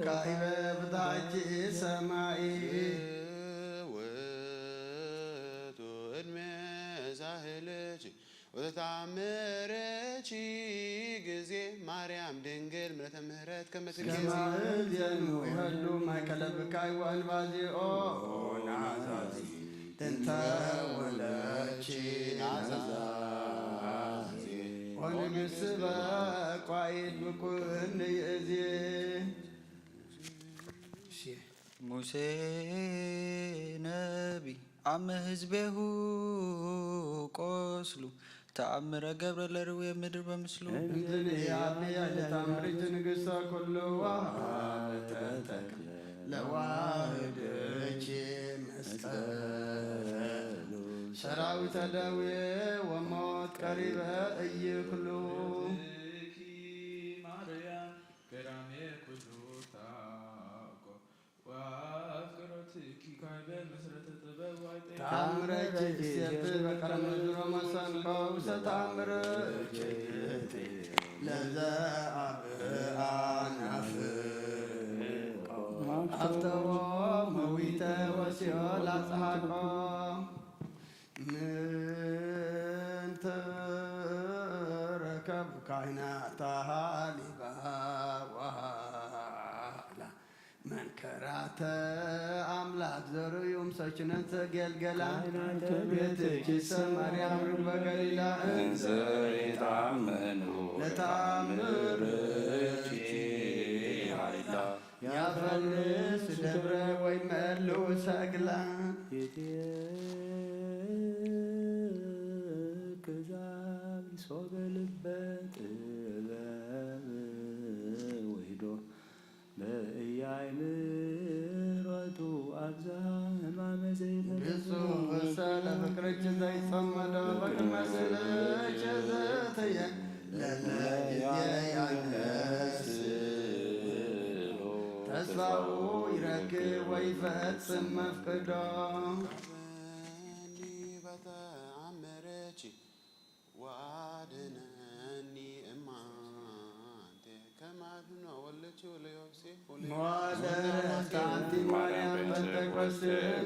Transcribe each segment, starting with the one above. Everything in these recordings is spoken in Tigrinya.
ካኢበ ብታሕቲ ሰማይ ውእቱ እድሜ ዛህልኪ ወተተአምርኪ ጊዜ ማርያም ድንግል ምልዕተ ምሕረት ከመ ትገዜ ከማእዜኑ ይሀሉ ማእከለ ብካይ ወእንባዚኦ ናዛዚ እንተ ወለድኪ ናዛዚ ወንግስ በቋይድ ብኩን ይእዜ ሙሴ ነቢ አመ ህዝቤሁ ቆስሉ ተአምረ ገብረ ለርዌ ምድር በምስሉ። እምዝኒ አብየ ለተአምርኪ ንግሥተ ኩሉ ወሃበተ ተክለ ለዋህድኪ መስቀሉ ሰራዊተ ደዌ ወሞት ቀሪበ እይክሉ። ማርያም ገዳሜ ኩሉ ታኮ ወአፍቅሮትኪ ካይበ መስረተ ጥበብ ዋይጤ ተአምረኪ ይሴብ በቀለ መዝሮ መሰንቆ ውስተ ተአምርኪ ለዘ አብአ ናፍቆ አፍተዎ መዊተ ወሲኦል አጽሓቆ። ምንተ ረከቡ ካህናት ተሃሊባ ወሃላ መንከራተ አምላክ ዘርእዮም ሰችነተ ገልገላ ቤትኪሰ ማርያም ርግበ ገሊላ እንዘ ይታመኑ ለተአምርኪ ኃይላ ያፈልስ ደብረ ወይ መሉ ሰግላ ይትክዛብ ሶበ ልበ ጥበብ ውሂዶ በእያይ ምሮቱ አብዛ ህማመ ዘይፈለጡ ብፁዕ እሰ ለፍቅርኪ ዘይጸመዶ በቅድመ ስእልኪ ዘተየ ለለ ጊዜ ያነስ ተስፋኡ ይረክብ ወይፈጽም መፍቅዶ። በተአምርኪ ወአድነኒ እማንቴ ከመ አድኖ ወልድኪ ወለዮሴፍ መዋዕለ ዕረፍት አንቲ ማርያም ጴንጠቆስቴ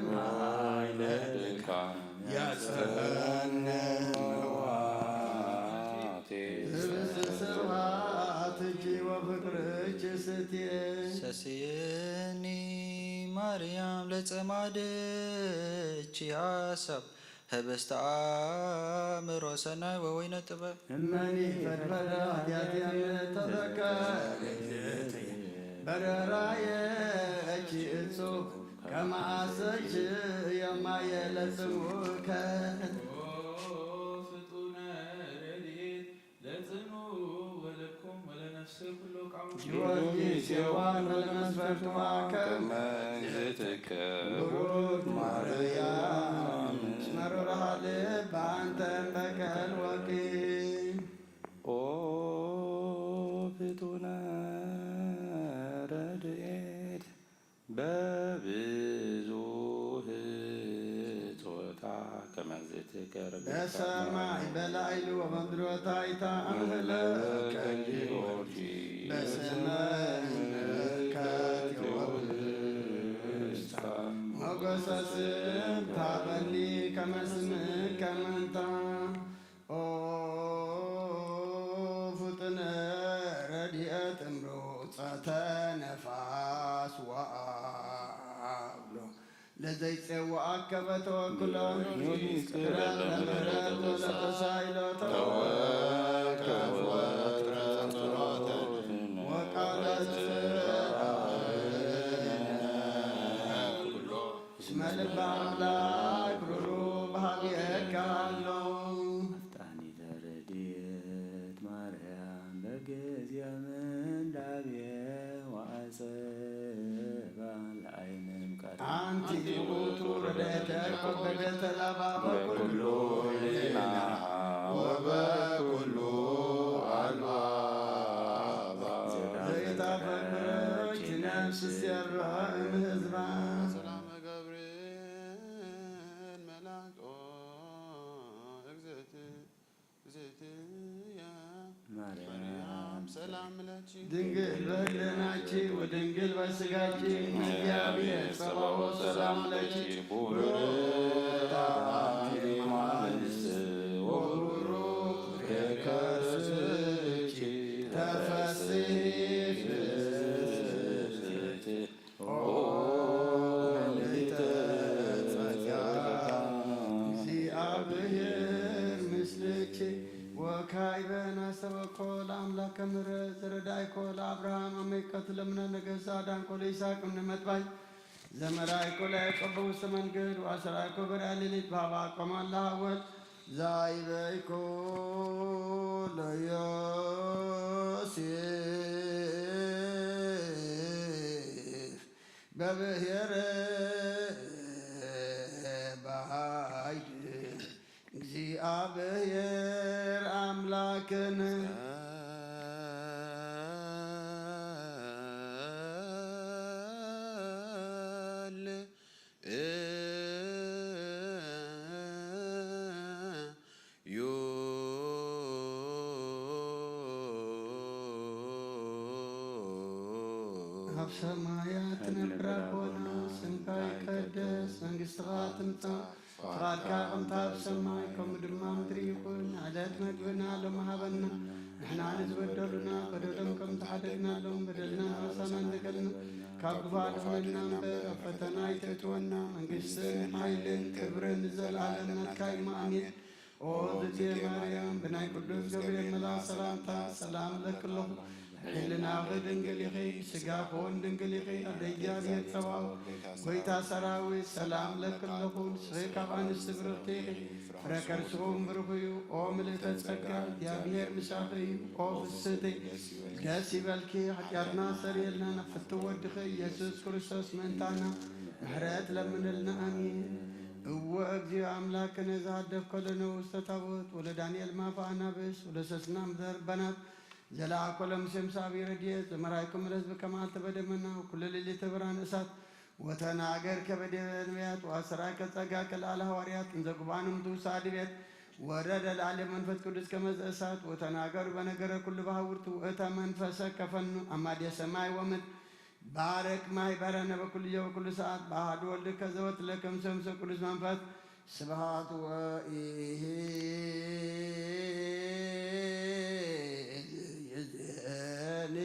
ኃይለ ድካም ያጸንዕ መዋቴ ስብሐት እኪ ወፍቅርኪ ስትየ ሰስየኒ ማርያም ለጸማድኪ ሐሳብ ህብስተ አእምሮ ሰናይ ወወይነ ጥበብ እመኒ ፈድፈደ ኃጢአትየ ተዘከር እግዝእትየ በረራየ እኪ እጹብ ከመ አሰይክ የማየ ለጽምኡከ ፍጡነ ረድኤት ለጽኑ ወለኩም ወለነፍስ ኩሎ ቃሙ ጊዮርጊስ የዋህ ወለመስፈርቱ ማከም መንዝትከ ብሩክ ማርያም መሮርሃ ልብ አንተ በቀል ወቂ ኦ ፍጡነ ረድኤት በብዙህ ጾታ ከመንዝትከ ረድኤት በሰማይ በላዕሉ ወበምድር ወታሕታ እምህለከ ጊዮርጊስ በስመ እምከ ቴዎብልስታ ሞገሰ ስም ታበኒ ከመ ስምከ መንታ ኦ ፍጡነ ረድኤት እምሮ ጸተ ነፋስ ወአውሎ ለዘይጼወአከ በተወክሎ ቅረብ ለምህረት ወለተሳይሎ ተወከፍ ወትረ ጸሎተ ወቃለ ጽድቅ እስመ ልበ አምላክ ሩሩ በሃልየከ ኣሎ። አፍጣኒተ ረድኤት ማርያም በጊዜ ምንዳቤ ወአጸባ ለአይንም ቀርብ አንቲ ውእቱ ረድኤተ ያዕቆብ በቤተ ላባ በኩሉ ሕሊናሃ ወበኩሉ አልባባ ዘይታፈቅረኪ ነፍስ ሴራ እምህዝባ ሰላመ ገብርኤል መልአክ ኦ እግዝእት- እግዝእትየ ማርያም ድንግል በህልናኪ ወድንግል በስጋኪ እግዚአብሔር ጸባኦት ሰላም ለኪ። ብሩክ አንቲ እማንስ ወብሩክ ፍሬ ከርስኪ ተፈሲ ፍስሕቲ ኦ ምልዕተ ጸጋ እግዚአብሔር ምስልኪ። ወካዕበ ናስተበቆ ለአምላከ ምሕረት ዘረዳይኮ ለአብርሃም አመይቀት ለምነ ነገሳ ዳንኮ ለይስሐቅ እምነ መጥባይ ዘመራይኮ ለያዕቆብ በውስተ መንገድ ወአሰራይኮ በርያ ሌሊት ባባ ቆማ ለሃወት ዛይበይኮ ለዮሴፍ በብሔረ ባይድ እግዚአብሔር አምላክን ዩ። ኣብ ሰማያት ትነብር ኣቦና፣ ስምካ ይቀደስ፣ መንግስትኻ ትምጻእ፣ ፍቓድካ ከምታ ኣብ ሰማይ ከምኡ ድማ ምድሪ ይኹን። ዕለት መግብና ሎም ሃበና፣ ንሕና ንዝበደሉና በደሎም ከም ዝሓደግናሎም በደልና ንኻሳና እንደገልና፣ ካብ ክፉእ ኣድሕነና እምበር ኣብ ፈተና ኣይተእትወና። መንግስትን ሓይልን ክብርን ንዘለኣለም ናትካ እዩ። ኣሜን። ኦ ዝእቲ ማርያም፣ ብናይ ቅዱስ ገብርኤል መልኣኽ ሰላምታ ሰላም እብለኪ ኣለኹ። ሕልናኺ ድንግል ኢኺ፣ ስጋኺ እውን ድንግል ኢኺ። ኣደ እግዚኣብሔር ጸባኦት፣ ጐይታ ሰራዊት፣ ሰላም እብለኪ ኣለኹ። ንስኺ ካብ ኣንስቲ ብርኽቲ ኢኺ፣ ፍረ ከርስኺ እውን ብሩኽ እዩ። ኦ ምልእተ ጸጋ፣ እግዚኣብሔር ምሳኺ እዩ። ኦ ፍስሕቲ፣ ደስ ይበልኪ፣ ሓጢኣትና ኣስተሰርየልና፣ ናብ ፍትው ወድኺ ኢየሱስ ክርስቶስ ምእንታና ምሕረት ለምንልና። ኣሜን። እወ እግዚኦ ኣምላክነ ዘሃደግኮ ለነ ውስተ ታቦት ወለዳንኤል ማፈ አናብስ ወለሰስና ምድር በናት ዘለአኮ ለሙሴ ምስ አብይ ረድኤት ዘመራይኮ ለህዝብ ከመ አልተበደመና ኩሉ ሌሊተ ብርሃን እሳት ወተናገር ከበ ዲበ ነቢያት ወአሰራይከ ጸጋ ከለአለ ሐዋርያት እንዘ ጉባኤ እምትውሳ ዲቤት ወረደ ለአለ መንፈስ ቅዱስ ከመ ዘእሳት ወተናገሩ በነገረ ኩሉ በሐውርቱ ወእተ መንፈሰ ከፈኑ አማዴ ሰማይ ወምድር ባርክ ማይ በረነ በኩሉ ጊዜ በኩሉ ሰዓት በአሐዱ ወልድከ ዘወትለ ከምሰምሰ ቅዱስ መንፈስ ስብሐት ወኢይእዜኒ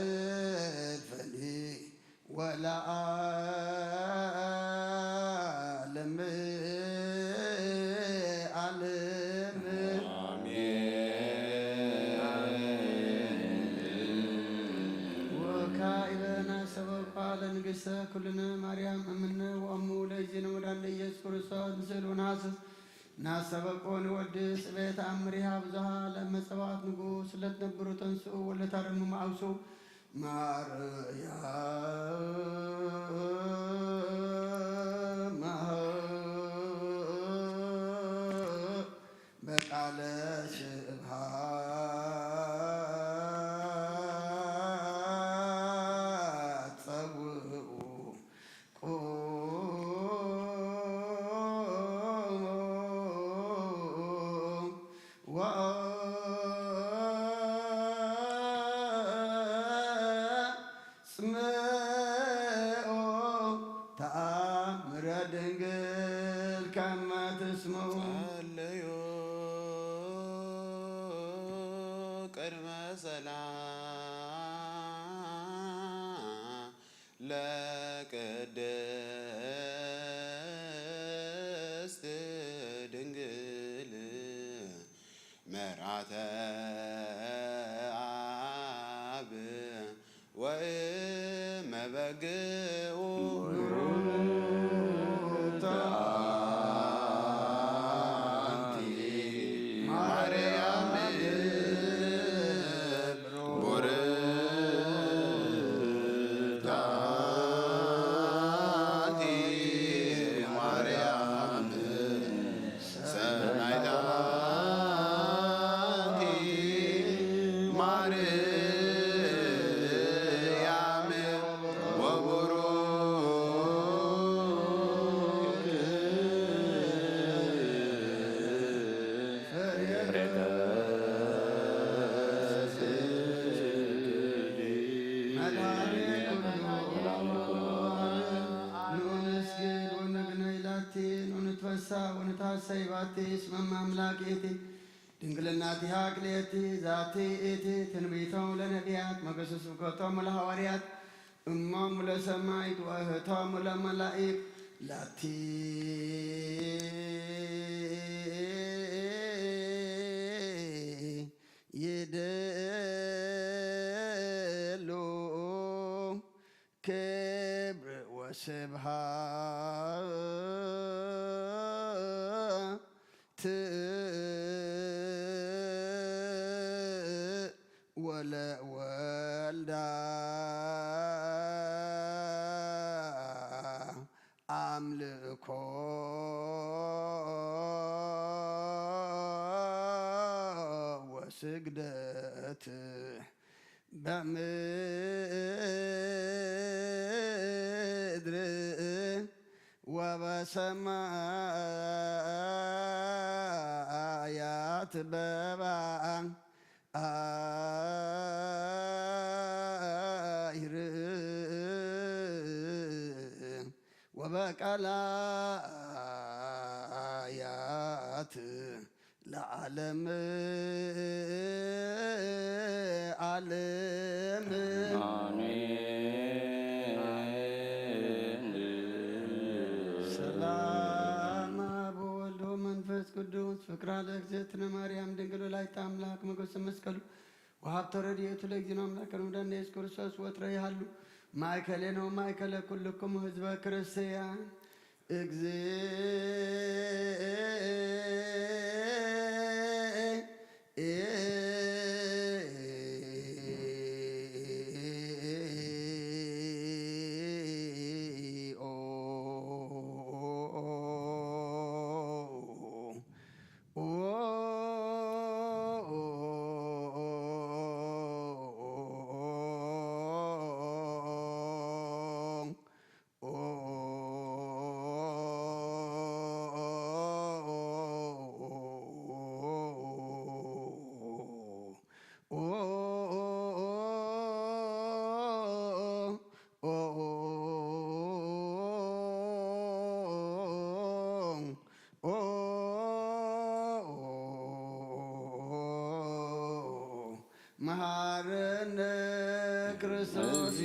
ዘልፈኒ ወለዓለመ ዓለም። ወካዕበ ናሰበኳ ለንግሥተ ኩልነ ማርያም እምነ ወእሙ ለእግዚእነ ወዳንደ ኢየሱስ ክርስቶስ ምስል ወነሐስስ ናሰበቆ ንወድስ ቤት አምሪሃ ብዙሃ ለመጸዋት ንጉስ ለትነብሩ ተንስኡ ወለታረሙ ማውሱ ማርያም በቃለ ስብሐት ጸውዑ ቁም ወአጽምዑ ተአምረ ድንግል ከመ ትስምዑ። ጸለዩ ቅድመ ሰላም ለቅድስት ድንግል መርዓተ አብ ወእመ በግኡ። ብሩክት አንቲ ማርያም፣ ብሩክት አንቲ ማርያም ሰናይተ አንቲ ወንታሰይባቲ እስመ እመ አምላክ እቲ ድንግልናቲሃ ክልኤቲ ዛቲ እቲ ትንቢቶም ለነቢያት መገሱ ስብከቶም ለሐዋርያት እሞም ለሰማይት ወእህቶም ለመላኢክ ላቲ ይደሉ ክብር ወስብሐት ወለወልዳ አምልኮ ወስግደት በምድር ወበሰማያት በባ አይር ወበቀላያት ለዓለም ዓለም። አሜን። ሰላም አብ ወወልድ ወመንፈስ ቅዱስ ፍቅራ ለእግዝእትነ ማርያም ድንግል ወላዲተ አምላክ ሞገሰ መስቀሉ ወሀብተ ረድኤቱ ለእግዚእነ አምላክነ ወመድኃኒነ ኢየሱስ ክርስቶስ ወትረ ይሃሉ ማእከሌነ ወማእከለ ኩልክሙ ህዝበ ክርስቲያን። መሃረነ ክርስቶስ።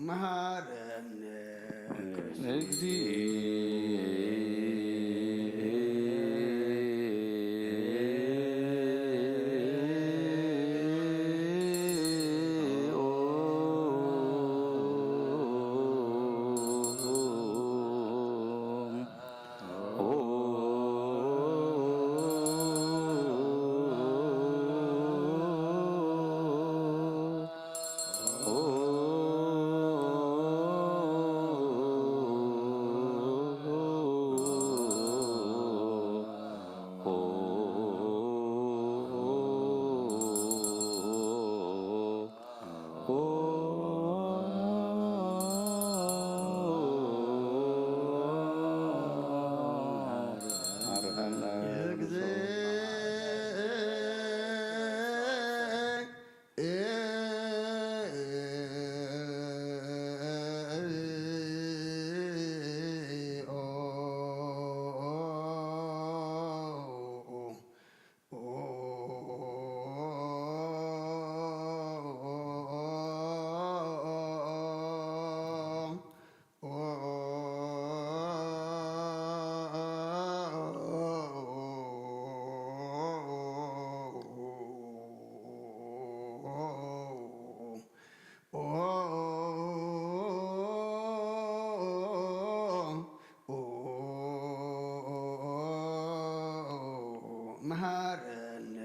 መሃረነ ኦ፣ ኦ፣ መሃረነ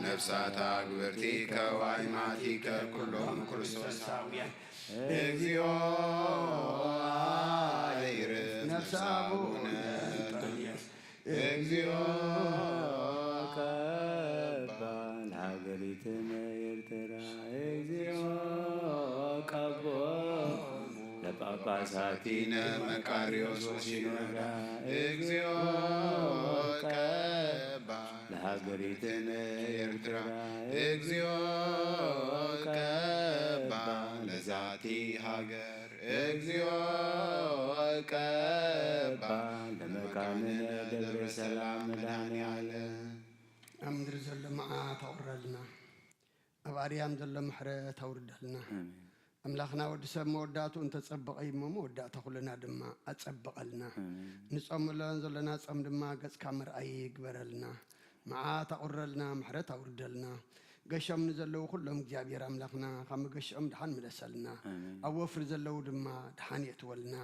ነፍሳት ኣግብርቲከ ዋይማቲከ ኩሎም ክርስቶሳውያን። ኣብ ምድሪ ዘሎ መዓት ኣቑረልና፣ ኣብ ኣርያም ዘሎ ምሕረት ኣውርደልና። ኣምላኽና፣ ወዲ ሰብ መወዳእትኡ እንተጸበቐ እዩ እሞ፣ መወዳእታ ኩልና ድማ ኣጸብቐልና። ንጾመሎን ዘለና ጾም ድማ ገጽካ መርኣዪ ይግበረልና። መዓት ኣቑረልና፣ ምሕረት ኣውርደልና። ገሾም ንዘለዉ ኩሎም እግዚኣብሔር ኣምላኽና ካብ መገሽኦም ድሓን ምለሰልና። ኣብ ወፍሪ ዘለዉ ድማ ድሓን የእትወልና።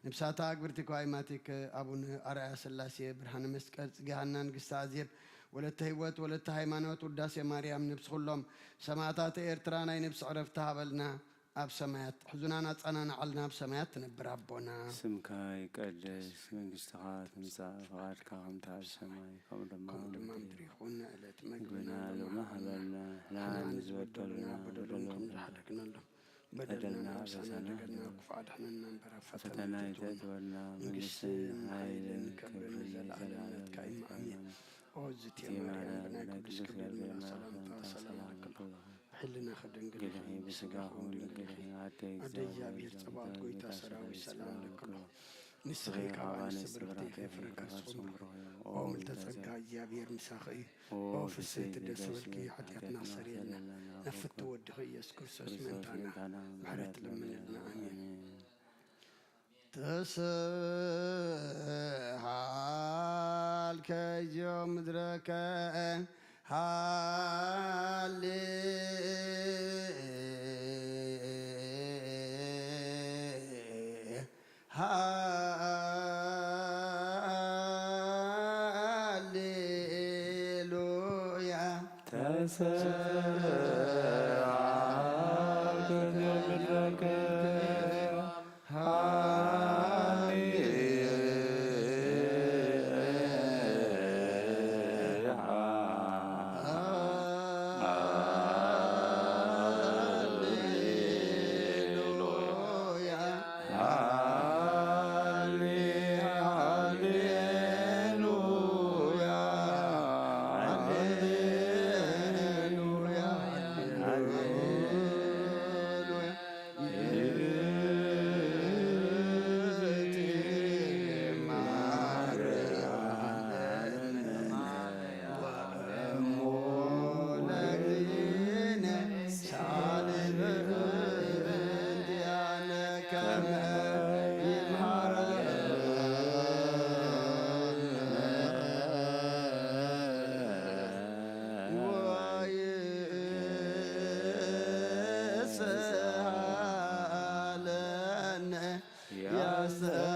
ነብሳታ ኣግብርቲ ከዋይማቲክ ኣቡነ ኣርኣያ ስላሴ ብርሃነ መስቀል ጽጌ ሃና ንግስቲ ኣዜብ ወለተ ህይወት ወለተ ሃይማኖት ውዳሴ ማርያም ነብሲ ኩሎም ሰማዕታት ኤርትራ ናይ ነብሲ ዕረፍቲ ሃበልና። ኣብ ሰማያት ሕዙናን ኣጸናንዓልና፣ ኣብ ሰማያት ትነብር ኣቦና። ስምካ ይቀደስ፣ መንግስትኻ ትምጻእ፣ ፍቓድካ ከምቲ ኣብ ሰማይ ከምኡ ድማ ከምኡ ኣብ ድማ ምድሪ ምድሪ ይኹን። ዕለት መግብና መግብና ሎሚ ሎሚ ሃበና፣ ሃበና፣ ንሕና ንሕና ንዝበደሉና ንዝበደሉና በደሎም ከም በደሎም ዝሓደግናሎም፣ በደልና በደልና ርእሳና ርእሳና ደገልና ክፉእ ኣድሕነና እምበር፣ ኣብ ፈተና ፈተና ኣይተእትወና፣ ኣይተእትወና፣ መንግስትን መንግስትን ሓይልን ሓይልን ክብርን ክብርን ዘለኣለም ዘለኣለም ናትካ እዩ። ኣሜን። ኣሜን። ኦ ዝቴ ማርያም፣ ብናይ ቅዱስ ገብርኤል መልኣክ ሰላምታ ሰላም ለክሞ፣ ሕልናኺ ድንግል ኢኺ፣ ብስጋኺ እውን ድንግል ኢኺ። ኣደ እግዚኣብሔር ጸባኦት፣ ጎይታ ሰራዊት፣ ሰላም ለክሞ። ንስኺ ካብ ኣንስቲ ብርኽቲ ኢኺ፣ ፍረ ከርስኺ ብሩኽ እዩ። ኦ ምልዕተ ጸጋ፣ እግዚኣብሔር ምሳኺ እዩ። ኦ ፍስሕቲ ደስ በልኪ፣ ሓጢኣትና ኣስተሰርየልና፣ ናብ ፍትው ወድኺ ኢየሱስ ክርስቶስ ምእንታና ምሕረት ለምንልና። ኣሜን። እስሓል ከይዮ ምድረከ ሃሌ ሃሌሉያ። ተሰብሐ ምድረከ ሃሌ ሃሌሉያ። ሃሌ ሃሌሉያ። ሃሌሉያ። ሃሌሉያ።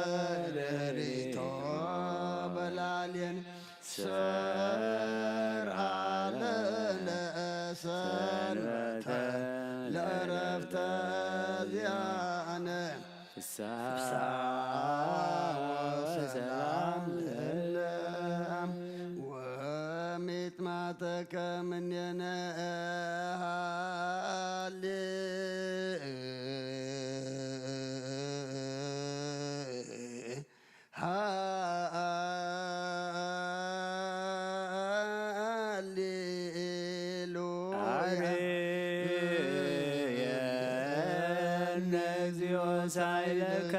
ያስተርእዮ በላዕሌነ ሰርዓ ለነ ሰንበተ ለዕረፍተ ዚኣነ ፍስሓ ወሰላም ለዓለም ወሚጥማተከ እምኔነ ሃሌ ሃሌሉያ። አርየነ እግዚኦ ሳይለከ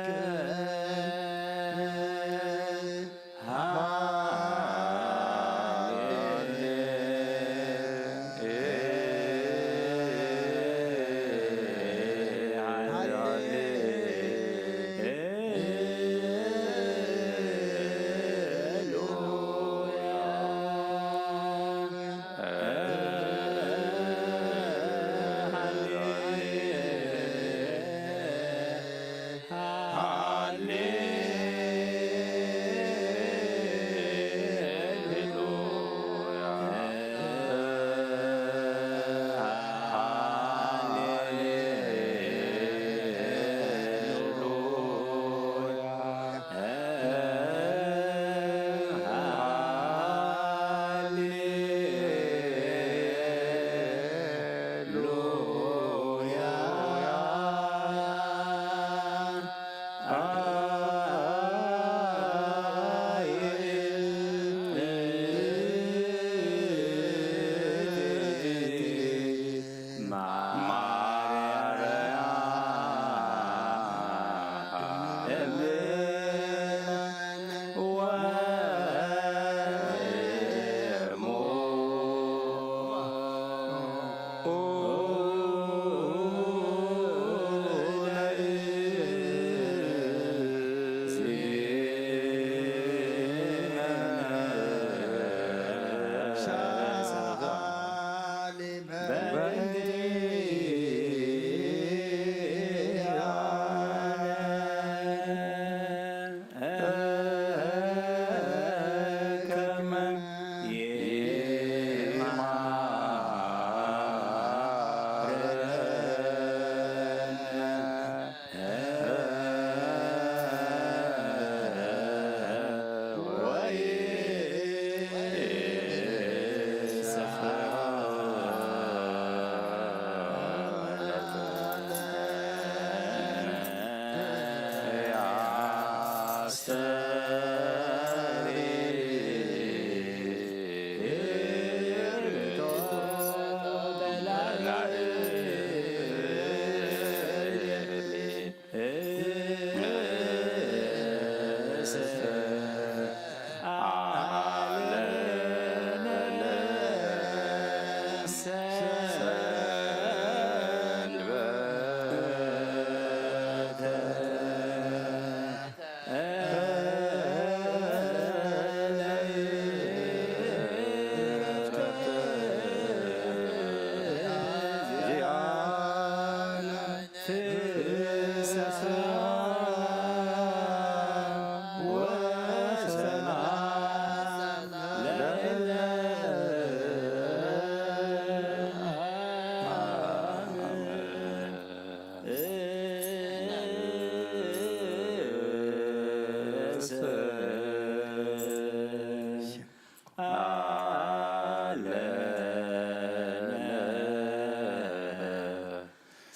ኣለነ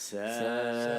ሰንበተ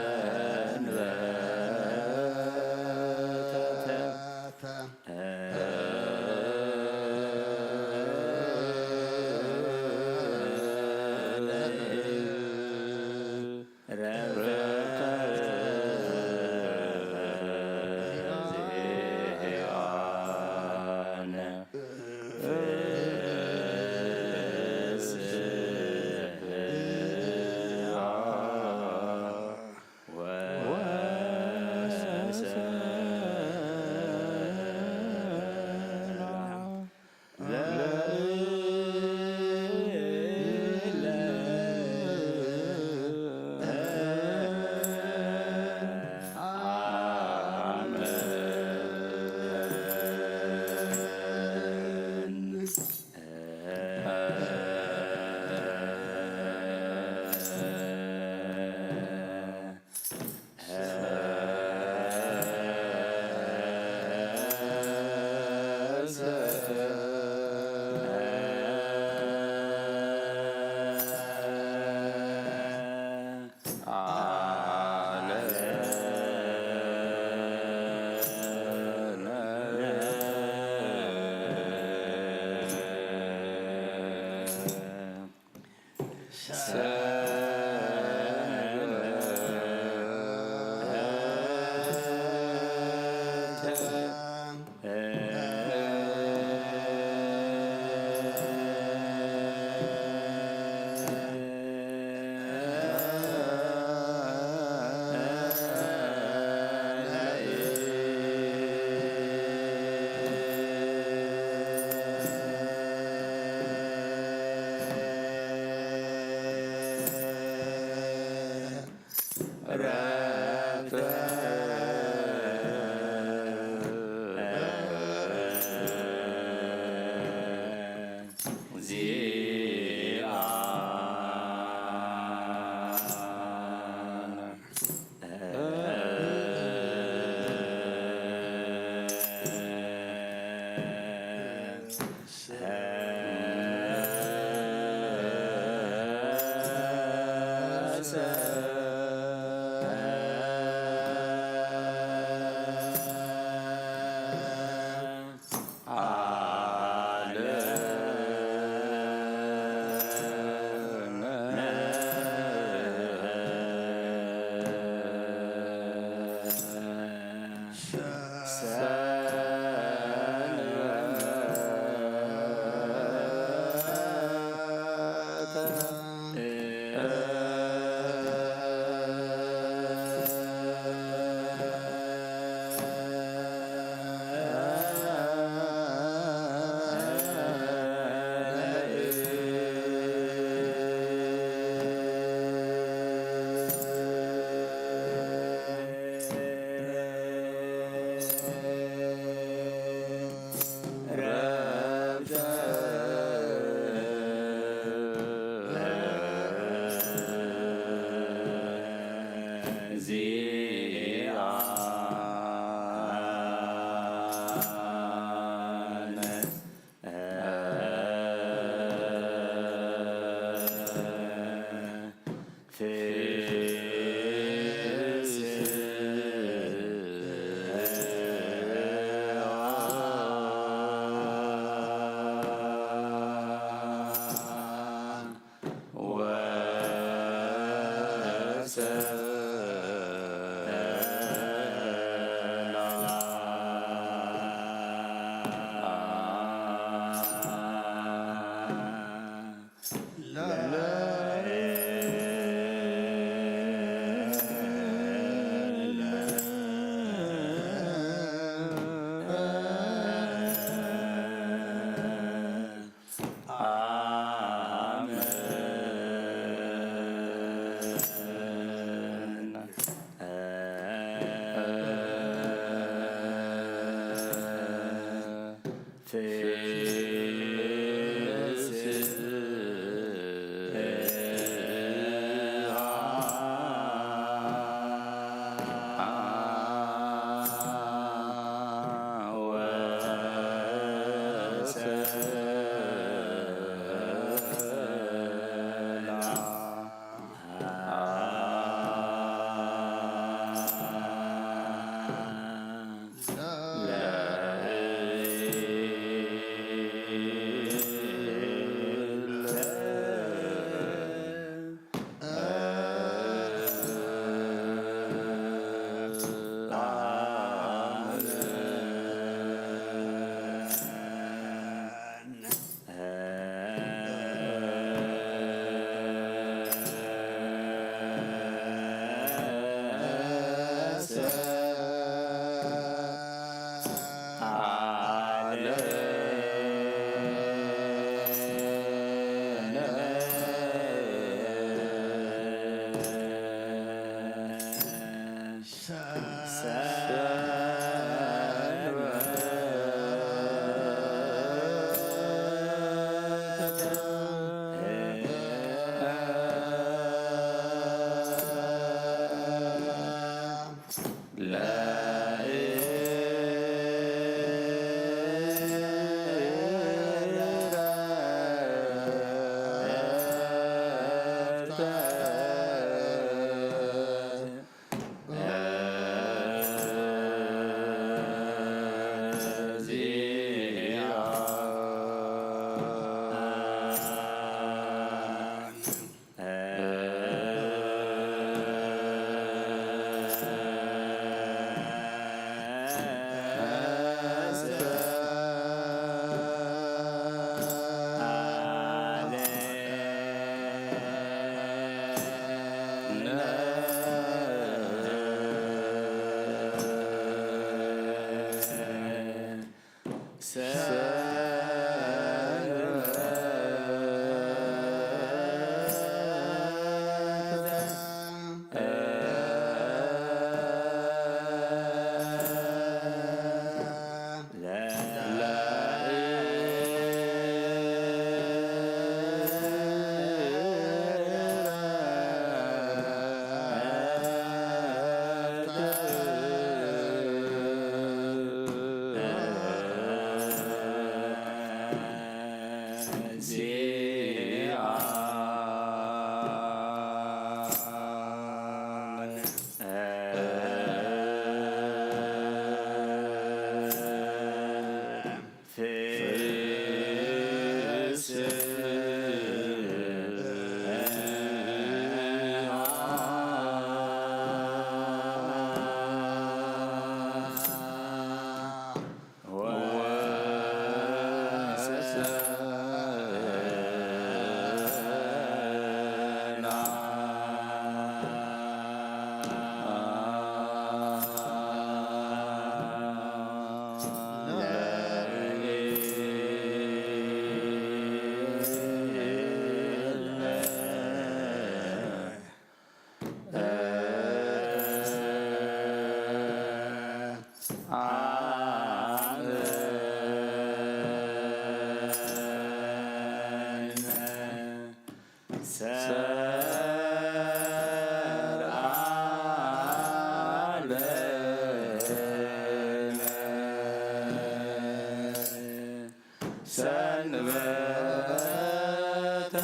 ሰንበተ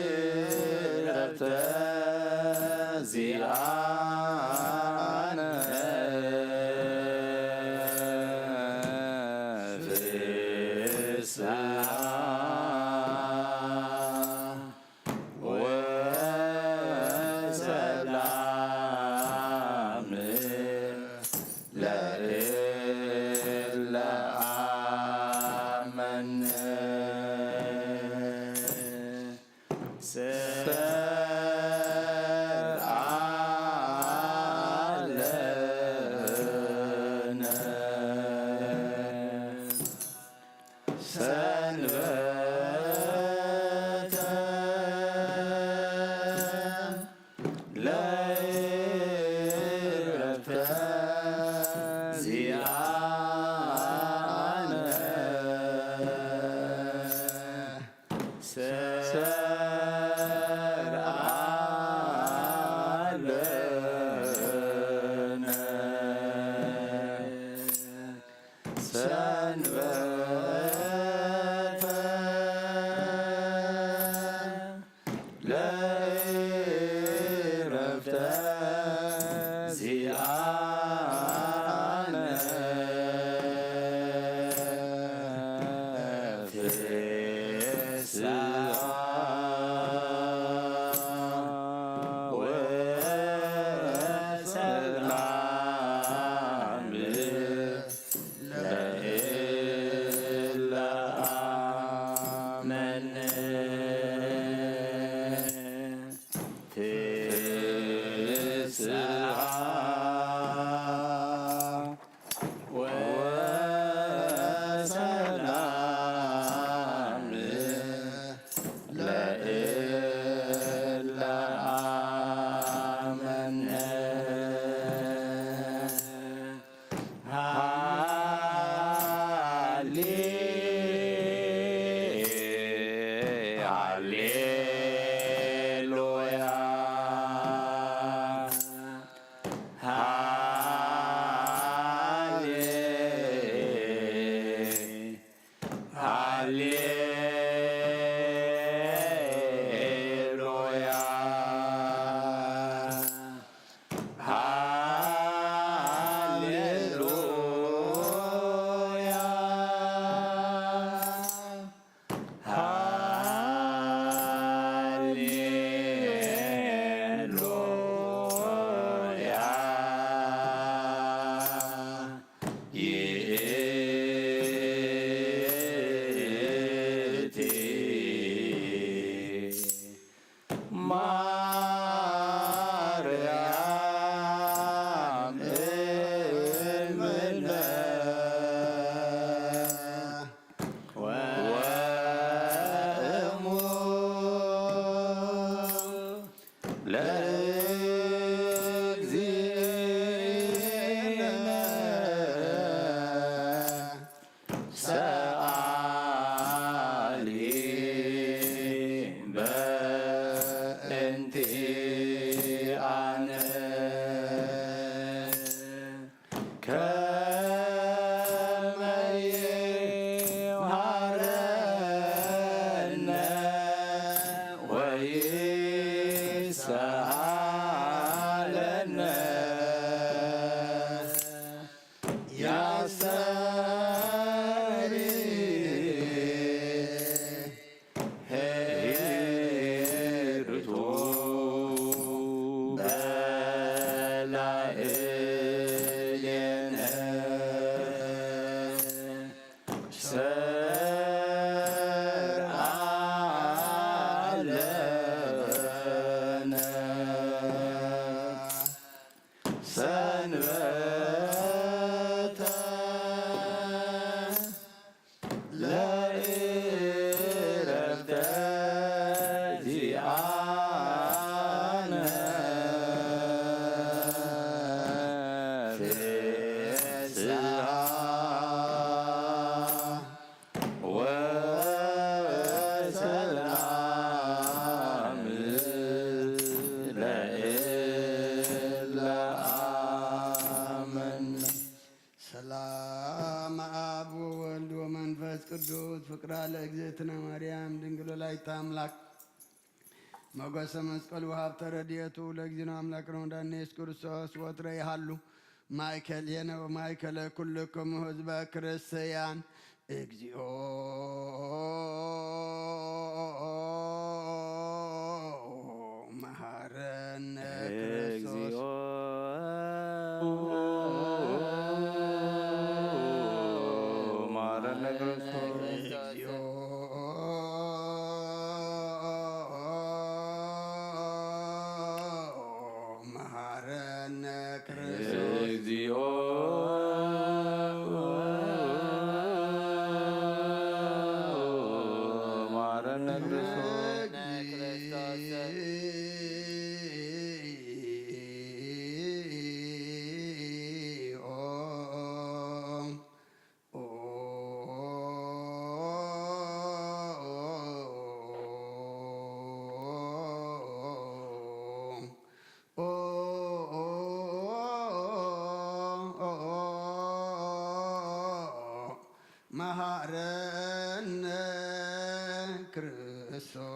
ለዕረፍተ ዚኣነ ፍስሓ ወሰላም ለእለ አመነ። ሰርዓ ለነ ሰንበተ ለእረፍተ ዚኣነ ሰርዓ ለነ ሰንበተ ለእረፍተ ዚኣነ ፍስሓ ወሰላም ለእለ አመነ። ፍስሓ ወሰላም ለእለ ኣለነ ያስተሪ ሄርቱ በላዕሌነ ሰርዓለነ ሰንበተ ለእረፍተ ዚኣነ ፍስሓ ወሰላም ለእለ ኣመን። ሰላም አብ ወወልድ ወመንፈስ ቅዱስ ፍቅራ ለእግዝእትነ ማርያም ድንግል ወላዲተ አምላክ ሞገሰ መስቀሉ ሀብተ ረድኤቱ ለእግዚእነ አምላክ ረመዳን ኢየሱስ ክርስቶስ ወትረ ይሃሉ ማእከሌነ ወማእከለ ኩልክሙ ህዝበ ክርስቲያን። እግዚኦ መሐረነ ክርስቶስ። እግዚኦ መሐረነ ክርስቶስ። እግዚኦ መሐረነ ክርስቶስ። እግዚኦ መሐረነ ክርስቶስ።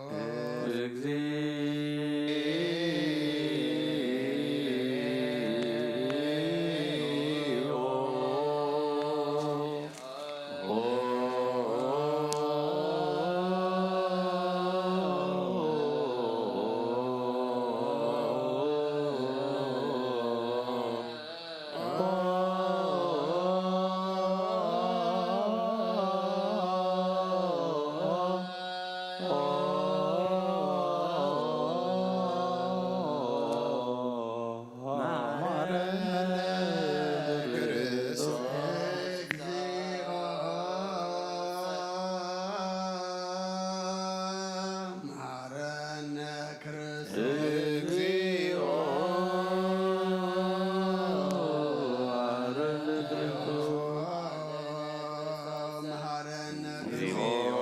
መሐረነ ክርስቶስ። እግዚኦ። መሐረነ ክርስቶስ። እግዚኦ መሐረነ ክርስቶስ። መሐረነ እግዚኦ።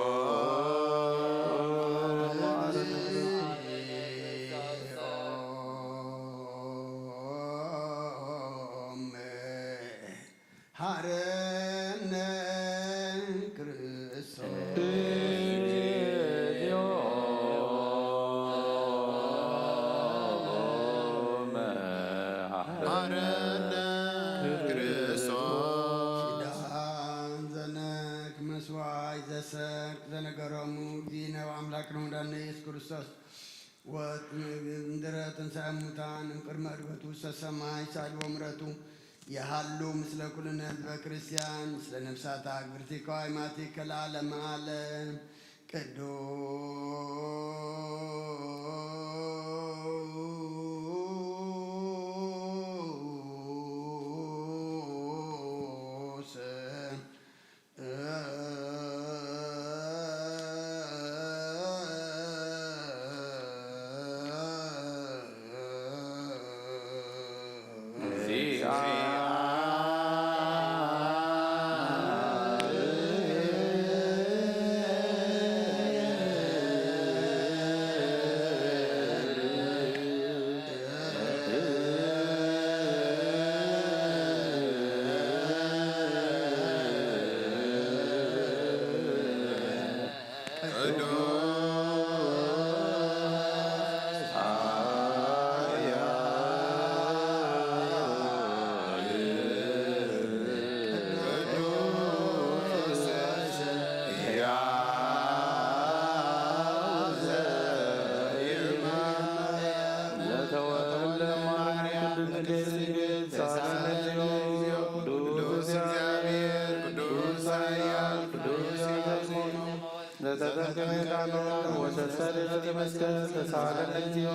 መሐረነ ክርስቶስ። መሐረነ ክርስቶስ። ኪዳን ዘነክ መስዋዕት ዘሰክ ዘነገሮሙ ጊነ አምላክ ነው እንዳነ ኢየሱስ ክርስቶስ ወእምድረ ትንሣኤ ሙታን እምቅድመ ዕርገቱ ውስተ ሰማይ ሳልዎ ምሕረቱ የሃሉ ምስለ ኩልነ ህዝበ ክርስቲያን ምስለ ነፍሳት አግብርቲከ ወአይማቲከ ለዓለመ ዓለም። ቅዱስ ሰሪረ መስቀል ተሳለነ እግዚኦ።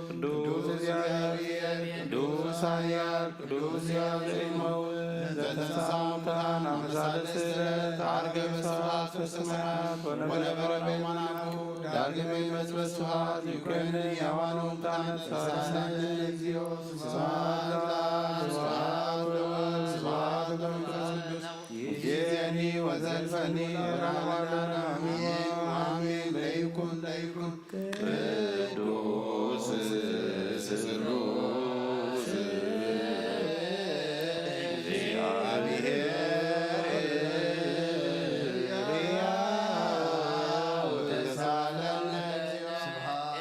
ቅዱስ እግዚአብሔር፣ ቅዱስ ኃያል፣ ቅዱስ ሕያው ዘይመውት፣ ዘተንሥአ እሙታን አመሳለ ስለት አርገ በስብሐት በሰማያት ወነበረ በየማናሁ ዳግመ ይመጽእ በስብሐት ይኩነኒ ሕያዋን ወሙታን ተሳለነ እግዚኦ። ስብሐት ለአብ፣ ስብሐት ለወልድ፣ ስብሐት ለመንፈስ ቅዱስ። ይእዜኒ ወዘልፈኒ ወለዓለመ ዓለም። አሜን፣ አሜን። ለይኩን፣ ለይኩን። ቅዱስ ስሉስ እግዚአብሔር ሕያው ተሳለነ። ስብሐት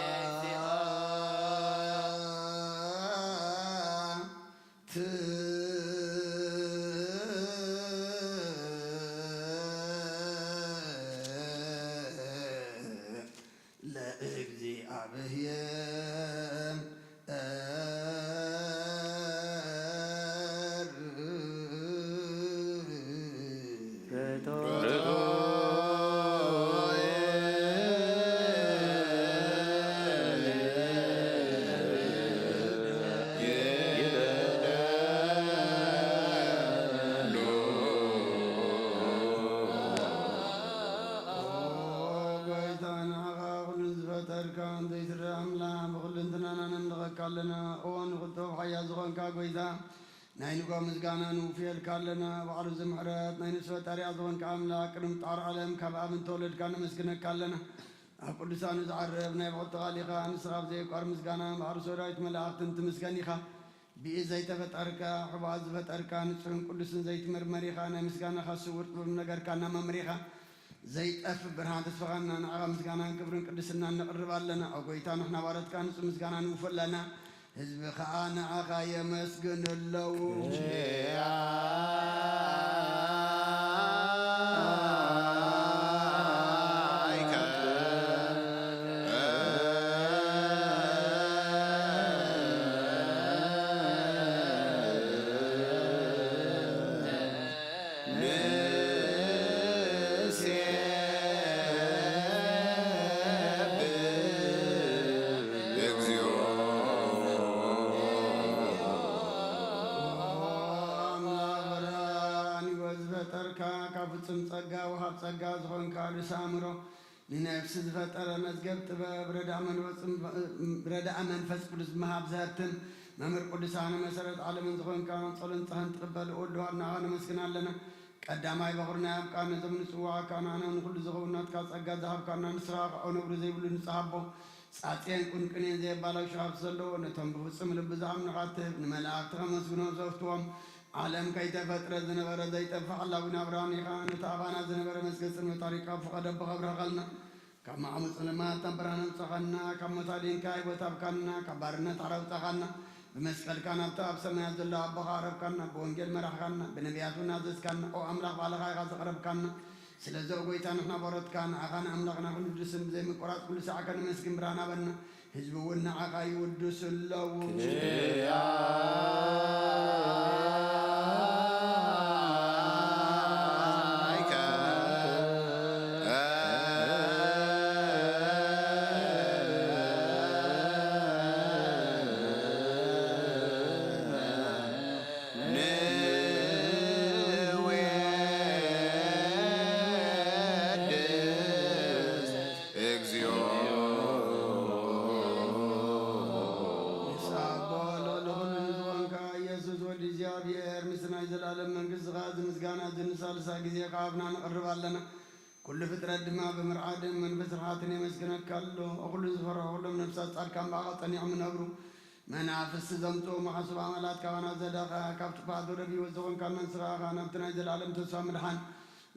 ለእግዚአብሔር። ጎይታ፣ ንዓኻ ኩሉ ዝፈጠርካ ዘይትረአ ኣምላኽ፣ ብኹሉ እንትናና ነምልኸካ ኣለና። እወ ንኽቶ ሓያል ዝኾንካ ጎይታ፣ ናይ ንጎ ምስጋና ንውፍየልካ ኣለና። ባዕሉ እዚ ምሕረት ናይ ንሱ ፈጣሪኣ ዝኾንካ ኣምላኽ፣ ቅድሚ ጣር ዓለም ካብ ኣብ እንተወለድካ ነመስግነካ ኣለና። ኣብ ቅዱሳኑ ዝዓርፍ ናይ ብቕልቲ ቃል ኢኻ። ንስኻ ብዘየቋር ምስጋና ባሕሪ ሰራዊት መላእኽትን ትምስገን ኢኻ። ብኢድ ዘይተፈጠርካ፣ ሕቡኣት ዝፈጠርካ፣ ንጹሕን ቅዱስን ዘይትምርመር ኢኻ። ናይ ምስጋናኻ ስውር ጥበብ ነገርካና መምህር ኢኻ። ዘይጠፍእ ብርሃን ተስፋኻና፣ ንዓኻ ምስጋናን ክብርን ቅድስናን ነቕርብ ኣለና። ኦ ጎይታ፣ ንሕና ባሮትካ ንጹህ ምስጋና ንውፉ ኣለና። ህዝቢ ኸኣ ንዓኻ የመስግን ኣለዉ። ንሴብህ እግዚኦ። ኣምላኽ ብርሃን፣ ሕይወት ዝፈጠርካ፣ ካብ ፍጹም ጸጋ ወሃብ ጸጋ ዝኾንካ ርእሲ ኣእምሮ፣ ንነፍሲ ዝፈጠረ መዝገብ ጥበብ፣ ረድኣ መንፈስ፣ ረድኣ መንፈስ ቅዱስ ምሃብ ዘህብትም መምህር ቅዱሳን መሰረት ዓለምን ዝኾንካ፣ ጸሎን ጸኸን ትቕበል ወልድ ዋህድ ንዓኻ ነመስግን ኣለና። ቀዳማይ በኹርና ያብቃ፣ ነዞም ንጽዋዕካ ንዓና ንኹሉ ዝኸውን ናትካ ጸጋ ዝሃብካና፣ ንስኻ ከኦ ነውሪ ዘይብሉ ንጹህ ኣቦ፣ ጻጽየን ቁንቁኔን ዘየባላሹ ሃብቲ ዘለዎ፣ ነቶም ብፍጹም ልቢ ዝኣምኑኻ ትህብ፣ ንመላእኽቲ ከመስግኖም ዘፍትዎም፣ ዓለም ከይተፈጥረ ዝነበረ ዘይጠፍእ ሓላዊ ናብራን ኢኻ። ነቲ ኣባና ዝነበረ መዝገብ ጽልመት ኣሪቕካ፣ ኣብ ፍቓድ ኣቦኻ ኣብርሃኻልና። ካብ ማዕሙጽ ልማት ናብ ብርሃን ኣውጻኻና፣ ካብ ሞት ኣድንካ ህይወት ሃብካና፣ ካብ ባርነት ሓራ ኣውጻኻና። ብመስቀልካ ናብቲ ኣብ ሰማያት ዘሎ ኣቦኻ ኣቕረብካና፣ ብወንጌል መራሕካና፣ ብነቢያት እውን ኣዘዝካና። ኦ ኣምላኽ፣ ባዕልኻ ኢኻ ዘቕረብካና። ስለዚ ኦ ጎይታ፣ ንሕና ባሮትካ ንዓኻ ንኣምላኽና ክንውድስን ብዘይምቁራጽ ኩሉ ሳዕ ከነመስግን ብርሃን ሃበና። ህዝቢ እውን ንዓኻ ይውድሱ ኣለዉ። ንወድስ እግዚኦ። ንስኻ ኣቦ ልዕሊ ኩሉ ንዝኾንካ ኢየሱስ ወዲ እግዚኣብሔር፣ ምስቲ ናይ ዘለኣለም መንግስትኻ፣ እዚ ምስጋና እዚ ንሳልሳይ ግዜ ካብ ኣብና ነቕርብ ኣለና። ኩሉ ፍጥረት ድማ ብምርዓድን መንፈስ ርሓትን የመስግነካ ኣሎ። ኩሉ ዝፈርሑ ኩሎም ነፍሳት ጻድቃን ብኣኻ ጸኒዖም ይነብሩ። መናፍስቲ ዘምጽኡ መሓሱብ ኣማላት ካባና ዘዳኻ፣ ካብ ጥፍኣት ወደብ ህይወት ዝኾንካና ንስኻ ኢኻ። ናብቲ ናይ ዘለኣለም ተስፋ ምድሓን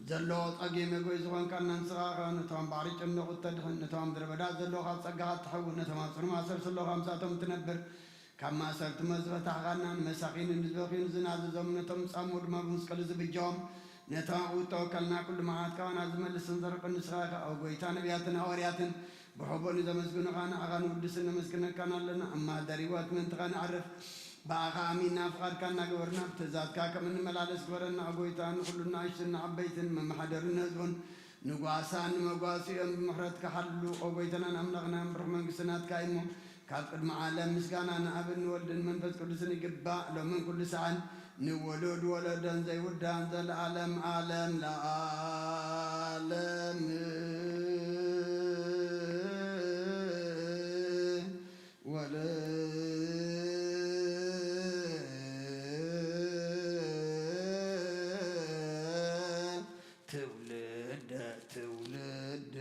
ዘለዎ ጸጊም መጎይ ዝኾንካና ንስኻ ኢኻ። ነቶም ባሕሪ ጭንቑ እተድሕን፣ ነቶም ምድረ በዳ ዘለዉ ካብ ጸጋኻ እትሐውር፣ ነቶም ኣብ ጽኑዕ ማእሰርቲ ዘለዉ ካብ ምሳቶም እትነብር፣ ካብ ማእሰርቲ መዝበታሕኻና፣ ንመሳኺንን ንዝበኽዩን ዝናዘዞም፣ ነቶም ዝጻምኡ ድማ ብመስቀሉ ዝብጃዎም፣ ነቶም ኣብኡ እተወከልና ኩሉ መዓት ካባና ዝመልስን ዘርቅን ንስኻ ኢኻ። ኦ ጎይታ፣ ነቢያትን ሃዋርያትን ብሕቡእ ንዘመስግኑኻ ንዓኻ ንውድስን ነመስግነካን ኣለና። እማደር ህይወት ምእንትኻ ንዓርፍ፣ ብኣኻ ኣሚንና ፍቓድካ እናገበርና ብትእዛዝካ ከም እንመላለስ ግበረና። ኦ ጎይታ፣ ንኹሉ ንኣሽቱን ንዓበይትን መመሓደርን ንህዝቡን ንጓሳን ንመጓስኦም ብምሕረትካ ሓሉ። ኦ ጎይታናን ኣምላኽናን፣ ብሩኽ መንግስቲ ናትካ እዩ እሞ፣ ካብ ቅድሚ ዓለም ምስጋና ንኣብን ንወልድን መንፈስ ቅዱስን ይግባእ፣ ሎምን ኩሉ ሰዓን፣ ንውሉድ ወለዶን ዘይውዳን፣ ዘለዓለም ዓለም ለዓለም። ወለ ትውልደ ትውልድ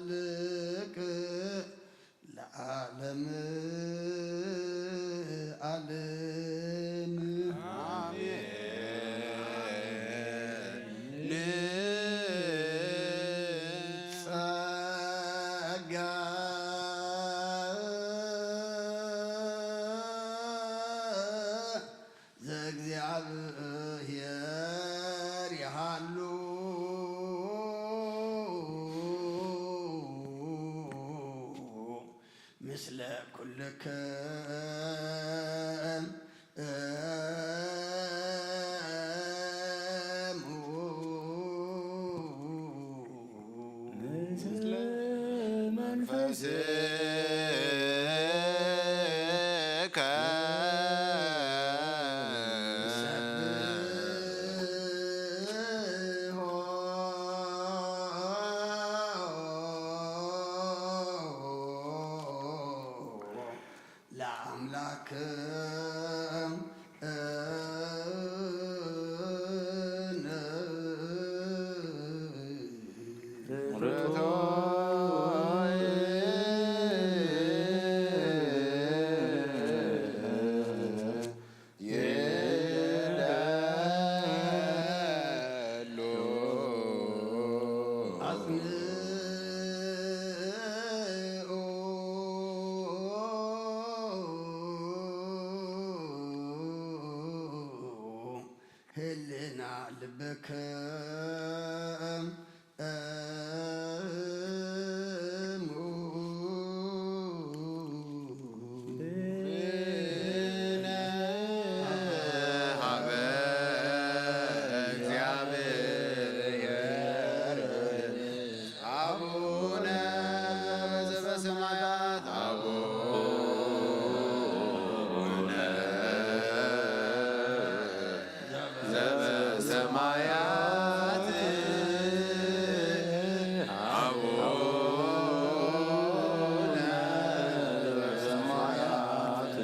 ዘያሃልቅ ለዓለም ዓለም። ኣሜን። ጸጋ ዘእግዚኣብሔር ይሃሉ ምስለ ኩልክም። ምስለ መንፈስከ ለአምላክ ህልና ልብክም እሙ። ብነ ሀበ እግዚአብሔር አቡነ ዘበሰማያት አቡነ ዘበሰማያት አቡነ ዘበሰማያት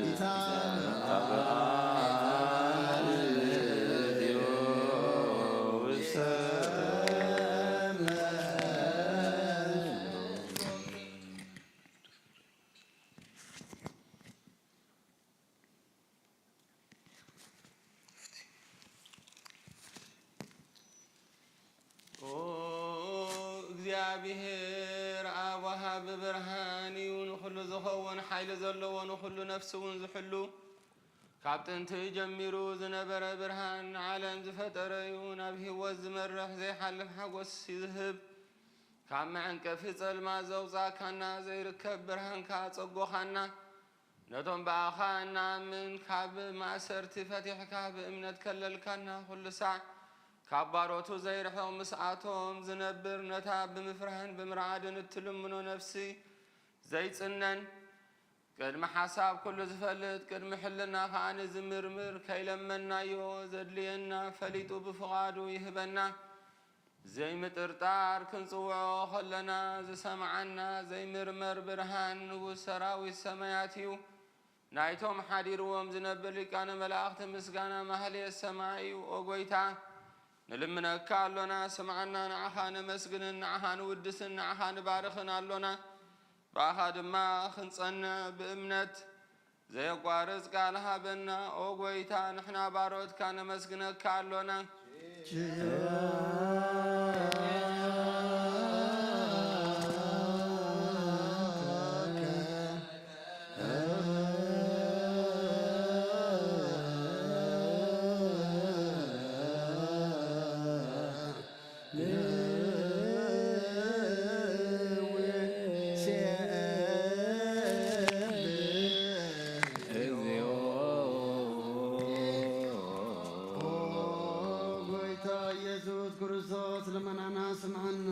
ይትባረክ ስምከ። ኦ እግዚኣብሔር ኣብ ወሃቢ ብርሃን እዩ፣ ንኹሉ ዝኸውን ሓይሊ ዘለዎ፣ ንኹሉ ነፍሲ እውን ዝሕሉ፣ ካብ ጥንቲ ጀሚሩ ዝነበረ ብርሃን፣ ንዓለም ዝፈጠረ እዩ፣ ናብ ህይወት ዝመርሕ ዘይሓልፍ ሓጎስ ይዝህብ። ካብ መዐንቀፊ ጸልማት ዘውጻእካና፣ ዘይርከብ ብርሃንካ ኣጸጎኻና። ነቶም ብኣኻ እንኣምን ካብ ማእሰርቲ ፈቲሕካ ብእምነት ከለልካና፣ ኩሉ ሳዕ ካብ ባሮቱ ዘይርሕቕ ምስኣቶም ዝነብር፣ ነታ ብምፍርሃን ብምርዓድን እትልምኖ ነፍሲ ዘይጽነን፣ ቅድሚ ሓሳብ ኩሉ ዝፈልጥ፣ ቅድሚ ሕልና ከኣ ንዝምርምር፣ ከይለመናዮ ዘድልየና ፈሊጡ ብፍቓዱ ይህበና። ዘይምጥርጣር ክንጽውዖ ከለና ዝሰምዓና ዘይምርመር ብርሃን ንጉስ ሰራዊት ሰማያት እዩ። ናይቶም ሓዲርዎም ዝነብር ሊቃነ መላእኽቲ ምስጋና ማህሌት ሰማይ እዩ። ኦ ጎይታ፣ ንልምነካ ኣሎና፣ ስምዓና፣ ንዓኻ ነመስግንን ንዓኻ ንውድስን ንዓኻ ንባርኽን ኣሎና። ብኣኻ ድማ ክንጸንዕ ብእምነት ዘየቋርጽ ቃል ሃበና። ኦ ጐይታ፣ ንሕና ባሮትካ ነመስግነካ ኣሎና። የሱስ ክርስቶስ ልመናና ስምዓና።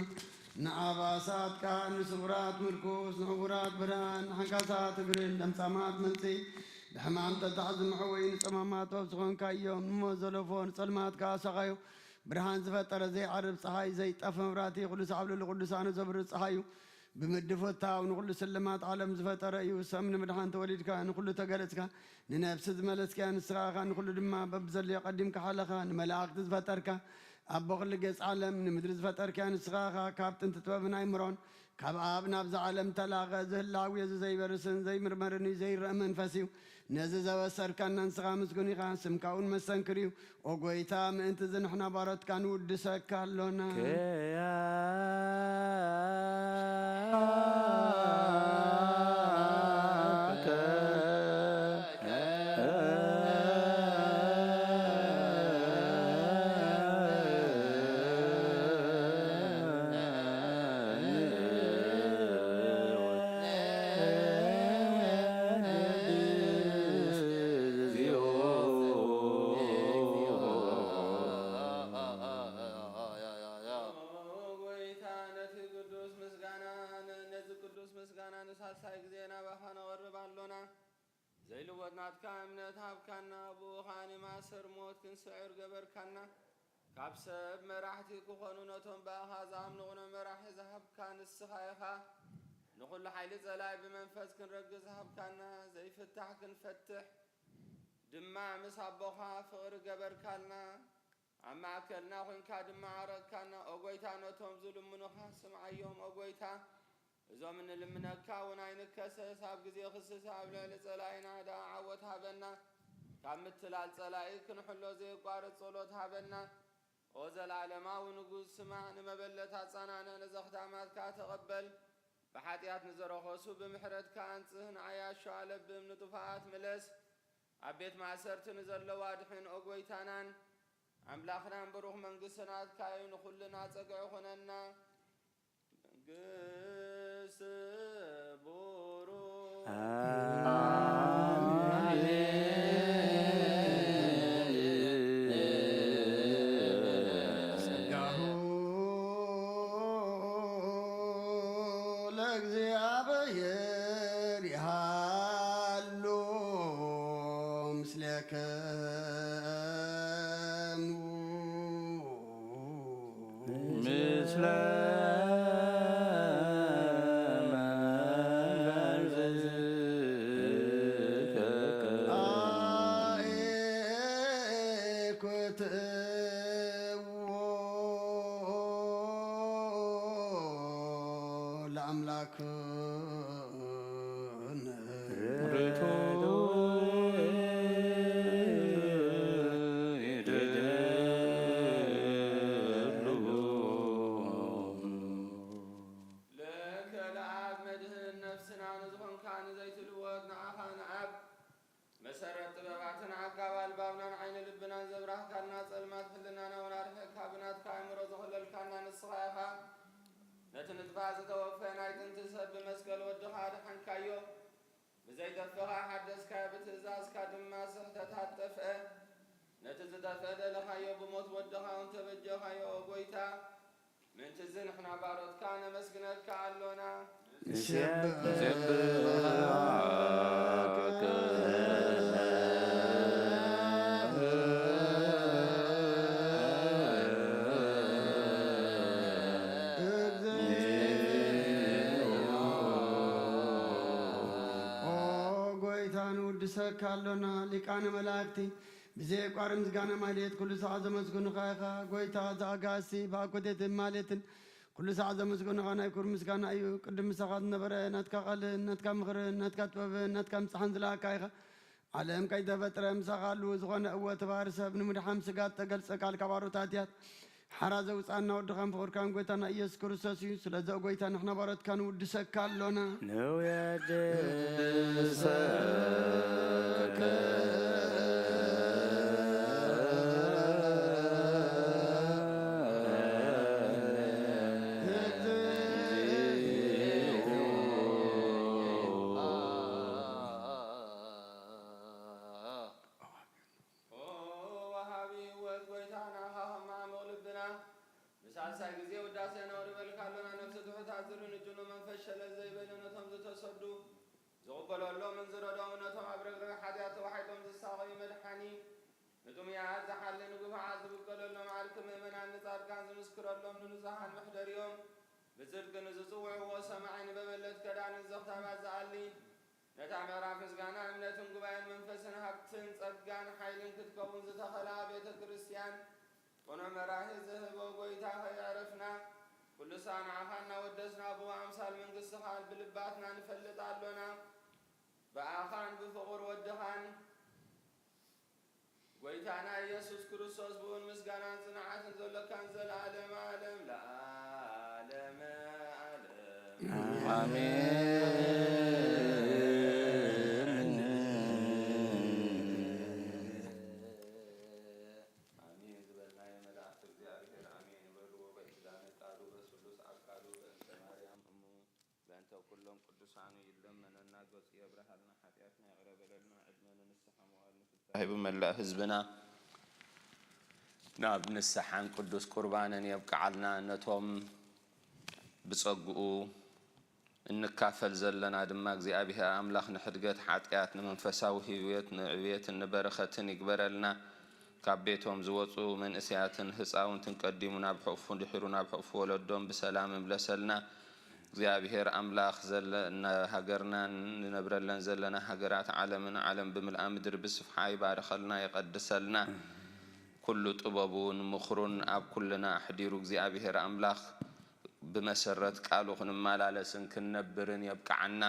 ንኣባሳትካ ንስውራት ምርኩስ፣ ንዕውራት ብርሃን፣ ንሓንካሳት እግርን ለምጻማት መንጽሂ፣ ብሕማም ተታሕዙ መሕወዪ፣ ንጸማማት ዶብ ዝኾንካዮም፣ ንሞት ዘለፎ ንጸልማት ከኣ ሰቓዮ፣ ብርሃን ዝፈጠረ ዘይዓርብ ጸሓይ፣ ዘይጠፍ መብራህቲ፣ ኩሉ ሳዕ ኣብ ልዕሊ ቅዱሳኑ ዘብርህ ጸሓዩ፣ ብምድፍታው ንኹሉ ስልማት ዓለም ዝፈጠረ እዩ። ሰብ ንምድሓን ተወሊድካ፣ ንኹሉ ተገለጽካ፣ ንነፍሲ ዝመለስካያ ንስኻ ኢኻ፣ ንኹሉ ድማ በብዘድልዮ ቀዲምካ ሓለኻ። ንመላእኽቲ ዝፈጠርካ፣ ኣቦ ኩሉ ገጽ ዓለም፣ ንምድሪ ዝፈጠርካያ ንስኻ ኢኻ። ካብ ጥንቲ ጥበብን ኣይምሮን፣ ካብ ኣብ ናብዛ ዓለም ተላኸ፣ ዝህላው እዩ፣ እዚ ዘይበርስን ዘይምርመርን እዩ፣ ዘይረአ መንፈስ እዩ። ነዚ ዘበሰርካና ንስኻ ምስጉን ኢኻ፣ ስምካ እውን መሰንክር እዩ። ኦ ጐይታ፣ ምእንቲ እዚ ንሕና ባሮትካ ንውድሰካ ኣሎና። ኦ ጐይታ፣ ነቲ ቅዱስ ምስጋና፣ ነዚ ቅዱስ ምስጋና ንሳልሳይ ግዜ ናባኻ ነቐርብ ኣሎና። ዘይልወጥ ናትካ እምነት ሃብካና፣ ብኡ ኸኣ ንማእሰር ሞት ክንስዕር ገበርካና። ካብ ሰብ መራሕቲ ክኾኑ ነቶም ብኣኻ ዝኣምኑቕኖ መራሒ ዝሃብካ ንስኻ ኢኻ። ንኹሉ ሓይሊ ጸላኢ ብመንፈስ ክንረግጽ ዝሃብካና፣ ዘይፍታሕ ክንፈትሕ ድማ ምስ ኣቦኻ ፍቕሪ ገበርካልና። ኣብ ማእከልና ኾንካ ድማ ዓረቕካና። ኦ ጐይታ፣ ነቶም ዝልምኑኻ ስምዓዮም። ኦ ጐይታ፣ እዞም እንልምነካ እውን ኣይንከሰስ። ኣብ ግዜ ክስስ ኣብ ልዕሊ ጸላኢና ደኣ ዓወት ሃበና። ካብ ምትላል ጸላኢ ክንሕሎ ዘየቋርጽ ጸሎት ሃበና። ኦ ዘለኣለማዊ ንጉስ፣ ስማዕ፣ ንመበለት ኣጸናንዕ፣ ንዘኽታማትካ ተቐበል። ብሓጢኣት ንዝረኸሱ ብምሕረትካ ኣንጽህ፣ ንዓያሾ ኣለብም፣ ንጥፉኣት ምለስ። ኣብ ቤት ማእሰርቲ ንዘለዉ ኣድሕን። ኦ ጐይታናን ኣምላኽናን፣ ብሩኽ መንግስቲ ናትካ እዩ። ንኹልና ጸግዒ ኩነና። መንግስት ቡሩ ጸጋሁ ለእግዚኣብሔር ይሃሉ ምስሌክሙ። ምስለ አእኩትዎ ለአምላክነ። ርቱዕ ገድሉ። ለእከ ለአብ መድህን ነፍስና ንዝኾንካ ንዘይትልወጥ ንዓኻ ንኣብ መሰረት ጥበባትን ዓቃብ ኣልባብናን ዓይነ ልብናን ዘብራህካልና ጸልማት ሕልናና እውን ኣርሒቕካ ብናትካ ኣእምሮ ዘኸለልካና ንስኻ ኢኻ። ነቲ ንጥፋእ ዝተወፈየ ናይ ጥንቲ ሰብ ብመስቀል ወድኻ ኣድሓንካዮ። ብዘይጠፍእ ሓደስካዮ፣ ብትእዛዝካ ድማ ስሕተት ኣጠፍአ። ነቲ ዝጠፍአ ደለኻዮ፣ ብሞት ወድኻ እውን ተበጀኻዮ። ኦ ጐይታ፣ ምእንቲ እዚ ንሕና ባሮትካ ነመስግነካ ኣሎና። ንሴብሐካ። ኦ ጐይታ፣ ንውድሰካ ኣሎና። ሊቃነ መላእክቲ፣ ብዘየቋርጽ ምስጋና ማሕሌት ኩሉ ሰዓት ዘመስግኑኻ ኢኻ። ጐይታ፣ እዚ ኣጋእዝቲ ብኣኮቴትን ማሕሌትን ኩሉ ሰዓት ዘመስግኑኻ ናይ ክብሪ ምስጋና እዩ። ቅድም ምሳኻ ዝነበረ ናትካ ቃልን ናትካ ምኽርን ናትካ ጥበብን ናትካ ምጽሓን ዝለኣካ ኢኻ። ዓለም ከይተፈጥረ ምሳኻ ህልው ዝኾነ እወ ተባህሪ ሰብ ንምድሓን ስጋ እተገልጸ ቃልካ ባሮታት እያት። ሓራ ዘውጽኣና ወድኻን ፍቕርካን ጐይታና ኢየሱስ ክርስቶስ እዩ። ስለዚ ኦ ጐይታ ንሕና ባሮትካ ንውድሰካ ኣሎና። ንውድሰከ። ኦ ወሃቢ ህይወት ጐይታ፣ ናኻ ከማዕሙቕ ልብና፣ ሳልሳይ ግዜ ውዳሴ ነቕርበልካ ኣሎና። ነፍሲ ትሑት ኣዝርን እጅኑ መንፈስ ሸለል ዘይበለ ነቶም ዝተሰዱ ዝቕበለሎምን ዝረድኦምን ነቶም ኣብ ረግረግ ሓጢኣት ተዋሒጦም ዝሳቐዩ መድሓኒ፣ ንጥሙያት ዝሓሊ ንግፉዓት ዝብቀለሎም ዓርኪ ምእመናን ንጻድቃን ዝምስክረሎም ንንጹሓን መሕደሪኦም ብጽድቂ ንዝጽውዕዎ ሰማዒ ንበበለት ከዳንን ዘኽታባት ዝኣሊ ነታ ምዕራፍ ምስጋና እምነትን ጉባኤን መንፈስን ሃብትን ጸጋን ሓይልን ክትከውን ዝተኸላ ቤተ ክርስቲያን ቅኑዕ መራሒ ዝህቦ ጐይታ ኸየዕረፍና፣ ኩሉ ሳዕ ንዓኻ እናወደስና፣ ብኡ ኣምሳል መንግሥትኻ ብልባትና ንፈልጥ ኣሎና። ብኣኻን ብፍቑር ወድኻን ጐይታና ኢየሱስ ክርስቶስ፣ ብኡን ምስጋናን ጽንዓትን ዘሎካን ዘለዓለመ ዓለም ለዓለመ ዓለም። ኣሜን። ኣሜን ዝበልናዮ መላእክቲ እግዚኣብሔር ኣሜን ይበልዎ። በኪዳነ ቃሉ በስሉስ ኣካሉ በእንተ ማርያም እሙ በእንተ ኩሎም ቅዱሳኑ ይለመነና። ገጹ የብርሃልና፣ ሓጢኣትና ይቕረ በለልና፣ ዕድመ ንንስሓ መዋል ንፍስሓ ሂቡ መላእ ህዝብና ናብ ንስሓን ቅዱስ ቁርባንን የብቅዓልና። ነቶም ብጸግኡ እንካፈል ዘለና ድማ እግዚኣብሔር ኣምላኽ ንሕድገት ሓጢኣት፣ ንመንፈሳዊ ህይወት፣ ንዕብየትን ንበረኸትን ይግበረልና። ካብ ቤቶም ዝወጹ መንእሰያትን ህጻውንትን ቀዲሙ ናብ ሕቑፉ ድሒሩ ናብ ሕቑፉ ወለዶም ብሰላም እምለሰልና። እግዚኣብሔር ኣምላኽ ዘለ-፣ ሃገርናን ንነብረለን ዘለና ሃገራት ዓለምን ዓለም ብምልኣ ምድሪ ብስፍሓ ይባርኸልና፣ ይቐድሰልና። ኩሉ ጥበቡን ምኽሩን ኣብ ኩልና ኣሕዲሩ እግዚኣብሔር ኣምላኽ ብመሰረት ቃሉ ክንመላለስን ክንነብርን የብቅዓና።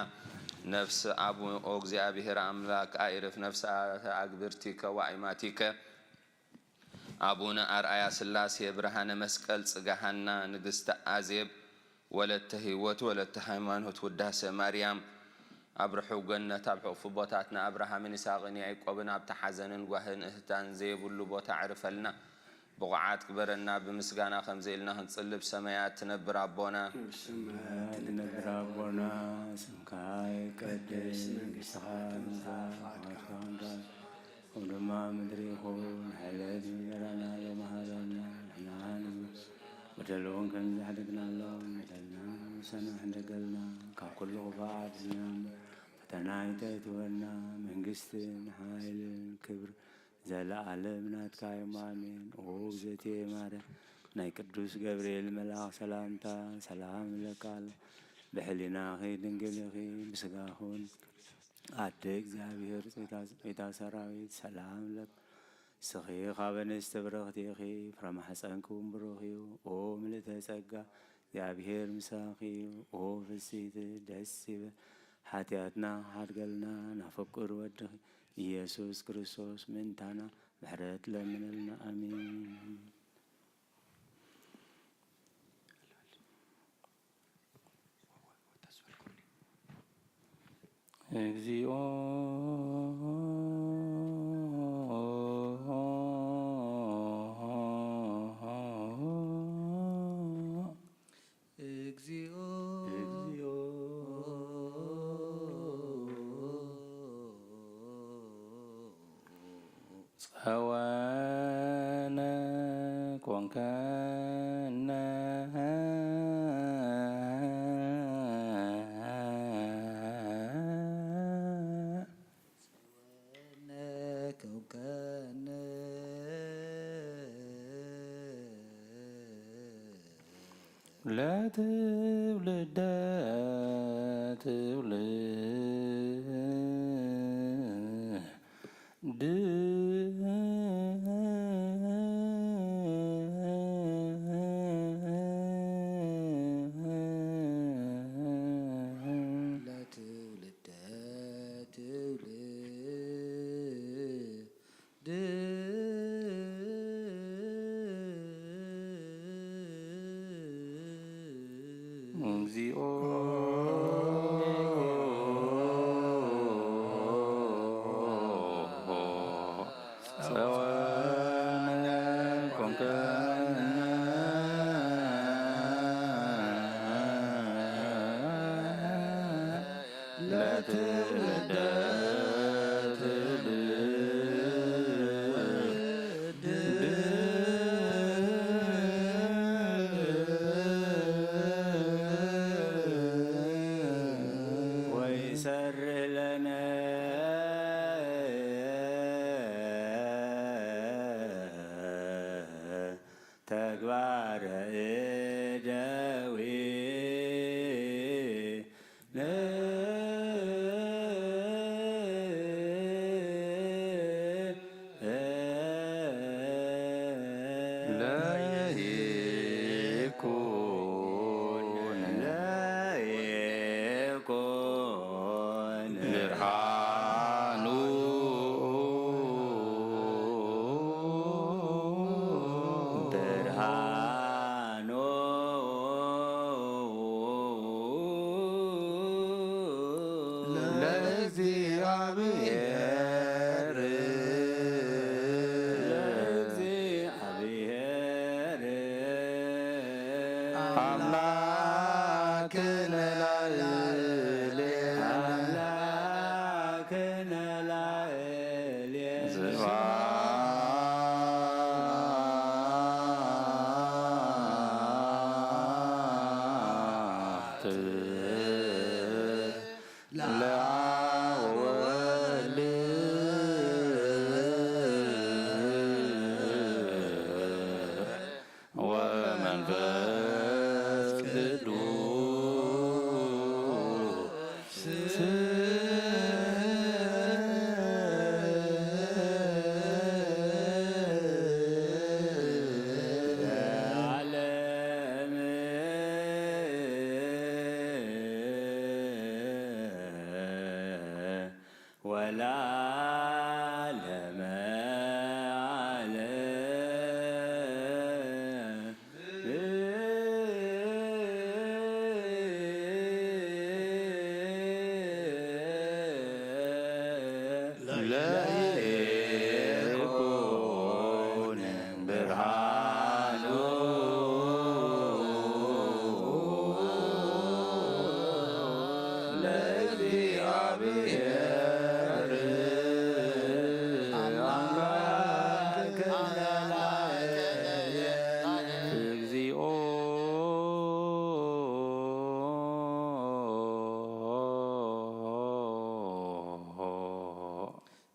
ነፍሲ ኣቡ-፣ ኦ እግዚኣብሔር ኣምላክ፣ ኣይርፍ ነፍሳተ ኣግብርቲከ ወኣይማቲከ፣ ኣቡነ ኣርኣያ ስላሴ፣ ብርሃነ መስቀል ጽጋሃና፣ ንግስቲ ኣዜብ፣ ወለተ ህይወት፣ ወለተ ሃይማኖት፣ ውዳሴ ማርያም፣ ኣብ ርሑው ገነት ኣብ ሕቑፉ ቦታት ንኣብርሃምን ይስሐቅን ያዕቆብን ኣብቲ ሓዘንን ጓህን እህታን ዘይብሉ ቦታ ዕርፈልና። ብቑዓት ግበረና፣ ብምስጋና ከምዚ ኢልና ክንጽሊ። ብሰማያት ትነብር ኣቦና። ብሰማያት ትነብር ኣቦና፣ ስምካ ይቀደስ፣ መንግስትኻ ትምጻእ፣ ፍቓድካ ከም ኣብ ሰማይ ከምኡ ድማ ምድሪ ይኹን። ዕለት እንጀራና ሎሚ ሃበና፣ ንሕና ንብል በደሉ እውን ከም ዝሕደግናሎም በደልና ምሳና ሕደገልና፣ ካብ ኩሉ ክፉእ ኣድሕነና፣ ፈተና ኣይተእትወና፣ መንግስትን ሓይልን ክብር ዘለዓለም ናትካ እዮም። ኣሜን። ኦ እግዝእትየ ማርያም፣ ናይ ቅዱስ ገብርኤል መልኣኽ ሰላምታ ሰላም እብለካ ኣለኹ። ብሕሊናኺ ድንግል ኢኺ፣ ብስጋኺ እውን ኣደ እግዚኣብሔር፣ ጽጌታ ሰራዊት ሰላም እብለካ። ንስኺ ካብ ኣንስቲ ብርኽቲ ኢኺ፣ ፍረ ማሕፀንኪ እውን ብሩኽ እዩ። ኦ ምልእተ ጸጋ፣ እግዚኣብሔር ምሳኺ እዩ። ኦ ፍስሕቲ ደስ ይበል፣ ሓጢኣትና ሓድገልና፣ ናብ ፍቁር ወድኺ ኢየሱስ ክርስቶስ ምእንታና ምሕረት ለምነልና። ኣሜን። እግዚኦ እግዚኦ። ጸወነ ኮንከነ። ጸወነ ኮንከነ። ለትውልደ ትውልድ ለትውልደ ትውልድ እግዚኦ። ጸወነ ኮንከነ። ለትውልደ ትውልድ እደዊ ለይኩን ለይኩን ብርሃኑ ብርሃኑ ለእግዚኣብሔር ለእግዚኣብሔር ኣምላክነ ላዕሌነ ኣምላክነ ላዕሌነ ስብሐት ለአብ ወወልድ ወመንፈስ ቅዱስ ለዓለም ወለዓለመ ዓለም። ለይኩን ብርሃኑ ለእግዚኣብሔር ኣምላክ እግዚኦ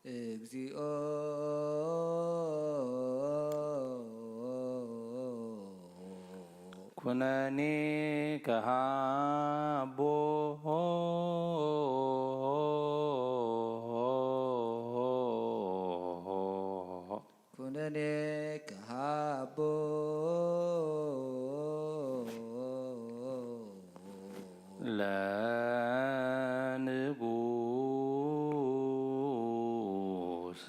እግዚኦ ኩነኔ ከሃቦ ኩነኔ ከሃቦ ለንጉስ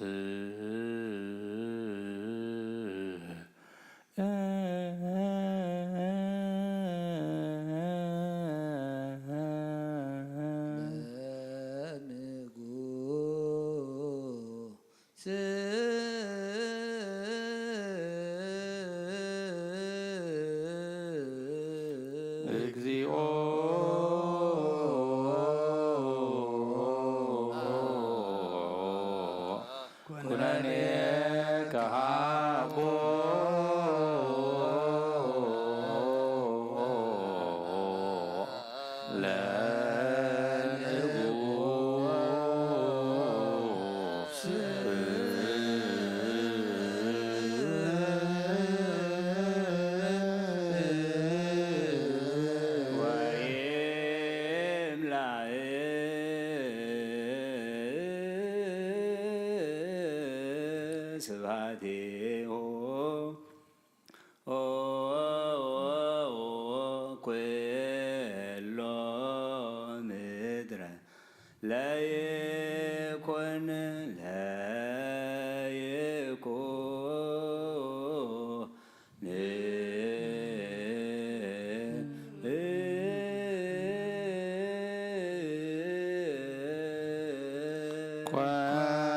ለንጉስ እግዚኦ ኩነኔ ከሃቦ ለንጉስ ወይምላእ ስብሐቲሁ ኩሎ ምድረ ለይኩን ለይኩን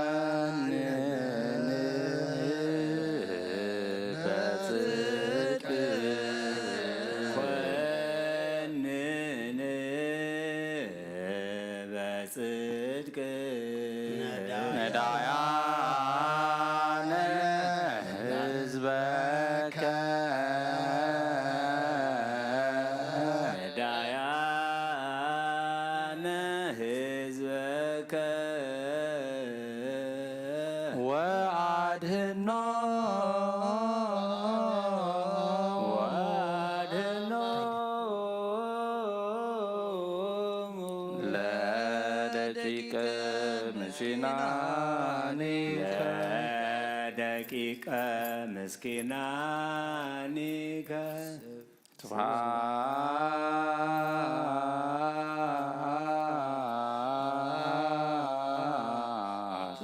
ኮንን በጽድቅ ኮንን በጽድቅ ለደቂቀ ምስኪናኒከ ስብሐት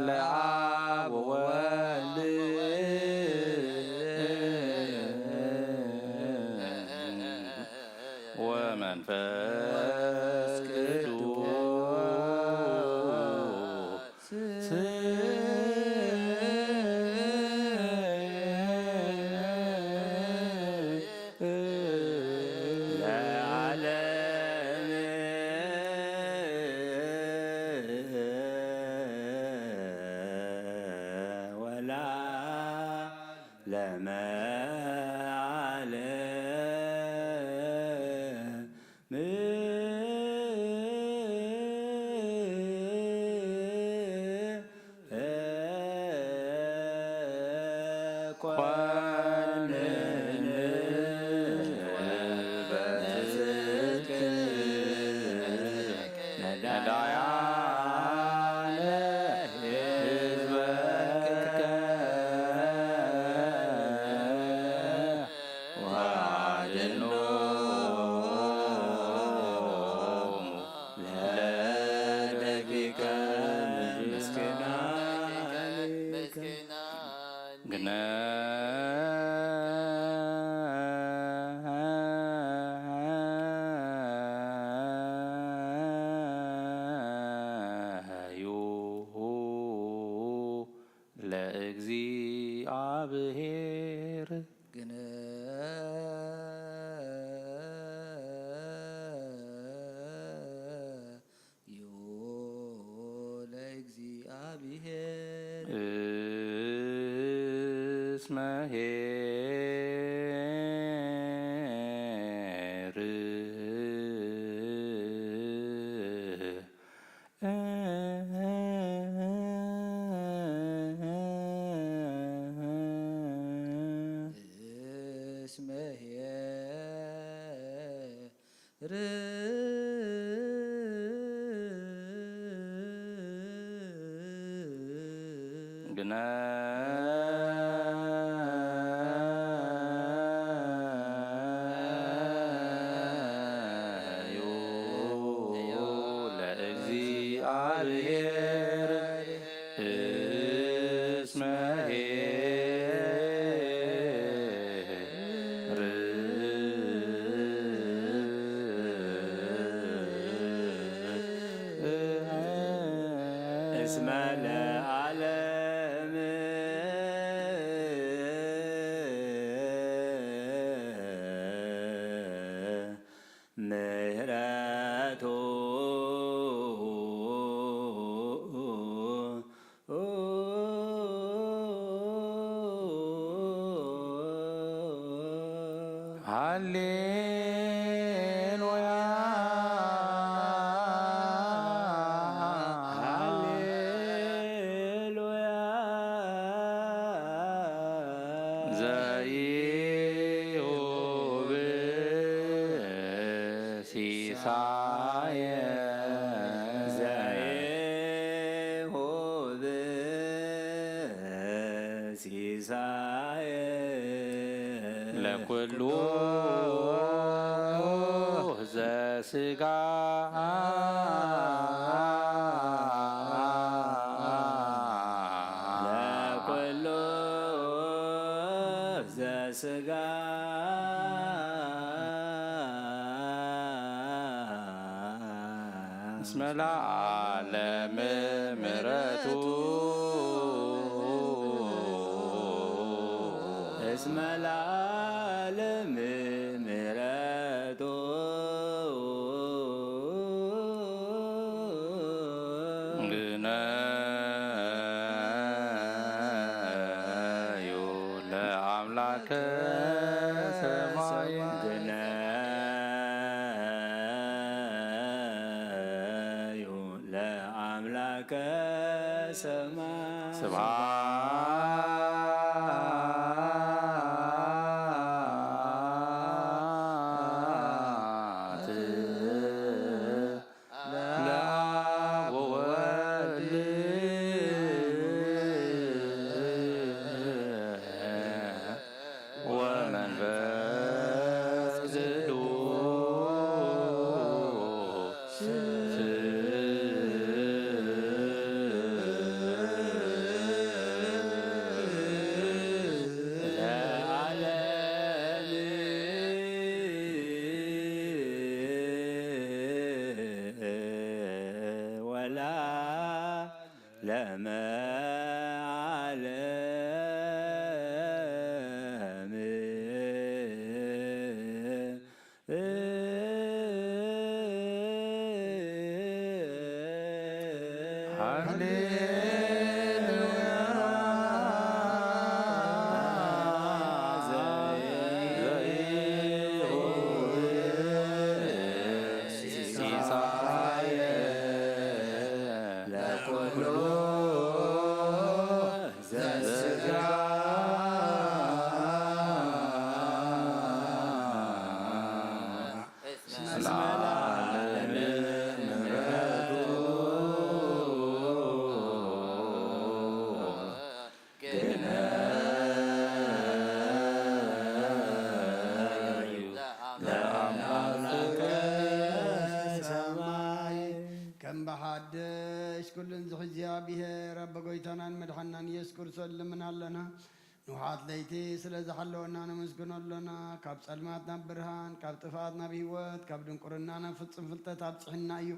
ለአብ ወወልድ ወመንፈስ ቅዱስ ለዓለም ወለዓለመ ዓለም። ለደቂቀ ምስኪናን ግነ ለእግዚአብሔር። ግነ ዩ ለእግዚአብሔር። እስመ ኄር እስመ ኄር ግነ ዩ ለእግዚአብሔር እስመ ኄር እስመ ለዓለም ምሕረቱ ሃሌሉያ ሃሌሉያ ዘይሁብ ሲሳየ ዘይሁብ ሲሳየ ለኩሉ ዘስጋ ለኩሉ ዘስጋ እስመ ለዓለም ምሕረቱ እስመ ለዓለም ምሕረቱ ግነዩ ለአምላከ ሰማይ ግነዩ ለአምላከ ሰማይ ስብሐት መድሓንናን ኢየሱስ ክርስቶስ ንልምን ኣለና። ንውሓት ለይቲ ስለ ዝሓለወና ነመስግኖ ኣሎና። ካብ ጸልማት ናብ ብርሃን፣ ካብ ጥፍኣት ናብ ህይወት፣ ካብ ድንቁርና ናብ ፍጹም ፍልጠት ኣብጽሕና እዩ።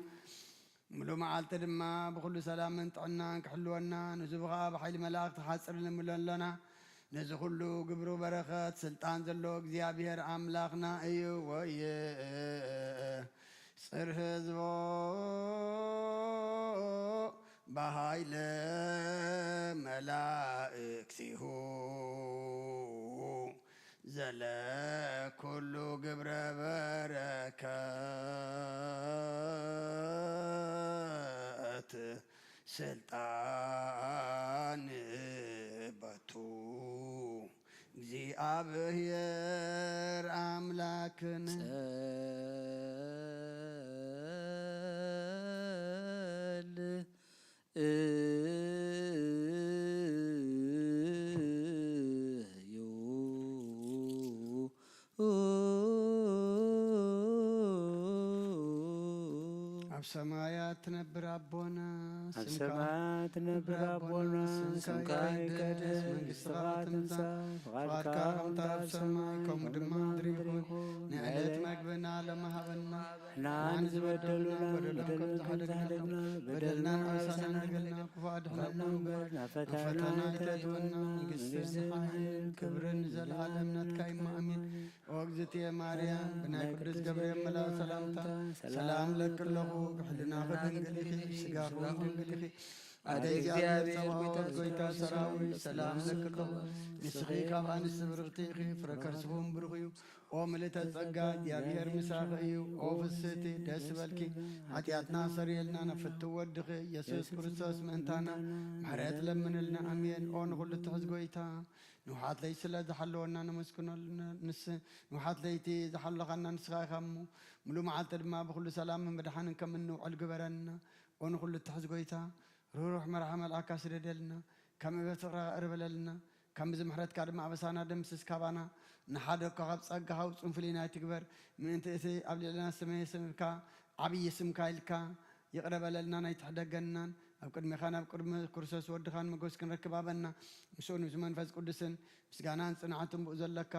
ምሉእ መዓልቲ ድማ ብኹሉ ሰላምን ጥዕናን ክሕልወና፣ ንህዝቡ ኸኣ ብሓይሊ መላእኽቲ ሓጽር ንምሎ ኣሎና። ነዚ ኹሉ ግብሩ በረኸት ስልጣን ዘለዎ እግዚኣብሔር ኣምላኽና እዩ። ወየ ጽር ህዝቦ ብሃይለ መላእክቲሁ ዘለ ኩሉ ግብረ በረከት ስልጣን በቱ እግዚኣብሔር ኣምላክን ጸል እዩ። ኣብ ሰማያት ትነብር ኣቦና፣ ኣብ ስምካ ሰማያት ትነብር ኣቦና፣ ስምካ ይቀደስ፣ መንግስትኻ ትምጻእ፣ ፍቓድካ ከምታ ኣብ ሰማይ ከምኡ ድማ ምድሪ ይኹን። ናይ ዕለት መግብና ሎሚ ሃበና፣ ንዓን ዝበደሉና በደሎም ከም ዝሓደግና፣ በደልና ንዓሳና ንገልና፣ ክፉእ ኣድሕነና እምበር፣ ናብ ፈተና ኣይተእትወና፣ መንግስትን ሓይልን ክብርን ንዘለኣለም ናትካ እዩ። ኣሜን። ኦ እግዝእትየ ማርያም፣ ብናይ ቅዱስ ገብርኤል መልኣክ ሰላምታ ሰላም እለኪ ኣለኹ። ብሕልናኺ ድንግል ኢኺ፣ ብስጋኺ እውን ድንግል ኢኺ። ኣደ ኣደ እግዚኣብሔር እግዚኣብሔር ጸባኦት፣ ጎይታ ጎይታ ሰራዊት፣ ሰላም እለኪ ኣለኹ። ንስኺ ካብ ኣንስቲ ብርኽቲ ኢኺ፣ ፍረ ከርስኺ እውን ብሩኽ እዩ። ኦ ምልእተ ጸጋ፣ እግዚኣብሔር ምሳኺ እዩ። ኦ ፍስህቲ፣ ደስ ይበልኪ። ሓጢኣትና ሰርየልና፣ ናብ ፍትው ወድኺ ኢየሱስ ክርስቶስ ምእንታና ምሕረት ለምንልና። ኣሜን። ኦ ንኹሉ ትሕዝ ጎይታ፣ ንውሓት ለይቲ ስለ ዝሓለወና ነመስግነሉ። ንስ-፣ ንውሓት ለይቲ ዝሓለኻና ንስኻ ኢኻ እሞ፣ ምሉእ መዓልቲ ድማ ብኹሉ ሰላምን ብድሓንን ከም እንውዕል ግበረና። ኦ ንኹሉ ትሕዝ ጎይታ፣ ርህሩሕ መርሓ መልኣካ ስደደልና፣ ከም እበት ፍቕርኻ ቅርብ በለልና፣ ከም እዚ ምሕረትካ ድማ ኣበሳና ደምስስ ካባና። ንሓደ እኳ ካብ ጸጋኻ ውጹን ፍልይና ኣይትግበር። ምእንቲ እቲ ኣብ ልዕልና ዝተሰመየ ስምካ፣ ዓብዪ ስምካ ኢልካ ይቕረ በለልናን ኣይትሕደገናን። ኣብ ቅድሜኻን ኣብ ቅድሚ ክርስቶስ ወድኻን ሞገስ ክንረክብ ሃበና። ምስኡን ምስ መንፈስ ቅዱስን ምስጋናን ጽንዓትን ብኡ ዘለካ፣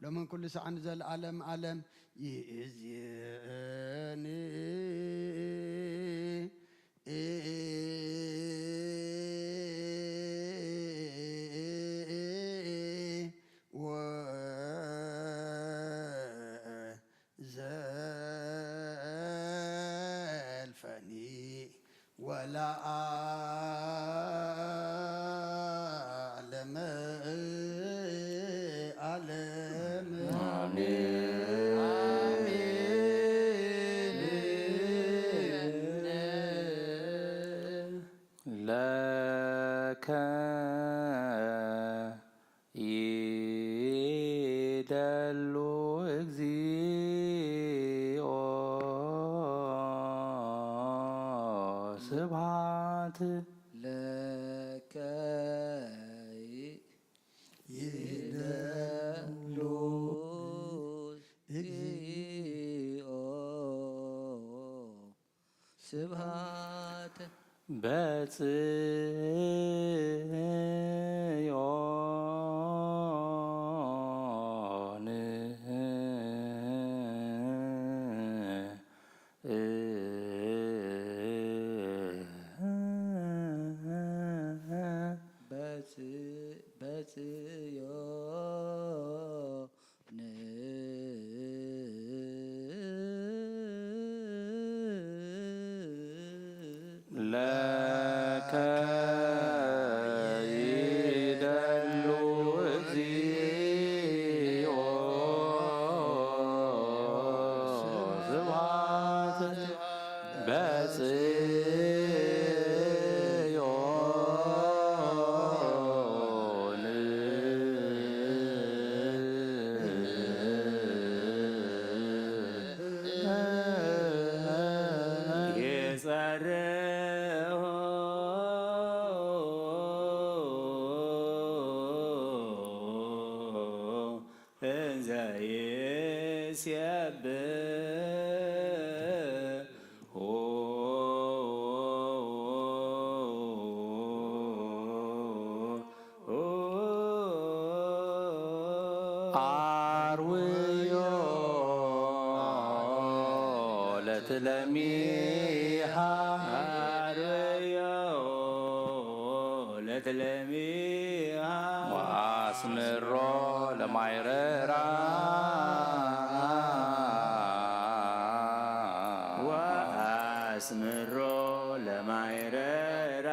ሎምን ኩሉ ሰዓን ንዘለዓለም ዓለም ይእዜኒ። ወዘልፈኒ ወለዓለመ ዓለም። ኣሜን። ለከ ይደሉ እግዚኦ ስብሐት ለከ ይደሉ እግዚኦ ስብሐት በጽዮን። በጽ-፣ በጽዮን ለከ ይደሉ እግዚኦ ስብሐት በጽዮን። ይጸርሁ እንዘ ይሴብሑ። አርውዮ ለትለሚሃ። አርውዮ ለትለሚሃ። ወአስምሮ ለማይረራ። ወአስምሮ ለማይረራ።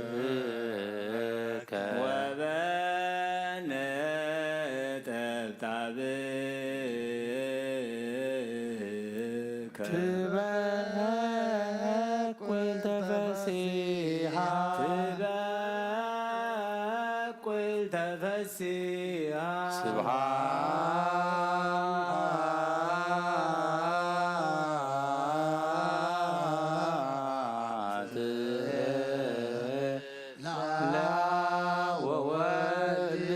ወበነጠብጣብከ። ወበነጠብጣብከ። ትበቁል ተፈሲሃ። ትበቁል ተፈሲሃ። ስብሐት ለወወልድ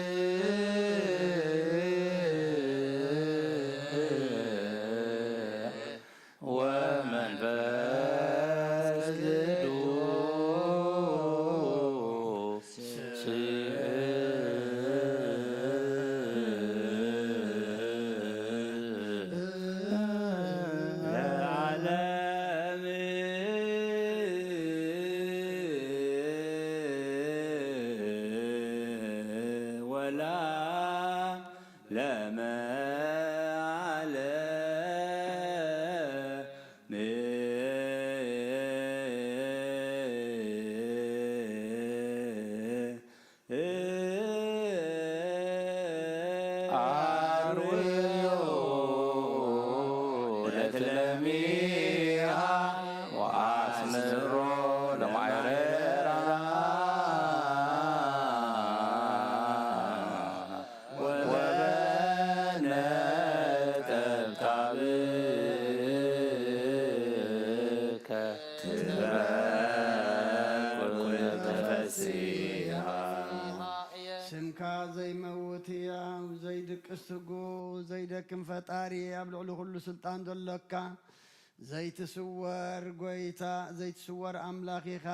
ወመንፈስ ቅዱስ። ለዓለም ወላ ለመዓለም። አርውዮ ለትለሚሃ ወአስምሮ ለማይረራ። ወበነጠብጣብከ ትበቁል ተፈሲሃ። ስምካ ዘይመውት ህያው፣ ዘይድቅስ ትጉህ፣ ዘይደክም ፈጣሪ፣ ኣብ ልዕሊ ኩሉ ስልጣን ዘሎካ፣ ዘይትስወር ጎይታ፣ ዘይትስወር ኣምላኽ ኢኻ።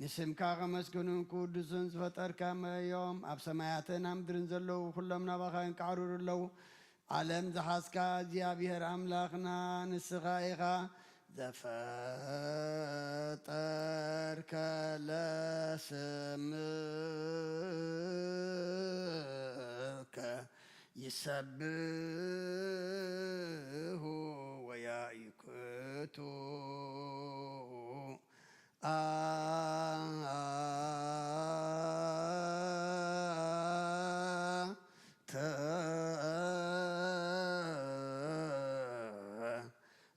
ንስምካ ከመስግኑን ክውድሱን ዝፈጠርካ መዮም ኣብ ሰማያትን ኣብ ምድርን ዘለዉ ኩሎም ናባኻ ይንቃዕሩሩ ኣለዉ። ዓለም ዝሓዝካ እግዚኣብሔር ኣምላኽና ንስኻ ኢኻ። ዘፈጠርከ ለስምከ ይሰብሑ ወያይክቱ። ኣንተ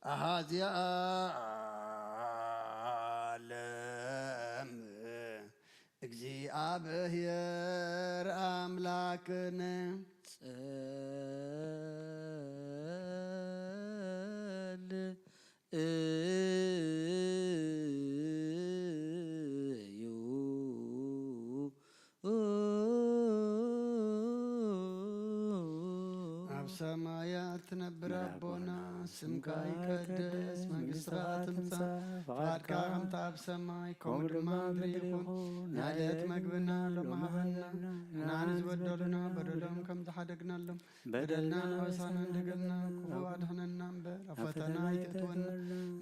አሃዚ ዓለም እግዚኣብሔር ኣምላክነ። ጸል እዩ። ኣብ ሰማያት ትነብር ኣቦና፣ ስምካ ይቀደስ፣ መንግስትኻ ትምጻእ፣ ፍቓድካ ከምቲ ኣብ ሰማይ፣ ከምኡ ድማ ኣብ ምድሪ ይኹን። ናይ ዕለት መግብና ሎሚ ሃበና፣ ንሕና ንዝበደሉና በደሎም ከም ዝሓደግናሎም፣ በደልና ኣበሳና እንደገና፣ ክፉእ ኣድሕነና እምበር፣ ኣብ ፈተና ኣይተእትወና።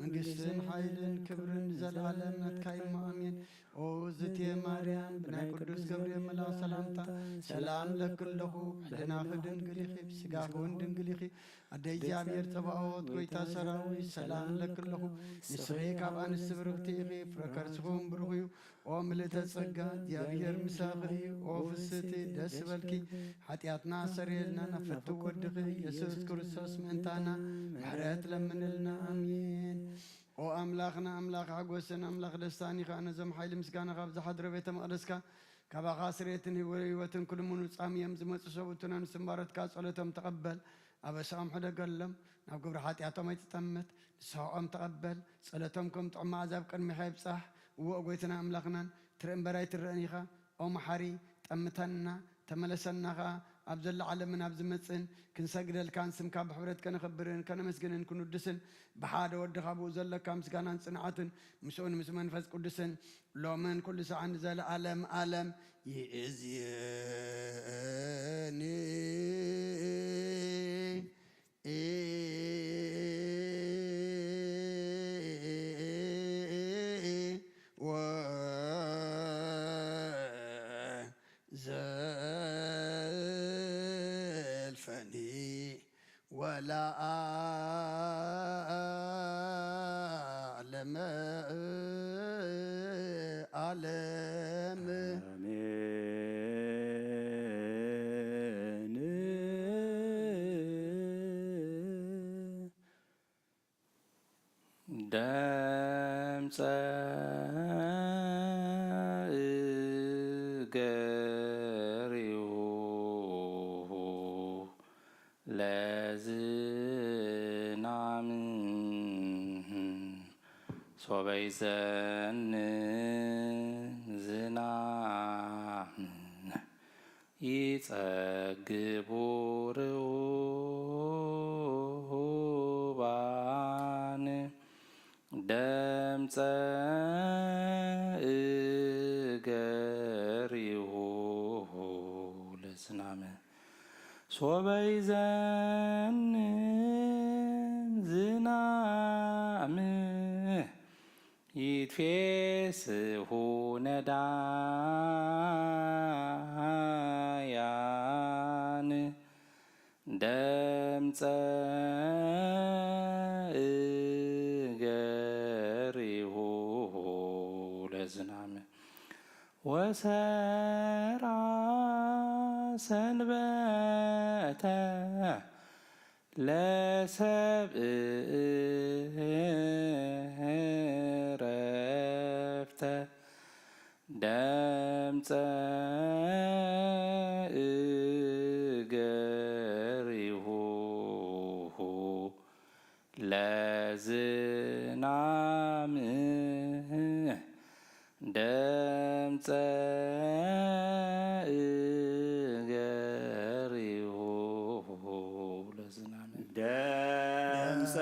መንግስትን ሓይልን ክብርን ንዘለኣለም ናትካ እዩ እሞ፣ ኣሜን። ኦ ዝቴ ማርያም፣ ብናይ ቅዱስ ገብርኤል መልኣኽ ሰላምታ ሰላም እለኪ ኣለኹ። ሕልናኺ ድንግል ኢኺ፣ ስጋኺ እውን ድንግል ኢኺ። ኣደ እግዚኣብሔር ጸባኦት፣ ጎይታ ሰራዊት፣ ሰላም እለኪ ኣለኹ። ንስኺ ካብ ኣንስቲ ብርኽቲ ኢኺ፣ ፍረ ከርስኺ እውን ብሩኽ እዩ። ኦ ምልእተ ጸጋ፣ እግዚኣብሔር ምሳኺ እዩ። ኦ ፍስቲ፣ ደስ ይበልኪ፣ ሓጢኣትና ኣሰርየልና፣ ናብ ፍትው ወድኺ ኢየሱስ ክርስቶስ ምእንታና ምሕረት ለምንልና። ኣሜን። ኦ ኣምላኽና፣ ኣምላኽ ሓጎስን ኣምላኽ ደስታን ኢኻ። ነዞም ሓይሊ ምስጋና ካብ ዝሓድሮ ቤተ መቕደስካ፣ ካባኻ ስርየትን ህይወትን ክልምኑ ጻምዮም ዝመጹ ሰብኡትና ንስም ባሮትካ ጸሎቶም ተቐበል። ኣበሳኦም ሕደገሎም፣ ናብ ግብሪ ሓጢኣቶም ኣይትጠምት። ንስሐኦም ተቐበል፣ ጸሎቶም ከም ጥዑም መኣዛ ኣብ ቅድሚኻ ይብጻሕ። እወ ጎይታና ኣምላኽናን ትርኢ እምበር ኣይትረእን ኢኻ። ኦ መሓሪ፣ ጠምተና፣ ተመለሰና ኸኣ፣ ኣብ ዘሎ ዓለምን ኣብ ዝመጽእን ክንሰግደልካን ስምካ ብሕብረት ከነኽብርን ከነመስግንን ክንውድስን ብሓደ ወድኻ ብኡ ዘለካ ምስጋናን ጽንዓትን ምስኡን ምስ መንፈስ ቅዱስን ሎምን ኩሉ ሰዓን ንዘለኣለም ኣለም ይእዝየኒ። ወዘልፈኒ ወለዓለመ ዓለም። ኣሜን። ደምፀ እገሪሁ ለዝናም ሶበ ይዘን ዝናም ይጸግቡ ርሁባን ደምፀ እገሪሁ ለዝናም ሶበ ይዘንም ዝናም ይትፌስሑ ነዳያን ደምፀ እገሪሁ ለዝናም ወሰርዓ ሰንበተ ለሰብእ ረፍተ ደምፀ እገሪሁ ለዝናም ደምፀ እገሪሁ ለዝናም ደምፀ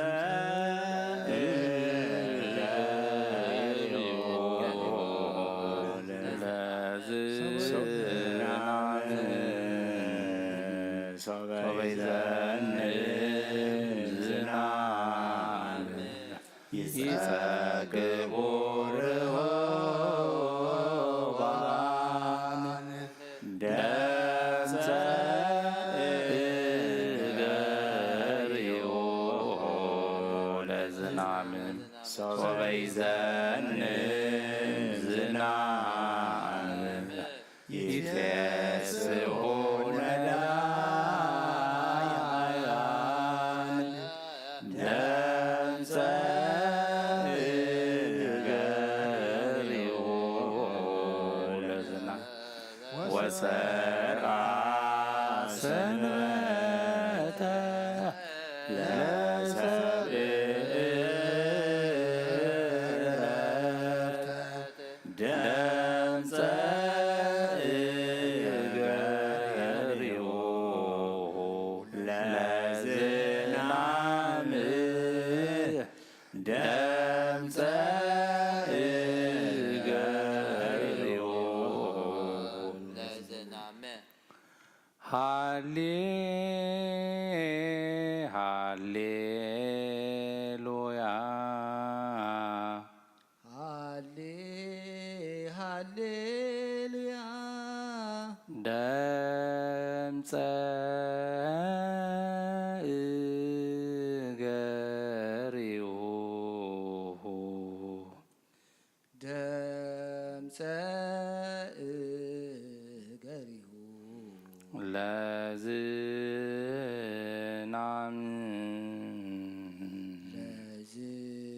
እገሪሁ ለዝናም ሶበ ይዘንብ ዝናም ይጸግቡ ርሁባን ደምፀ እገሪሁ ለዝናም ሶበ ይዘንብ ዝናም ይትፌስሑ ነዳያን ደምፀ እገሪሁ ለዝናም ወሰርዓ ሰንበተ ለሰብእ ረፍተ ደምፀ እገሪሁ ለዝናም ደምፀ እገሪሁ ለዝናም ሃሌ ሃሌሉያ ሃሌ ሃሌሉያ ደምፀ እገሪሁ ደምፀ እገሪሁ ለዝናም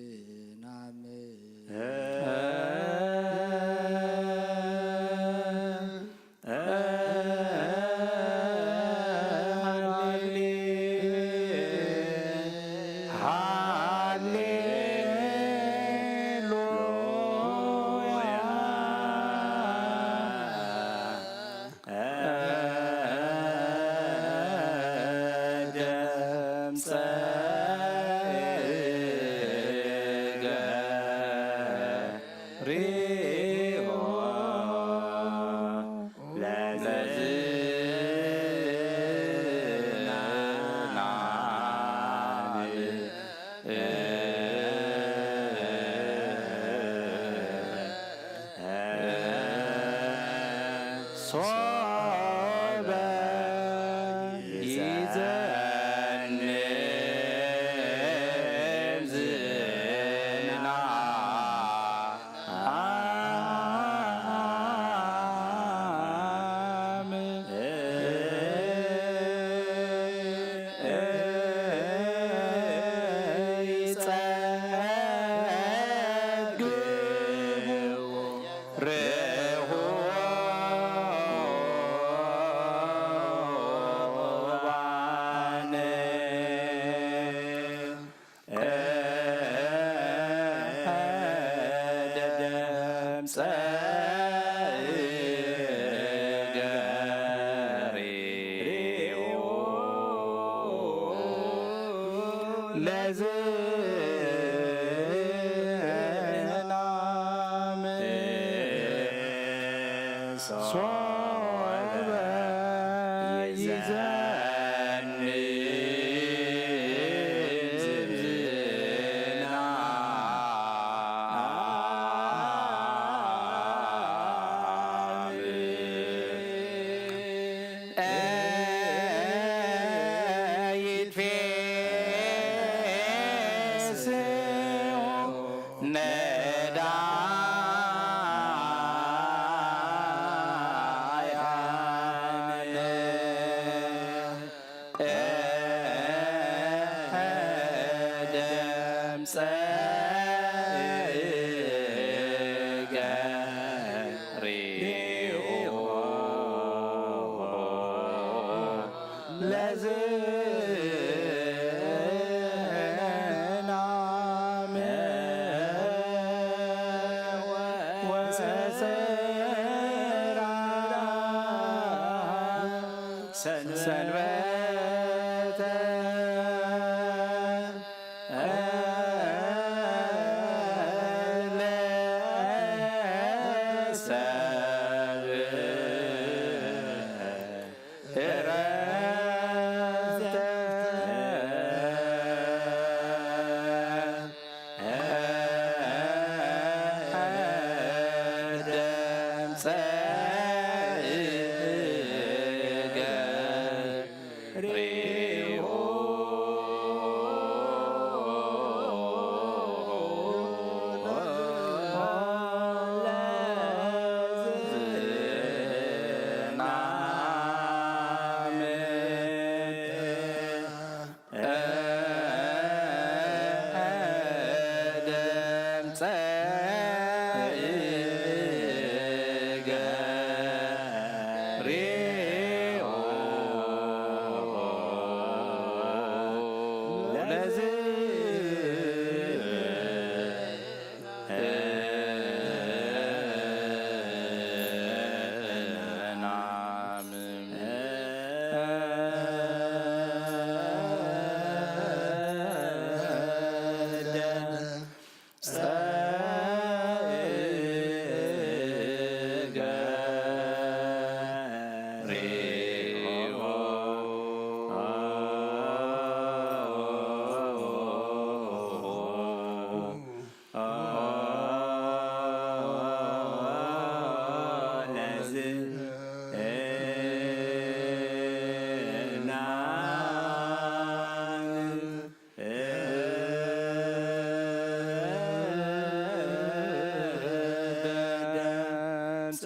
ለዝናም ሶበ ይዘንብ ዝናም ይጸግቡ ርሁባን ደምጸ ገሪው ለዝናም ሶበ ይዘንብ ዝናም ይትፌስሑ ነዳያን ደምጸ ገሪው ለዝናም ወሰራ ሰንበተ ለሰብ እረፍተ ደምጸ ገሪው ለዝናም ደምጸ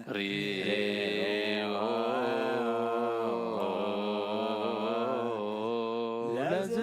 ገሪው ለዝ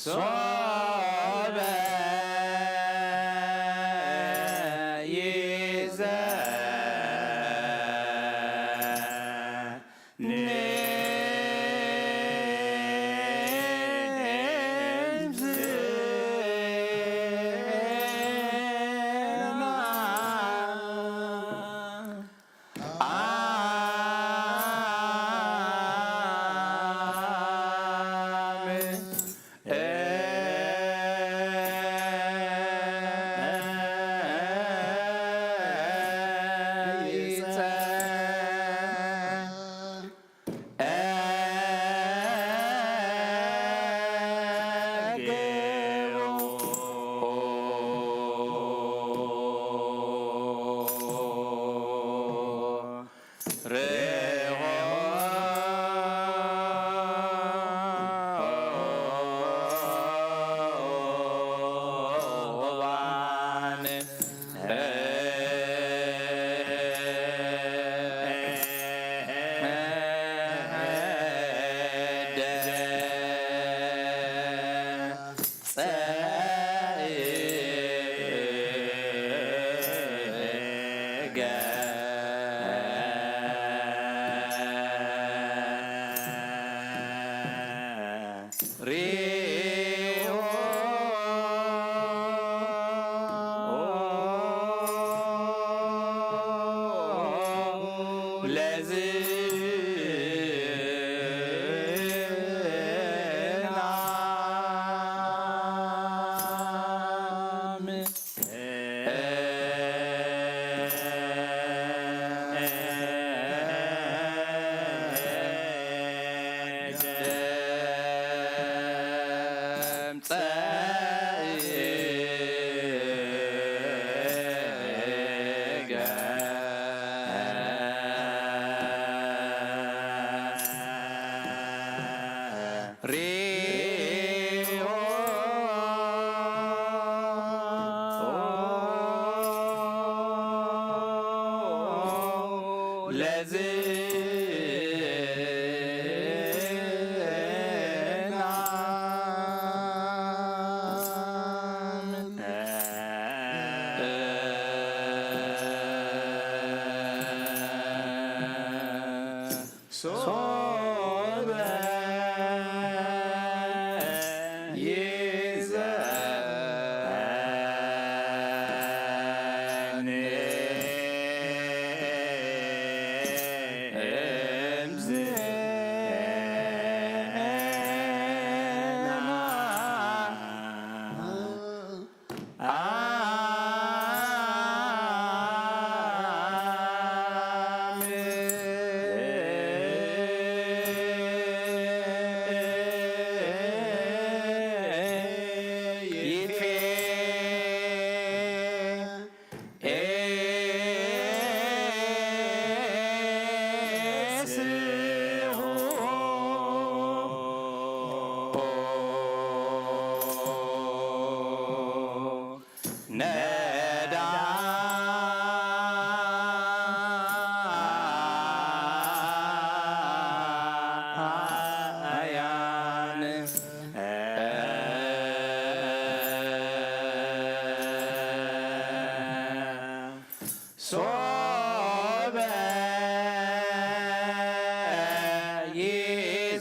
ሶበ ይዘ ሶበ ይዘንምዝ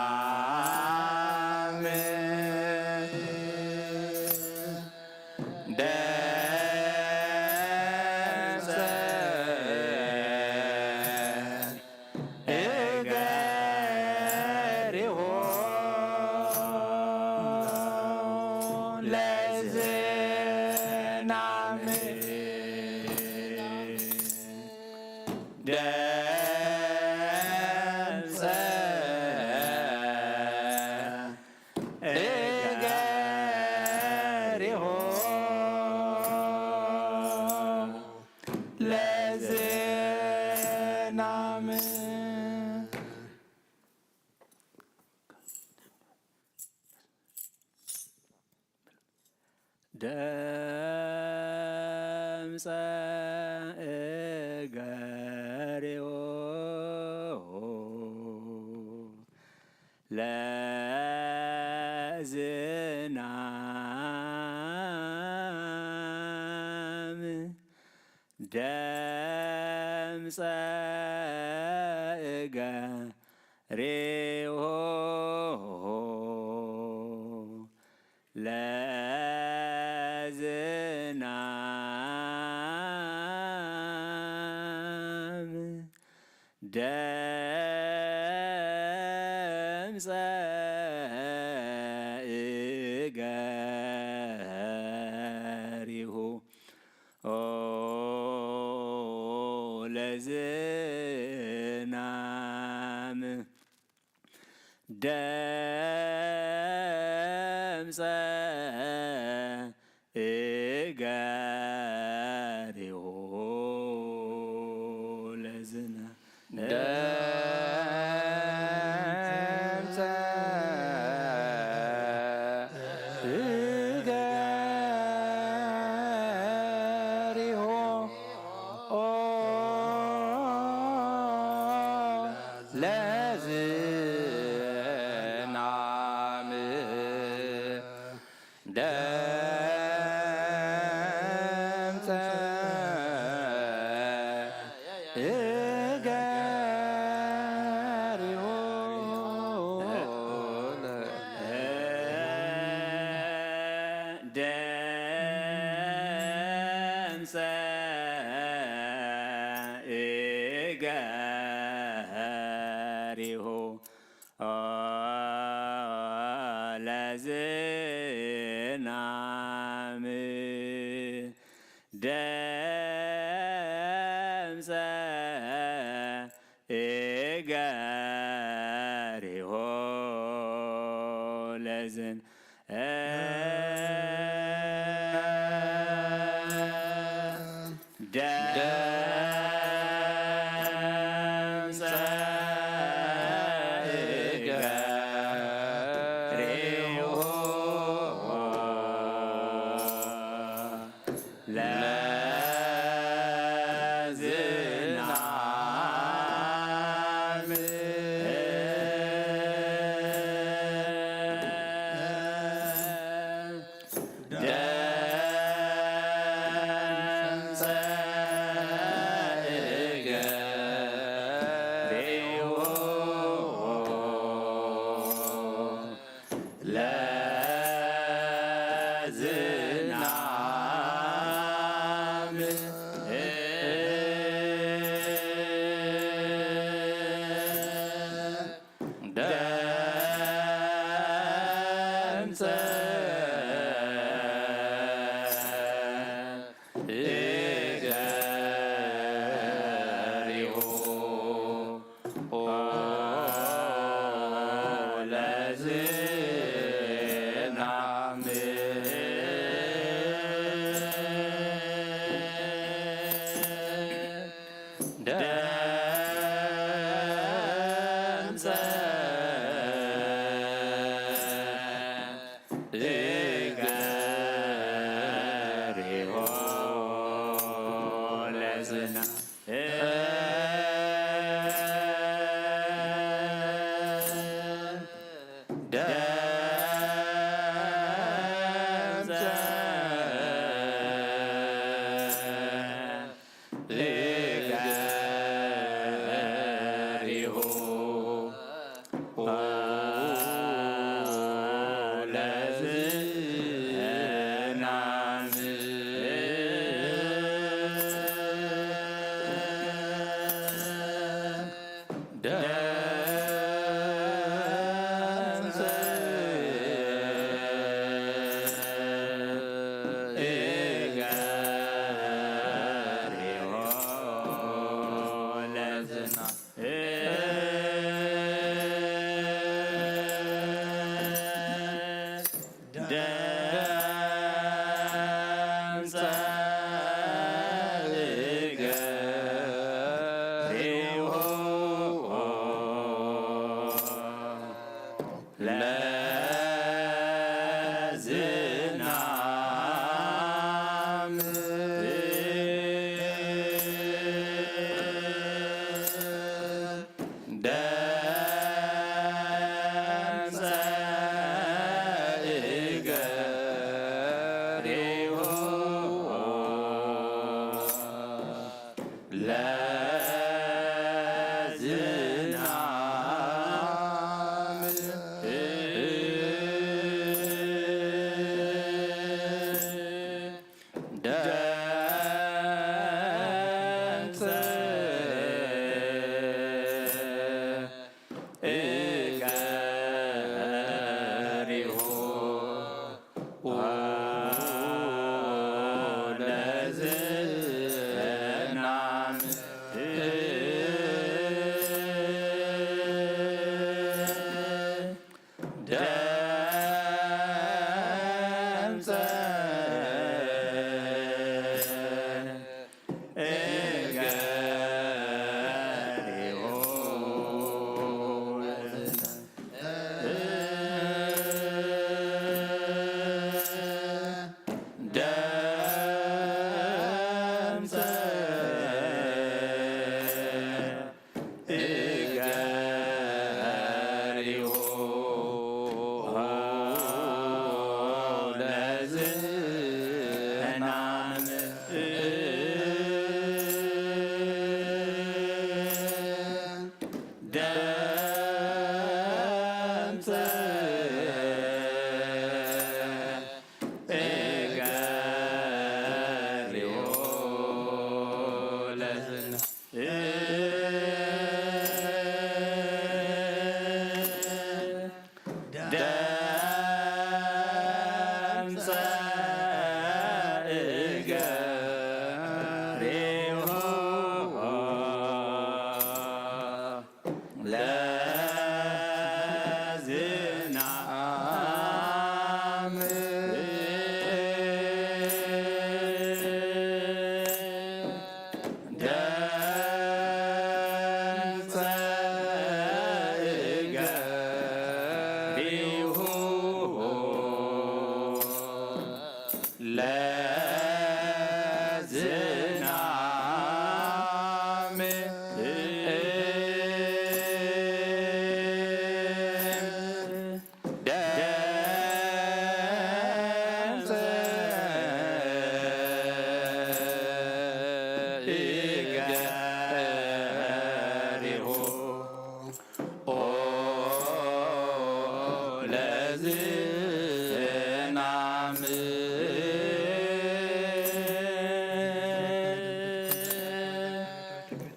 ለዝናም ደምፀ እገሪሆ ለዝናም ደምፀ እገሪሆ ለዝናም ደምፀ እገሪሆ ለዝናም ደምፀ እገሪሆ ለዝናም ደምፀ እገሪሁ ለዝናም ደምፀ እገሪሁ ለዝና ደምፀ እገሪሁ ለዝናም ደምፀ እገሪሁ ደምፀ እገሪሁ ለዝናም ደምፀ እገሪሁ ለዝን ደምፀ እገሪሁ ለዝናም ደምፀ እገሪሁ ለዝናም ደምፀ እገሪሁ ለዝናም ደምፀ እገሪሁ ለዝና ደምፀ ዝናም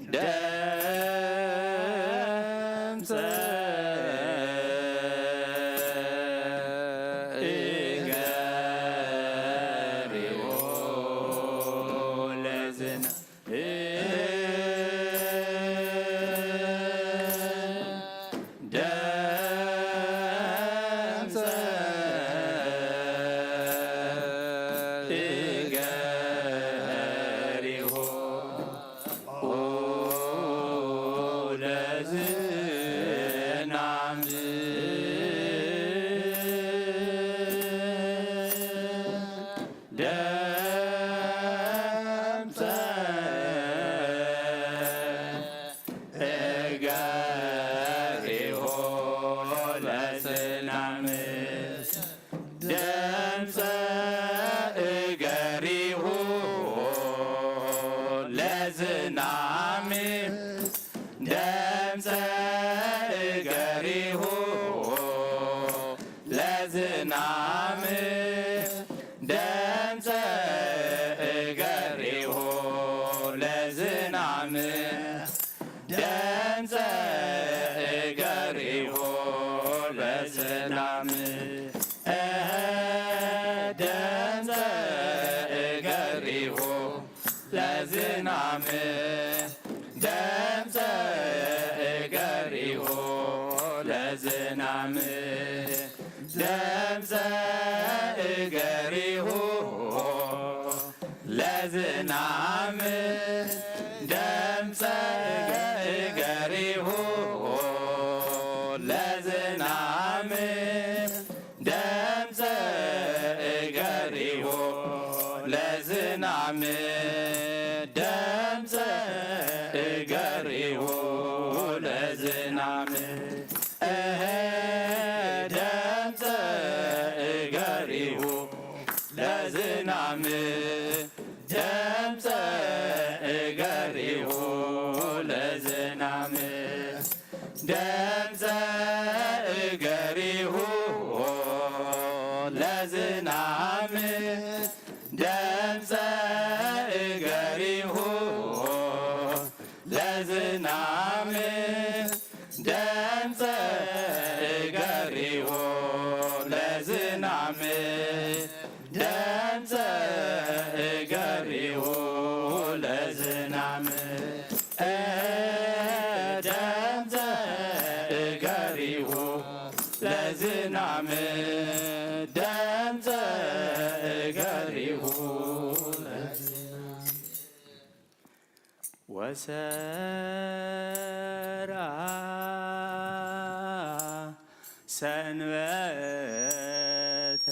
ደምፀ እገሪሆ ለዝናም ደምፀ እገሪሆ ለዝናም ደምፀ እገሪሆ ለዝናም ደምፀ እገሪሁ ለዝናም ደምፀ እገሪሁ ለዝናም ደምፀ እገሪሁ ለዝናም ደምፀ እገሪሁ ለዝናም እህ ደምፀ እገሪሁ ለዝናም ደምፀ እገሪሁ ለዝናም ደምፀ እገሪሁ ለዝናም ደምፀ እገሪሁ ለዝናም ደምፀ እገሪሁ ለዝናም ደምፀ እገሪሁ ለዝናም እህ ደምፀ እገሪሁ ለዝናም ደምፀ እገሪሁ ለዝናም ደምፀ እገሪሁ ለዝናም ደምፀ እገሪሁ ለዝናም ደምፀ እገሪሁ ለዝናም ደምፀ እገሪሁ ለዝናም ደምፀ እገሪሁ ለዝናም ደምፀ እገሪሁ ወሰርዓ ሰንበተ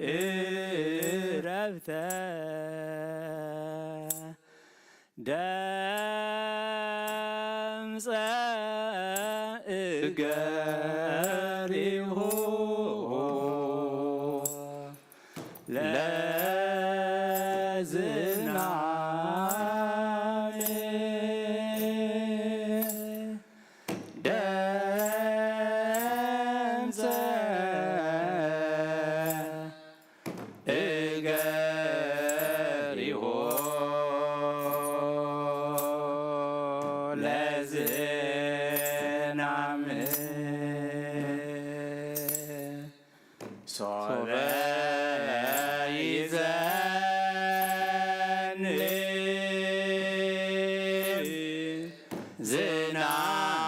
ለሰብእ ረብተ ደምፀ እገሪሁ ለዝናም ደምፀ እገሪሁ ለዝናም ሶበ ይዘንብ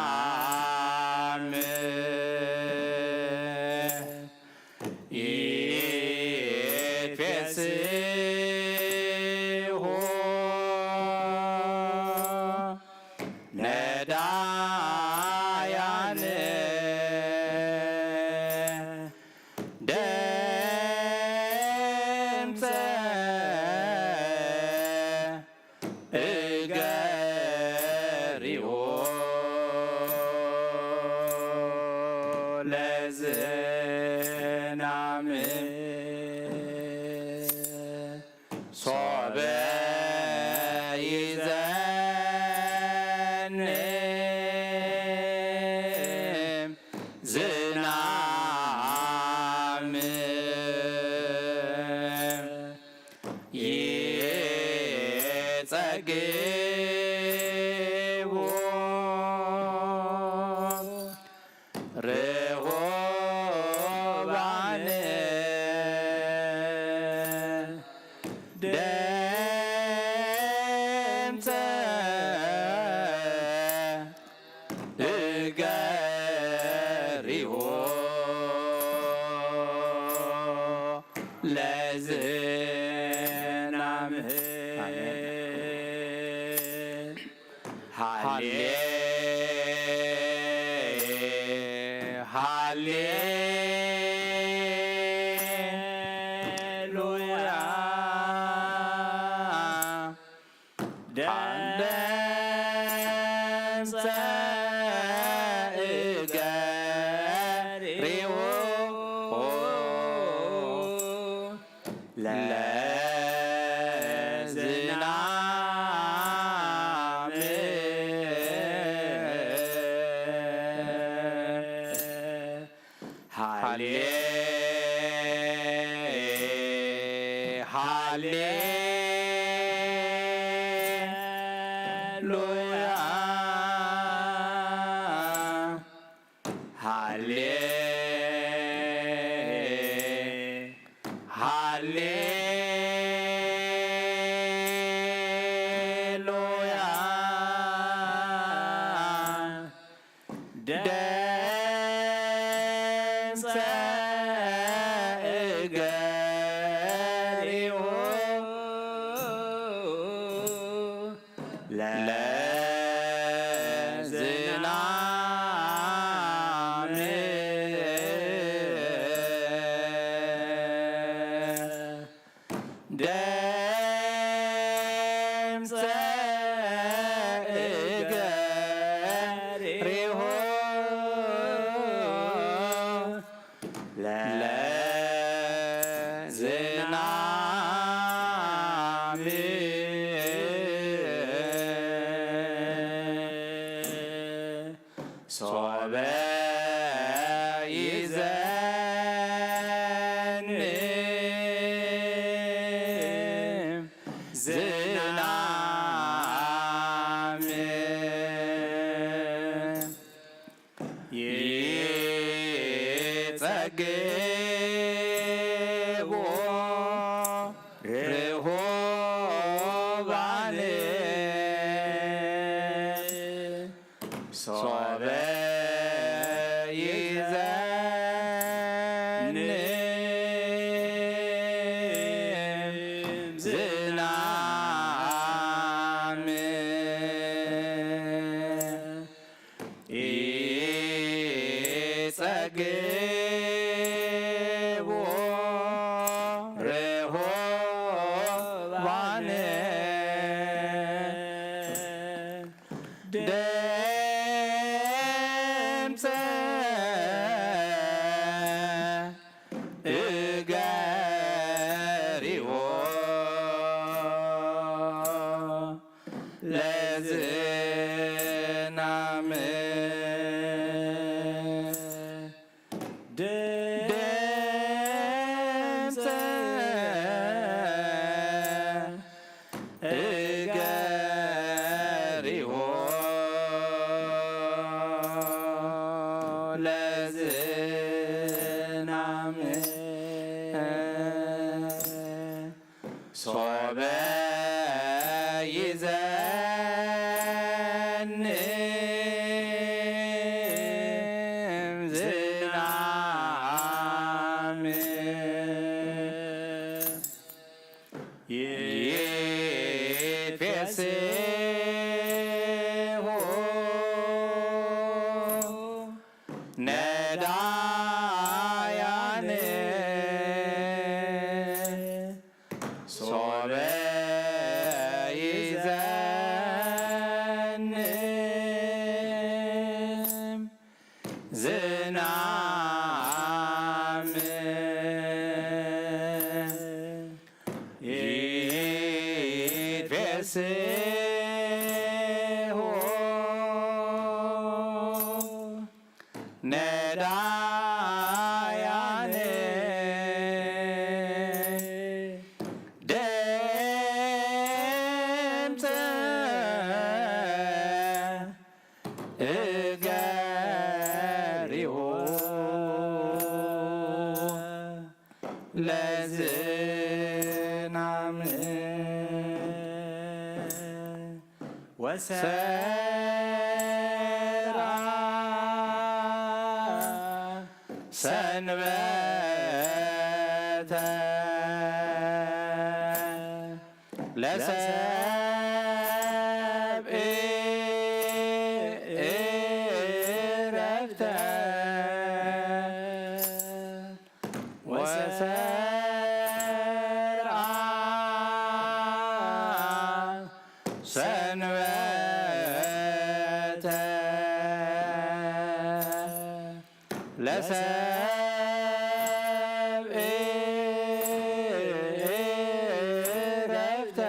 ዝናም ይትፌስሑ ነዳያን ደምፀ እገሪሁ ለዝናም ሶበ ይዘ ግቡ ርሁባን ደምፀ እገሪዎ ለዝናምህ ሃሌ ሃሌሉያ። ደምፀ እገሪዎ ለዝናም ሃሌ ሃሌሉያ። ሃሌ ሃሌሉያ። ደምፀ እገሪሁ ለዝናም ደምፀ እገሪሁ ለዝናም ሶበ ይዘንም ዝናም ይጸግቦ ርሁባን ሶበ ይዘንም ዝናም ይጸግቦ ርሁባን ደምፀ እገሪዎ ለዝናም ደምፀ እገሪዎ ለዝናም ሶበ ይዘንም ዝናም ይትፌስሑ ነዳያን ሶበ ይዘንም ዝናም ይትፌስሑ ነዳያን ደምፀ ሰርዓ ሰንበተ ለሰብእ እረፍተ ወሰርዓ ሰንበተ ለሰብእ እረፍተ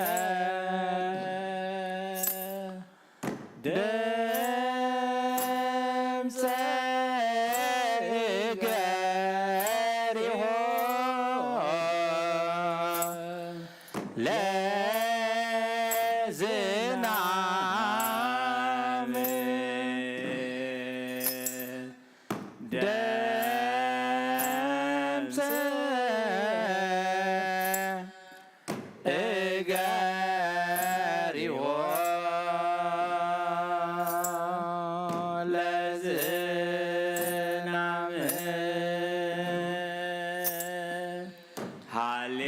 ድምፀ እገሪሆ ለዝናም ደምሰ እገሪዎ ለዝናም ሃሌ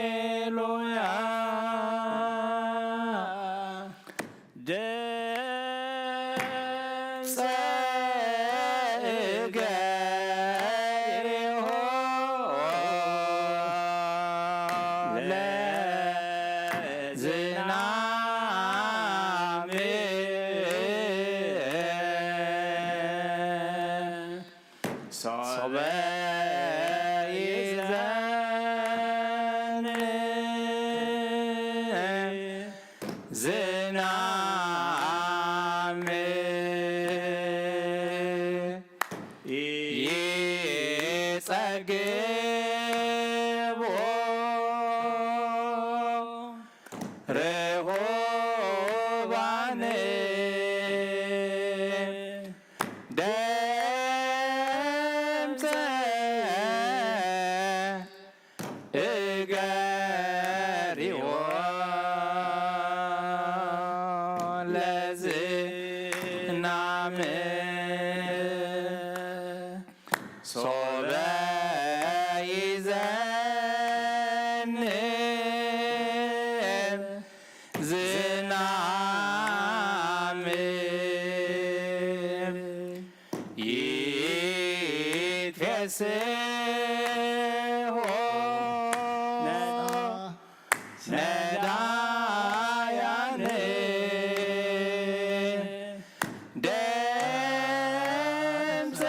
ሃሌሉያ። ደምፀ እገሪሆ ለዝናም ሶበ ይዘንብ ዝናም ይጸግቦ ርሁባን ደምፀ እገሪዎ ለዝናም ሶበ ይዘንብ ዝናም ይትፌስሖ ነዳያን ደምፀ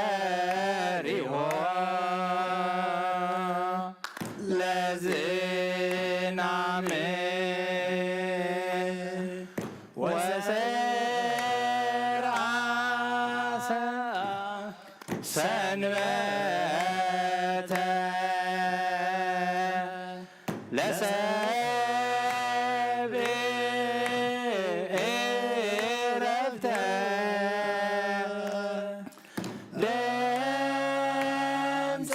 እገሪሆ ለዝናም ወሰርዓ ሰንበተ ለሰብእ ዕረፍተ ደምፀ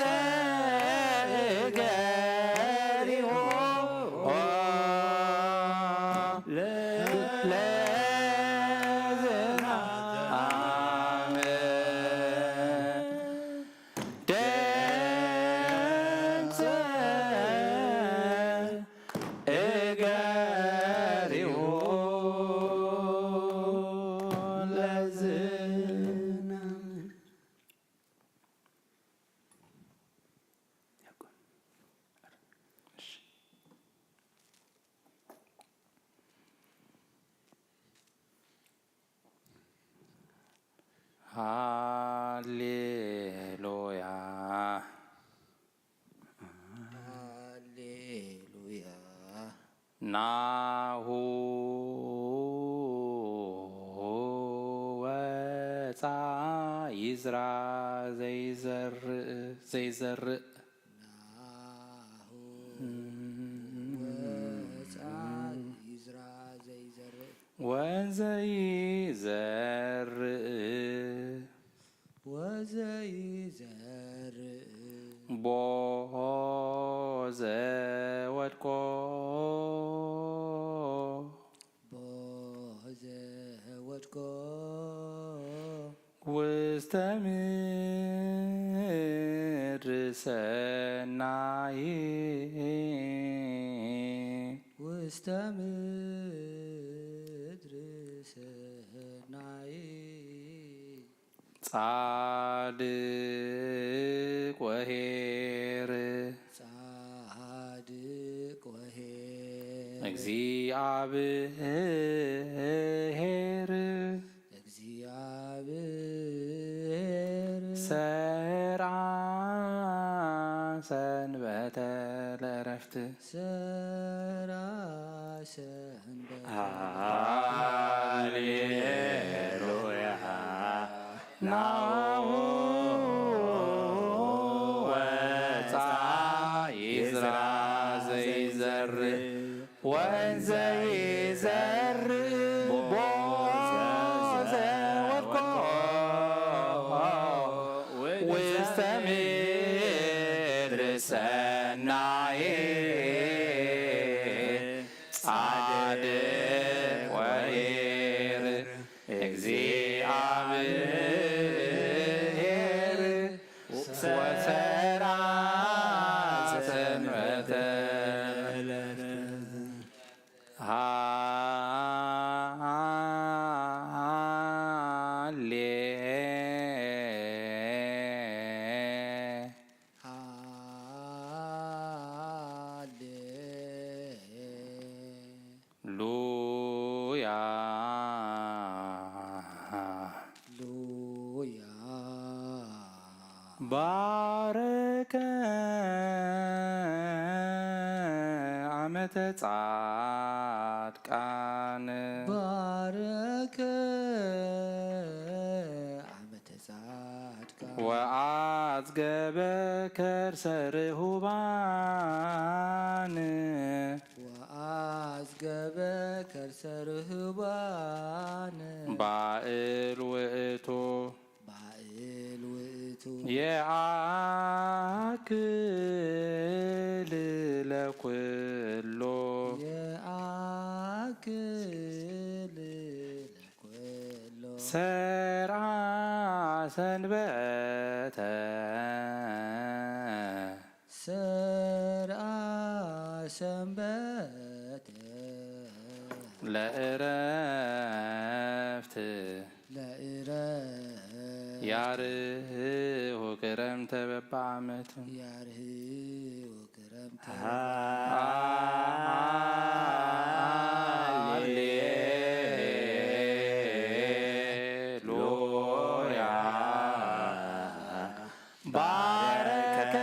እገሪሆ ለዝናም ደምፀ እገሪሆ ለዝናም ሃሌሉያ። ሃሌሉያ። ናሁ ወፃ ይዝራ ዘይዘርእ፣ ዘይዘርእ። ናሁ ወፃ ይዝራ ዘይዘርእ። ወዘይዘርእ። ወዘይዘርእ። ውስተ ምድሪ ሰናይ። ውስተ ምድሪ ሰናይ። ጻድቅ ወኄር። ጻድቅ ወኄር። እግዚአብሔር። እግዚአብሔር። ሰርዐ ሰንበተ ለዕረፍት። ሰርዐ ሰንበተ። ሃሌሉያ። ናሁ ወፃ ይዝራ ዘይዘርእ ወንዘ ይዘርእ ቦዘ ወድቆ ውስተ ምድሪ ሰናይ። ጻድቅ ወኄር። እግዚአብሔር ወሰርዐ ሰንበተ። ሃሌ ሃሌሉያ። ሉያ። ባረከ ዓመተ ጻድቃን። ባረከ ዓመተ ጻድቃን። ወአጽገበ ከርሰ ርሁባን። ወአጽገበ ከርሰ ርሁባን። ባእል ውእቱ። ባእል ውእቱ። የአክል ለኩሉ። የአክል ለኩሉ። ሰርዐ ሰንበተ። ሰርዐ ሰንበተ። ለእረፍት። ለእረፍት። ያርህው ክረምተ በበዓመት። ያርህው ክረምተ። ሃሌሉያ። ባረከ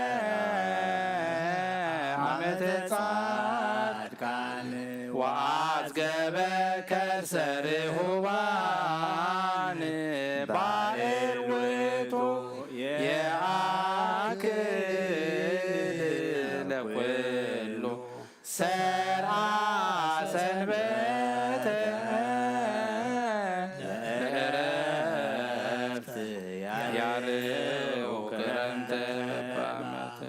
ዓመተ ጻድቃን ወአጽገበ ከርሰ ርሁባን። ባእል ውእቱ የአክል ለኩሉ። ሰርዐ ሰንበተ። ለእረፍት። ያርህው ክረምተ በበዓመት።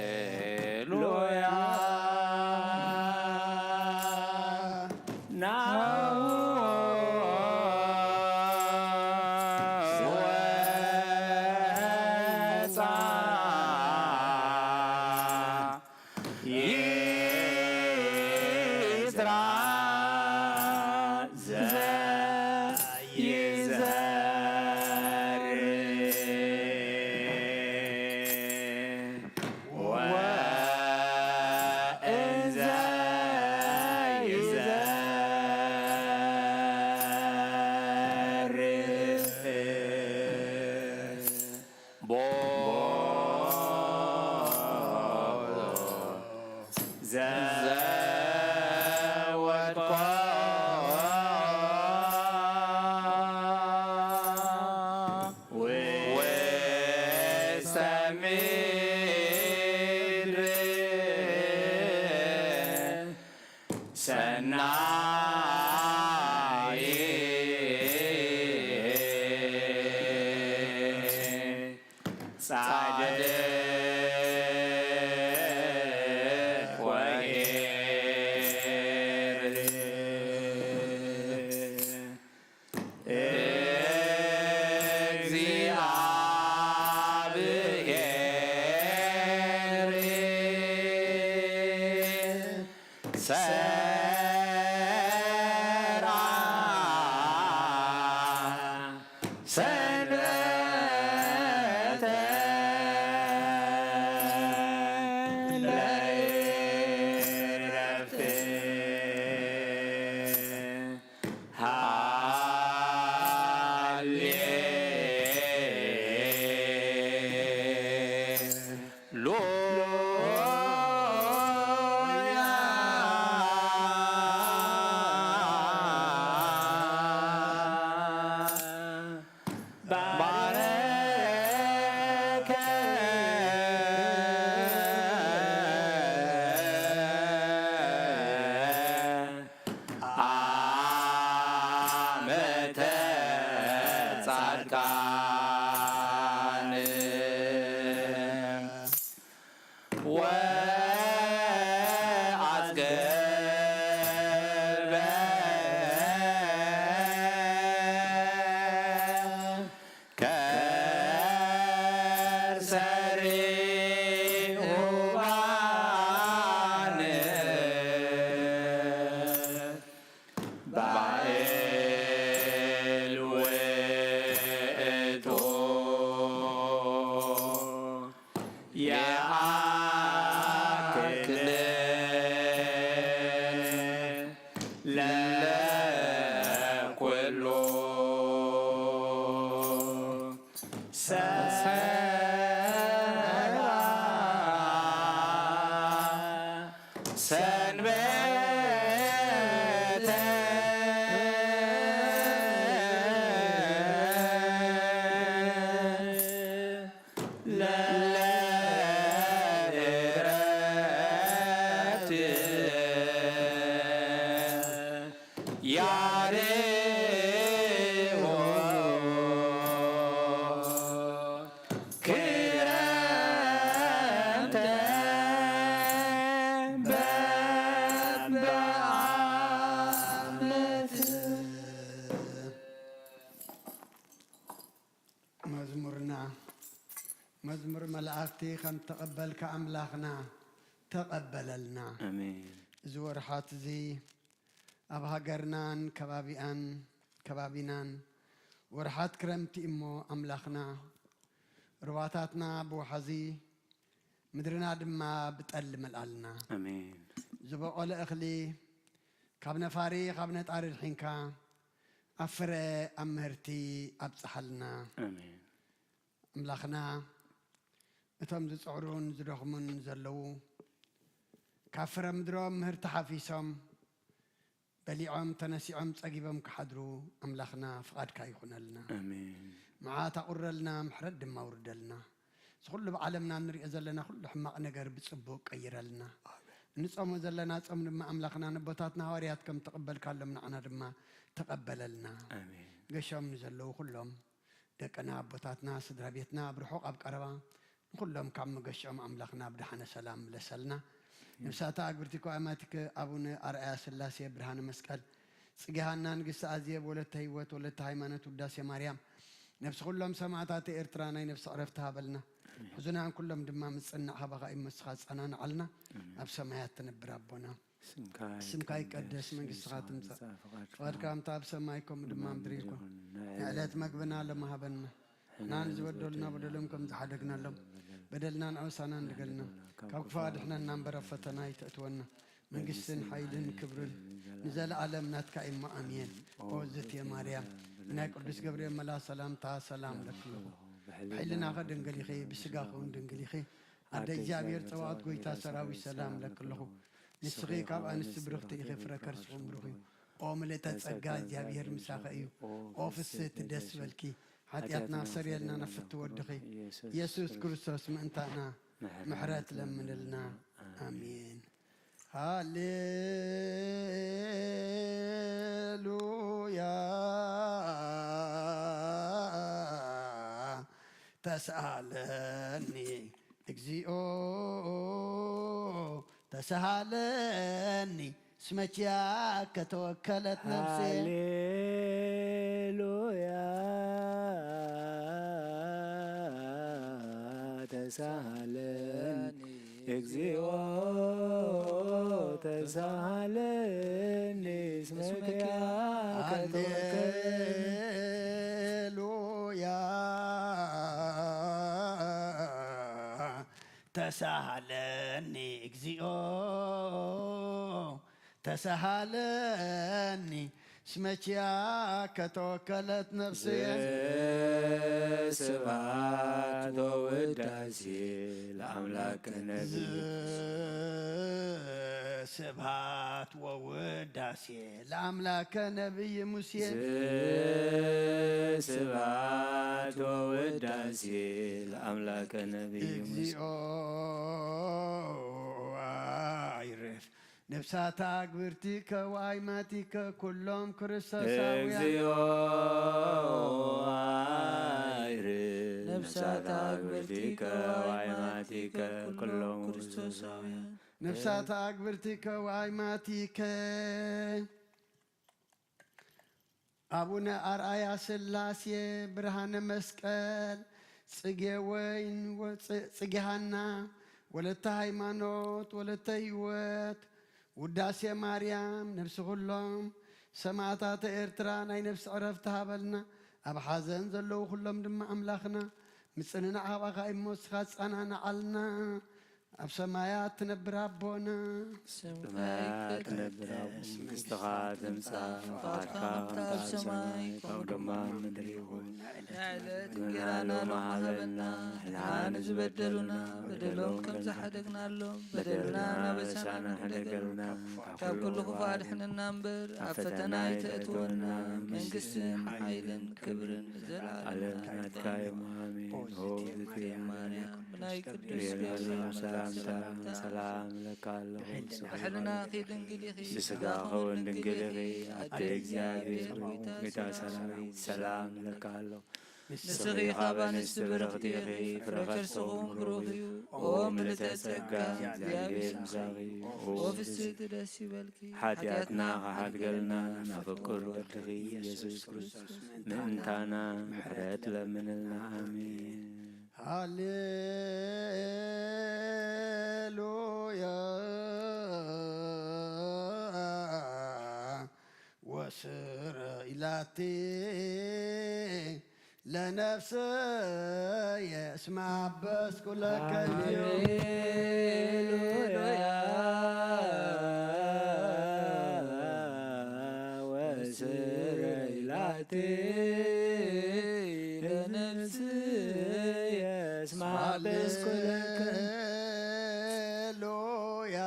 ሃሌሉያ። ናሁ ወፃ ይዝራ ዘይዘርእ ወእንዘ ይዘርእ ቦ ዘወድቆ ውስተ ምድር ሰናይ ጻድቅ ወኄር ሰርዓ ሰንበተ ለእረፍት ሃሌ ሉያ። ባረከ ዓመተ ጻድቃን ወአጽገበ ከርሰ ርሁባን ባእል ውእቱ። የአክል ለኩሉ ሰብአ ሰንበተ ለእረፍት ያርሆ ክረምተ በበዓመት። መዝሙርና መዝሙር መላእክቲ ከም ተቐበልካ ኣምላኽና ተቐበለልና። ኣሜን። እዚ ወርሓት እዚ ኣብ ሃገርናን ከባቢኣን ከባቢናን ወርሓት ክረምቲ እሞ ኣምላኽና ሩባታትና ብወሓዚ ምድርና ድማ ብጠል መልኣልና። ኣሜን። ዝበቖለ እኽሊ ካብ ነፋሪ ካብ ነጣሪ ድሒንካ ኣብ ፍረ ኣብ ምህርቲ ኣብጽሓልና። ኣሜን። ኣምላኽና እቶም ዝጽዕሩን ዝደኽሙን ዘለዉ ካብ ፍረ ምድሮም ምህርቲ ሓፊሶም በሊዖም ተነሲዖም ጸጊቦም ክሓድሩ ኣምላኽና ፍቓድካ ይኹነልና። ኣሜን። መዓት ኣቑረልና፣ ምሕረት ድማ ኣውርደልና። እዚ ኩሉ ብዓለምና እንሪኦ ዘለና ኩሉ ሕማቕ ነገር ብጽቡቕ ቀይረልና። ኣሜን። እንጾሞ ዘለና ጾም ድማ ኣምላኽና ነቦታትና ሃዋርያት ከም ተቐበልካሎም ንዓና ድማ ተቐበለልና። ኣሜን። ገሾም ንዘለዉ ኩሎም ደቅና፣ ኣቦታትና፣ ስድራ ቤትና ኣብ ርሑቕ ኣብ ቀረባ ንኹሎም ካብ መገሽኦም ኣምላኽና ብደሓነ ሰላም ምለሰልና። ነብሳታ ኣግብርቲ ኮኣማቲከ ኣቡነ ኣርኣያ ስላሴ ብርሃነ መስቀል፣ ጽጌ ሃና፣ ንግስቲ ኣዜብ፣ ወለተ ህይወት፣ ወለተ ሃይማኖት፣ ውዳሴ ማርያም፣ ነብሲ ኩሎም ሰማዕታት ኤርትራ ናይ ነብሲ ዕረፍቲ ሃበልና። ሕዙናን ኩሎም ድማ ምጽናዕ ካባኻ እዩ፣ መስኻ ጸናንዓልና። ኣብ ሰማያት ትነብር ኣቦና፣ ስምካ ይቀደስ፣ መንግስትኻ ትምጻእ፣ ፍቓድካ ከምታ ኣብ ሰማይ ከምኡ ድማ ምድሪ ይኹን። ንዕለት መግብና ሎሚ ሃበና። ሕና ንዝበደሉና በደሎም ከም ዝሓደግናሎም በደልናን ኣበሳናን ንገልና። ካብ ክፉእ ኣድሕነና እምበር ኣብ ፈተና ኣይተእትወና። መንግስትን ሓይልን ክብርን ንዘለኣለም ናትካ እዩ እሞ ኣሜን። ኦ እግዝእትየ ማርያም፣ ናይ ቅዱስ ገብርኤል መልኣክ ሰላምታ ሰላም ለኪ ኣለኹ። ብሕልናኸ ድንግል ኢኺ፣ ብስጋኸ እውን ድንግል ኢኺ። ኣደ እግዚኣብሔር ጸባኦት፣ ጎይታ ሰራዊት፣ ሰላም ለኪ ኣለኹ። ንስኺ ካብ ኣንስቲ ብርኽቲ ኢኺ፣ ፍረ ከርስኹም ብሩኽ እዩ። ኦ ምልእተ ጸጋ፣ እግዚኣብሔር ምሳኺ እዩ። ኦ ፍስህቲ፣ ደስ በልኪ፣ ሓጢኣትና ክሰርየልና ናብ ፍትው ወድኺ ኢየሱስ ክርስቶስ ምእንታና ምሕረት ለምንልና። ኣሜን። ሃሌሉያ። ተስኣለኒ እግዚኦ ተስሃለኒ እስመ ኪያከ ተወከለት ነፍሴ። ሃሌሉያ ተሳሃለኒ እግዚኦ ተሳሃለኒ። ተሳሃለኒ እስመ ኪያከ ተወከልኒ። ሃሌሉያ። ተሳሃለኒ እግዚኦ ተሳሃለኒ እስመ ኪያከ ተወከለት ነፍስየ። ስብሐት ወውዳሴ ለአምላክ ነቢይ። ስብሐት ወውዳሴ ለአምላከ ነቢይ ሙሴ። ስብሐት ወውዳሴ ለአምላከ ነቢይ ሙሴ። እግዚኦ አይርፍ ነፍሳታ አግብርቲከ ወአይማቲከ ኩሎም ክርስቶሳውያን። እግዚኦ አይርፍ ነፍሳታ አግብርቲከ ወአይማቲከ ኩሎም ክርስቶሳውያን። ነፍሳታ አግብርቲከ ወአይማቲከ። አቡነ አርአያ ሥላሴ ብርሃነ መስቀል ጽጌ ወይን ወ-፣ ጽ-፣ ጽጌ ሃና ወለተ ሃይማኖት ወለተ ህይወት ውዳሴ ማርያም ነፍሲ ኩሎም ሰማዕታተ ኤርትራ ናይ ነፍሲ ዕረፍቲ ሃበልና። ኣብ ሓዘን ዘለዉ ኩሎም ድማ ኣምላኽና ምጽንናዕ ሃባኻ እሞ ንስኻ ጻናናዓልና። ኣብ ሰማያት ትነብር ኣቦና። ስምካ ይትቀደስ፣ መንግስትኻ ትምጻእ፣ ፍቓድካ ከምቲ ኣብ ሰማይ ከምኡ ድማ ኣብ ምድሪ ይኹን። ንዕለት እንጌራና ሎሚ ሃበና፣ ንሕና ንዝበደሉና በደሎም ከም ዝሓደግናሎም በደልና እናበሳና ሕደገልና፣ ካብ ኩሉ ክፉእ ኣድሕነና እምበር ኣብ ፈተና ኣይተእትወና፣ መንግስትን ሓይልን ክብርን ንዘለዓለም ናትካ እዩ። ኣሜን። ኦ እግዝእትየ ማርያም፣ ብናይ ቅዱስ ገብርኤል ሰላምታ ሰላም እለካ ኣለኹ። ብሕልናኺ ድንግል ኢኺ፣ ብስጋኺ እውን ድንግል ኢኺ፣ ኣደ እግዚኣብሔር፣ ጌታ ሰራዊት፣ ሰላም እለካ ኣለኹ። ንስኺ ካብ ኣንስቲ ብርኽቲ ኢኺ፣ ፍረ ከርስኺ እውን ብሩኽ እዩ። ኦ ምልዕተ ጸጋ፣ እግዚኣብሔር ምሳኺ እዩ። ኦ ፍስሕቲ ደስ ይበልኪ፣ ሓጢኣትና ክሓድገልና ናብ ፍቁር ወድኺ ኢየሱስ ክርስቶስ ምእንታና ምሕረት ለምንልና። ኣሜን። ሃሌሉያ ወስረ ኢላቲ ለነፍስየ እስመ አበስኩ ለከ። ሃሌሉያ ወስረ ኢላቲ ለነፍስየ እስመ አበስኩ ለከ። ሃሌሉያ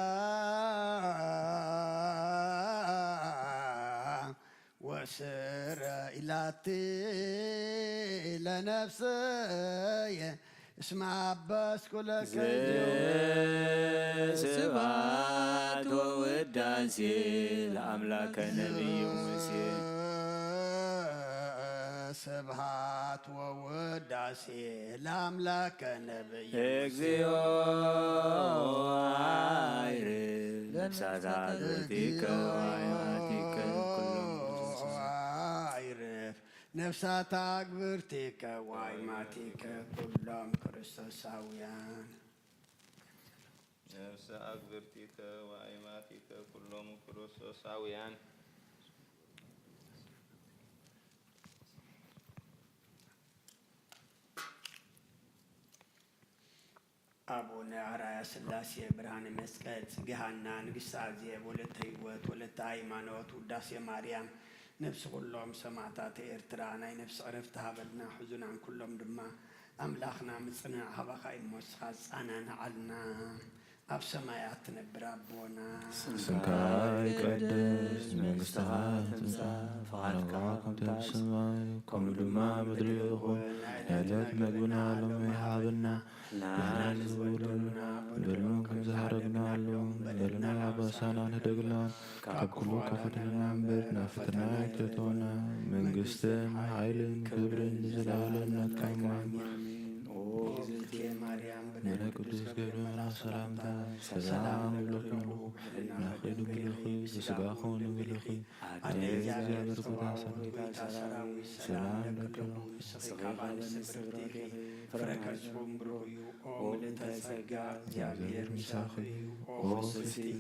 ወስረ ኢላቲ ለነፍስየ እስመ አበስኩ ለከ። ስብሐት ወውዳሴ ለአምላከ ነቢዩ ሙሴ። ስብሐት ወውዳሴ ለአምላከ ነቢዩ ሙሴ። እግዚኦ አይርፍ ነፍሳተ አግብርቲከ ወአይማቲከ ኩሎም ክርስቶሳውያን። አይርፍ ነፍሳተ አግብርቲከ ወአይማቲከ ኩሎም ክርስቶሳውያን። ነፍሰ አግብርቲከ ወአይማቲከ ኩሎም ክርስቶሳውያን። አቡነ አርአያ ሥላሴ ብርሃነ መስቀል ጽጌ ሃና ንግሥተ አዜብ ወለተ ህይወት ወለተ ሃይማኖት ውዳሴ ማርያም ነፍሲ ኩሎም ሰማዕታት ኤርትራ ናይ ነፍሲ ዕረፍቲ ሃበልና። ሕዙናን ኩሎም ድማ ኣምላኽና ምጽንናዕ ሃባኻ እሞ ንስኻ ጻናናዓልና። ኣብ ሰማያት ትነብር ኣቦና። ስምካ ይቀደስ፣ መንግስትኻ ትምጻእ፣ ፍቓድካ ከምቲ ኣብ ሰማይ ከምኡ ድማ ምድሪ ይኹን። ናይ ዕለት መግብና ሎሚ ሃበና። ንሕና ንዝበደሉና በደሎም ከም ዝሓረግናሎም በደልና ኣበሳና ንሕደግላን ካብ ኩሉ ከፈደና እምበር ናብ ፈተና ኣይተእትወና። መንግስትን ሓይልን ክብርን ንዘለኣለም ናትካ እሞ። ኣሜን። ኦ እግዝእትየ ማርያም ብናይ ቅዱስ ገብርኤል ሰላምታ ሰላም እብለኪ ኣለኹ። ብሕልናኺ ድንግል ኢኺ፣ ብስጋኹ ንብልኺ ኣደ እግዚኣብሔር ጸባኦት ጐይታ ሰራዊት ሰላም ለክለኹ ንስኺ ካብ ኣንስቲ ፍርቂ ፍረ ከርስኹም ብሩኽ እዩ። ኦ ምልእተ ጸጋ እግዚኣብሔር ምሳኺ እዩ። ኦ ፍስሕቲ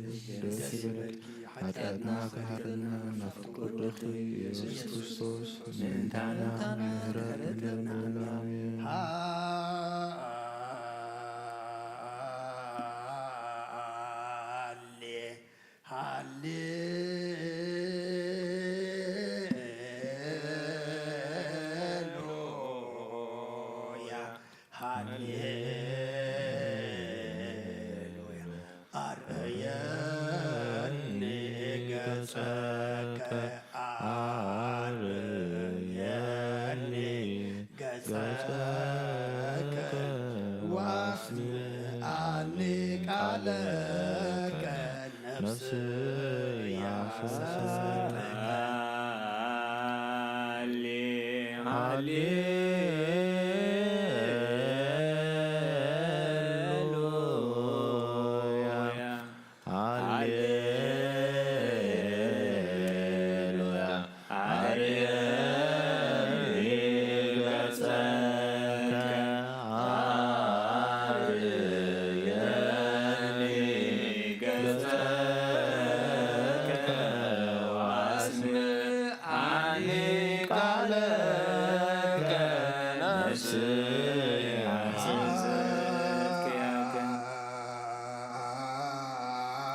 ደስ ይበለኪ፣ ኃጢኣትና ክሓረልና ናፍቆት ወድኺ ኢየሱስ ክርስቶስ ምእንታና ምሕረት ይግበረልና። ኣሜን። ሃሌ ሃሌሉያ፣ ሃሌሉያ፣ ኣርእየኒ ገጸከ፣ ኣርእየኒ ገጸከ፣ ወኣስምዓኒ ቃለከ፣ ነፍስያ ሓሰሰት። ሃሌ ሃሌሉያ፣ ሃሌሉያ፣ ኣርእየኒ ገጸከ፣ ኣርእየኒ ገጸከ፣ ወኣስምዓኒ ቃለከ፣ ነፍስያ ሓሰሰት። ሃሌ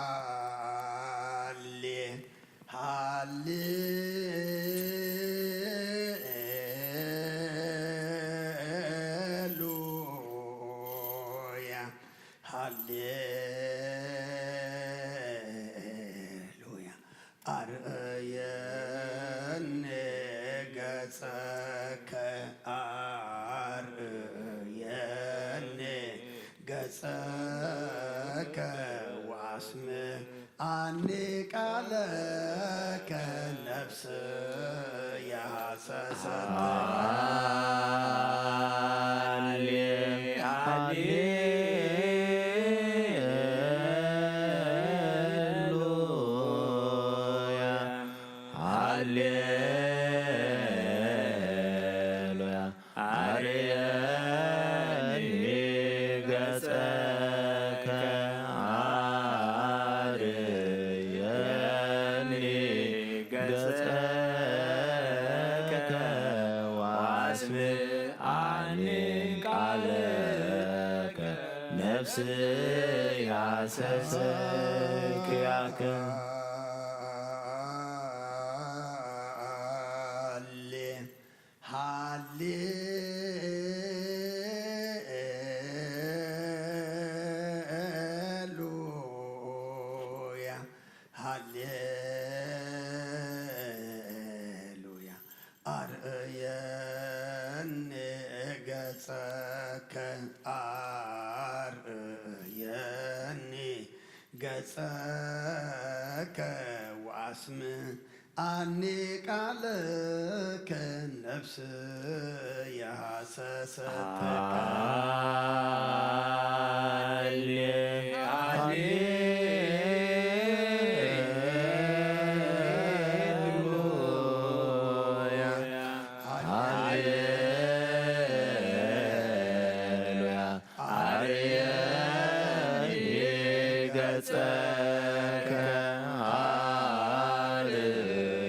ሃሌሉያ፣ ሃሌሉያ፣ ኣርእየኒ ገጸከ፣ ኣርእየኒ ገጸከ፣ ወኣስምዓኒ ቃለከ፣ ነፍስያ ሓሰሰት። ሃሌ ሃሌሉያ፣ ሃሌሉያ፣ ኣርእየኒ ገጸከ፣ ኣርእየኒ ገጸከ፣ ወኣስምዓኒ ቃለከ፣ ነፍስያ ሓሰሰት ኪያከ። ሃሌ ሃሌሉያ፣ ሃሌሉያ፣ ኣርእየኒ ገጸከ፣ ኣርእየኒ ገጸከ፣ ወኣስምዓኒ ቃለከ፣ ነፍስያ ሓሰሰት። ሃሌ ሃሌሉያ፣ ሃሌሉያ፣ ኣርእየኒ ገጸከ፣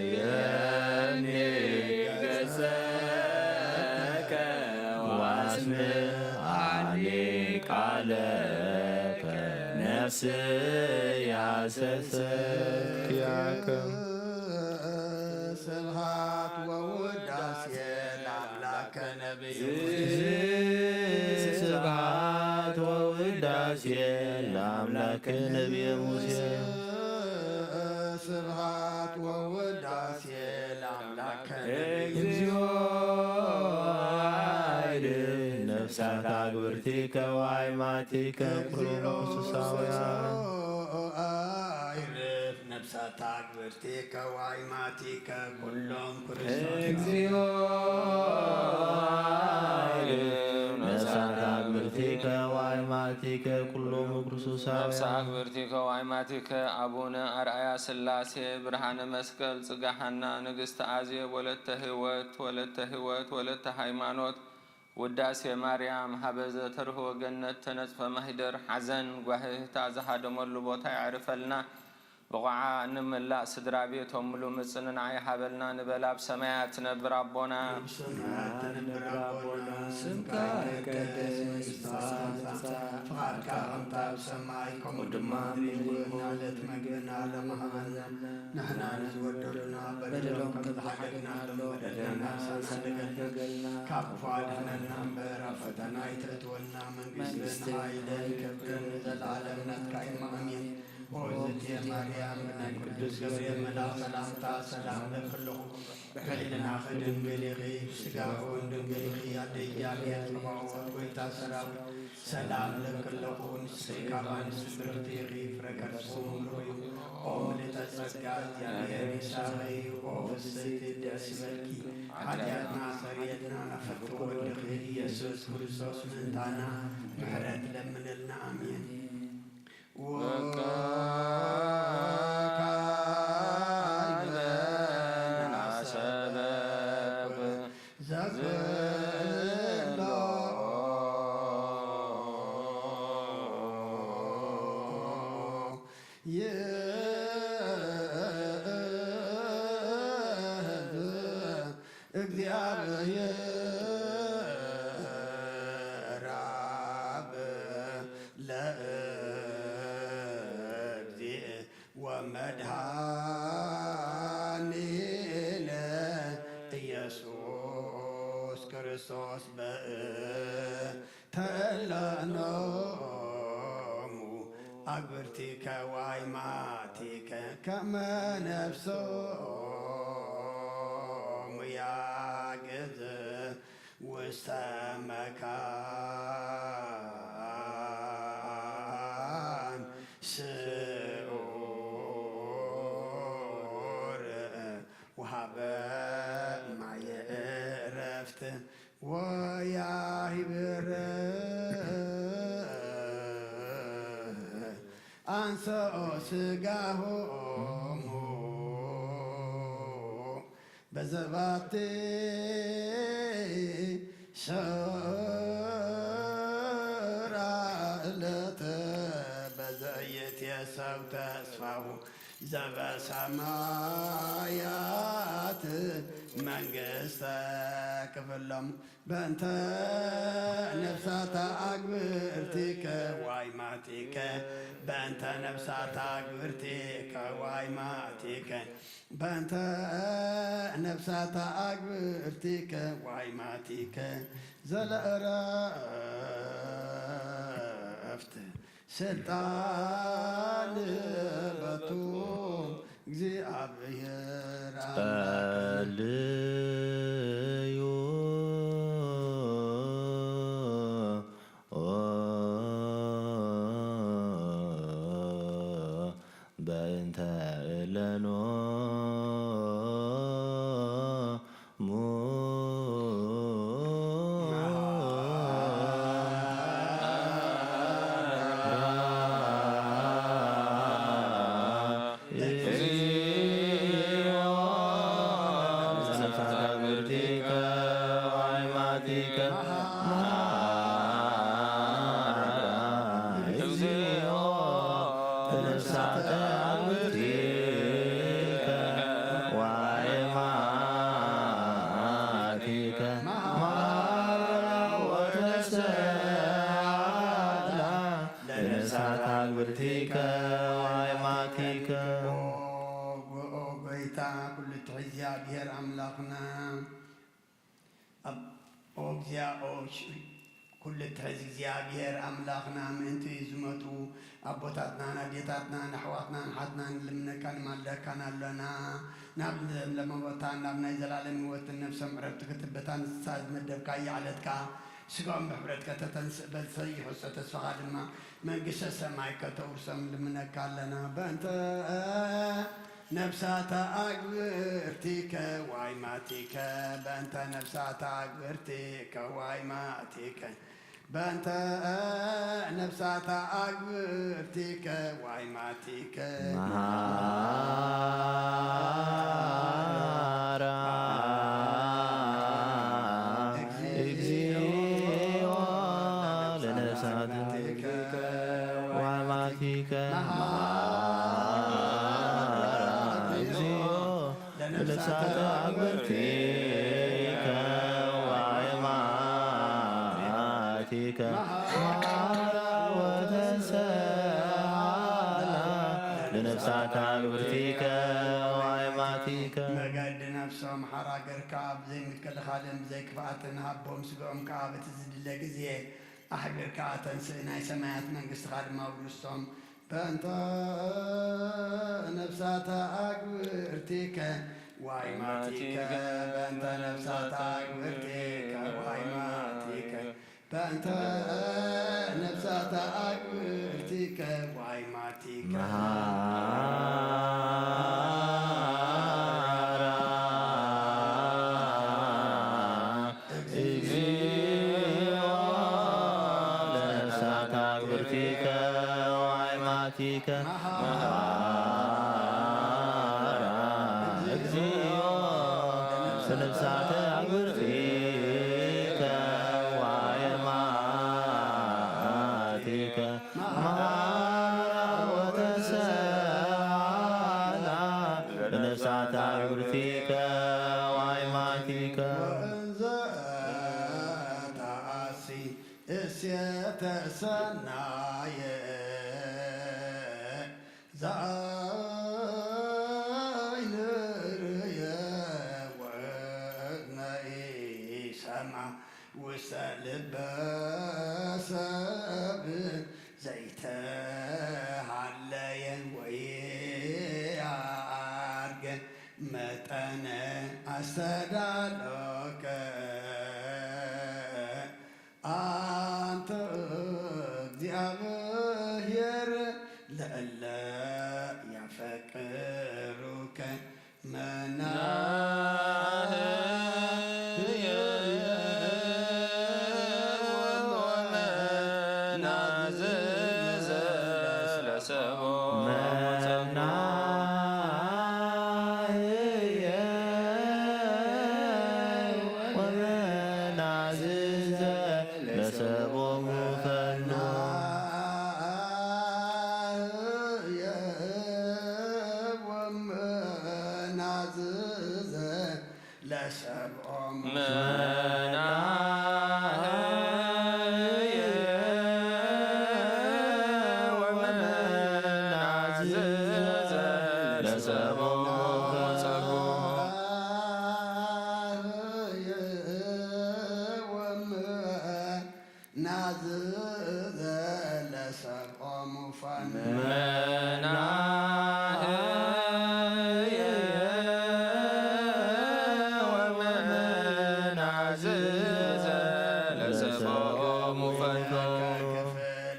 ኣርእየኒ ገጸከ፣ ወኣስምዓኒ ቃለከ፣ ነፍስያ ሓሰሰት ኪያከ። ስብሐት ወውዳሴ ለአምላከ ነቢይ ሙሴ። ስብሐት ወውዳሴ ለአምላከ ነቢይ ሙሴ። ስብሐት ወውዳሴ ለአምላከ ነቢይ እግዚኦ አይድን ነፍሳት አግብርቲከ ወአይማቲከ ኩሎም እንስሳውያን። አይርፍ ነፍሳት አግብርቲከ ወአይማቲከ ኩሎም ክርስቶስ። እግዚኦ አይርፍ ነፍሳት አግብርቲከ ከዋይማቲከ ኩሎም ክርስቶሳውያን። ነፍሰ ኣግብርቲከ ዋይማቲከ ኣቡነ ኣርኣያ ስላሴ ብርሃነ መስቀል ጽጋሓና ንግስቲ ኣዜብ ወለተ ህይወት ወለተ ህይወት ወለተ ሃይማኖት ውዳሴ ማርያም ሃበዘ ተርህወ ገነት ተነጽፈ ማሂደር ሓዘን ጓህህታ ዝሃደመሉ ቦታ የዕርፈልና። ብቑዓ እንምላእ ስድራ ቤቶም ምሉእ ምጽንናዕ ይሃበልና ንበል። ኣብ ሰማያት ትነብር ኣቦና። ኣብ ሰማያት ትነብር ኣቦና፣ ስምካ ይቀደስ፣ መንግስትኻ ትምጻእ፣ ፍቓድካ ከምቲ ኣብ ሰማይ ከምኡ ድማ ኣብ ምድሪ ይኹን። ዕለት መግብና ሎሚ ሃበና፣ ንሕና ንዝበደሉና በደሎም ከም ዝሓደግናሎም በደልና ንሕና ንሓድገልና፣ ካብ ክፉእ ኣድሕነና እምበር ኣብ ፈተና ኣይተእትወና፣ መንግስትን መንግስትን ሓይልን ክብርን ንዘለኣለም ናትካ እዩ። ኣሜን። ኦዝቴ ማርያም ናይ ቅዱስ ገብርኤል መልኣኽ ሰላምታ ሰላም እብለኪ ኣለኹ። ብሕልናኺ ድንግል ኢኺ፣ ብስጋኺ እውን ድንግል ኢኺ። ኣደ እግዚኣብሔር ጸባኦት፣ ጎይታ ሰራዊት፣ ሰላም እብለኪ ኣለኹ። ንስኺ ካብ ኣንስቲ ብርኽቲ ኢኺ፣ ፍረ ከርስኺ እውን ብሩኽ እዩ። ኦ ምልዕተ ጸጋ፣ እግዚኣብሔር ምሳኺ እዩ። ኦ ፍስሕቲ ደስ ይበልኪ፣ ሓጢኣትና ሰሪየልና፣ ናብ ፍቅር ወድኺ ኢየሱስ ክርስቶስ ምእንታና ምሕረት ለምንልና። ኣሜን። ወካዕበ ናሰበብ ዘብሎ ይእዝ እግዚኣብሔር ኣብ ለእግዚእ ወመድኃኒነ ኢየሱስ ክርስቶስ በእንተ እለ ኖሙ ኣግብርቲከ ዋይማቲከ ከመ ነፍሶሙ ያግዝ ውስተ መካን ስዑር ወሃበ ማየ ዕረፍት ወያሂብር አንሰኦ ስጋሆሙ በዘባቲ ሰራ እለት በዘየትየሰው ተስፋሁ ዘበሰማያት መንግስተ ክፍሎም በእንተ ነፍሳታ አግብርቲከ ዋይማቲከ በእንተ ነፍሳታ አግብርቲከ ዋይማቲከ በእንተ ነፍሳታ አግብርቲከ ዋይማቲከ ዘለእረፍት ስልጣን በቱ እግዚኣብሔር አምላክነ። ጸልዩ በእንተ እለኖሙ እግዚኦ ለነፍሳተ አግብርቲከ ወአይማቲከ መሐረነ። እግዚኦ ለነፍሳተ አግብርቲከ ወአይማቲከ መሐረነ ወተሰአላ ለነፍሳተ አግብርቲከ ወአይማቲከ። ኦ ጎ-፣ ኦ ጎይታ ኩሉ ትሕዚ እግዚኣብሔር ኣምላኽና፣ ኣብ ኦ እግዚኣብሔር ኩሉ ትሕዚ እግዚኣብሔር ኣምላኽና ምእንቲ ዝመጡ ኣቦታትናን ኣዴታትናን ኣሕዋትናን ኣሓትናን ንልምነካ ንማልደካን ኣሎና። ናብ ለምለመ ቦታን ናብ ናይ ዘላለም ህይወትን ነፍሶም ዕረፍቲ ክትበታ ንሳ ዝመደብካያ ዕለት ከኣ ስጋኦም ብሕብረት ከተተንስእ በቲ ዘይሕጾ ተስፋኻ ድማ መንግስተ ሰማይ ከተውርሶም ንልምነካ ኣለና። በእንተ ነፍሳተ አግብርቲከ ዋይማቲከ በእንተ ነፍሳተ አግብርቲከ ዋይማቲከ በእንተ ነፍሳታ ኣግብርቲከ ዋይማቲከ መሃራ እግዚኦ ለነፍሳትከ ዋይማቲከ መሃራ እግዚኦ ለነፍሳተ ኣግብርቲከ ዋይማቲከ መሃራ ወተሰሃላ ለነፍሳተ ኣግብርቲከ ዋይማቲከ። መገዲ ነፍሶም ሓራ ገርካ፣ ብዘይ ምክልኻልን ብዘይ ክፍኣትን ሃቦም፣ ስግኦም ከኣ በቲ ዝድለ ግዜ ኣሕቢርካ ኣተንስእ፣ ናይ ሰማያት መንግስትኻ ድማ ውርስቶም። በእንተ ነፍሳተ ኣግብርቲከ ዋይማቲከ በእንተ ነፍሳተ ኣግብርቲከ ዋይማቲከ በእንተ ነፍሳተ ኣግብርቲከ ዋይማቲከ መሃራ እግዚኦ ለነፍሳተ ኣግብርቲከ ዋይማቲከ መሃራ እግዚኦ ለነፍሳተ ኣግብርቲከ ዋይማቲከ መሃራ ወተሰሃላ ለነፍሳተ ኣግብርቲከ ዋይማቲከ። ወእንዘ ተኣሲ እሴተ ሰናየ ዘአይንርየ ወእዝነ ኢሰማ ውስተ ልበ ሰብ ዘይተሃለየ ወየዐርገ መጠነ ኣስተዳሎከ ኣንተ እግዚኣብሔር ለእለ ያፈቅሩከ መናህየ ወመናዝዘ ለሰቦ መናህየ ወመናዝዘ ለሰቦሙ ፈኑ ወመናዝዘ ለሰብኦም መናህየ ወመናዝዘ ለሰቦሙ ፈኑ ናዝዘ ለሰብኦም ፈኑ መናህየ ወመናዝዘ ለሰቦሙ ፈኑ ክፍል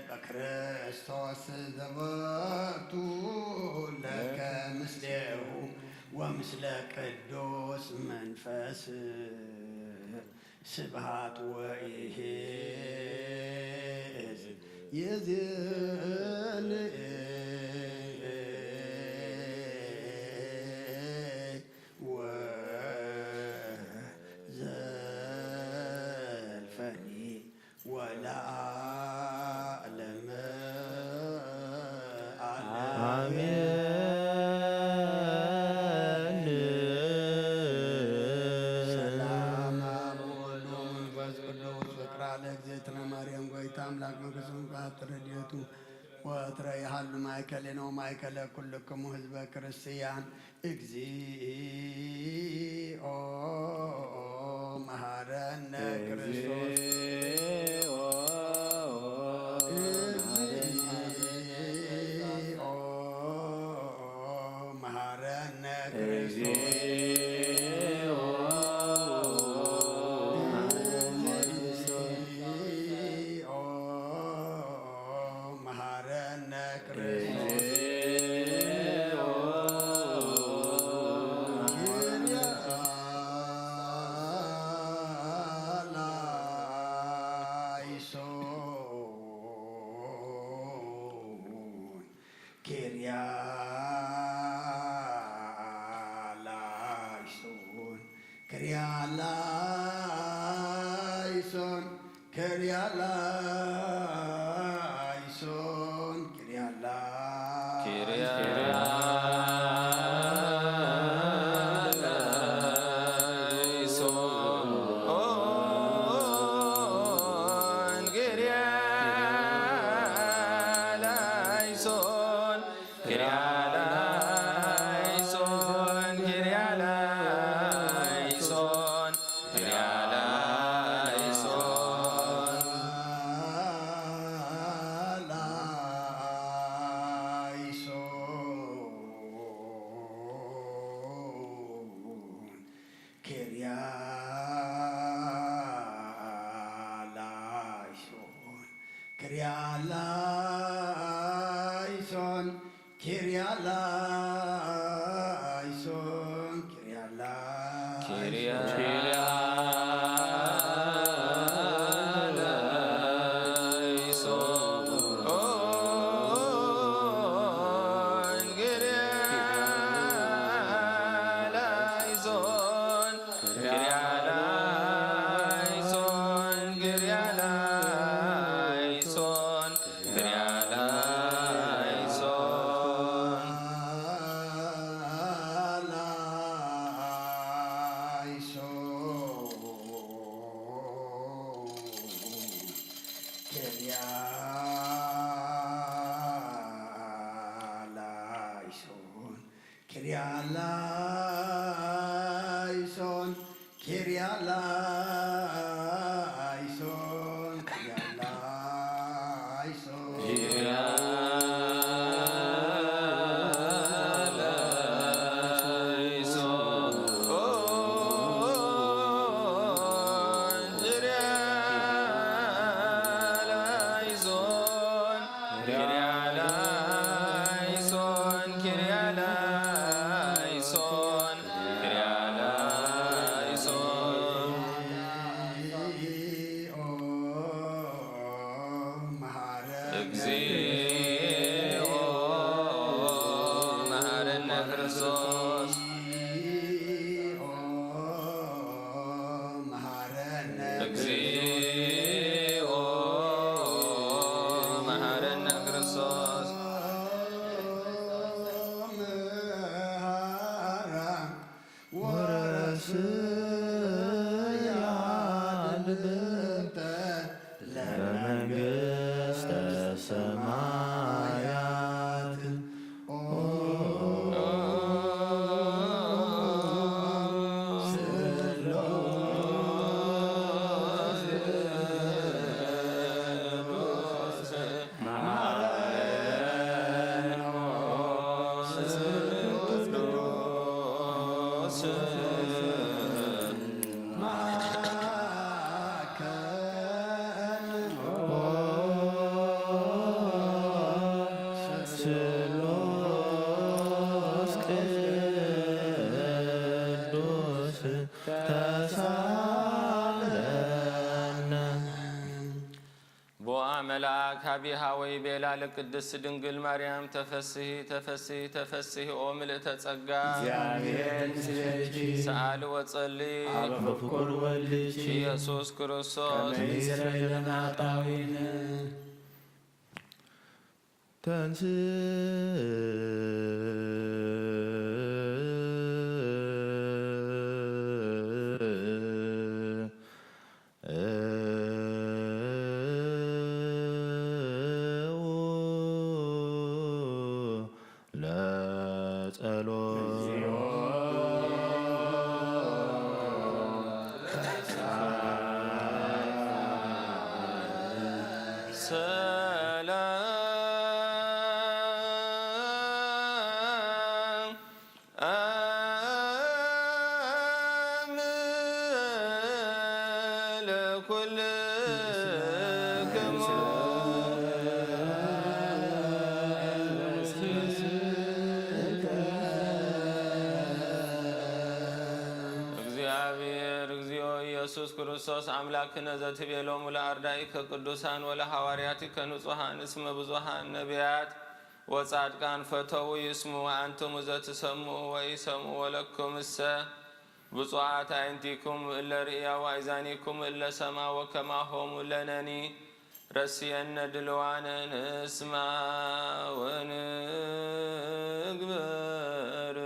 በክርስቶስ ዘበቱ ለከ ምስሌሁ ወምስለ ቅዱስ መንፈስ ስብሃት ወኢሄዝ ይዝን ወዘልፈኒ ወለዓለመ ዓለም። አሜን። ሰላም አብ ወወልድ ወመንፈስ ቅዱስ ፍቅራ ለእግዝእትነ ማርያም ጎይታ አምላክ መንግስቱ ምጽአት ረድኤቱ ወትረ ይሃሉ ማእከሌነ ወማእከለ ኩልክሙ ህዝበ ክርስቲያን። እግዚኦ መሐረነ ክርስቶስ። እግዚኦ እግዚኦ መሐረነ ክርስቶስ። እግዚኦ እግዚኦ መሐረነ ክርስቶስ። ክርያላይሶን፣ ክርያላ- ላይሶን፣ ክርያ ላይሶን፣ ክርያ ላይሶን፣ ክርያ ላይሶን። ኪርያላይሶን፣ ኪርያላይሶን፣ ኪርያላይሶን። ቦአ መልኣክ ሀቢሃ ወይቤላ ለቅድስት ድንግል ማርያም ተፈስሂ ተፈስሂ ተፈስሂ ኦ ምልእተ ጸጋ፣ እግዚኣብሔር ምስሌኪ። ሰኣሊ ወጸሊ። አብ ፍቁር ወልድኪ ኢየሱስ ክርስቶስ። ከመ ይስረይ ለነ ኃጣውኢነ። ተንስ ለጸሎት። ሰላም ለኩልክሙ። እግዚኣብሔር እግዚኦ ኢየሱስ ክርስቶስ አምላክነ ዘትቤሎሙ ለአርዳኢከ ቅዱሳን ወለሐዋርያቲከ ንጹሐን እስመ ብዙኃን ነቢያት ወጻድቃን ፈተዉ ይስሙ ወአንትሙ ዘትሰምዑ ወኢሰምዑ ወለኩምሰ ብፁዓት ኣዕይንቲኩም እለ ርእያ ወኣእዛኒኩም እለ ሰማ ወከማሆሙ ለነኒ ረስየነ ድልዋነ ንስማ ወንግበር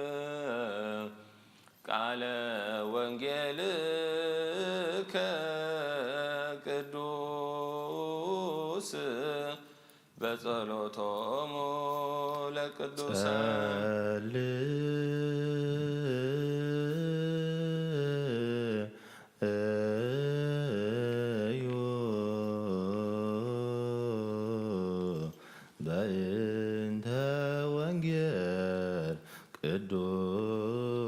ቃለ ወንጌልከ ቅዱስ በጸሎቶሙ ለቅዱሳን። ጸልዩ በእንተ ወንጌል ቅዱስ።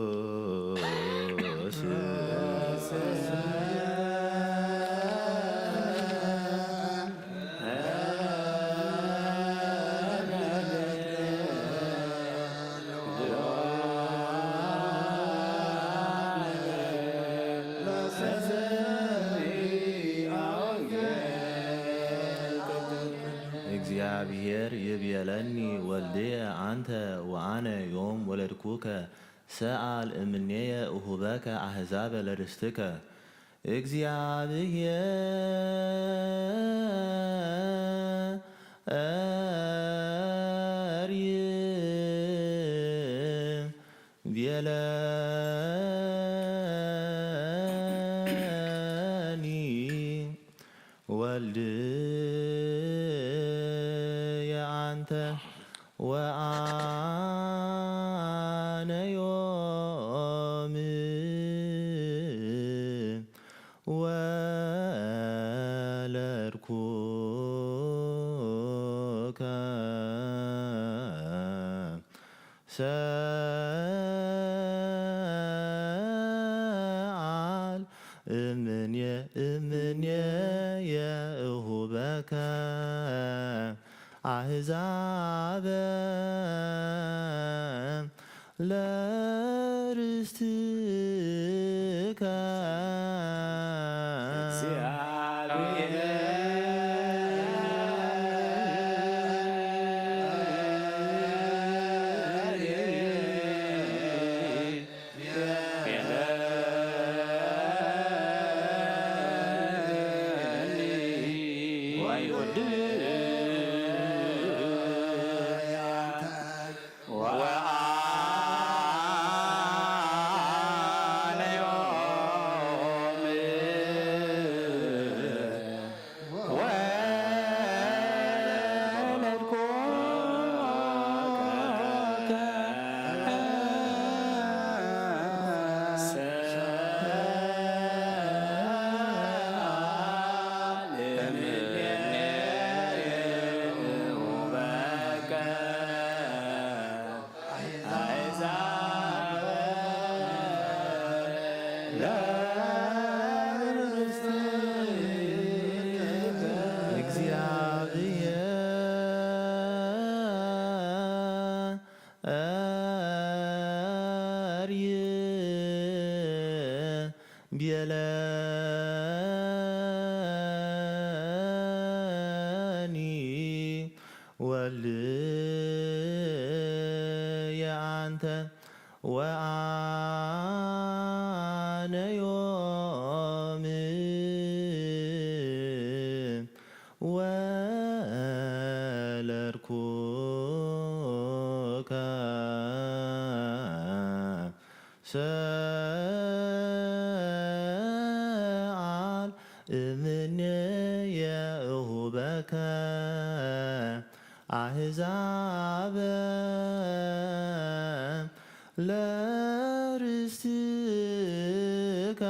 እግዚኣብሔር ይቤለኒ ወልድየ አንተ ወአነ ዮም ወለድኩከ ሰአል እምኔየ እሁበከ አሕዛበ ለርስትከ። እግዚኣብሔር ቤለኒ ወልድየ አንተ ወአነ ዮም ወለድኩከ ሰአል እምኔ እምኔየ እሁበከ አሕዛበ ለርስትከ። እግዚአብሔር ቤለኒ ወልድየ አንተ ወአነ ዮም ወለድኩከ ሰአል እምኔየ እሁበከ አሕዛበ ለርስትከ።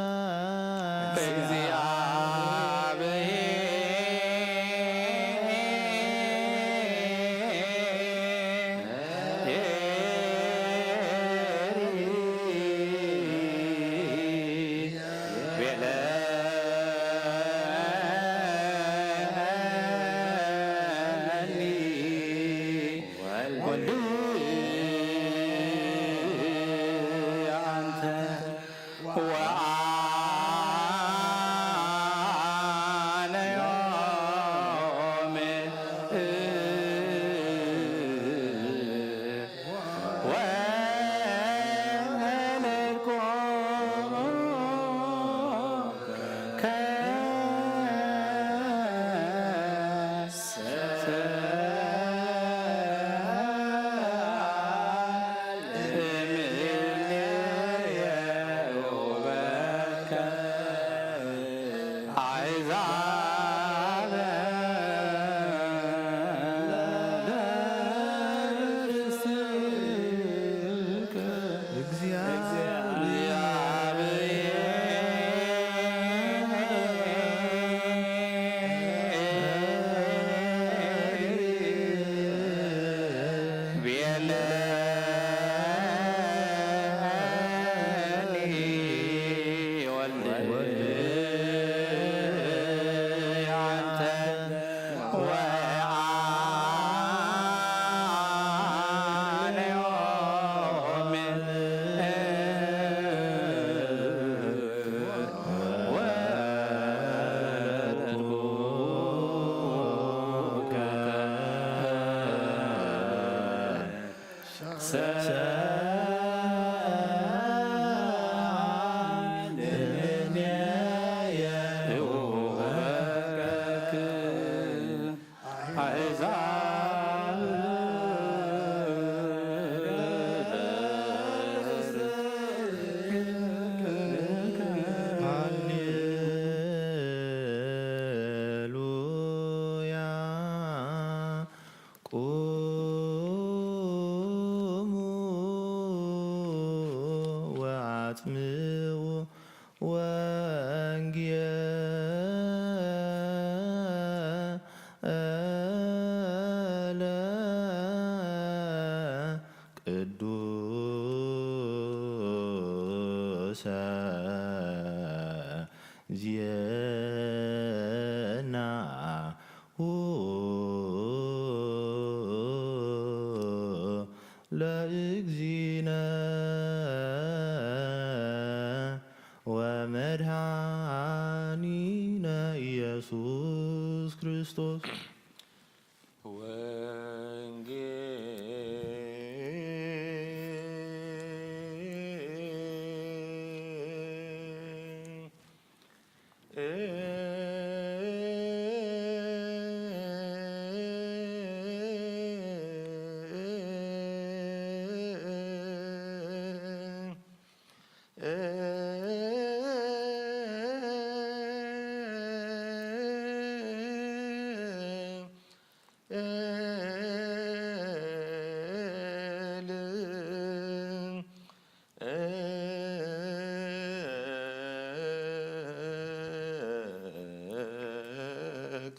ስምዑ ወንጌለ ቅዱሰ ዜናሁ ለእግዚእነ ወመድኃኒነ ኢየሱስ ክርስቶስ። ወንጌል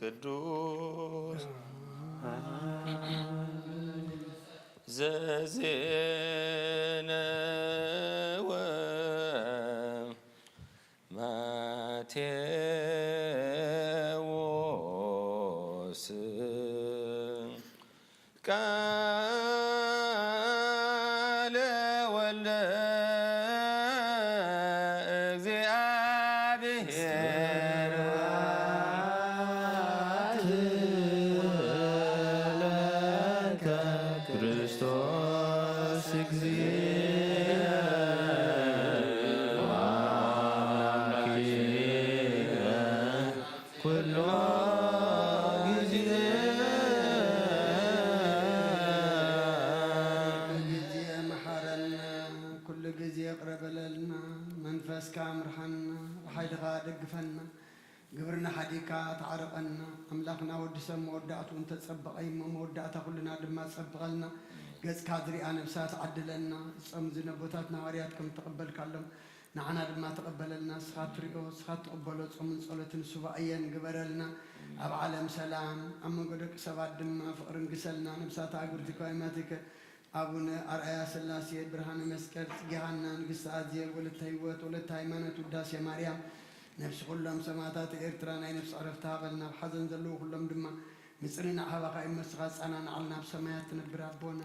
ቅዱስ ዘዜነወ ማቴዎስ ቃለ ወልደ እግዚአብሔር ለከ ክርስቶስ እግዚእ ወአምላክነ ኩሎ ጊዜ። ኩሉ ጊዜ መሓረና፣ ኩሉ ጊዜ ይቕረ በለልና፣ መንፈስካ ምርሓና፣ ብሓይልኻ ደግፈና። ግብርና ሓዲግካ ተዓረቐና። ኣምላኽና ወዲ ሰብ መወዳእትኡ እንተጸበቐ እሞ መወዳእታ ኩልና ድማ ጸብቐልና። ገጽካ ዝሪኣ ነብሳት ዓድለና። ዝጸሙ ዝነበ ኣቦታትና ሃዋርያት ከም እተቐበልካሎም ንዓና ድማ ተቐበለልና። ንስኻ እትሪኦ፣ ንስኻ እትቕበሎ ጾምን ጸሎትን ሱባኤን ግበረልና። ኣብ ዓለም ሰላም፣ ኣብ መንጎ ደቂ ሰባት ድማ ፍቕሪ ንግሰልና። ነብሳት ኣእጉርቲ ከማይማቲከ ኣቡነ ኣርኣያ ስላሴ፣ ብርሃነ መስቀል፣ ጽጌ ሃና፣ ንግስቲ ኣዜብ፣ ወለተ ህይወት፣ ወለተ ሃይማኖት፣ ውዳሴ ማርያም፣ ነፍሲ ኩሎም ሰማዕታት ኤርትራ ናይ ነፍሲ ዕረፍቲ ሃበልና። ኣብ ሓዘን ዘለዉ ኩሎም ድማ ምጽንናዕ ሃባኻ እሞ ንስኻ ኣጸናንዓልና። ኣብ ሰማያት ትነብር ኣቦና፣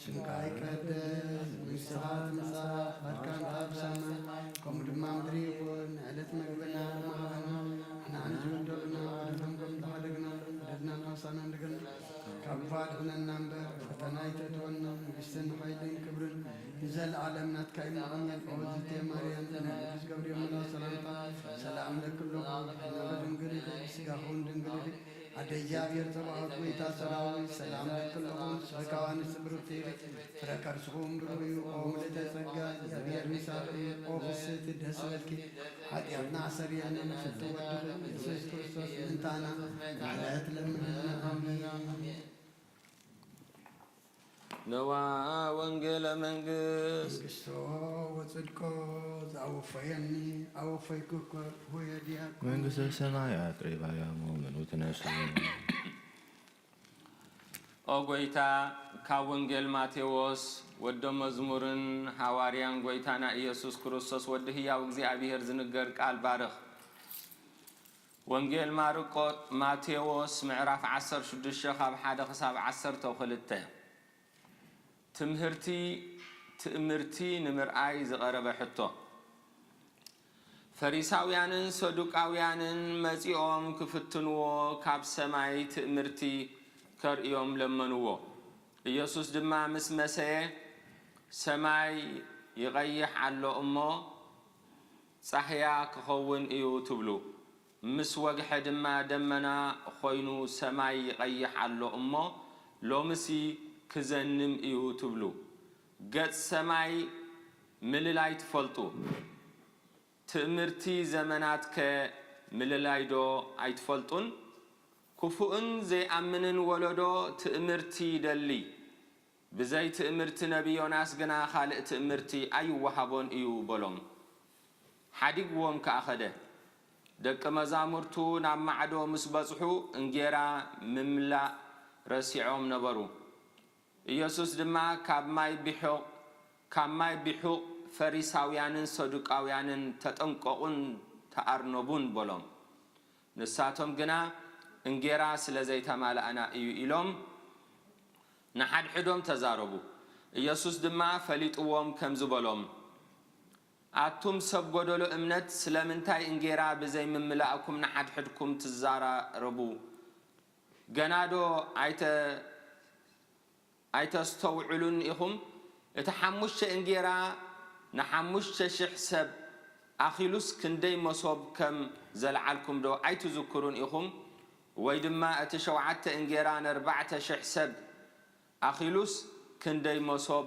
ስምካ ይቀደስ፣ መንግስትኻ ትምጻእ፣ ፍቓድካ እንተ ኣብ ሰማይ ከምኡ ድማ ምድሪ ይኹን። ንዕለት መግብና ሎሚ ሃበና፣ ንሕና ንዝበደሉና በደሎም ከም ዝሓደግናሎም፣ በደልና ንኻሳና እንደገና ካብ ክፉእ ኣድሕነና እምበር፣ ፈተና ኣይተእትወና። መንግስትን ሓይልን ክብርን ንዘለኣለም ናትካ እዩ። ኣሜን። ኦ እግዝእትየ ማርያም፣ ናይ ቅዱስ ገብርኤል መልኣክ ሰላምታ ሰላም እለኪ ኣለኹ፣ ብሕልናኺ ድንግል ኢኺ፣ ብስጋኺ እውን ድንግል ኢኺ። ኣደ እግዚኣብሔር ጸባኦት፣ ጎይታ ሰራዊት፣ ሰላም እለኪ ኣለኹ፣ ንስኺ ካብ ኣንስቲ ብርኽቲ ኢኺ፣ ፍረ ከርስኺ እውን ብሩኽ እዩ። ኦ ምልእተ ጸጋ፣ እግዚኣብሔር ምሳኺ እዩ። ኦ ፍስሕቲ ደስ ይበልኪ፣ ሓጢኣትና ኣሰርየልና፣ ፍትው ወድኺ ኢየሱስ ክርስቶስ ምእንታና ምሕረት ለምንልና። ኣሜን። ነዋ ወንጌለ መንግስት። መንግስቶ ወጽድቆ ዘኣወፈየኒ ኣወፈይኩ እኮ ሆየ ዲያቆን። መንግስተ ሰማይ ኣቅሪባያሞ ምኑ ትነሱ። ኦ ጎይታ፣ ካብ ወንጌል ማቴዎስ ወደ መዝሙርን ሃዋርያን ጎይታና ኢየሱስ ክርስቶስ ወዲ ህያው እግዚኣብሔር ዝንገር ቃል ባርኽ። ወንጌል ማርቆ-፣ ማቴዎስ ምዕራፍ ዓሰርተ ሽዱሽተ ካብ ሓደ ክሳብ ዓሰርተ ክልተ። ትምህርቲ፣ ትእምርቲ ንምርኣይ ዝቐረበ ሕቶ። ፈሪሳውያንን ሰዱቃውያንን መጺኦም ክፍትንዎ ካብ ሰማይ ትእምርቲ ከርእዮም ለመንዎ። ኢየሱስ ድማ ምስ መሰየ፣ ሰማይ ይቐይሕ ኣሎ እሞ፣ ጻህያ ክኸውን እዩ ትብሉ፣ ምስ ወግሐ ድማ ደመና ኾይኑ ሰማይ ይቐይሕ ኣሎ እሞ፣ ሎምሲ ክዘንም እዩ ትብሉ። ገጽ ሰማይ ምልላይ ትፈልጡ፣ ትእምርቲ ዘመናትከ ምልላይዶ ኣይትፈልጡን? ክፉእን ዘይኣምንን ወለዶ ትእምርቲ ይደሊ። ብዘይ ትእምርቲ ነቢ ዮናስ ግና ካልእ ትእምርቲ ኣይወሃቦን እዩ በሎም። ሓዲግዎም ከኣ ኸደ። ደቂ መዛሙርቱ ናብ ማዕዶ ምስ በጽሑ እንጌራ ምምላእ ረሲዖም ነበሩ። ኢየሱስ ድማ ካብ ማይ ቢሑቕ፣ ካብ ማይ ቢሑቕ ፈሪሳውያንን ሰዱቃውያንን ተጠንቀቑን ተኣርነቡን በሎም። ንሳቶም ግና እንጌራ ስለ ዘይተማላእና እዩ ኢሎም ንሓድሕዶም ተዛረቡ። ኢየሱስ ድማ ፈሊጥዎም ከምዚ በሎም፣ ኣቱም ሰብ ጎደሎ እምነት፣ ስለምንታይ እንጌራ ብዘይ ምምላእኩም ንሓድሕድኩም ትዛራረቡ? ገናዶ ኣይተ-፣ ኣይተስተውዕሉን ኢኹም? እቲ ሓሙሽተ እንጌራ ንሓሙሽተ ሽሕ ሰብ ኣኺሉስ ክንደይ መሶብ ከም ዘልዓልኩም ዶ ኣይትዝክሩን ኢኹም? ወይ ድማ እቲ ሸውዓተ እንጌራ ንኣርባዕተ ሽሕ ሰብ ኣኺሉስ ክንደይ መሶብ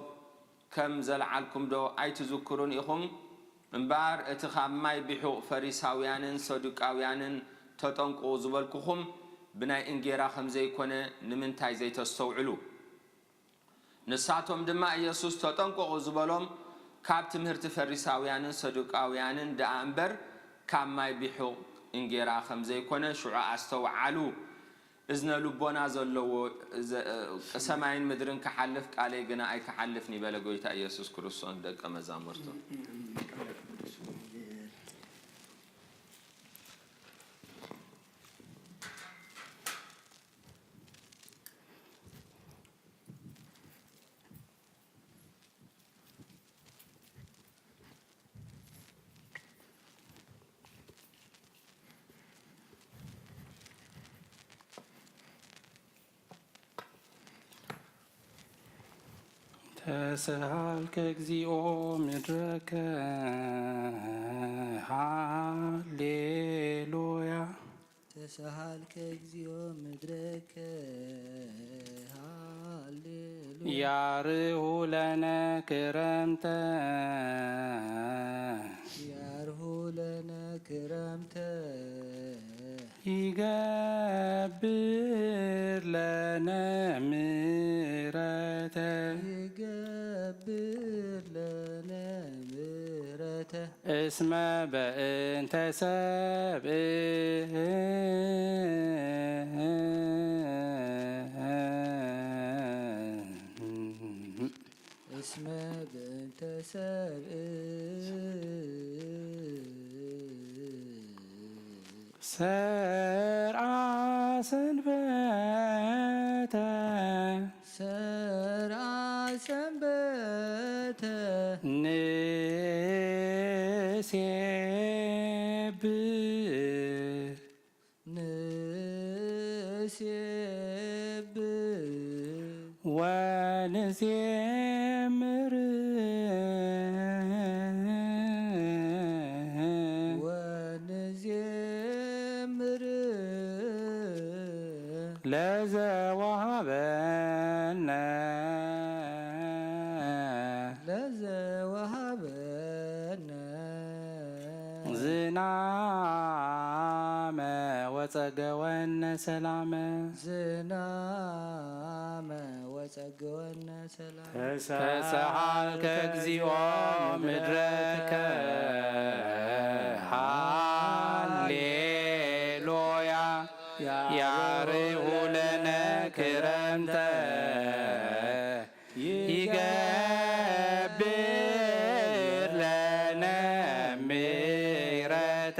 ከም ዘልዓልኩም ዶ ኣይትዝክሩን ኢኹም? እምበኣር እቲ ካብ ማይ ቢሑቕ ፈሪሳውያንን ሰዱቃውያንን ተጠንቅቑ ዝበልኩኹም ብናይ እንጌራ ከም ዘይኮነ ንምንታይ ዘይተስተውዕሉ? ንሳቶም ድማ ኢየሱስ ተጠንቀቑ ዝበሎም ካብ ትምህርቲ ፈሪሳውያንን ሰዱቃውያንን ደኣ እምበር ካብ ማይ ቢሑቕ እንጌራ ከም ዘይኮነ ሽዑ ኣስተውዓሉ። እዝነ ልቦና ዘለዎ ዘ-፣ ሰማይን ምድርን ክሓልፍ ቃለይ ግና ኣይክሓልፍን ይበለ ጎይታ ኢየሱስ ክርስቶስ ንደቀ መዛሙርቱ። ተሰሃልከ እግዚኦ ምድረከ፣ ሃሌሉያ። ተሰሃልከ እግዚኦ ምድረከ፣ ሃሌሉያ። ያርሁ ለነ ክረምተ። ያርሁ ለነ ክረምተ። ይገብር ለነ ምሕረተ። ይገብር ለነ ምሕረተ። እስመ በእንተ ሰብእ። እስመ በእንተ ሰብእ። ሰርዓ ሰንበተ። ሰርዓ ሰንበተ። ንሴብህ። ንሴብህ። ወንዜምር። ወንዜምር። ለዘወሃበነ። ለዘወሃበነ። ዝናመ ወጸገወነ ሰላመ። ዝናመ ወጸገወነ ሰላመ። ተሰሃልከ እግዚኦ ምድረከ። ሃሌሉያ። ያርሁ ለነ ክረምተ። ይገብር ለነ ምሕረተ።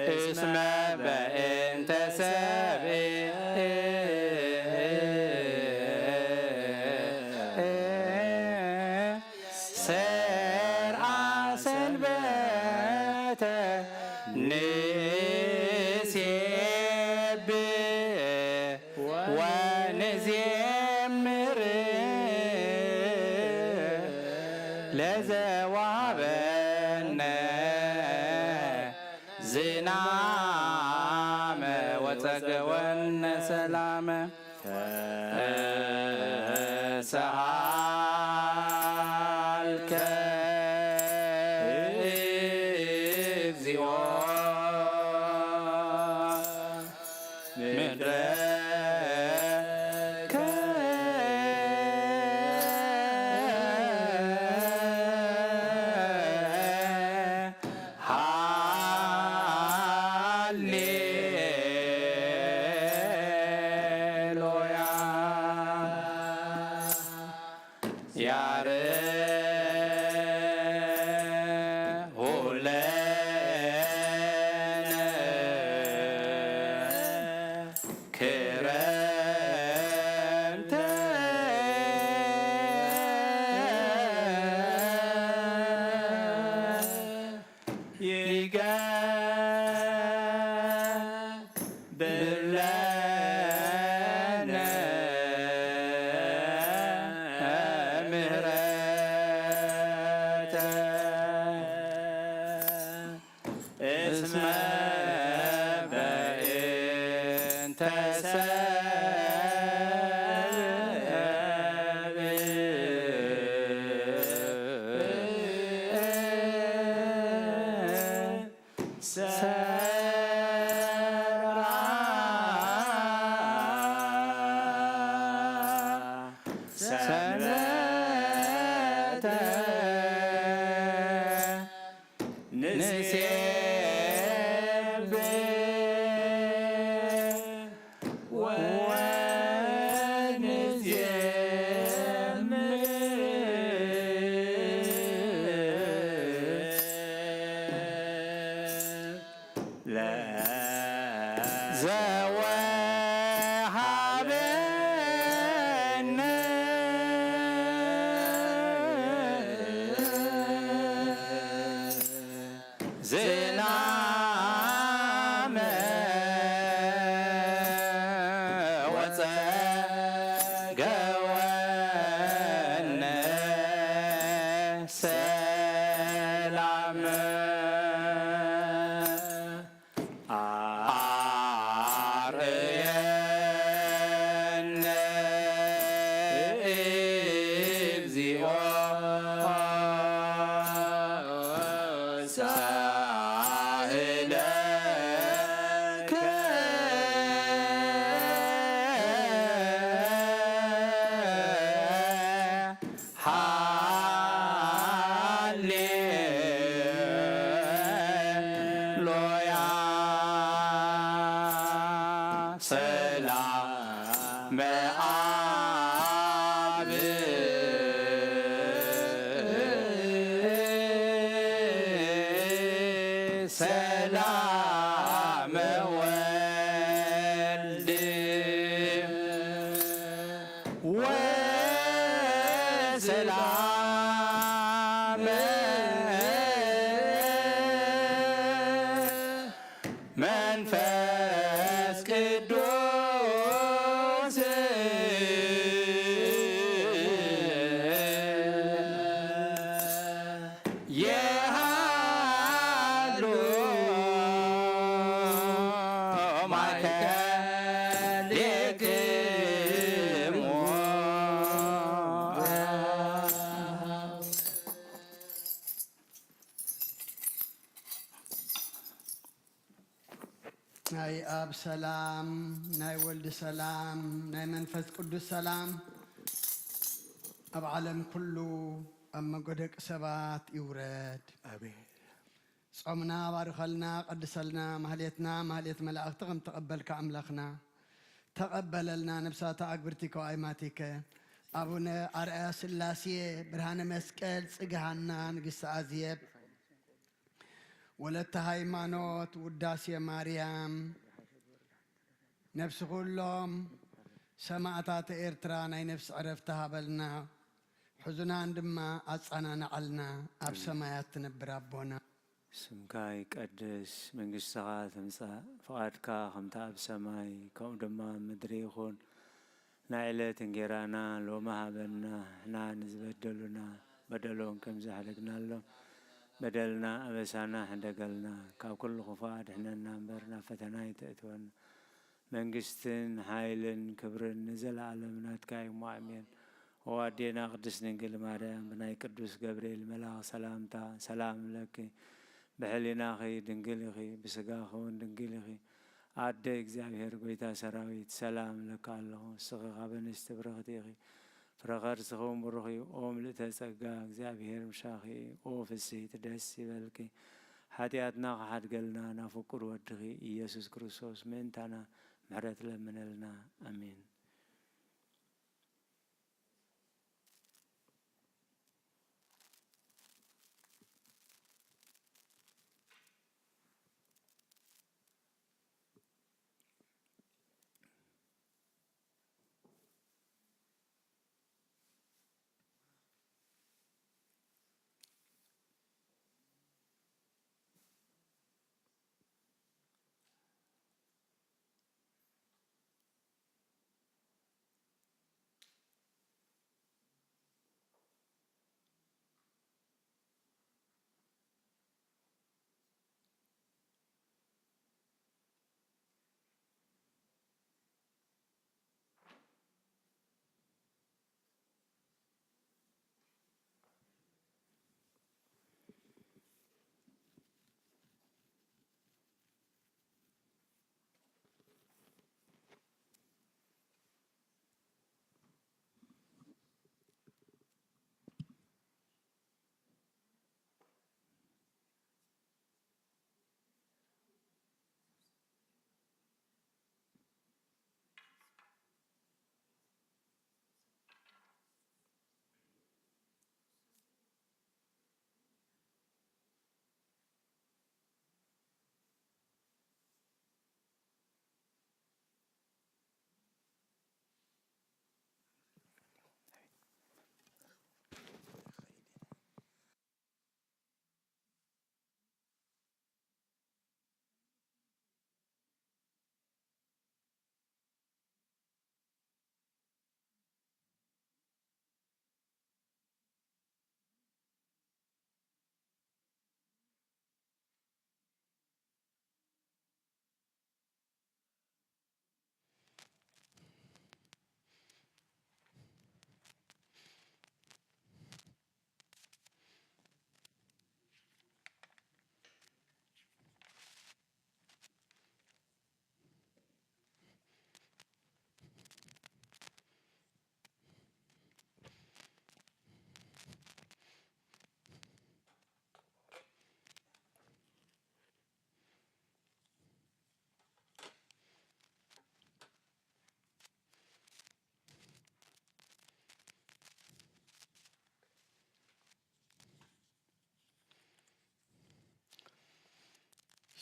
እስመ በእንተ ሰብእ። ሰርዓ ሰንበተ። ንሴብህ። ወንዜምር። ለዘወሃበነ። ዝናመ ወጸገወነ ሰላመ። ተሰሃልከ እግዚኦ ምድረከ። በእንተ ሰብ ሰርዓ ሰንበተ ንሴብሕ ወንዜምር ለዘወሃበነ ዝናመ ወጸገወነ ሰላም አርእየነ እግዚኦ ሳህለከ ሃሌሉያ ሰላም አብ ሰላም ወልድ ወሰላም መንፈስ ቅዱስ የሃሉ ማእከሌክሙ። ናይ ኣብ ሰላም፣ ናይ ወልድ ሰላም፣ ናይ መንፈስ ቅዱስ ሰላም ኣብ ዓለም ኩሉ ኣብ መንጎ ደቂ ሰባት ይውረድ። ኣሜን። ጾምና ባርኸልና፣ ቀድሰልና፣ ማህሌትና ማህሌት መላእኽቲ ከም ተቐበልካ ኣምላኽና ተቐበለልና። ነብሳታ ኣግብርቲ ከዋይማቲከ ኣቡነ ኣርኣያ ስላሴ ብርሃነ መስቀል ጽግሃና ንግስቲ ኣዝየብ ወለተ ሃይማኖት ውዳሴ ማርያም ነብሲ ኩሎም ሰማእታተ ኤርትራ ናይ ነፍሲ ዕረፍቲ ሃበልና። ሕዙናን ድማ ኣጸናንዓልና። ኣብ ሰማያት ትነብር ኣቦና። ስምካ ይቀደስ፣ መንግስትኻ ትምጻእ፣ ፍቓድካ ከምታ ኣብ ሰማይ ከምኡ ድማ ኣብ ምድሪ ይኹን። ናይ ዕለት እንጌራና ሎሚ ሃበና፣ ንሕና ንዝበደሉና በደሎም ከም ዘሕደግናሎም በደልና ኣበሳና ሕደገልና፣ ካብ ኩሉ ክፉእ ኣድሕነና እምበር ናብ ፈተና ኣይተእትወና። መንግስትን ሓይልን ክብርን ንዘለኣለም ናትካ እዩ እሞ ኣሜን። ኦ ኣዴና ቅድስት ድንግል ማርያም ብናይ ቅዱስ ገብርኤል መልኣኽ ሰላምታ ሰላም ለኪ፣ ብሕሊናኺ ድንግል ኢኺ፣ ብስጋኺ እውን ድንግል ኢኺ። ኣደ እግዚኣብሔር ጐይታ ሰራዊት ሰላም እለኪ ኣለኹ። ንስኺ ካብ ኣንስቲ ብርኽቲ ኢኺ፣ ፍረ ከርስኺ እውን ብሩኽ እዩ። ኦ ምልእተ ጸጋ እግዚኣብሔር ምሳኺ እዩ። ኦ ፍስሕቲ ደስ ይበልኪ፣ ሓጢኣትና ክሓድገልና ናብ ፍቁር ወድኺ ኢየሱስ ክርስቶስ ምእንታና ምሕረት ለምነልና። ኣሜን።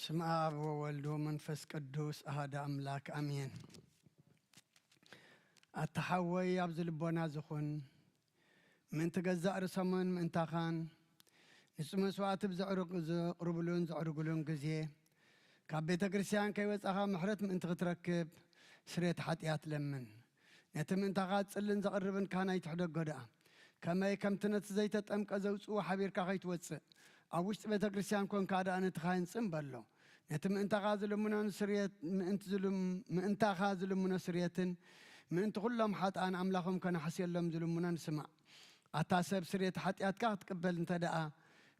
በስመ ኣብ ወወልድ ወመንፈስ ቅዱስ ኣሃደ ኣምላክ ኣሜን። ኣታ ሓወይ ኣብዚ ልቦና ዝኹን ምእንቲ ገዛእ ርእሶምን ምእንታኻን ንጹ መስዋዕቲ ብዘዕርግ-፣ ዘቕርብሉን ዘዕርግሉን ግዜ ካብ ቤተ ክርስቲያን ከይወጻኻ ምሕረት ምእንቲ ክትረክብ ስሬት ሓጢኣት ለምን። ነቲ ምእንታኻ ዝጽልን ዘቕርብን ካህን ኣይትሕደጎ ደኣ። ከመይ ከምቲ ነቲ ዘይተጠምቀ ዘውጽኡ ሓቢርካ ከይትወጽእ፣ ኣብ ውሽጢ ቤተ ክርስቲያን ኮንካ ደኣ ነቲ ካህን ጽን በሎ። ነቲ ምእንታኻ ዝልምኖን ስርየት-፣ ምእንቲ ዝልም-፣ ምእንታኻ ዝልምኖ ስርየትን ምእንቲ ኩሎም ሓጥኣን ኣምላኾም ከነሕስየሎም ዝልምኖን ስማዕ። ኣታ ሰብ ስርየት ሓጢኣትካ ክትቅበል እንተ ደኣ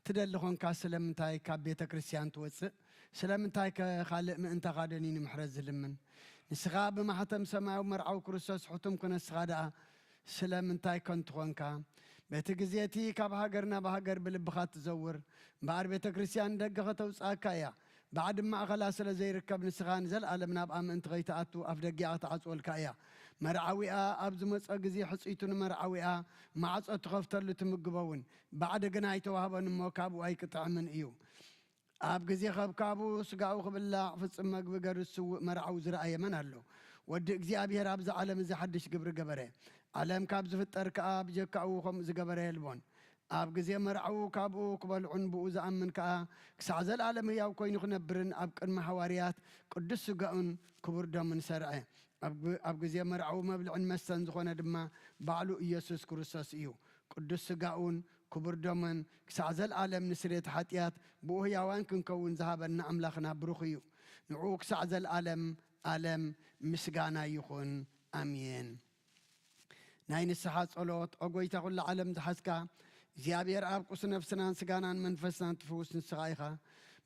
ትደሊ ኾንካ ስለምንታይ ካብ ቤተ ክርስቲያን ትወጽእ? ስለምንታይ ከ ካልእ ምእንታኻ ደንዩ ንምሕረት ዝልምን? ንስኻ ብማሕተም ሰማያዊ መርዓዊ ክርስቶስ ሕቱም ክነስኻ ደኣ ስለምንታይ ከንቱ ኾንካ? በቲ ግዜ እቲ ካብ ሃገር ናብ ሃገር ብልብኻ ትዘውር እምበኣር ቤተ ክርስቲያን ንደገ ከተውጽኣካ እያ። ባዕዲ ማእኸላ ስለ ዘይርከብ ንስኻ ንዘለኣለም ናብኣ ምእንቲ ከይትኣቱ ኣፍ ደጊኣ ክትዓጽወልካ እያ። መርዓዊኣ ኣብ ዝመጾ ግዜ ሕጽይቱ ንመርዓዊኣ ማዕጾ ትኸፍተሉ ትምግቦ እውን። ባዕዲ ግና ኣይተዋህቦን እሞ ካብኡ ኣይክጥዕምን እዩ። ኣብ ግዜ ከብካቡ ስጋኡ ክብላዕ ፍጹም መግቢ ገሩ ዝስውእ መርዓዊ ዝረኣየ መን ኣሎ? ወዲ እግዚኣብሔር ኣብዚ ዓለም እዚ ሓድሽ ግብሪ ገበረ። ዓለም ካብ ዝፍጠር ከኣ ብጀካኡ ከምኡ ዝገበረ የልቦን። ኣብ ግዜ መርዓዊ ካብኡ ክበልዑን ብኡ ዝኣምን ከኣ ክሳዕ ዘለኣለም ህያው ኮይኑ ክነብርን ኣብ ቅድሚ ሃዋርያት ቅዱስ ስጋኡን ክቡር ደሙን ሰርዐ። ኣብ ግ-፣ ኣብ ግዜ መርዓዊ መብልዕን መስተን ዝኾነ ድማ ባዕሉ ኢየሱስ ክርስቶስ እዩ። ቅዱስ ስጋኡን ክቡር ደሙን ክሳዕ ዘለኣለም ንስርየት ሓጢኣት ብኡ ህያዋን ክንከውን ዝሃበና ኣምላኽና ብሩኽ እዩ። ንዕኡ ክሳዕ ዘለኣለም ኣለም ምስጋና ይኹን። ኣሜን። ናይ ንስሓ ጸሎት። ኦ ጎይታ ኩሉ ዓለም ዝሓዝካ እግዚኣብሔር ኣብ ቁስ ነፍስናን ስጋናን መንፈስናን ትፍውስ ንስኻ ኢኻ።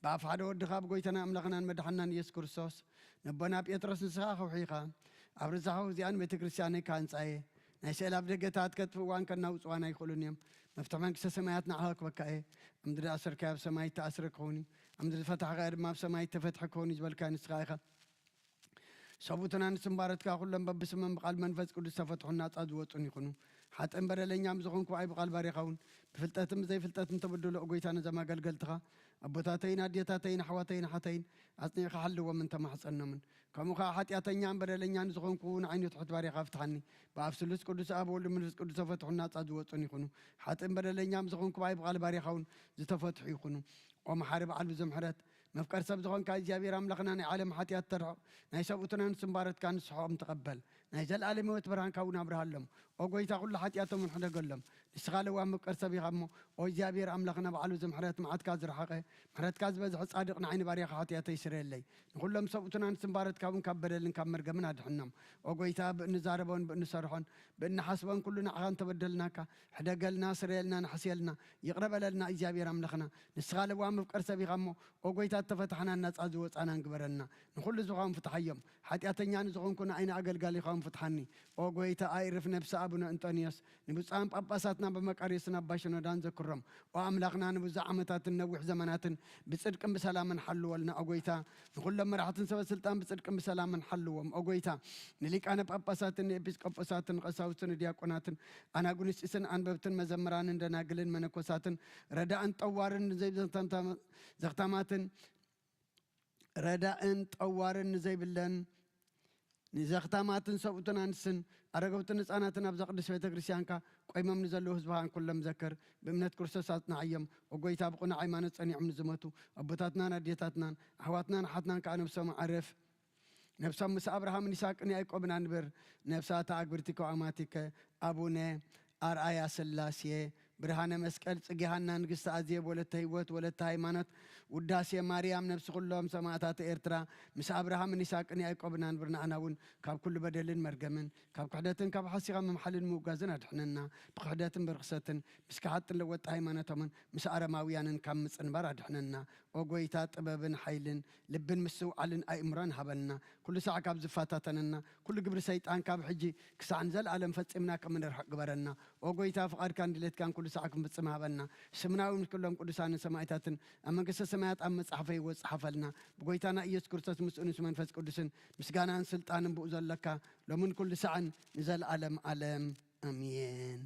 ብኣፍ ሓደ ወድኻ ብጎይታና ኣምላኽናን መድሓናን ኢየሱስ ክርስቶስ ነቦና ጴጥሮስ ንስኻ ከውሒ ኢኻ። ኣብ ርዛኻ እዚኣን ቤተ ክርስቲያነይ ካንጻየ ናይ ስዕል ኣብ ደገታት ከጥፍእዋን ከናውጽዋን ኣይኽእሉን እዮም። መፍትሒ መንግስተ ሰማያት ንዓኻ ክበካ እየ። ኣብ ምድሪ ኣሰርካዮ ኣብ ሰማይ ተኣስረ ክኸውን እዩ። ኣብ ምድሪ ዝፈታሕካዮ ድማ ኣብ ሰማይ ተፈትሐ ክኸውን እዩ ዝበልካዮ ንስኻ ኢኻ። ሰቡትናን ስምባረትካ ኩሎም በብስመን ብቓል መንፈስ ቅዱስ ተፈትሑን ናጻ ዝወጹን ይኹኑ። ሓጥእን በደለኛም ዝኾንኩ ብኣይ ብቓል ባሪኻ እውን ብፍልጠትን ብዘይፍልጠትን ተበደሎ ጎይታ ነዘም ኣገልገልትኻ ኣቦታተይን ኣዴታተይን ኣሕዋተይን ሓተይን ኣጽኒዕካ ሓልዎምን ተማሕጸኖምን። ከምኡ ከኣ ሓጢኣተኛን በደለኛን ዝኾንኩ ንዓይኑ ትሑት ባሪኻ ፍትሓኒ። ብኣብ ስሉስ ቅዱስ ኣብ ወልድ መንፈስ ቅዱስ ተፈትሑን ናጻ ዝወጹን ይኹኑ። ሓጥእን በደለኛም ዝኾንኩ ብኣይ ብቓል ባሪኻ እውን ዝተፈትሑ ይኹኑ። ኦ መሓሪ በዓል ብዙሕ ምሕረት፣ መፍቀር ሰብ ዝኾንካ እግዚኣብሔር ኣምላኽና ናይ ዓለም ሓጢኣት ተርሕቕ፣ ናይ ሰብኡትናን ስምባረትካ ንስሖም ተቐበል። ናይ ዘለኣለም ህይወት ብርሃንካ እውን ኣብርሃሎም። ኦ ጎይታ ኩሉ ሓጢኣቶም እውን ሕደገሎም። ንስኻ ለዋህ መፍቀር ሰብ ኢኻ እሞ፣ ኦ እግዚኣብሔር ኣምላኽና በዓል ብዙሕ ምሕረት፣ መዓትካ ዝረሓቐ፣ ምሕረትካ ዝበዝሐ ጻድቕ ንዓይኒ ባርያኻ ሓጢኣተይ ስረየለይ። ንኹሎም ሰብኡትናን ስምባረትካ እውን ካብ በደልን ካብ መርገምን ኣድሕኖም። ኦ ጎይታ ብእንዛረቦን ብእንሰርሖን ብእንሓስቦን ኩሉ ንዓኻ እንተበደልናካ፣ ሕደገልና፣ ስረየልና፣ ንሕስየልና፣ ይቕረ በለልና እግዚኣብሔር ኣምላኽና። ንስኻ ለዋህ መፍቀር ሰብ ኢኻ እሞ፣ ኦ ጎይታ፣ እተፈታሕናን ናጻ ዝወጻናን ግበረና። ንኹሉ ዝኾም ፍትሓዮም። ሓጢኣተኛ ንዝኾንኩ ንኣይነ ኣገልጋሊኻ እውን ፍትሓኒ። ኦ ጎይታ፣ ኣይርፍ ነብሲ ኣቡነ እንጦንዮስ፣ ንብፁዓን ጳጳሳትና ብመቃርዮስን ኣባ ሽኖዳን ዘክሮም። ኦ ኣምላኽና፣ ንብዙሕ ዓመታትን ነዊሕ ዘመናትን ብጽድቅን ብሰላምን ሓልወልና። ኦ ጎይታ፣ ንኹሎም መራሕትን ሰበ ስልጣን ብጽድቅን ብሰላምን ሓልዎም። ኦ ጎይታ፣ ንሊቃነ ጳጳሳትን ንኤጲስቆጶሳትን ንቀሳውስትን ንዲያቆናትን ኣናጉንስጢስን ኣንበብትን መዘምራንን ደናግልን መነኮሳትን ረዳእን ጠዋርን ንዘይዘተምተመ-፣ ዘኽታማትን ረዳእን ጠዋርን ንዘይብለን ንዘኽታማትን ሰብኡትን ኣንስትን ኣረገውትን ህፃናትን ኣብዛ ቅድስት ቤተ ክርስቲያንካ ቆይሞም ንዘለዉ ህዝብኻን ኩሎም ዘክር። ብእምነት ክርስቶስ ኣጽንዓዮም። ኦ ጎይታ፣ ብቕኑዕ ሃይማኖት ጸኒዖም ንዝሞቱ ኣቦታትናን ኣዴታትናን ኣሕዋትናን ኣሓትናን ከኣ ነብሶም ኣዕርፍ። ነብሶም ምስ ኣብርሃምን ይስሐቅን ያዕቆብን ኣንብር። ነብሳተ ኣግብርቲከ ወኣማቲከ ኣቡነ ኣርኣያ ስላሴ ብርሃነ መስቀል ጽጌ ሃና ንግስቲ ኣዜብ ወለተ ህይወት ወለተ ሃይማኖት ውዳሴ ማርያም ነብሲ ኩሎም ሰማእታት ኤርትራ ምስ ኣብርሃምን ይስሐቅን ያዕቆብን ኣንብር። ንኣና እውን ካብ ኩሉ በደልን መርገምን ካብ ክሕደትን ካብ ሓሲኻ ምምሓልን ምውጋዝን ኣድሕነና። ብክሕደትን ብርኽሰትን ምስ ከሓጥን ለወጥቲ ሃይማኖቶምን ምስ ኣረማውያንን ካብ ምጽንባር ኣድሕነና። ኦ ጎይታ፣ ጥበብን ሓይልን ልብን ምስትውዓልን ኣእምሮን ሃበና። ኩሉ ሳዕ ካብ ዝፈታተነና ኩሉ ግብሪ ሰይጣን ካብ ሕጂ ክሳዕ ንዘለኣለም ፈጺምና ከም ንርሕቕ ግበረና። ኦ ጎይታ፣ ፍቓድካን ድሌትካን ኩሉ ሳዕ ክንፍጽም ሃበና። ስምና እውን ምስ ኩሎም ቅዱሳንን ሰማእታትን ኣብ መንግስተ ሰማያት ኣብ መጽሓፈ ህይወት ጸሓፈልና። ብጎይታና ኢየሱስ ክርስቶስ ምስኡ ምስ መንፈስ ቅዱስን ምስጋናን ስልጣንን ብኡ ዘለካ ሎምን ኩሉ ሳዕን ንዘለኣለም ኣለም ኣሜን።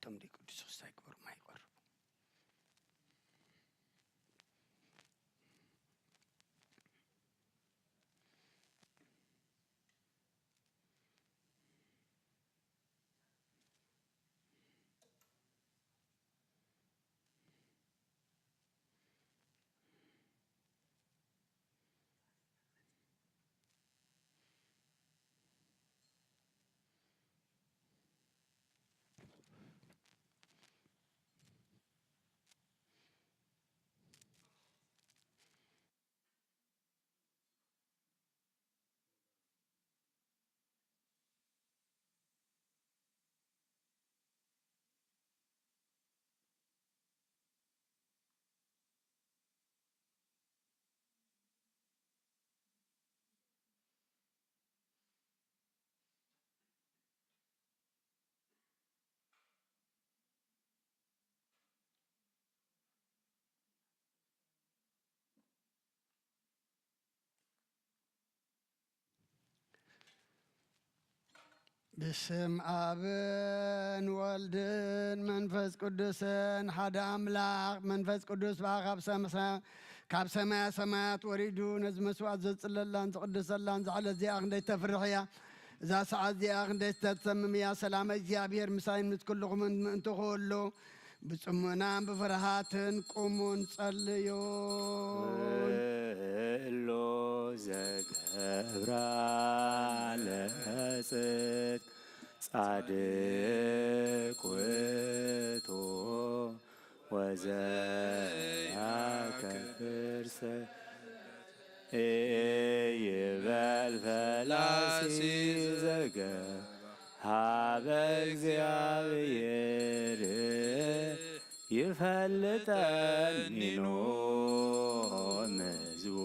ጽምዲ ቅዱስ ክስታይ ክብሩ ማይ ይቐርቡ። ብስም ኣብን ወልድን መንፈስ ቅዱስን ሓደ ኣምላኽ። መንፈስ ቅዱስ ብኣ ካብ ሰም-፣ ካብ ሰማያ ሰማያት ወሪዱ ነዚ መስዋዕት ዘጽለላን ዝቕድሰላን ዝዓለት እዚኣ ክንደይ ተፍርሕ እያ። እዛ ሰዓት እዚኣ ክንደይ ተትሰምም እያ። ሰላም እግዚኣብሔር ምሳይን ምስ ኩልኹምን ምእንቲ ክህሉ ብጽሞናን ብፍርሃትን ቁሙን ጸልዩን። ኩሉ ዘገብራ ለጽድቅ ጻድቅ ውእቱ ወዘያከብር ሰ-፣ ኢይበል ፈላሲ ዘገ-፣ ሀበ እግዚኣብሔር ይፈልጠኒኑ እምሕዝቡ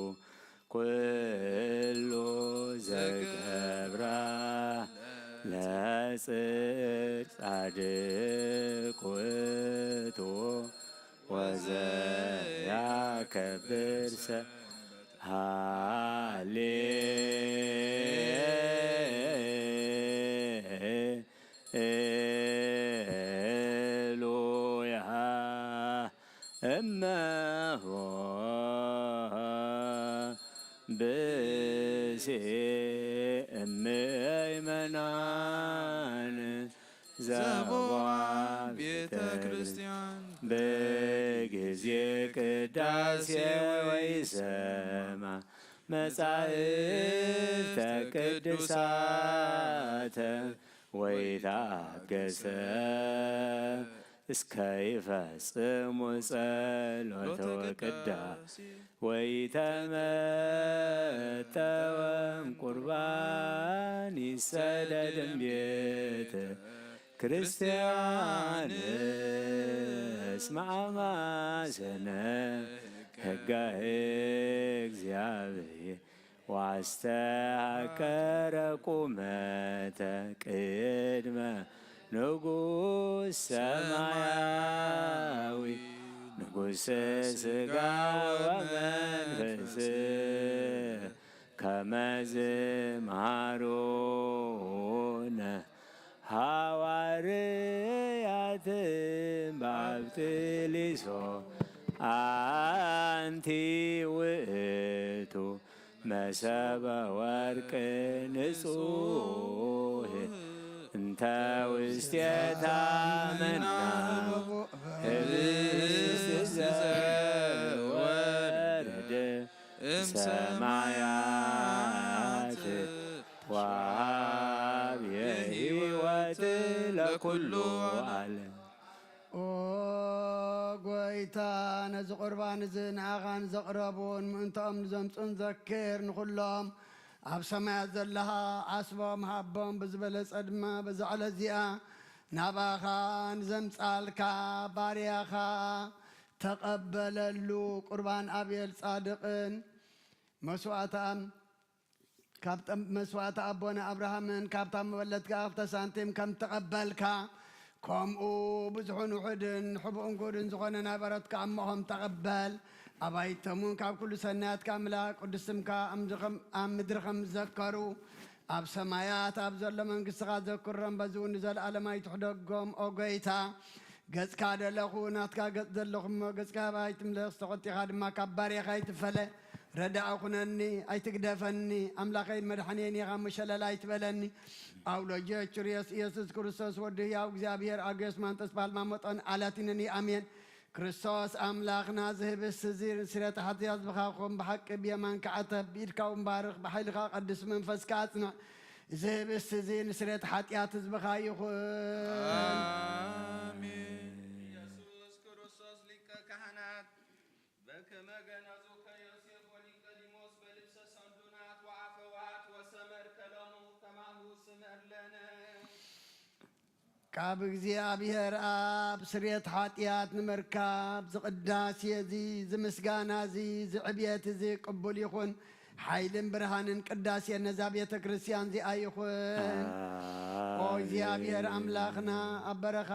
ኩሉ ዘገብራ ለጽድቅ ጻድቅ ውእቱ ወዘያከብር ሰ-፣ ሃሌ ሉያ እመሆ ብእሴ እምእመናን ዘቦ ዘቦ ቤተ ቤተ ክርስቲያን በጊዜ ቅዳሴ ወይሰማ መጻሕፍተ ቅዱሳተ ወይታገሰ እስከ ይፈጽሙ ጸሎተ ወቅዳሴ ወይተመጠወም ቁርባን ይሰደድም ቤተ ክርስቲያን እስመ አማሰነ ሕገ እግዚአብሔር ዋስተሃቀረ ቁመተ ቅድመ ንጉሥ ሰማያዊ ንጉሥ ሥጋ ወመንፈስ ከመ ዝመሃሩነ ሐዋርያት ባብትሊሶ አንቲ ውእቱ መሰበ ወርቅ ንጹሕ እንተ ውስቴታ መና ህብስት ዘወረደ እምሰማያት ወሃብ የህይወት ለኩሉ ዓለም። ኦ ጎይታ፣ ነዚ ቁርባን እዚ ንኣኻ ንዘቕረቡን ምእንታኦም ንዘምጹን ዘክር። ንኹሎም ኣብ ሰማያት ዘለኻ ዓስቦም ሃቦም። ብዝበለጸ ድማ በዛ ዕለት እዚኣ ናባኻ ንዘምጻልካ ባርያኻ ተቐበለሉ። ቁርባን ኣቤል ጻድቕን መስዋእታ ካብ ጠም-፣ መስዋእቲ ኣቦና ኣብርሃምን ካብታ መበለት ከኣ ክልተ ሳንቲም ከም ተቐበልካ፣ ከምኡ ብዙሕን ውሑድን ሕቡእን ግሁድን ዝኾነ ናይ በረትካ እሞ ከም ተቐበል፣ ኣባይቶም እውን ካብ ኩሉ ሰናያትካ ኣምላኽ ቅዱስ ስምካ ኣብ ምድሪ ከም፣ ኣብ ምድሪ ከም ዝዘከሩ፣ ኣብ ሰማያት ኣብ ዘሎ መንግስትኻ ዘክሮም፣ በዚ እውን ንዘለኣለም ኣይትሕደጎም። ኦ ጎይታ፣ ገጽካ ደለኹ፣ ናትካ ገጽ ዘለኹ እሞ፣ ገጽካ ኣይትምለስ፣ ተቖጢኻ ድማ ካብ ባርያኻ ኣይትፈለ። ረዳኢ ኩነኒ፣ ኣይትግደፈኒ። ኣምላኸይን መድሓኒየይን ኢኻ እሞ፣ ሸለል ኣይትበለኒ። ኣውሎጆ ችርዮስ ኢየሱስ ክርስቶስ፣ ወዲ ህያው እግዚኣብሔር፣ ኣግዮስ ማንጠስ፣ ባልማ መጠን ኣላቲነኒ። ኣሜን። ክርስቶስ ኣምላኽና፣ ዝህብስ እዚ ስርየት ሓጢኣት ህዝብኻ ክኾን፣ ብሓቂ ብየማንካ ዓተብ፣ ብኢድካ እውን ባርኽ፣ ብሓይልኻ ቀድስ፣ መንፈስካ ኣጽንዕ። ዝህብስ እዚ ንስርየት ሓጢኣት ህዝብኻ ይኹን። ኣሜን። ኢየሱስ ክርስቶስ ሊቀ ካህናት፣ በከመ ገነዙከ ዮሴፍ ወኒቆዲሞስ በልብሰ ሰንዱናት ወአፈዋት ወሰመርከ ሎሙ፣ ከማሁ ስመር ለነ። ካብ እግዚኣብሔር ኣብ ስርየት ሓጢኣት ንምርካብ፣ ዝቕዳሴ እዚ፣ ዝምስጋና እዚ፣ ዝዕብየት እዚ ቅቡል ይኹን። ሓይልን ብርሃንን ቅዳሴ ነዛ ቤተ ክርስቲያን እዚኣ ይኹን። ኦ እግዚኣብሔር ኣምላኽና፣ ኣብ በረኻ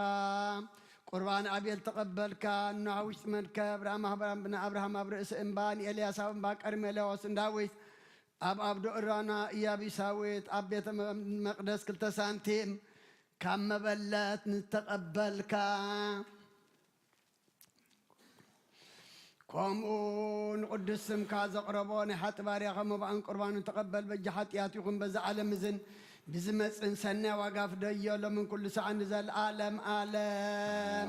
ቁርባን ኣቤል ተቐበልካ፣ እነሆ ኣብ ውሽጢ መርከብ ንኣማህባራን ብንኣብርሃም ኣብ ርእሲ እምባ፣ ንኤልያስ ኣብ እምባ ቀርሜሌዎስ፣ ንዳዊት ኣብ ኣብዶ እራና ኢያቢሳዊት፣ ኣብ ቤተ መ-፣ መቕደስ ክልተ ሳንቲም ካብ መበለት ንተቐበልካ፣ ከምኡ ንቕዱስ ስምካ ዘቕረቦ ናይ ሓጢ ባርያኻ መባእን ቁርባኑን ተቐበል። በጃ ሓጢኣት ይኹን በዚ ዓለም እዝን ብዝመጽእን ሰናይ ዋጋ ፍደዮ፣ ሎምን ኩሉ ሰዓት ንዘለኣለም ኣለም።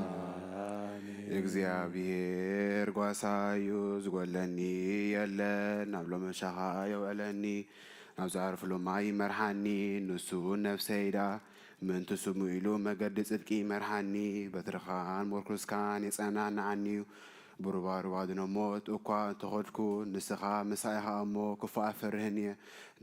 እግዚኣብሔር ጓሳዩ፣ ዝጎለኒ የለን። ናብ ሎሚ ሻኻ የውዕለኒ፣ ናብ ዝዓርፍሉ ማይ ይመርሓኒ። ንሱ ነፍሰይ ደኣ ምእንቲ ስሙ ኢሉ መገዲ ጽድቂ ይመርሓኒ። በትርኻን ምርኩስካን የጸናንዓኒ እዩ። ብሩባሩባ ድነ ሞት እኳ እንተኸድኩ፣ ንስኻ ምሳይ ኢኻ እሞ ክፉእ ኣፈርህን እየ።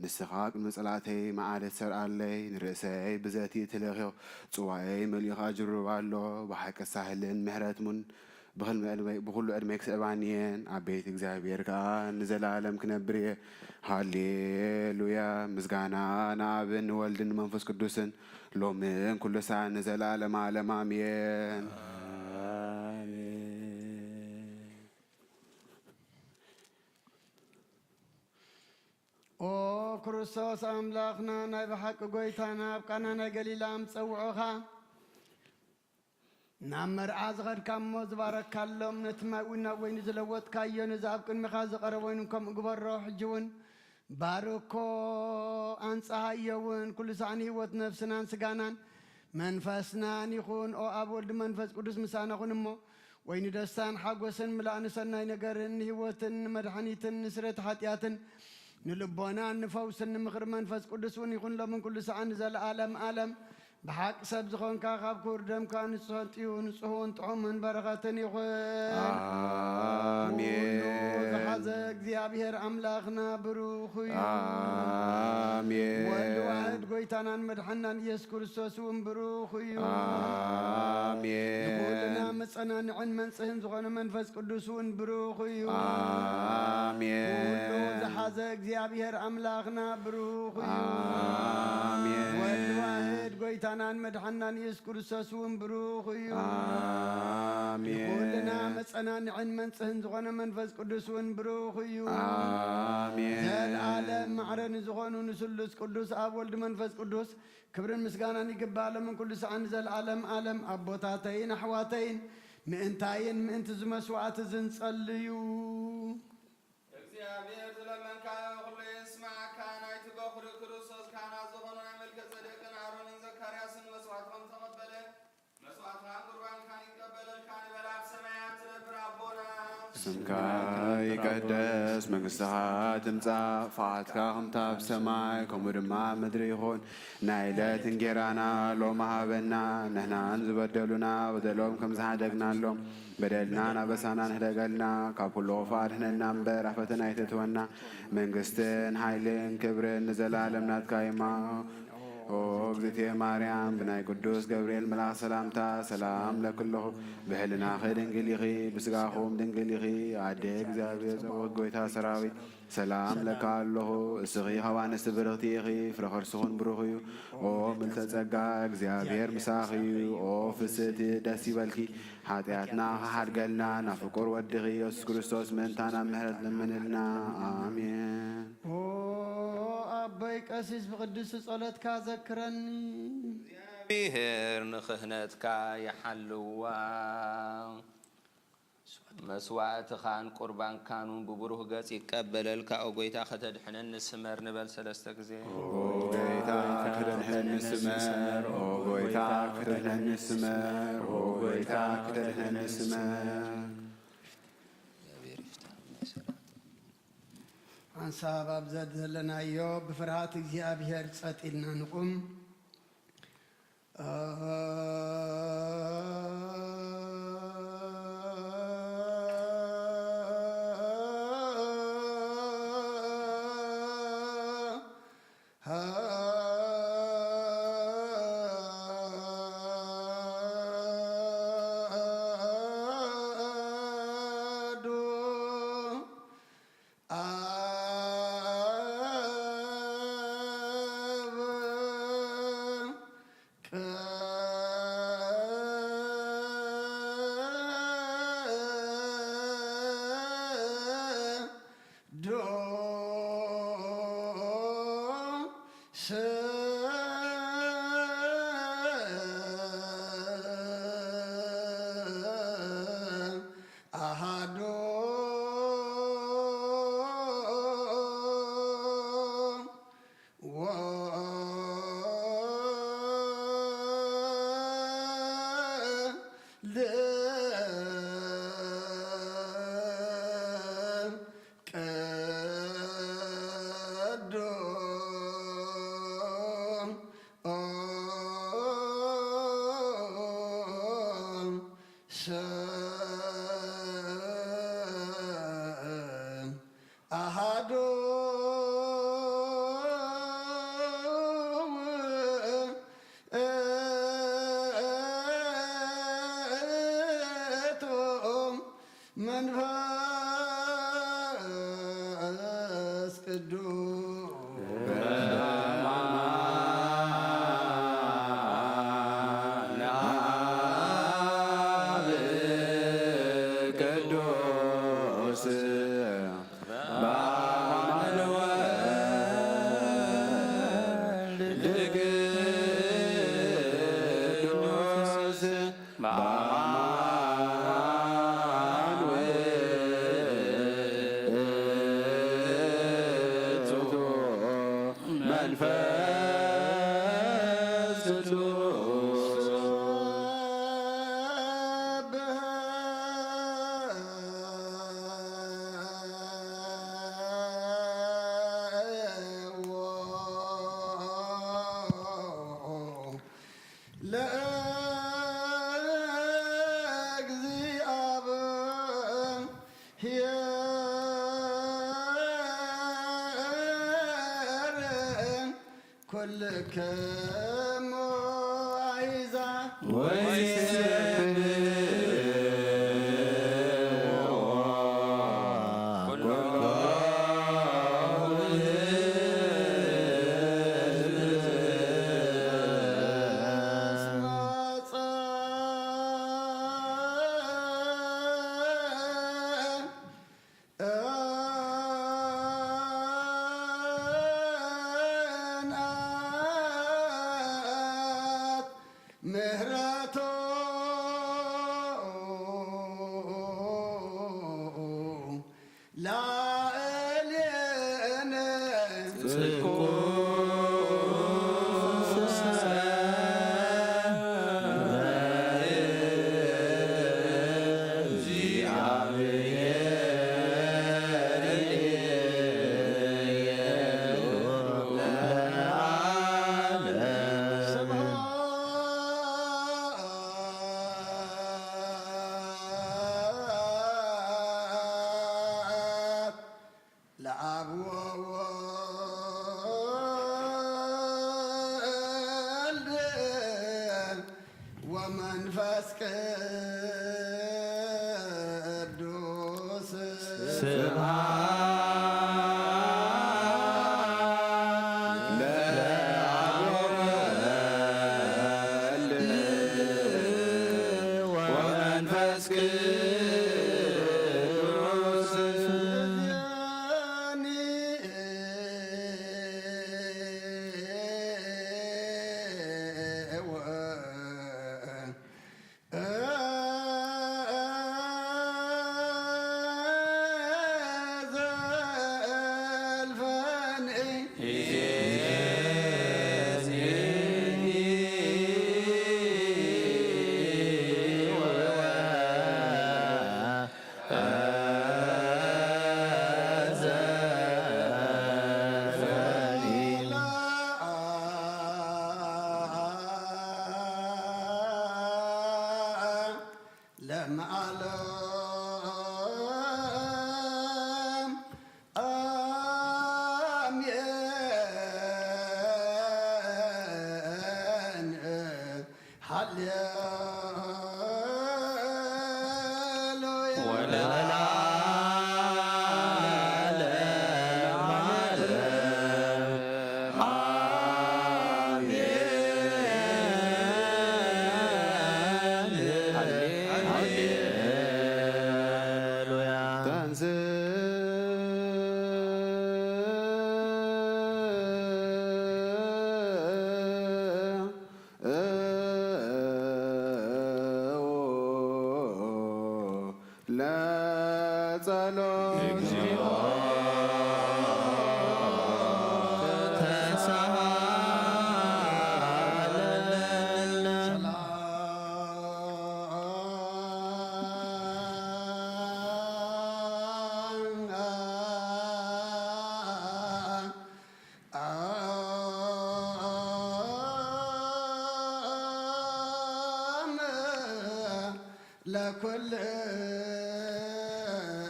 ንስኻ ቅድሚ ጸላእተይ መዓረ ትሰርዓለይ፣ ንርእሰይ ብዘቲ ትለኽዮ፣ ጽዋኤይ መሊኡ ኸኣ ጅሩብ ኣሎ። ብሓቂ ሳህልን ምሕረትሙን ብኽል-፣ ብኹሉ ዕድመይ ክስዕባኒ እየን። ኣቤት እግዚኣብሔር ከኣ ንዘለኣለም ክነብር እየ። ሃሌሉያ! ምስጋና ንኣብን ንወልድን ንመንፈስ ቅዱስን፣ ሎምን ኩሉ ሳዕ ንዘለኣለም ዓለም ኣሜን። ኣሜን። ኦ ክርስቶስ ኣምላኽና፣ ናይ ብሓቂ ጎይታና፣ ኣብ ቃና ናይ ገሊላ ምስ ጸውዑኻ፣ ናብ መርዓ ዝኸድካ እሞ ዝባረካሎም፣ ነቲ ማይ እውን ናብ ወይኒ ዝለወጥካዮ፣ ነዚ ኣብ ቅድሚኻ ዝቐረበ ወይኒ ከምኡ ግበሮ። ሕጂ እውን ባርኮ፣ ኣንጽሃዮ እውን፣ ኩሉ ሳዕ ንህይወት ነፍስናን ስጋናን መንፈስናን ይኹን። ኦ ኣብ ወልድ መንፈስ ቅዱስ ምሳና ኩን እሞ፣ ወይኒ ደስታን ሓጎስን፣ ምላእ ንሰናይ ነገርን፣ ንህይወትን፣ ንመድሓኒትን፣ ንስርየት ሓጢኣትን፣ ንልቦናን ንፈውስን፣ ንምኽሪ መንፈስ ቅዱስ እውን ይኹን፣ ሎምን ኩሉ ሰዓት ንዘለኣለም ኣለም። ብሓቂ ሰብ ዝኾንካ፣ ካብ ክቡር ደምካ ንጹህ ኣንጥዩ፣ ንጹህ እውን ጥዑምን በረኸትን ይኹን። ኣሜን። ኩሉ ዝሓዘ እግዚኣብሔር ኣምላኽና ብሩኽ እዩ። ኣሜን። ወልድ ዋሕድ ጎይታናን መድሓናን ኢየሱስ ክርስቶስ እውን ብሩኽ እዩ። ኣሜን። ንኹልና መጸናንዕን መንጽህን ዝኾነ መንፈስ ቅዱስ እውን ብሩኽ እዩ። ኣሜን። ኩሉ ዝሓዘ እግዚኣብሔር ኣምላኽና ብሩኽ እዩ። ኣሜን። ወልድ ዋሕድ ጎይታናን መድሓናን ኢየሱስ ክርስቶስ እውን ብሩኽ እዩ። ኣሜን። ንኹልና መጸናንዕን መንጽህን ዝኾነ መንፈስ ቅዱስ እውን ብሩኽ እዩ። ኣሜን። ዘለዓለም ማዕረ ንዝኾኑ ንስሉስ ቅዱስ ኣብ ወልድ መንፈስ ቅዱስ ክብርን ምስጋናን ይግባእ፣ ሎምን ኩሉ ሰዓት ንዘለዓለም ዓለም። ኣቦታተይን ኣሕዋተይን፣ ምእንታይን ምእንቲ እዚ መስዋዕቲ እዚ ንጸልዩ። እግዚኣብሔር ዝለመንካዮ ኩሉ ይስማዓካ። ናይቲ በኹሪ ክርስቶስ ካህናት ዝኾኑ ናይ መልከ ጸዴቅን ኣሮንን ዘካርያስን መስዋዕትኩም ተቐበለ። መስዋዕትካን ቁርባንካን ይቀበለልካ ንበል ኣብ ሰማያት ትነብር ኣቦና። ስምካ ይቀደስ፣ መንግስትኻ ትምጻእ፣ ፍቓድካ ከምታ ኣብ ሰማይ ከምኡ ድማ ኣብ ምድሪ ይኹን። ናይ ዕለት እንጌራና ሎሚ ሃበና፣ ንሕናን ዝበደሉና በደሎም ከም ዝሓደግናሎም፣ በደልናን ኣበሳናን ሕደገልና፣ ካብ ኩሉ ክፉእ ኣድሕነና እምበር፣ ኣብ ፈተና ኣይተእትወና። መንግስትን ሓይልን ክብርን ንዘለኣለም ናትካ እዩ። ኦ እግዝእትየ ማርያም፣ ብናይ ቅዱስ ገብርኤል መልኣኽ ሰላምታ ሰላም እለኪ ኣለኹ። ብሕልናኺ ድንግል ኢኺ፣ ብስጋኹም ድንግል ኢኺ። ኣደ እግዚኣብሔር ጸባኦት፣ ጎይታ ሰራዊት፣ ሰላም እለኪ ኣለኹ። እስኺ ካብ ኣንስቲ ብርኽቲ ኢኺ፣ ፍረ ከርስኽን ብሩኽ እዩ። ኦ ምልዕተ ጸጋ፣ እግዚኣብሔር ምሳኺ እዩ። ኦ ፍስሕቲ፣ ደስ ይበልኪ፣ ሓጢኣትና ክሓድገልና ናብ ፍቁር ወድኺ ኢየሱስ ክርስቶስ ምእንታና ምሕረት ለምንልና። ኣሜን። ኦ ኣቦይ ቀሲስ ብቅዱስ ጸሎትካ ዘክረኒ። እግዚኣብሔር ንክህነትካ ይሓልዋ። መስዋዕትኻን ቁርባንካን እውን ብብሩህ ገጽ ይቀበለልካ። ኦ ጎይታ ከተድሕነኒ ስመር ንበል ሰለስተ ግዜ። ኦ ጎይታ ከተድሕነኒ ስመር፣ ኦ ጎይታ ከተድሕነኒ ስመር፣ ኦ ጎይታ ከተድሕነኒ ስመር። እግዚኣብሔር ይፍታ ናይ ሰላም። ሓንሳብ ኣብ ዘለናዮ ብፍርሃት እግዚኣብሔር ጸጥ ኢልና ንቁም።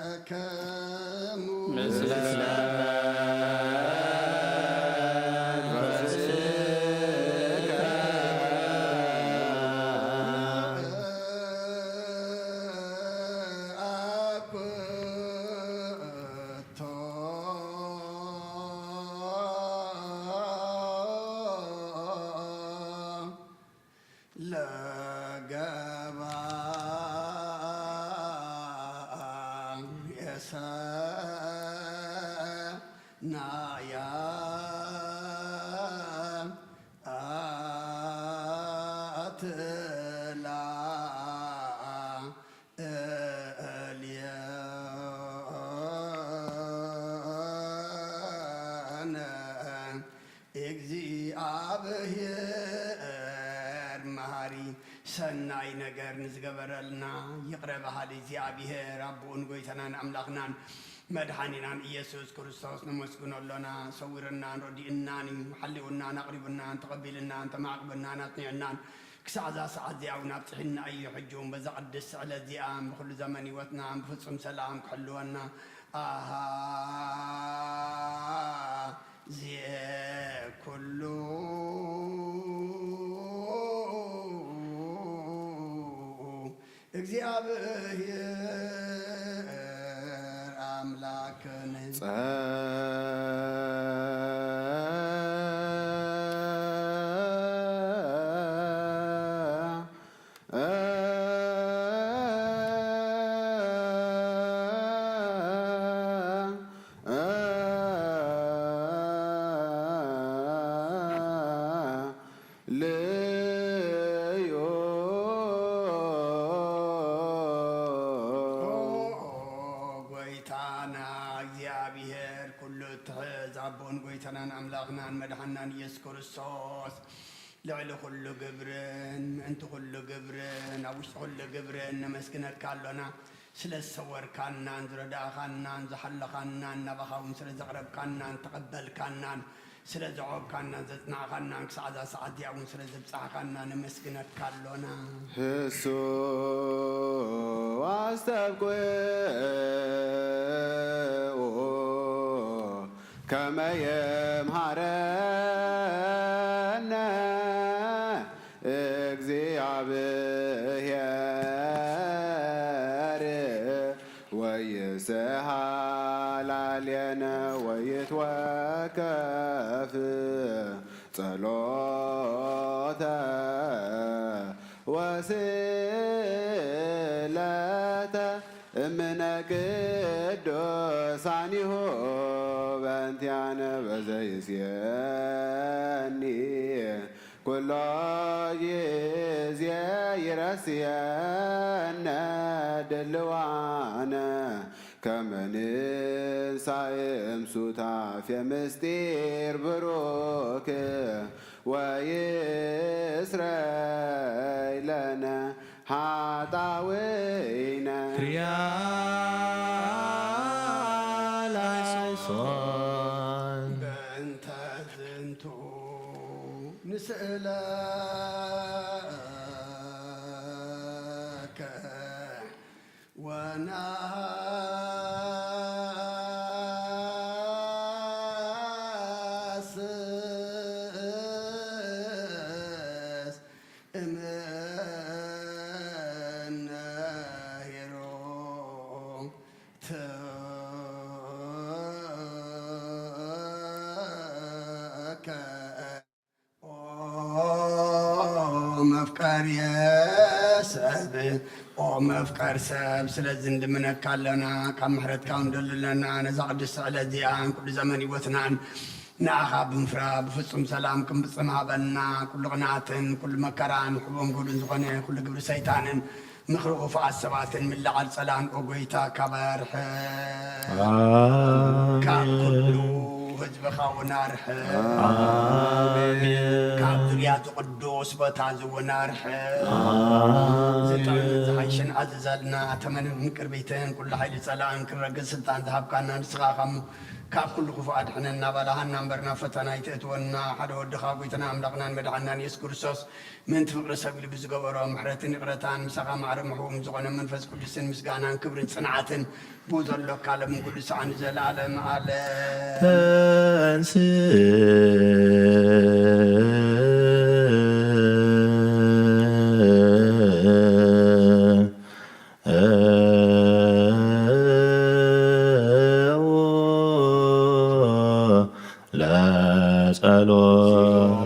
ለኩልክሙ ምስለ ለገባም የሰናያ ኣትላእለነ። እግዚኣብሔር መሃሪ ሰናይ ነገር ንዝገበረልና ይቕረ በሃሊ እግዚኣብሔር ኣቦኡን ጎይታናን ኣምላኽናን መድሓኒናን ኢየሱስ ክርስቶስ ነመስግኖ ኣሎና። ሰዊርናን ረዲእናን እዩ፣ ሓሊውናን ኣቕሪቡናን ተቐቢልናን ተማዕቕብናን ኣጽኒዕናን ክሳዕ እዛ ሰዓት እዚኣ እውን ኣብጽሒና እዩ። ሕጂ እውን በዛ ቅድስቲ ዕለት እዚኣ ብኹሉ ዘመን ህይወትና ብፍጹም ሰላም ክሕልወና ኣሃ ዜ ኩሉ እግዚኣብሔር ኣምላክነ። ልዩ ጎይታና እግዚኣብሔር ኩሉ እትሕዝ ኣቦን ጎይታናን ኣምላኽናን መድሓናን ኢየሱስ ክርስቶስ ልዕሊ ኩሉ ግብርን ምእንቲ ኩሉ ግብርን ኣብ ውሽጢ ኩሉ ግብርን ነመስግነካ ኣሎና። ስለ ዝሰወርካናን ዝረዳእኻናን ዝሓለኻናን ናባኻ እውን ስለ ዘቕረብካናን ተቐበልካናን ስለ ዘዕቆብካናን ዘጽናዕኻናን ክሳዕ እዛ ሰዓት እዚኣ እውን ስለ ዘብጻሕካና ነመስግነካ ኣሎና። ህሱ ኣስተብቅዑ ከመ የምሃረነ እግዚኣብሔር ወይስሃ ላዕሌነ ወይትወከፍ ጸሎተ ወስእለተ እምነ ቅዱሳኒሁ በእንቲአነ በዘይስየኒ ኩሎ ጊዜ ይረስየነ ድልዋነ ከመ ንንሳእ እምሱታፌ ምስጢር ብሩክ ወይስረይ ለነ ኃጣውኢነ። ሪያላይሶን በእንተ ዝንቱ ንስእለከ ወነሐስስ እምነ ሄሮድስ ኦ መፍቀር ሰብ፣ ኦ መፍቀር ሰብ፣ ስለዚ እንድምነካ ኣለና። ካብ ምሕረትካ እንደልለና ነዛ ቅድስቲ ዕለት እዚኣ ኩሉ ዘመን ህይወትናን ንኣኻ ብምፍራ ብፍጹም ሰላም ክንፍጽም ሃበና። ኩሉ ቅንኣትን ኩሉ መከራን ሕቡን ግሁድን ዝኾነ ኩሉ ግብሪ ሰይጣንን ምኽሪ ክፉኣት ሰባትን ምልዓል ጸላን ኦ ጎይታ ካብ ኣርሕቕ። ካብ ኩሉ ህዝብኻ እውን ኣርሕቕ። ኣሜን። ካብ ዙርያ እዚ ቅዱስ ቦታ እዚ እውን ኣርሕቕ። ኣሜን። ዝጥዕምን ዝሓይሽን ኣዝዘልና። ተመንን ቅርቢትን ኩሉ ሓይሊ ጸላእን ክረግጽ ስልጣን ዝሃብካና ንስኻ ኢኻ እሞ፣ ካብ ኩሉ ክፉእ ኣድሕነና። ባላሃና እምበር ናብ ፈተና ኣይተእትወና። ሓደ ወድኻ ጎይታና ኣምላኽናን መድሓንናን የሱስ ክርስቶስ ምእንቲ ፍቕሪ ሰብ ኢሉ ብዝገበሮ ምሕረትን ይቕረታን ምሳኻ ማዕረ ምሕቡም ዝኾነ መንፈስ ቅዱስን ምስጋናን ክብርን ጽንዓትን ብኡ ዘሎካ ሎምን ኩሉ ሰዓን ንዘለኣለም ኣለም። ተንስ ለጸሎት።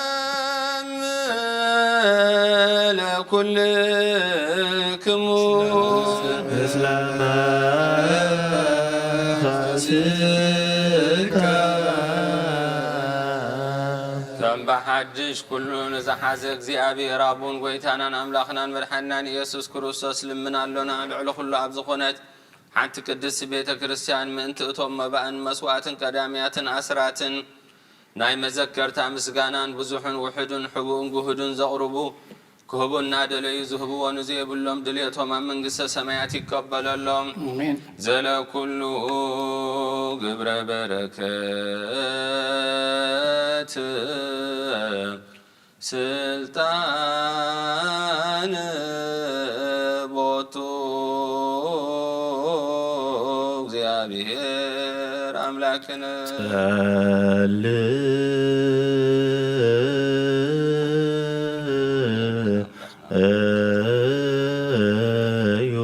ሰላም ለኩልክሙ። ምስለ መንፈስከ። ከም ብሓድሽ ኩሉ ንዝሓዘ እግዚኣብሔር ኣቡን ጎይታናን ኣምላኽናን መድሓንናን ኢየሱስ ክርስቶስ ልምን ኣሎና። ልዕሊ ኩሉ ኣብ ዝኾነት ሓንቲ ቅድስቲ ቤተ ክርስቲያን ምእንቲ እቶም መባእን መስዋዕትን ቀዳምያትን ኣስራትን ናይ መዘከርታ ምስጋናን ብዙሕን ውሑድን ሕቡእን ግሁድን ዘቕርቡ ክህቡ እናደለዩ ዝህብዎ ንዘይብሎም ድልየቶም ኣብ መንግስተ ሰማያት ይቀበለሎም። ኣሜን። ዘለኩሉ ግብረ በረከት ስልጣን ቦቱ እግዚኣብሔር ኣምላክነ። ጸልእ እዩ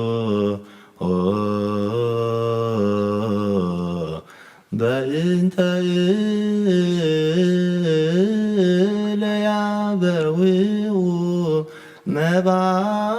በእንተ እለ ያበውኡ መባእ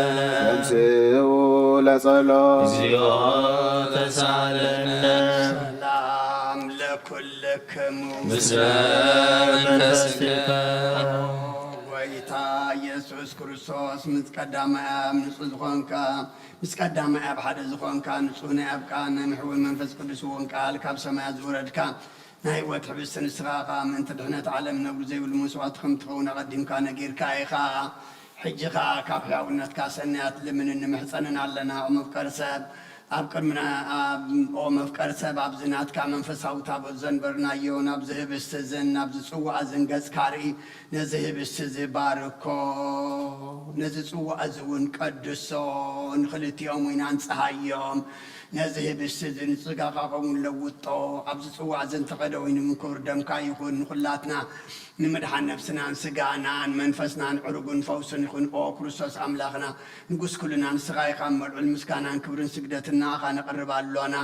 ተንሥኡ ለጸሎት። እግዚኦ ተሳለነ። ሰላም ለኩልክሙ። ምስለ መንፈስከ። ጎይታ ኢየሱስ ክርስቶስ ምስ ቀዳማይ ኣብ ንጹህ ዝኾንካ፣ ምስ ቀዳማይ ኣብ ሓደ ዝኾንካ፣ ንጹህ ናይ ኣብ ቃል ናይ ምሕዊ መንፈስ ቅዱስ እውን ቃል ካብ ሰማያት ዝወረድካ፣ ናይ ህይወት ሕብስቲ ንስኻ ኢኻ። ምእንቲ ድሕነት ዓለም ነውሪ ዘይብሉ መስዋዕቲ ከም ትኸውን ኣቐዲምካ ነጊርካ ኢኻ። ሕጂ ኸኣ ካብ ሕያውነትካ ሰናያት ልምንን ንምሕጸንን ኣለና። ኦ መፍቀር ሰብ፣ ኣብ ቅድምና፣ ኣብ፣ ኦ መፍቀር ሰብ፣ ኣብዚ ናትካ መንፈሳዊ ታቦት ዘንበርናዮ፣ ናብዚ ህብስቲ እዝን ናብዚ ጽዋእ እዝን ገጽካ ርኢ። ነዚ ህብስቲ እዚ ባርኮ፣ ነዚ ጽዋእ እዚ እውን ቀድሶ፣ ንኽልቲኦም እውን ኣንጽሃዮም። ነዚ ህብስቲ እዚ ንስጋኻ ኸውን ለውጦ፣ ኣብዚ ጽዋእ እዚ እንተኸደ ወይኒ እውን ክቡር ደምካ ይኹን። ንኹላትና ንምድሓን ነፍስናን ስጋናን መንፈስናን ዕሩግን ፈውስን ይኹን። ኦ ክርስቶስ ኣምላኽና፣ ንጉስ ኩልና ንስኻ ኢኻ። እሞ ልዑል ምስጋናን ክብርን ስግደትን ንኣኻ ነቕርብ ኣሎና።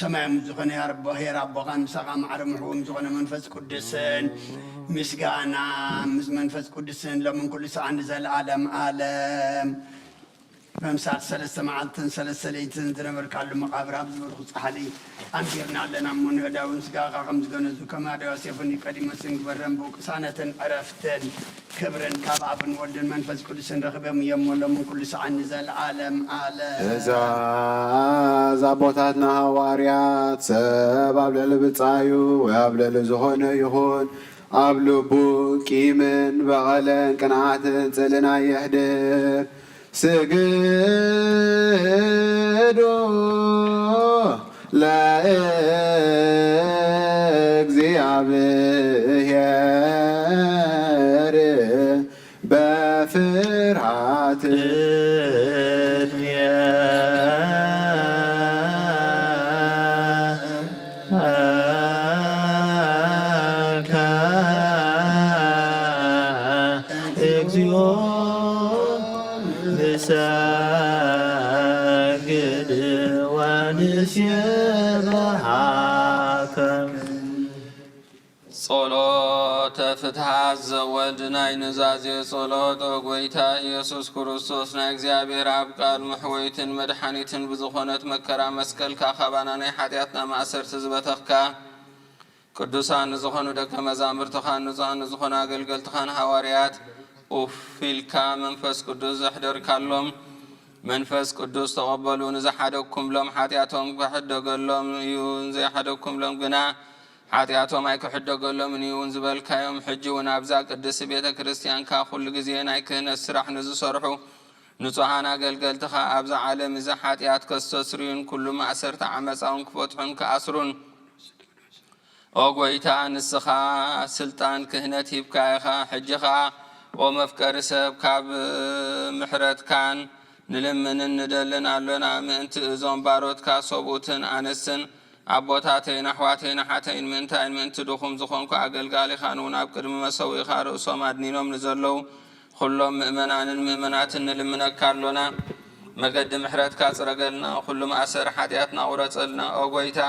ሰማያዊ ዝኾነ ሄር ኣቦ-፣ ሄር ኣቦኻን ምሳኻ ማዕረ ምሕዎም ዝኾነ መንፈስ ቅዱስን ምስጋና ምስ መንፈስ ቅዱስን ሎምን ኩሉ ሰዓን ንዘለኣለም ኣለም። ምምሳል ሰለስተ መዓልትን ሰለስተ ለይትን ዝነበርካሉ መቓብር ኣብ ዝበርኹ ጻሕሊ ኣንቢርና ኣለና እሞ፣ ንእዳውን ስጋኻ ከም ዝገነዙ፣ ከም ኣደዋ ሴፉኒ ቀዲመ ስንግበረን ብቅሳነትን ዕረፍትን ክብርን ካብ ኣብን ወልድን መንፈስ ቅዱስን ረኺቦም እዮም፣ ሎምን ኩሉ ሰዓን ንዘለዓለም ዓለም። እዛ፣ እዛ ኣቦታትና ሃዋርያት፣ ሰብ ኣብ ልዕሊ ብጻዩ ወይ ኣብ ልዕሊ ዝኾነ ይኹን፣ ኣብ ልቡ ቂምን በቐለን ቅንዓትን ጽልእን ኣየሕድር። ስግዱ ለእግዚኣብሔር በፍርሃት። እግዚኦ ንሰግድ ወንሴብሐከ። ጸሎተ ፍትሓት ዘወልድ ናይ ኑዛዜ ጸሎት። ኦ ጐይታ ኢየሱስ ክርስቶስ፣ ናይ እግዚኣብሔር ኣብ ቃል መሕወይትን መድሓኒትን ብዝኾነት መከራ መስቀልካ ካባና ናይ ሓጢኣትና ማእሰርቲ ዝበተኽካ፣ ቅዱሳን ንዝኾኑ ደቀ መዛሙርትኻን ንጹሃን ንዝኾኑ ኣገልገልትኻን ሃዋርያት ኡፍ ኢልካ መንፈስ ቅዱስ ዘሕደርካሎም፣ መንፈስ ቅዱስ ተቐበሉ። ንዝሓደግኩምሎም ሓጢኣቶም ክሕደገሎም እዩ፣ ንዘይሓደግኩምሎም ግና ሓጢኣቶም ኣይክሕደገሎምን እዩ እውን ዝበልካዮም፣ ሕጂ እውን ኣብዛ ቅድስቲ ቤተ ክርስቲያንካ ኩሉ ግዜ ናይ ክህነት ስራሕ ንዝሰርሑ ንጹሃን ኣገልገልትኻ ኣብዛ ዓለም እዚ ሓጢኣት ከስተስርዩን ኩሉ ማእሰርቲ ዓመፃ እውን ክፈትሑን ክኣስሩን፣ ኦ ጐይታ፣ ንስኻ ስልጣን ክህነት ሂብካ ኢኻ። ሕጂ ኸኣ፣ ኦ መፍቀሪ ሰብ፣ ካብ ምሕረትካን ንልምንን ንደልን ኣሎና። ምእንቲ እዞም ባሮትካ ሰብኡትን ኣንስትን ኣቦታተይን ኣሕዋተይን ኣሓተይን ምእንታይን ምእንቲ ድኹም ዝኾንኩ ኣገልጋሊኻን እውን ኣብ ቅድሚ መሰውኢኻ ርእሶም ኣድኒኖም ንዘለዉ ኹሎም ምእመናንን ምእመናትን ንልምነካ ኣሎና። መገዲ ምሕረትካ ጽረገልና፣ ኹሉ ማእሰር ሓጢኣትና ቑረጸልና። ኦ ጐይታ፣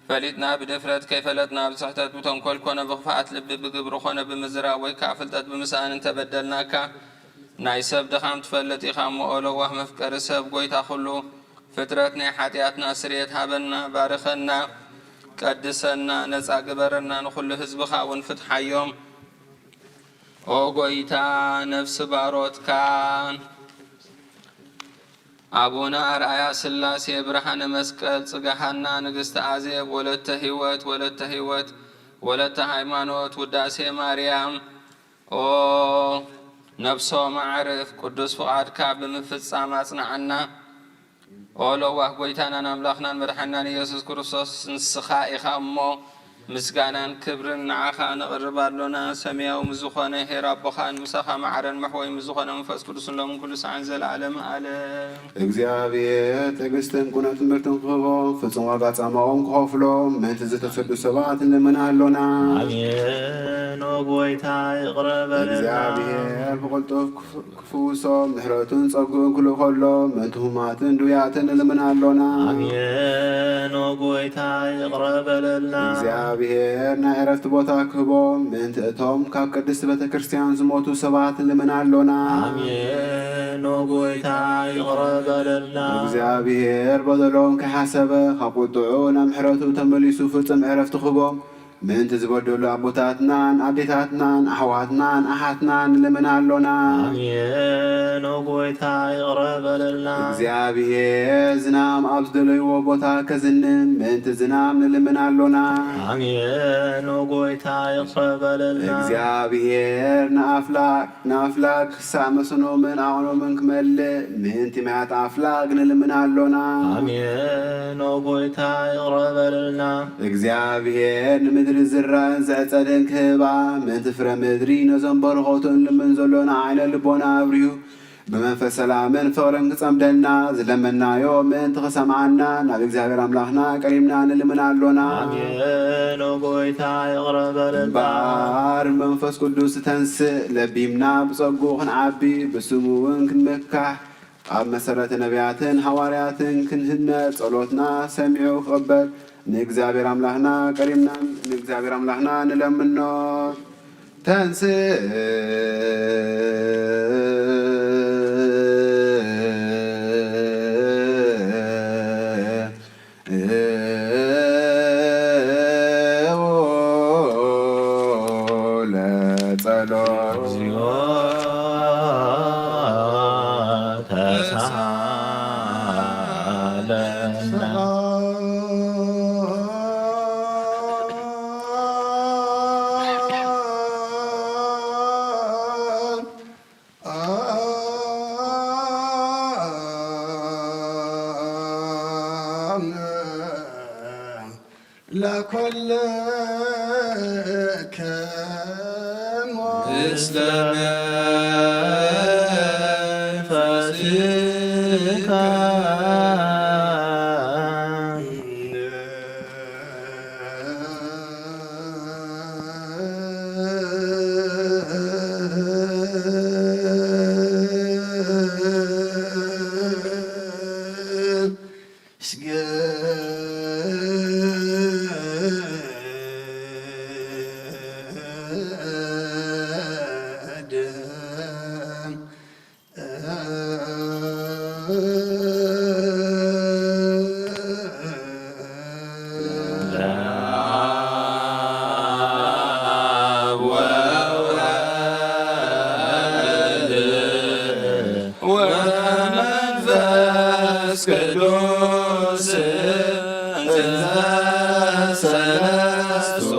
ፈሊጥና ብድፍረት፣ ከይፈለጥና ብስሕተት፣ ብተንኮል ኮነ ብኽፍኣት ልቢ፣ ብግብሪ ኮነ ብምዝራብ፣ ወይ ከኣ ፍልጠት ብምስኣን እንተበደልናካ፣ ናይ ሰብ ድኻም ትፈልጥ ኢኻ እሞ፣ ኦ ለዋህ መፍቀሪ ሰብ፣ ጐይታ ኹሉ ፍጥረት፣ ናይ ሓጢኣትና ስርየት ሃበና፣ ባርኸና፣ ቀድሰና፣ ነጻ ግበረና፣ ንኹሉ ህዝብኻ እውን ፍትሓዮም። ኦ ጐይታ፣ ነፍሲ ባሮትካን ኣቡነ ኣርኣያ ስላሴ፣ ብርሃነ መስቀል፣ ጽገሃና፣ ንግስቲ ኣዜብ፣ ወለተ ህይወት፣ ወለተ ህይወት፣ ወለተ ሃይማኖት፣ ውዳሴ ማርያም፣ ኦ ነፍሶም ኣዕርፍ፣ ቅዱስ ፍቓድካ ብምፍጻም ኣጽንዓና። ኦ ለዋህ ጐይታናን ኣምላኽናን መድሓኒናን ኢየሱስ ክርስቶስ፣ ንስኻ ኢኻ እሞ፣ ምስጋናን ክብርን ንዓኻ ነቕርብ ኣሎና። ሰማያዊ ምስ ዝኾነ ኄር ኣቦኻን፣ ምሳኻ መዓረን መሕወይ ምስ ዝኾነ መንፈስ ቅዱስን፣ ሎምን ኩሉ ሰዓን ዘለዓለም ዓለም። እግዚኣብሔር ትዕግስትን ቅኑዕ ትምህርትን ክህቦም፣ ፍጹም ዋጋ ጻማኦም ክኸፍሎም፣ ምእንቲ ዝተሰዱ ሰባት ንልምን ኣሎና። ኣሜን። ኦ ጐይታ፣ ይቕረ በለልና። እግዚኣብሔር ብቕልጡፍ ክፍ-፣ ክፍውሶም፣ ምሕረቱን ጸግኡን ክልእኸሎም፣ ምእንቲ ህሙማትን ድውያትን ንልምን ኣሎና። ኣሜን። ኦ ጐይታ፣ ይቕረ በለልና። እግዚኣብሔር ናይ ዕረፍቲ ቦታ ክህቦም፣ ምእንቲ እቶም ካብ ቅድስቲ ቤተ ክርስቲያን ዝሞቱ ሰባት ንልምን ኣሎና። ኣሜን። ኦ ጐይታ፣ ይቕረ በለልና። እግዚኣብሔር በደሎም ከይሓሰበ፣ ካብ ቁጥዑ ናብ ምሕረቱ ተመሊሱ ፍጹም ዕረፍቲ ክህቦም፣ ምእንቲ ዝበደሉ ኣቦታትናን ኣዴታትናን ኣሕዋትናን ኣሓትናን ንልምን ኣሎና። ኣሜን። ኦ ጐይታ፣ ይቕረ በለልና። እግዚኣብሔር ዝናም ኣብ ዝደለይዎ ቦታ ከዝንም፣ ምእንቲ ዝናም ንልምን ኣሎና። ኣሜን። ኦ ጐይታ፣ ይቕረ በለልና። እግዚኣብሔር ንኣፍላግ ንኣፍላግ ክሳዕ መስኖምን ዓቕኖምን ክመልእ፣ ምእንቲ ማያት ኣፍላግ ንልምን ኣሎና። ኣሜን። ኦ ጐይታ፣ ይቕረ በለልና። እግዚኣብሔር ንምድሪ ዝራእን ዘዕጸደን ክህባ፣ ምእንቲ ፍረ ምድሪ ነዞም በረኸቱ እንልምን ዘሎና ዓይነ ልቦና ኣብሪሁ፣ ብመንፈስ ሰላምን ፍቕርን ክጸምደልና፣ ዝለመናዮ ምእንቲ ክሰምዓና፣ ናብ እግዚኣብሔር ኣምላኽና ቀሪብና ንልምን ኣሎና። ኣሜን። ኦ ጐይታ፣ ይቕረ በለልና። እምበኣር መንፈስ ቅዱስ ተንስእ፣ ለቢምና ብጸግኡ ክንዓቢ፣ ብስሙ እውን ክንምካሕ፣ ኣብ መሰረተ ነቢያትን ሃዋርያትን ክንህነጽ፣ ጸሎትና ሰሚዑ ክቕበል፣ ንእግዚኣብሔር ኣምላኽና ቀሪብና፣ ንእግዚኣብሔር ኣምላኽና ንለምኖ። ተንስእ እግዚኦ ተሳለነ። ለኩልክሙ ምስለ መንፈስከ። ወመንፈስ ቅዱስ እንዘ ሰለስቱ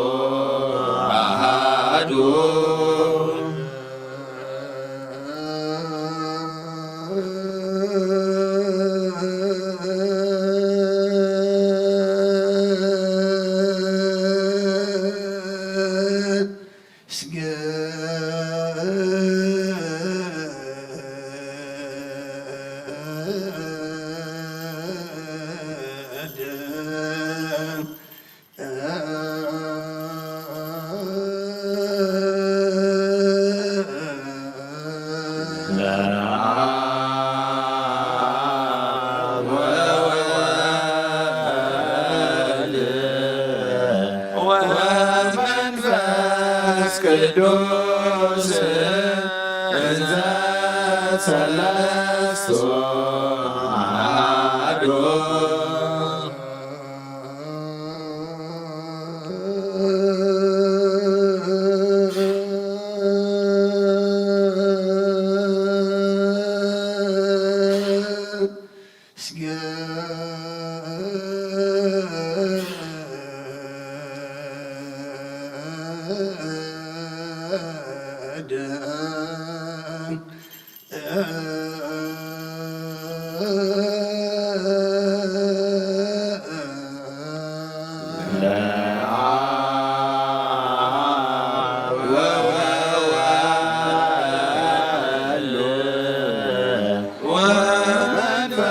አሃዱ። ወመንፈስ ቅዱስ እንዘ ሰለስቱ አሐዱ።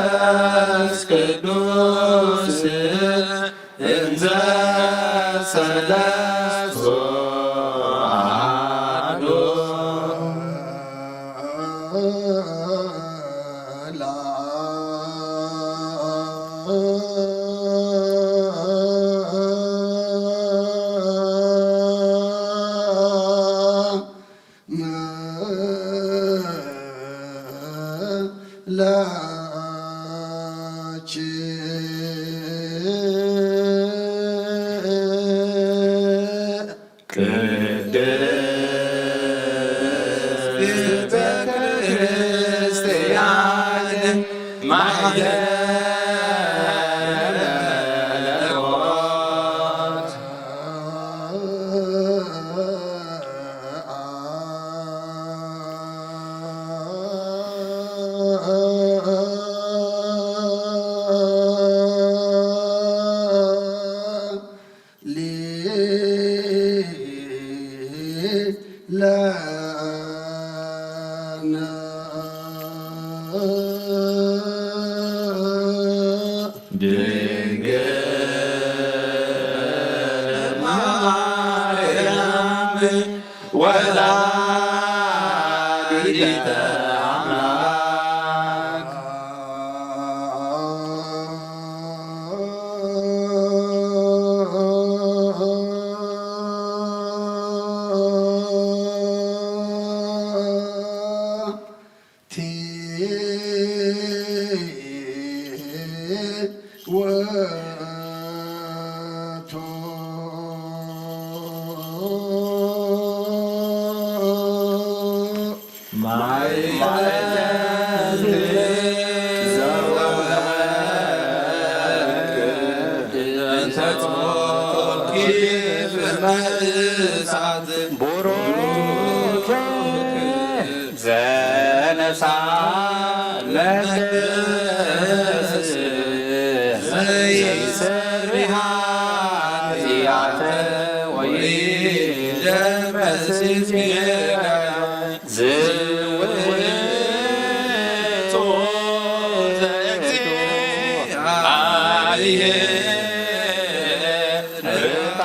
ወመንፈስ ቅዱስ እንዘ ሰለስቱ አሐዱ። ላች ቅድስት ቤተ ክርስቲያን ማሕደረ መለኮት። ሊለነ ድንግል ማርያም ወላዲተ አምላክ። ማይ ማዕጠንት ዘወርቅ እንተ ጾርኪ ብመእሳት ቡሩክ ዘነሳ መቅደስ ዘይሰርሃ ዚኣተ ወይ ደመስ ዝውእቱ ዘእግዚኣብሔር ርታ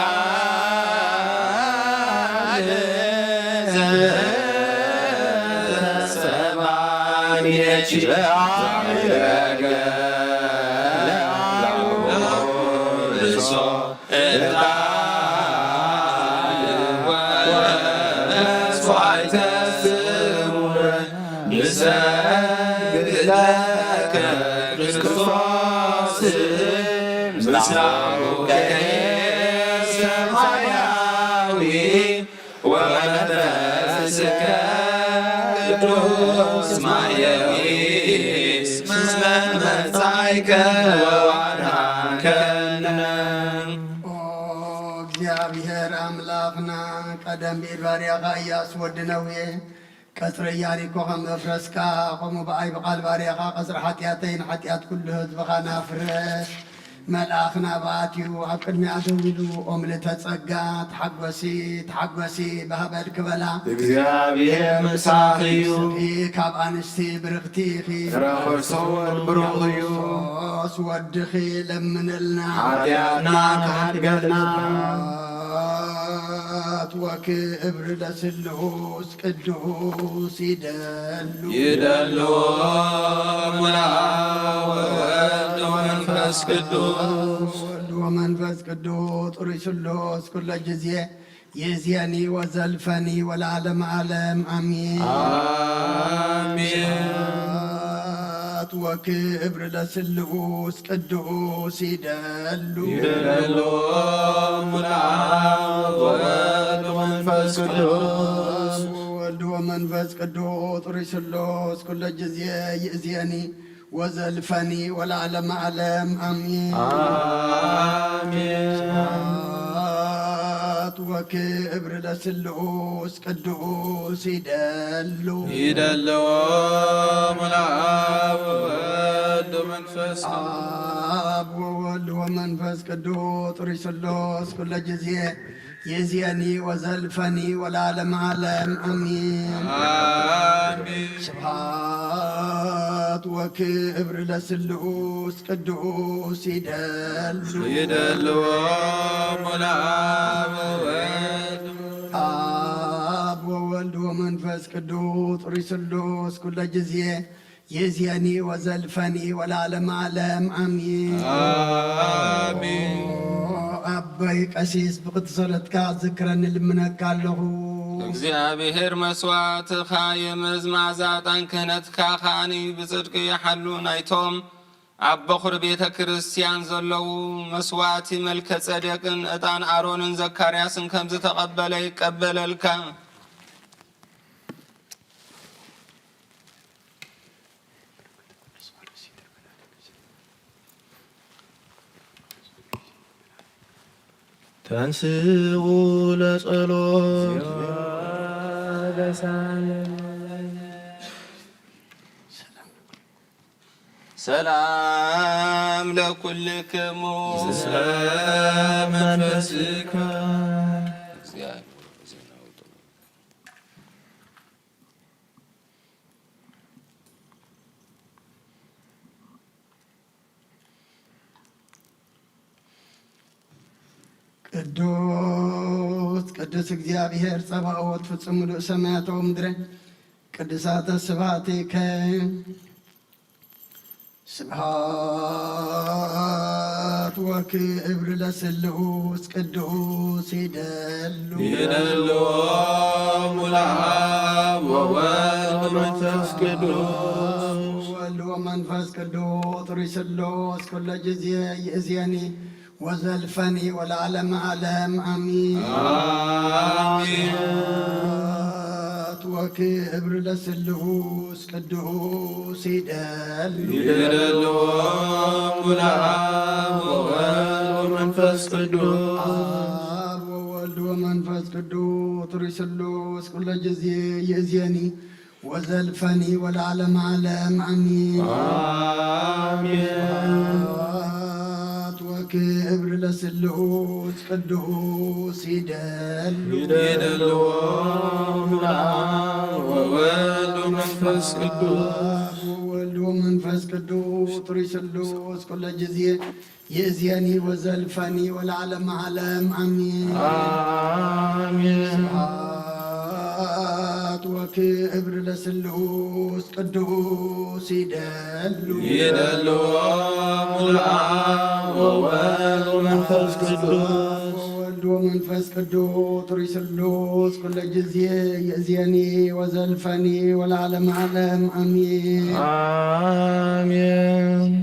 ሰማይ ዘዐረገ ለአውርሶ ዕጣን ወመስዋዕተ ስሙር ንሰግድ ለከ ክርስቶስ ምስለ አቡከ ሰማያዊ ወመንፈስከ ቅዱስ ማየዊ ምስለ መጻእከ ወዋዳከነ። ኦ እግዚኣብሔር ኣምላኽና፣ ቀደም ብኢድ ባርያኻ ኢያሱ ወዲ ነዌ፣ ቀጽሪ ኢያሪኮ ከም ዘፍረስካ፣ ከምኡ ብኣይ ብቓል ባርያኻ ቀጽሪ ሓጢኣተይ ንሓጢኣት ኩሉ ህዝብኻ ናፍረ። መልኣኽ ናብኣ ኣትዩ ኣብ ቅድሚኣ ደው ኢሉ፣ ኦ ምልእተ ጸጋ፣ ተሓጎሲ፣ ተሓጎሲ፣ ብሃበል ክበላ። እግዚኣብሔር ምሳኺ እዩ። ንስኺ ካብ ኣንስቲ ብርኽቲ ኢኺ። ፍረ ከርሱ እውን ብሩኽ እዩ። ክርስቶስ ወድኺ ለምንልና። ሓጢኣትና ክሓድገልና። ስብሐት ወክብር ለስሉስ ቅዱስ ይደሉ። ይደሉ ሙላ ወወልድ ወመንፈስ ቅዱስ። ወወልድ ወመንፈስ ቅዱስ ጥሩይ ስሉስ ኩለ ጊዜ ይእዜኒ ወዘልፈኒ ወለዓለመ ዓለም ኣሜን። ኣሜን። ስብሐት ወክብር ለስሉስ ቅዱስ ይደሉ። ይደሉ ሙላ ወወልድ ወመንፈስ ቅዱስ። ወወልድ ወመንፈስ ቅዱስ ጥሩይ ስሉስ ኩለ ጊዜ ይእዜኒ ወዘልፈኒ ወለዓለመ ዓለም ኣሜን። ኣሜን። ስብሐት ወክብር ለስሉስ ቅዱስ ይደሉ። ይደልዎ ሙላ ወወልድ ወመንፈስ ቅዱስ። ኣብ ወወልድ ወመንፈስ ቅዱስ ጥሩይ ስሉስ ኩለ ጊዜ ይእዜኒ ወዘልፈኒ ወለዓለመ ዓለም ኣሜን። ኣሜን። ስብሐት ወክብር ለስሉስ ቅዱስ ይደሉ። ይደልዎ ሙላ ወወልድ። ኣብ ወወልድ ወመንፈስ ቅዱስ ጥሩይ ስሉስ ኩለ ጊዜ ይእዜኒ ወዘልፈኒ ወለዓለመ ዓለም ኣሜን። ኣሜን። ኦ ኣቦይ ቀሲስ ብክቲ ጸሎትካ ዝክረኒ ልምነካ ኣለኹ። እግዚኣብሔር መስዋዕትኻ የምዝ፣ መዓዛ ዕጣን ክህነትካ ከኣኒ ብጽድቂ ይሓሉ። ናይቶም ኣብ በኹሪ ቤተ ክርስቲያን ዘለዉ መስዋዕቲ መልከ ጸዴቅን ዕጣን ኣሮንን ዘካርያስን ከም ዝተቐበለ ይቀበለልካ። ተንስኡ ለጸሎት። ሰላም ለኩልክሙ። ምስለ መንፈስከ። ቅዱስ ቅዱስ እግዚኣብሔር ጸባኦት ፍጹም ምሉእ ሰማያት ወምድረ ቅዱሳተ ስብሐቲከ። ስብሐት ወክብር ለስሉስ ቅዱስ ይደሉ። ይደልዎ ሙላ ወወልድ መንፈስ ቅዱስ። ወወልድ ወመንፈስ ቅዱስ ጥሩይ ስሉስ ኩለ ጊዜ ይእዜኒ ወዘልፈኒ ወለዓለመ ዓለም ኣሜን። ኣሜን። ስብሐት ክብር ለስሉስ ቅዱስ ይደሉ። ይደልዎ ሙሉ አብ ወወልድ ወመንፈስ ቅዱስ። አብ ወወልድ ወመንፈስ ቅዱስ ሩይ ስሉስ ኩለ ጊዜ ይእዜኒ ወዘልፈኒ ወለዓለም ዓለም አሚን። አሜን። ስብሐት ወክብር ለስሉስ ቅዱስ ይደሉ። ይደልዎ ሙሉ አብ ወወልድ ወመንፈስ ቅዱስ። አብ ወወልድ ወመንፈስ ቅዱስ ሩይ ስሉስ ኩለ ጊዜ ይእዜኒ ወዘልፈኒ ወለዓለም ዓለም አሚን። አሜን። ስብሐት ወክብር ለስሉስ ቅዱስ ይደሉ። ይደልዎ ሙሉ አብ ወወልድ ወመንፈስ ቅዱስ። ወወልድ ወመንፈስ ቅዱስ ሩይ ስሉስ ኩለ ጊዜ ይእዜኒ ወዘልፈኒ ወለዓለም ዓለም አሚን። አሜን።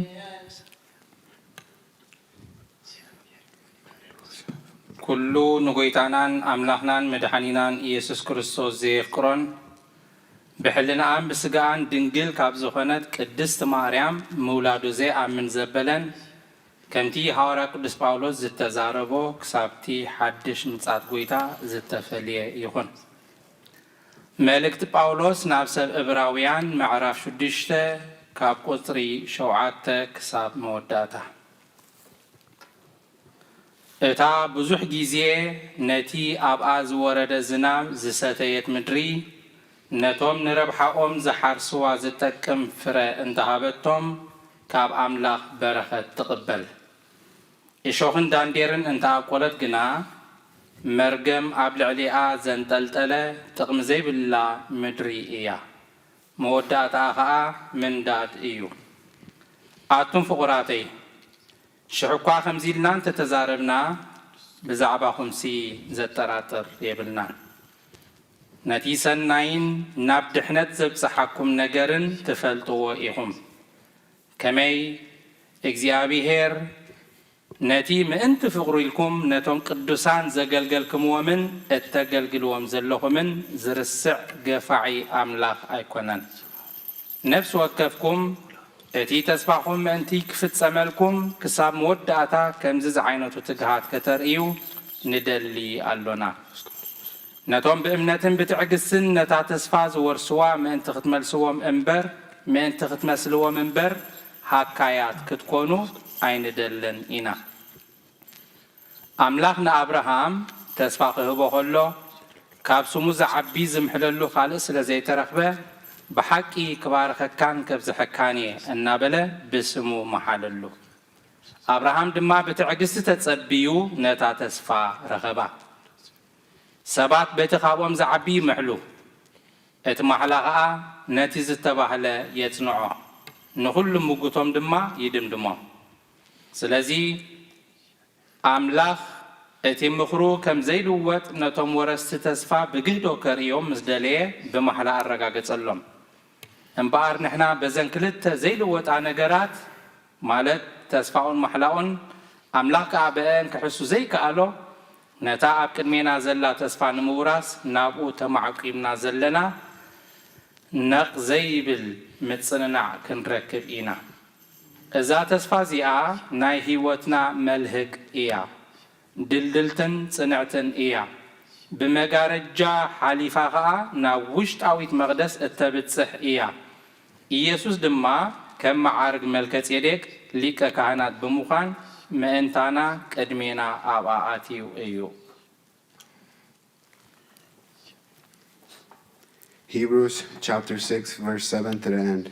ኩሉ ንጎይታናን ኣምላኽናን መድሓኒናን ኢየሱስ ክርስቶስ ዘየፍቅሮን ብሕልናኣን ብስጋኣን ድንግል ካብ ዝኾነት ቅድስት ማርያም ምውላዱ ዘይኣምን ዘበለን ከምቲ ሃዋርያ ቅዱስ ጳውሎስ ዝተዛረቦ ክሳብቲ ሓድሽ ምጻት ጎይታ ዝተፈልየ ይኹን። መልእክቲ ጳውሎስ ናብ ሰብ እብራውያን ምዕራፍ ሽዱሽተ ካብ ቁጽሪ ሸውዓተ ክሳብ መወዳእታ። እታ ብዙሕ ግዜ ነቲ ኣብኣ ዝወረደ ዝናብ ዝሰተየት ምድሪ፣ ነቶም ንረብሓኦም ዝሓርስዋ ዝጠቅም ፍረ እንተሃበቶም፣ ካብ ኣምላኽ በረኸት ትቕበል። እሾኽን ዳንዴርን እንተኣብቆለት ግና፣ መርገም ኣብ ልዕሊኣ ዘንጠልጠለ ጥቕሚ ዘይብላ ምድሪ እያ። መወዳእታኣ ኸኣ ምንዳድ እዩ። ኣቱም ፍቑራተይ፣ ሽሕ እኳ ከምዚ ኢልና እንተተዛረብና፣ ብዛዕባኹምሲ ዘጠራጥር የብልናን። ነቲ ሰናይን ናብ ድሕነት ዘብጽሓኩም ነገርን ትፈልጥዎ ኢኹም። ከመይ እግዚኣብሄር ነቲ ምእንቲ ፍቕሩ ኢልኩም ነቶም ቅዱሳን ዘገልገልክምዎምን እተገልግልዎም ዘለኹምን ዝርስዕ ገፋዒ ኣምላኽ ኣይኮነን። ነፍሲ ወከፍኩም እቲ ተስፋኹም ምእንቲ ክፍጸመልኩም ክሳብ መወዳእታ ከምዚ ዝዓይነቱ ትግሃት ከተርእዩ ንደሊ ኣሎና። ነቶም ብእምነትን ብትዕግስትን ነታ ተስፋ ዝወርስዋ ምእንቲ ክትመልስዎም እምበር ምእንቲ ክትመስልዎም እምበር ሃካያት ክትኮኑ ኣይንደልን ኢና። ኣምላኽ ንኣብርሃም ተስፋ ክህቦ ከሎ ካብ ስሙ ዝዓቢ ዝምሕለሉ ካልእ ስለ ዘይተረኽበ ብሓቂ ክባርኸካን ከብዝሐካን እየ እናበለ ብስሙ መሓለሉ። ኣብርሃም ድማ ብትዕግስቲ ተጸብዩ ነታ ተስፋ ረኸባ። ሰባት በቲ ካብኦም ዝዓቢ ይምሕሉ፣ እቲ ማሕላ ኸኣ ነቲ ዝተባህለ የጽንዖ፣ ንኹሉ ምጉቶም ድማ ይድምድሞ። ስለዚ ኣምላኽ እቲ ምኽሩ ከም ዘይልወጥ ነቶም ወረስቲ ተስፋ ብግህዶ ከርእዮም ምስ ደለየ ብማሕላ ኣረጋገጸሎም። እምበኣር ንሕና በዘን ክልተ ዘይልወጣ ነገራት ማለት ተስፋኡን ማሕላኡን ኣምላኽ ከኣ ብአን ክሕሱ ዘይከኣሎ ነታ ኣብ ቅድሜና ዘላ ተስፋ ንምውራስ ናብኡ ተማዕቂምና ዘለና ነቕ ዘይብል ምጽንናዕ ክንረክብ ኢና። እዛ ተስፋ እዚኣ ናይ ህይወትና መልህቅ እያ። ድልድልትን ጽንዕትን እያ። ብመጋረጃ ሓሊፋ ኸኣ ናብ ውሽጣዊት መቕደስ እተብጽሕ እያ። ኢየሱስ ድማ ከም መዓርግ መልከጼዴቅ ሊቀ ካህናት ብምዃን ምእንታና ቅድሜና ኣብኣ ኣትዩ እዩ። Hebrews chapter six, verse seven to the end.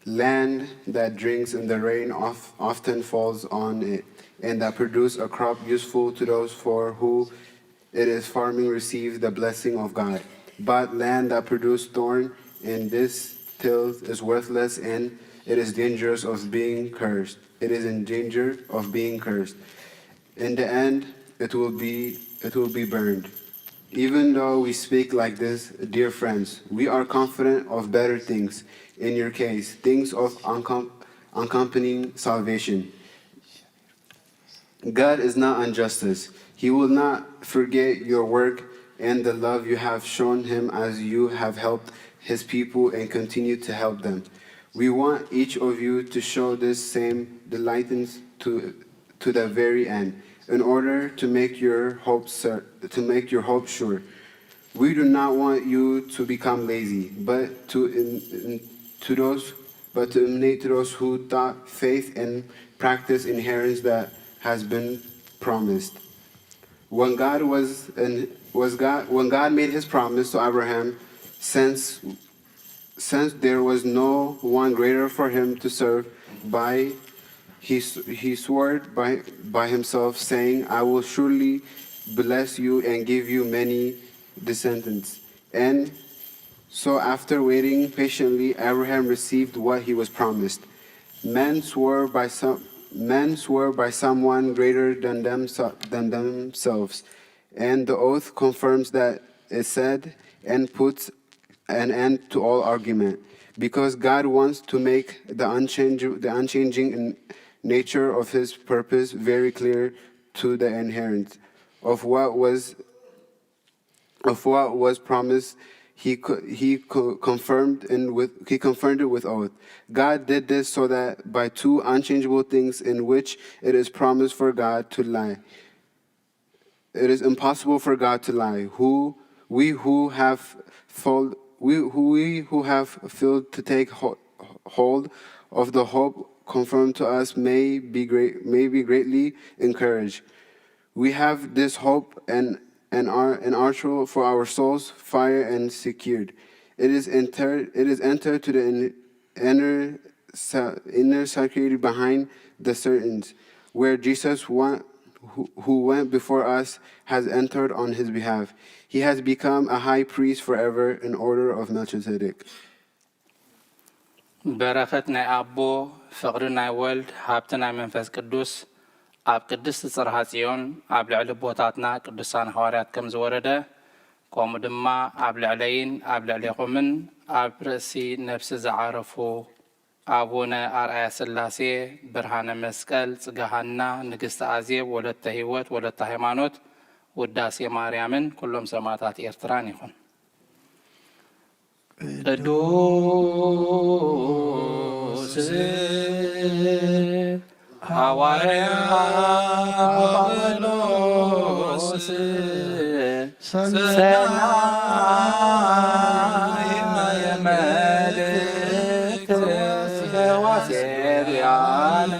Land that drinks in the rain of, often falls on it, and that produces a crop useful to those for who it is farming receives the blessing of God. But land that produces thorn and thistles is worthless, and it is dangerous of being cursed. It is in danger of being cursed. In the end, it will be it will be burned. Even though we speak like this, dear friends, we are confident of better things in your case, things of uncom- accompanying salvation. God is not unjust. He will not forget your work and the love you have shown him as you have helped his people and continue to help them. We want each of you to show this same delight to, to the very end, in order to make your hope cer- to make your hope sure. We do not want you to become lazy, but to in, in- to those but to emanate to those who thought faith and practice inheritance that has been promised. When God was and was God when God made his promise to Abraham, since since there was no one greater for him to serve by, he, he swore by, by himself, saying, I will surely bless you and give you many descendants. And so, after waiting patiently, Abraham received what he was promised. Men swore by some men swore by someone greater than, them, than themselves, and the oath confirms that it said and puts an end to all argument, because God wants to make the, unchange, the unchanging nature of his purpose very clear to the inheritance of what was of what was promised. He he confirmed and with he confirmed it with oath. God did this so that by two unchangeable things in which it is promised for God to lie, it is impossible for God to lie. Who we who have failed, we who we who have failed to take hold of the hope confirmed to us may be great, may be greatly encouraged. We have this hope and and are an archer for our souls, fire and secured. It is entered. It is entered to the inner inner sanctuary behind the curtains, where Jesus, one who went before us, has entered on his behalf. He has become a high priest forever in order of Melchizedek. በረኸት ናይ ኣቦ፣ ፍቕሪ ናይ ወልድ፣ ሃብቲ ናይ መንፈስ ቅዱስ ኣብ ቅድስቲ ጽርሃ ጽዮን ኣብ ልዕሊ ኣቦታትና ቅዱሳን ሃዋርያት ከም ዝወረደ፣ ከምኡ ድማ ኣብ ልዕለይን ኣብ ልዕሌኹምን ኣብ ርእሲ ነፍሲ ዝዓረፉ ኣቡነ ኣርኣያ ስላሴ፣ ብርሃነ መስቀል፣ ጽገሃና፣ ንግስቲ ኣዜብ፣ ወለተ ህይወት፣ ወለተ ሃይማኖት፣ ውዳሴ ማርያምን ኩሎም ሰማእታት ኤርትራን ይኹን። ቅዱስ ሃዋርያ ጳውሎስ ሰናይ መልእክት ዘዋሴብያን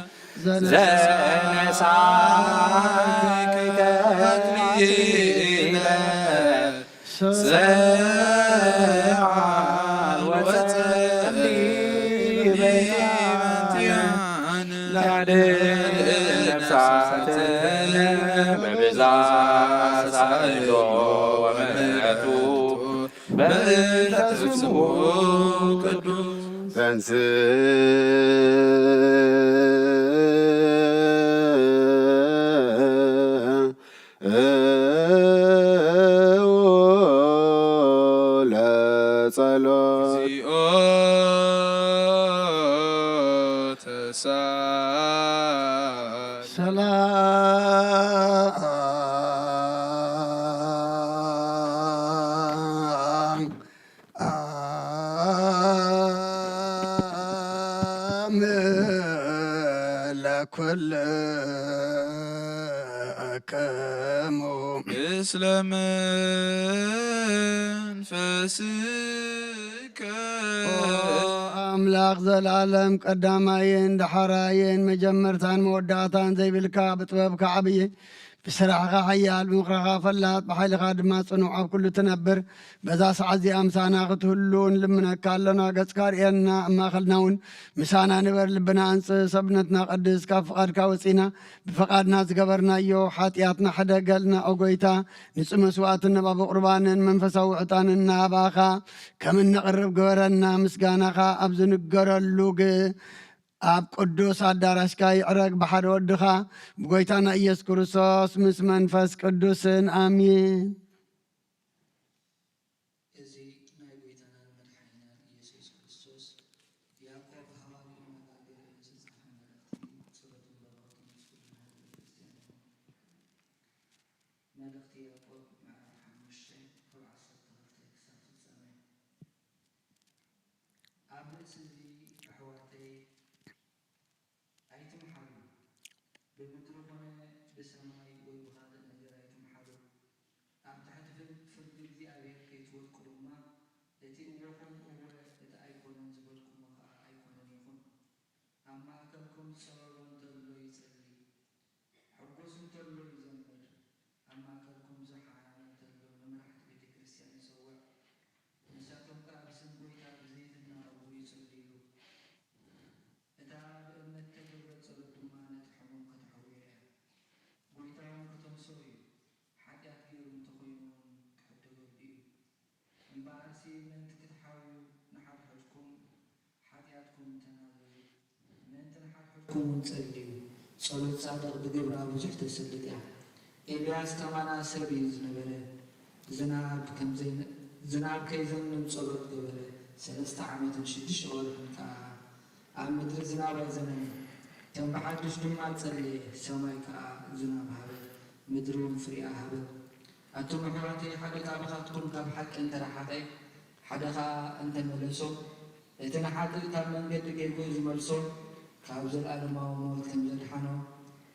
ዘነሳይ ተክሊለ ሰዓል ወጸሊ በይታን ላዕል ነፍሳትን በብዛ ሳእሎ ወምሕረቱ በእንተ ስሙ ቅዱስ ተንስ ለጸሎት። ሰላም ለኩልክሙ። ምስለ መንፈስከ። ኦ ኣምላኽ ዘላለም ቀዳማይን ዳሕራይን መጀመርታን መወዳእታን ዘይብልካ ብጥበብካ ዓብዪ ብስራሕኻ ሓያል ብምኽርኻ ፈላጥ ብሓይልኻ ድማ ጽኑዕ ኣብ ኩሉ ትነብር በዛ ሰዓት እዚኣ ምሳና ክትህሉ ንልምነካ ኣሎና ገጽካ ርእየና ኣብ ማእኸልና እውን ምሳና ንበር ልብና ኣንጽህ ሰብነትና ቀድስ ካብ ፍቓድካ ወጺና ብፍቓድና ዝገበርናዮ ሓጢኣትና ሕደገልና ኦ ጎይታ ንጹህ መስዋእትን ነባቢ ቁርባንን መንፈሳዊ ዕጣንን እናሃባኻ ከም እነቕርብ ግበረና። ምስጋናኻ ኣብ ዝንገረሉ ግ ኣብ ቅዱስ ኣዳራሽካ ይዕረግ ብሓደ ወድኻ ብጎይታና ኢየሱስ ክርስቶስ ምስ መንፈስ ቅዱስን ኣሜን። እዚ ናይ ጎይታናን መድሓኒናን ኢየሱስ ክርስቶስ ያዕቆብ ሃዋርያኡ መጋገሪ ዝተጻሕፈ መልእኽቲ እዩ። ጸሎትን በረኸቱን ምስ ኩልና ይኹን። መልእኽቲ ያዕቆብ ምዕራፍ ሓሙሽተ ዓሰርተ ክልተ ክሳብ ፍጻሜ። ኣብ ርእሲ እዚ ኣሕዋተይ ኣይትምሓሉ፣ ብምድሪ ኾነ ብሰማይ ወይ ብኻልእ ነገር ኣይትምሓሉ። ኣብ ትሕቲ ፍር-፣ ፍርዲ እግዚኣብሔር ከይትወድቁ ድማ፣ እቲ እወኹም እወ፣ እቲ ኣይኮነን ዝበልኩሞ ኸኣ ኣይኮነን ይኹን። ኣብ ማእከልኩም ጸሎሎ እንተሎ ይጸሊ፣ ሕጉስ እንተሎ ይዘምር። ኣብ ማእከልኩም ዝሓመመ እንተሎ ንመራሕቲ ቤተ ክርስቲያን ይጸውዕ። ንሳቶም ከኣ ብስም ጐይታ ብዘይትናቐቡ ይጽልዩሉ። እታ ብእምነት እተገብረት ጸሎት ድማ ነቲ ሕሙም ከተሕውዮ እያ። ጐይታ እውን ከተንስኦ እዩ። ሓጢኣት ገይሩ እንተኾይኑ እውን ክሕደገሉ እዩ። እምበኣርሲ ምእንቲ ክትሓውዩ ንሓድሕድኩም ሓጢኣትኩም ተናዘዙ። ምእንቲ ንሓድሕድኩም እውን ጸልዩ። ጸሎት ጻድቕ ብግብራ ብዙሕ ተስልጥ እያ። ኤልያስ ከማና ሰብ እዩ ዝነበረ። ዝናብ ከም ዘይነ-፣ ዝናብ ከይዘንብ ጸሎት ገበረ። ሰለስተ ዓመትን ሽዱሽተ ወርሕን ከኣ ኣብ ምድሪ ዝናብ ኣይዘነበን። ከም ብሓድሽ ድማ ጸለየ፣ ሰማይ ከኣ ዝናብ ሃበ፣ ምድሪ እውን ፍሬኣ ሃበ። ኣቱም ኣሕዋተይ፣ ሓደ ካብኻትኩም ካብ ሓቂ እንተ ረሓቐ፣ ሓደ ኸኣ እንተ መለሶ፣ እቲ ንሓጥእ ካብ መንገዲ ጌግኡ ዝመልሶ፣ ካብ ዘለኣለማዊ ሞት ከም ዘድሓኖ፣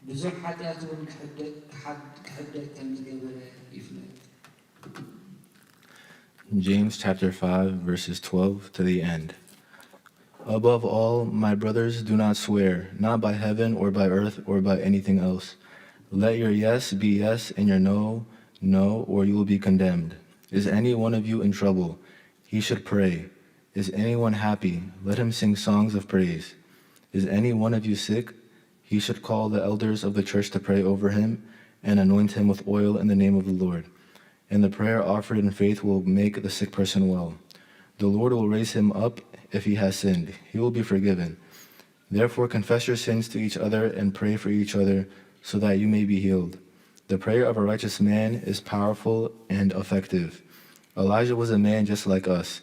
ብዙሕ ሓጢኣት እውን ክሕደ-፣ ክሓድ-፣ ክሕደግ ከም ዝገበረ ይፍለጥ። James chapter five, verses twelve to the end. Above all, my brothers, do not swear, not by heaven or by earth or by anything else. Let your yes be yes and your no, no, or you will be condemned. Is any one of you in trouble? He should pray. Is anyone happy? Let him sing songs of praise. Is any one of you sick? He should call the elders of the church to pray over him and anoint him with oil in the name of the Lord. And the prayer offered in faith will make the sick person well. The Lord will raise him up if he has sinned. He will be forgiven. Therefore, confess your sins to each other and pray for each other so that you may be healed. The prayer of a righteous man is powerful and effective. Elijah was a man just like us.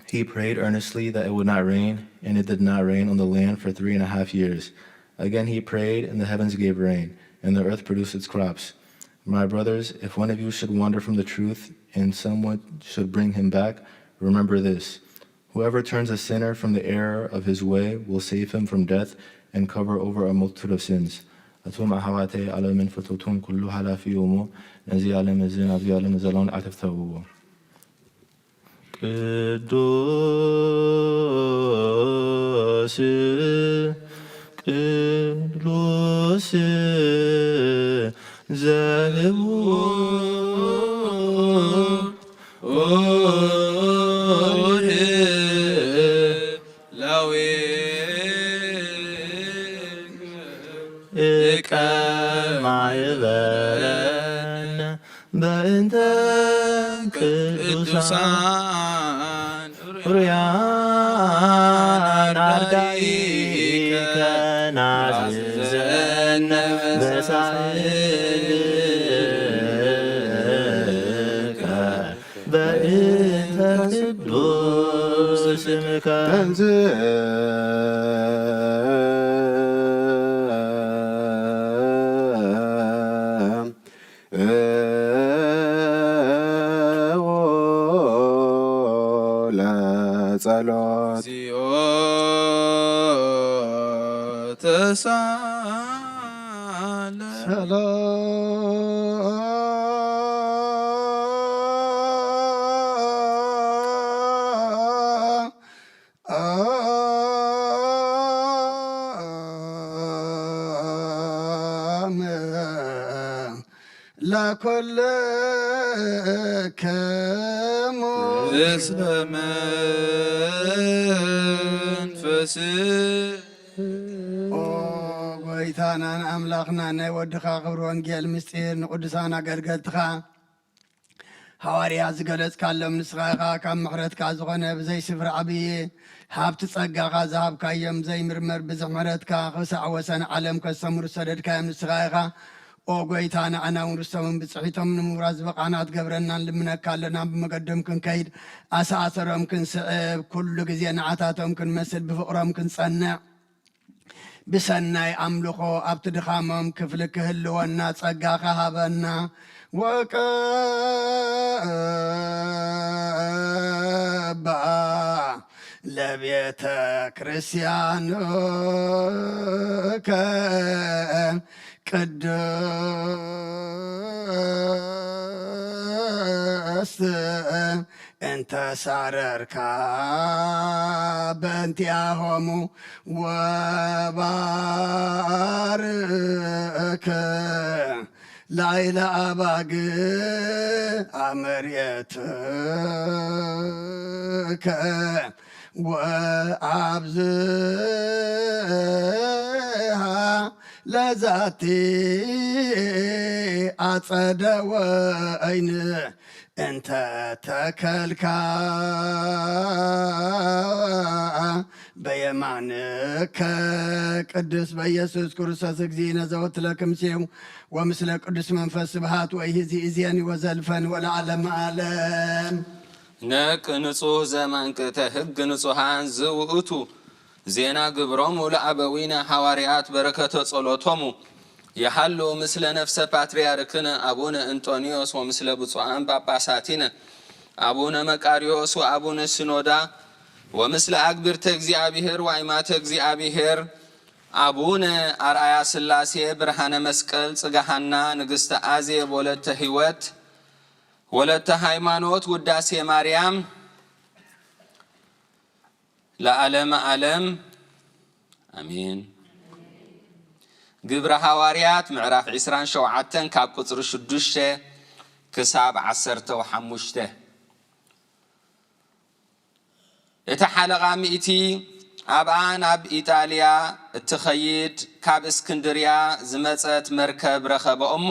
He prayed earnestly that it would not rain, and it did not rain on the land for three and a half years. Again he prayed, and the heavens gave rain, and the earth produced its crops. My brothers, if one of you should wander from the truth, and someone should bring him back, remember this. Whoever turns a sinner from the error of his way will save him from death and cover over a multitude of sins. ኣቱም ኣሕዋተይ፣ ዓለምን ፍትውቱን ኩሉ ሓላፊ እዩ እሞ፣ ነዚ ዓለም እዚ ናብዚ ዓለም ዘለውን ኣትፍተውዎ። ቅዱስ ቅዱስ ዘልዑል ላዊከ እቀ ማዕበለነ በእንተ ቅዱሳን ሩያን ኣርዳኢከ ናዝዘነ በሳህልከ በእንተ ቅዱስ ስምከ። ለጸሎት እግዚኦ ተሳለ። ሰላም ለኩልክሙ እስመ መንፈስ። ኦ ጎይታናን ኣምላኽናን፣ ናይ ወድኻ ክብሪ ወንጌል ምስጢር ንቅዱሳን ኣገልገልትኻ ሃዋርያ ዝገለጽካሎም ንስኻ ኢኻ። ካብ ምሕረትካ ዝኾነ ብዘይ ስፍራ ዓብዪ ሃብቲ ጸጋኻ ዝሃብካዮም ዘይምርመር ብዙሕ ምሕረትካ ክሳዕ ወሰን ዓለም ከስተምሩ ዝሰደድካዮም ንስኻ ኢኻ። ኦ ጎይታ፣ ንዓና እውን ርስቶምን ብጽሒቶምን ንምውራስ ዝበቓዕና ክትገብረና ንልምነካ ኣለና። ብመገዶም ክንከይድ፣ ኣሰኣሰሮም ክንስዕብ፣ ኩሉ ግዜ ንዓታቶም ክንመስል፣ ብፍቕሮም ክንጸንዕ፣ ብሰናይ ኣምልኾ ኣብቲ ድኻሞም ክፍሊ ክህልወና ጸጋ ከሃበና። ወቀባ ለቤተ ክርስቲያንከ ቅድስት እንተ ሳረርካ በእንቲኣሆሙ ወባርክ ላይለ ኣባግ ኣመርየትከ ወኣብዝሃ ለዛቲ ኣጸደ ወይን እንተ ተከልካ በየማንከ ቅዱስ በኢየሱስ ክርስቶስ እግዚእነ ዘወትለክምሴው ወምስለ ቅዱስ መንፈስ ስብሃት ወይህዚ እዜኒ ወዘልፈን ወለዓለም ዓለም። ነቅ ንጹህ ዘመንቅተ ህግ ንጹሃን ዝውእቱ ዜና ግብሮሙ ለአበዊነ ሐዋርያት በረከተ ጸሎቶሙ የሃሉ ምስለ ነፍሰ ፓትርያርክነ አቡነ እንጦንዮስ ወምስለ ብፁዓን ጳጳሳቲነ አቡነ መቃርዮስ ወአቡነ ሲኖዳ ወምስለ አግብርተ እግዚአብሔር ወአይማተ እግዚአብሔር አቡነ አርአያ ስላሴ ብርሃነ መስቀል ጽጋሃና ንግስተ አዜብ ወለተ ሕይወት ወለተ ሃይማኖት ውዳሴ ማርያም ለዓለመ ዓለም ኣሜን። ግብረ ሃዋርያት ምዕራፍ ዕስራን ሸውዓተን ካብ ቁጽሪ ሽዱሽተ ክሳብ ዓሰርተ ወሓሙሽተ። እታ ሓለቓ ሚእቲ ኣብኣ ናብ ኢጣልያ እትኸይድ ካብ እስክንድርያ ዝመጸት መርከብ ረኸበ እሞ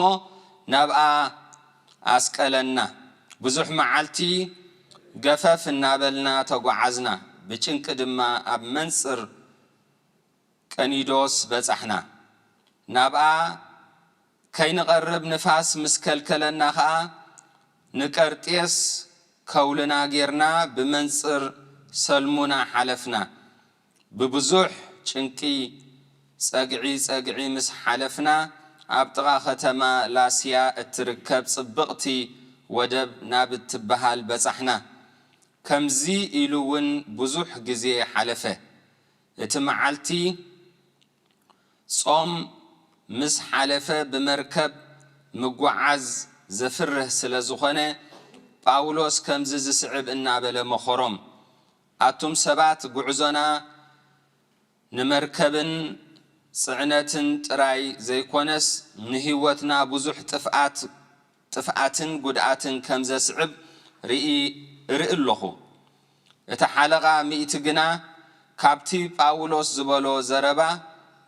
ናብኣ ኣስቀለና። ብዙሕ መዓልቲ ገፈፍ እናበልና ተጓዓዝና፣ ብጭንቂ ድማ ኣብ መንጽር ቀኒዶስ በጻሕና። ናብኣ ከይንቐርብ ንፋስ ምስ ከልከለና ኸኣ ንቀርጤስ ከውልና ጌርና ብመንጽር ሰልሙና ሓለፍና። ብብዙሕ ጭንቂ ጸግዒ ጸግዒ ምስ ሓለፍና ኣብ ጥቓ ከተማ ላስያ እትርከብ ጽብቕቲ ወደብ ናብ እትበሃል በጻሕና። ከምዚ ኢሉ እውን ብዙሕ ግዜ ሓለፈ። እቲ መዓልቲ ጾም ምስ ሓለፈ ብመርከብ ምጉዓዝ ዘፍርህ ስለ ዝኾነ ጳውሎስ ከምዚ ዝስዕብ እናበለ መኸሮም፣ ኣቱም ሰባት፣ ጉዕዞና ንመርከብን ጽዕነትን ጥራይ ዘይኮነስ ንህይወትና ብዙሕ ጥፍኣት ጥፍኣትን ጉድኣትን ከም ዘስዕብ ርኢ እርኢ ኣለኹ። እቲ ሓለቓ ሚእቲ ግና ካብቲ ጳውሎስ ዝበሎ ዘረባ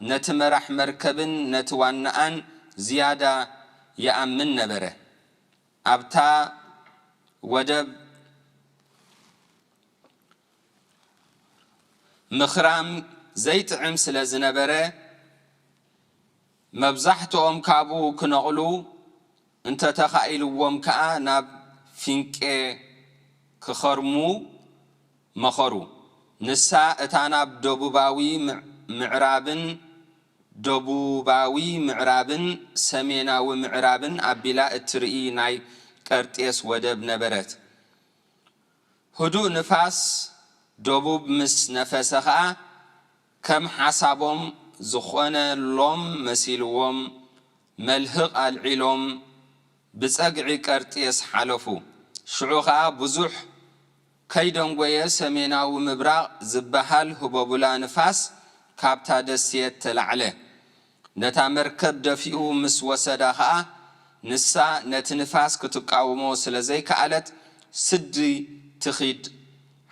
ነቲ መራሕ መርከብን ነቲ ዋናኣን ዝያዳ ይኣምን ነበረ። ኣብታ ወደብ ምኽራም ዘይጥዕም ስለ ዝነበረ፣ መብዛሕትኦም ካብኡ ክነቕሉ እንተተኻኢልዎም ከኣ ናብ ፊንቄ ክኸርሙ መኸሩ። ንሳ እታ ናብ ደቡባዊ ምዕ-፣ ምዕራብን ደቡባዊ ምዕራብን ሰሜናዊ ምዕራብን ኣቢላ እትርኢ ናይ ቀርጤስ ወደብ ነበረት። ህዱእ ንፋስ ደቡብ ምስ ነፈሰ ኸኣ፣ ከም ሓሳቦም ዝኾነሎም መሲልዎም፣ መልህቕ ኣልዒሎም ብጸግዒ ቀርጤስ ሓለፉ። ሽዑ ኸኣ ብዙሕ ከይደንጎየ ሰሜናዊ ምብራቕ ዝበሃል ህቦቡላ ንፋስ ካብታ ደሴት ተላዕለ። ነታ መርከብ ደፊኡ ምስ ወሰዳ ኸኣ፣ ንሳ ነቲ ንፋስ ክትቃወሞ ስለ ዘይከኣለት፣ ስዲ ትኺድ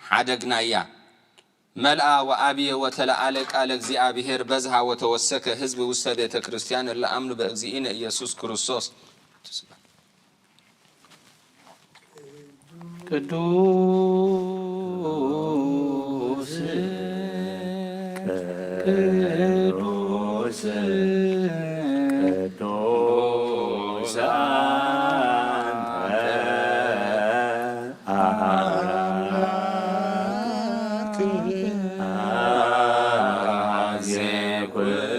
ሓደግናያ። መልኣ ወኣብየ ወተለዓለ ቃለ እግዚኣብሔር በዝሃ ወተወሰከ ህዝብ ውስተ ቤተ ክርስቲያን እለ አምኑ በእግዚእነ ኢየሱስ ክርስቶስ። ቅዱስ ቅዱስ ቅዱስ አንተ አምላክ አዜ ኩሉ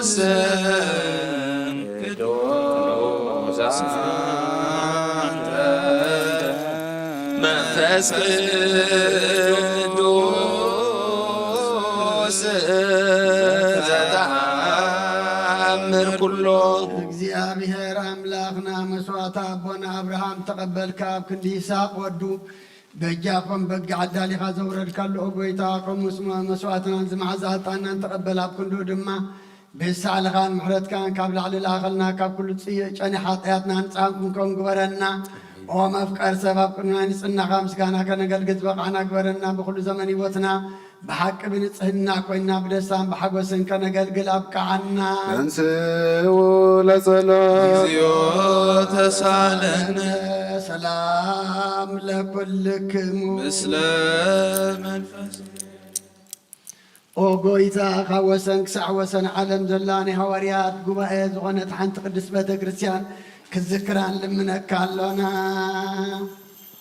ስም ቅዱስ አንተ መንፈስ ቅዱስ ዘተአምር ኩሎ። እግዚኣብሔር ኣምላኽና መስዋዕቲ ኣቦና ኣብርሃም ተቐበልካ፣ ኣብ ክንዲ ይስሐቅ ወዱ በጃ ኮም በጊዕ ኣዳሊኻ ዘውረድካሉ፣ ኦ ጐይታ፣ ከምኡስ መ-፣ መስዋዕትናን ዝመዓዛ ዕጣንናን ተቐበል። ኣብ ክንድኡ ድማ ብሳዕልኻን ምሕረትካን ካብ ላዕሊ ለኣኸልና፣ ካብ ኩሉ ጽዩእ ጨኒ ሓጢኣትና ንጻን ክንከውን ግበረና። ኦ መፍቀር ሰብ፣ ኣብ ቅድሚ ናይ ንጽህናኻ ምስጋና ከነገልግል ዝበቓዕና ግበረና። ብኹሉ ዘመን ህይወትና ብሓቂ ብንጽህና ኮይና ብደስታን ብሓጎስን ከነገልግል ኣብቅዓና። ተንስኡ ለጸሎት። እግዚኦ ተሳለነ። ሰላም ለኩልክሙ። ምስለ መንፈስ። ኦ ጐይታ፣ ካብ ወሰን ክሳዕ ወሰን ዓለም ዘላ ናይ ሃዋርያት ጉባኤ ዝኾነት ሓንቲ ቅድስት ቤተ ክርስቲያን ክዝክራን ልምነካ ኣሎና።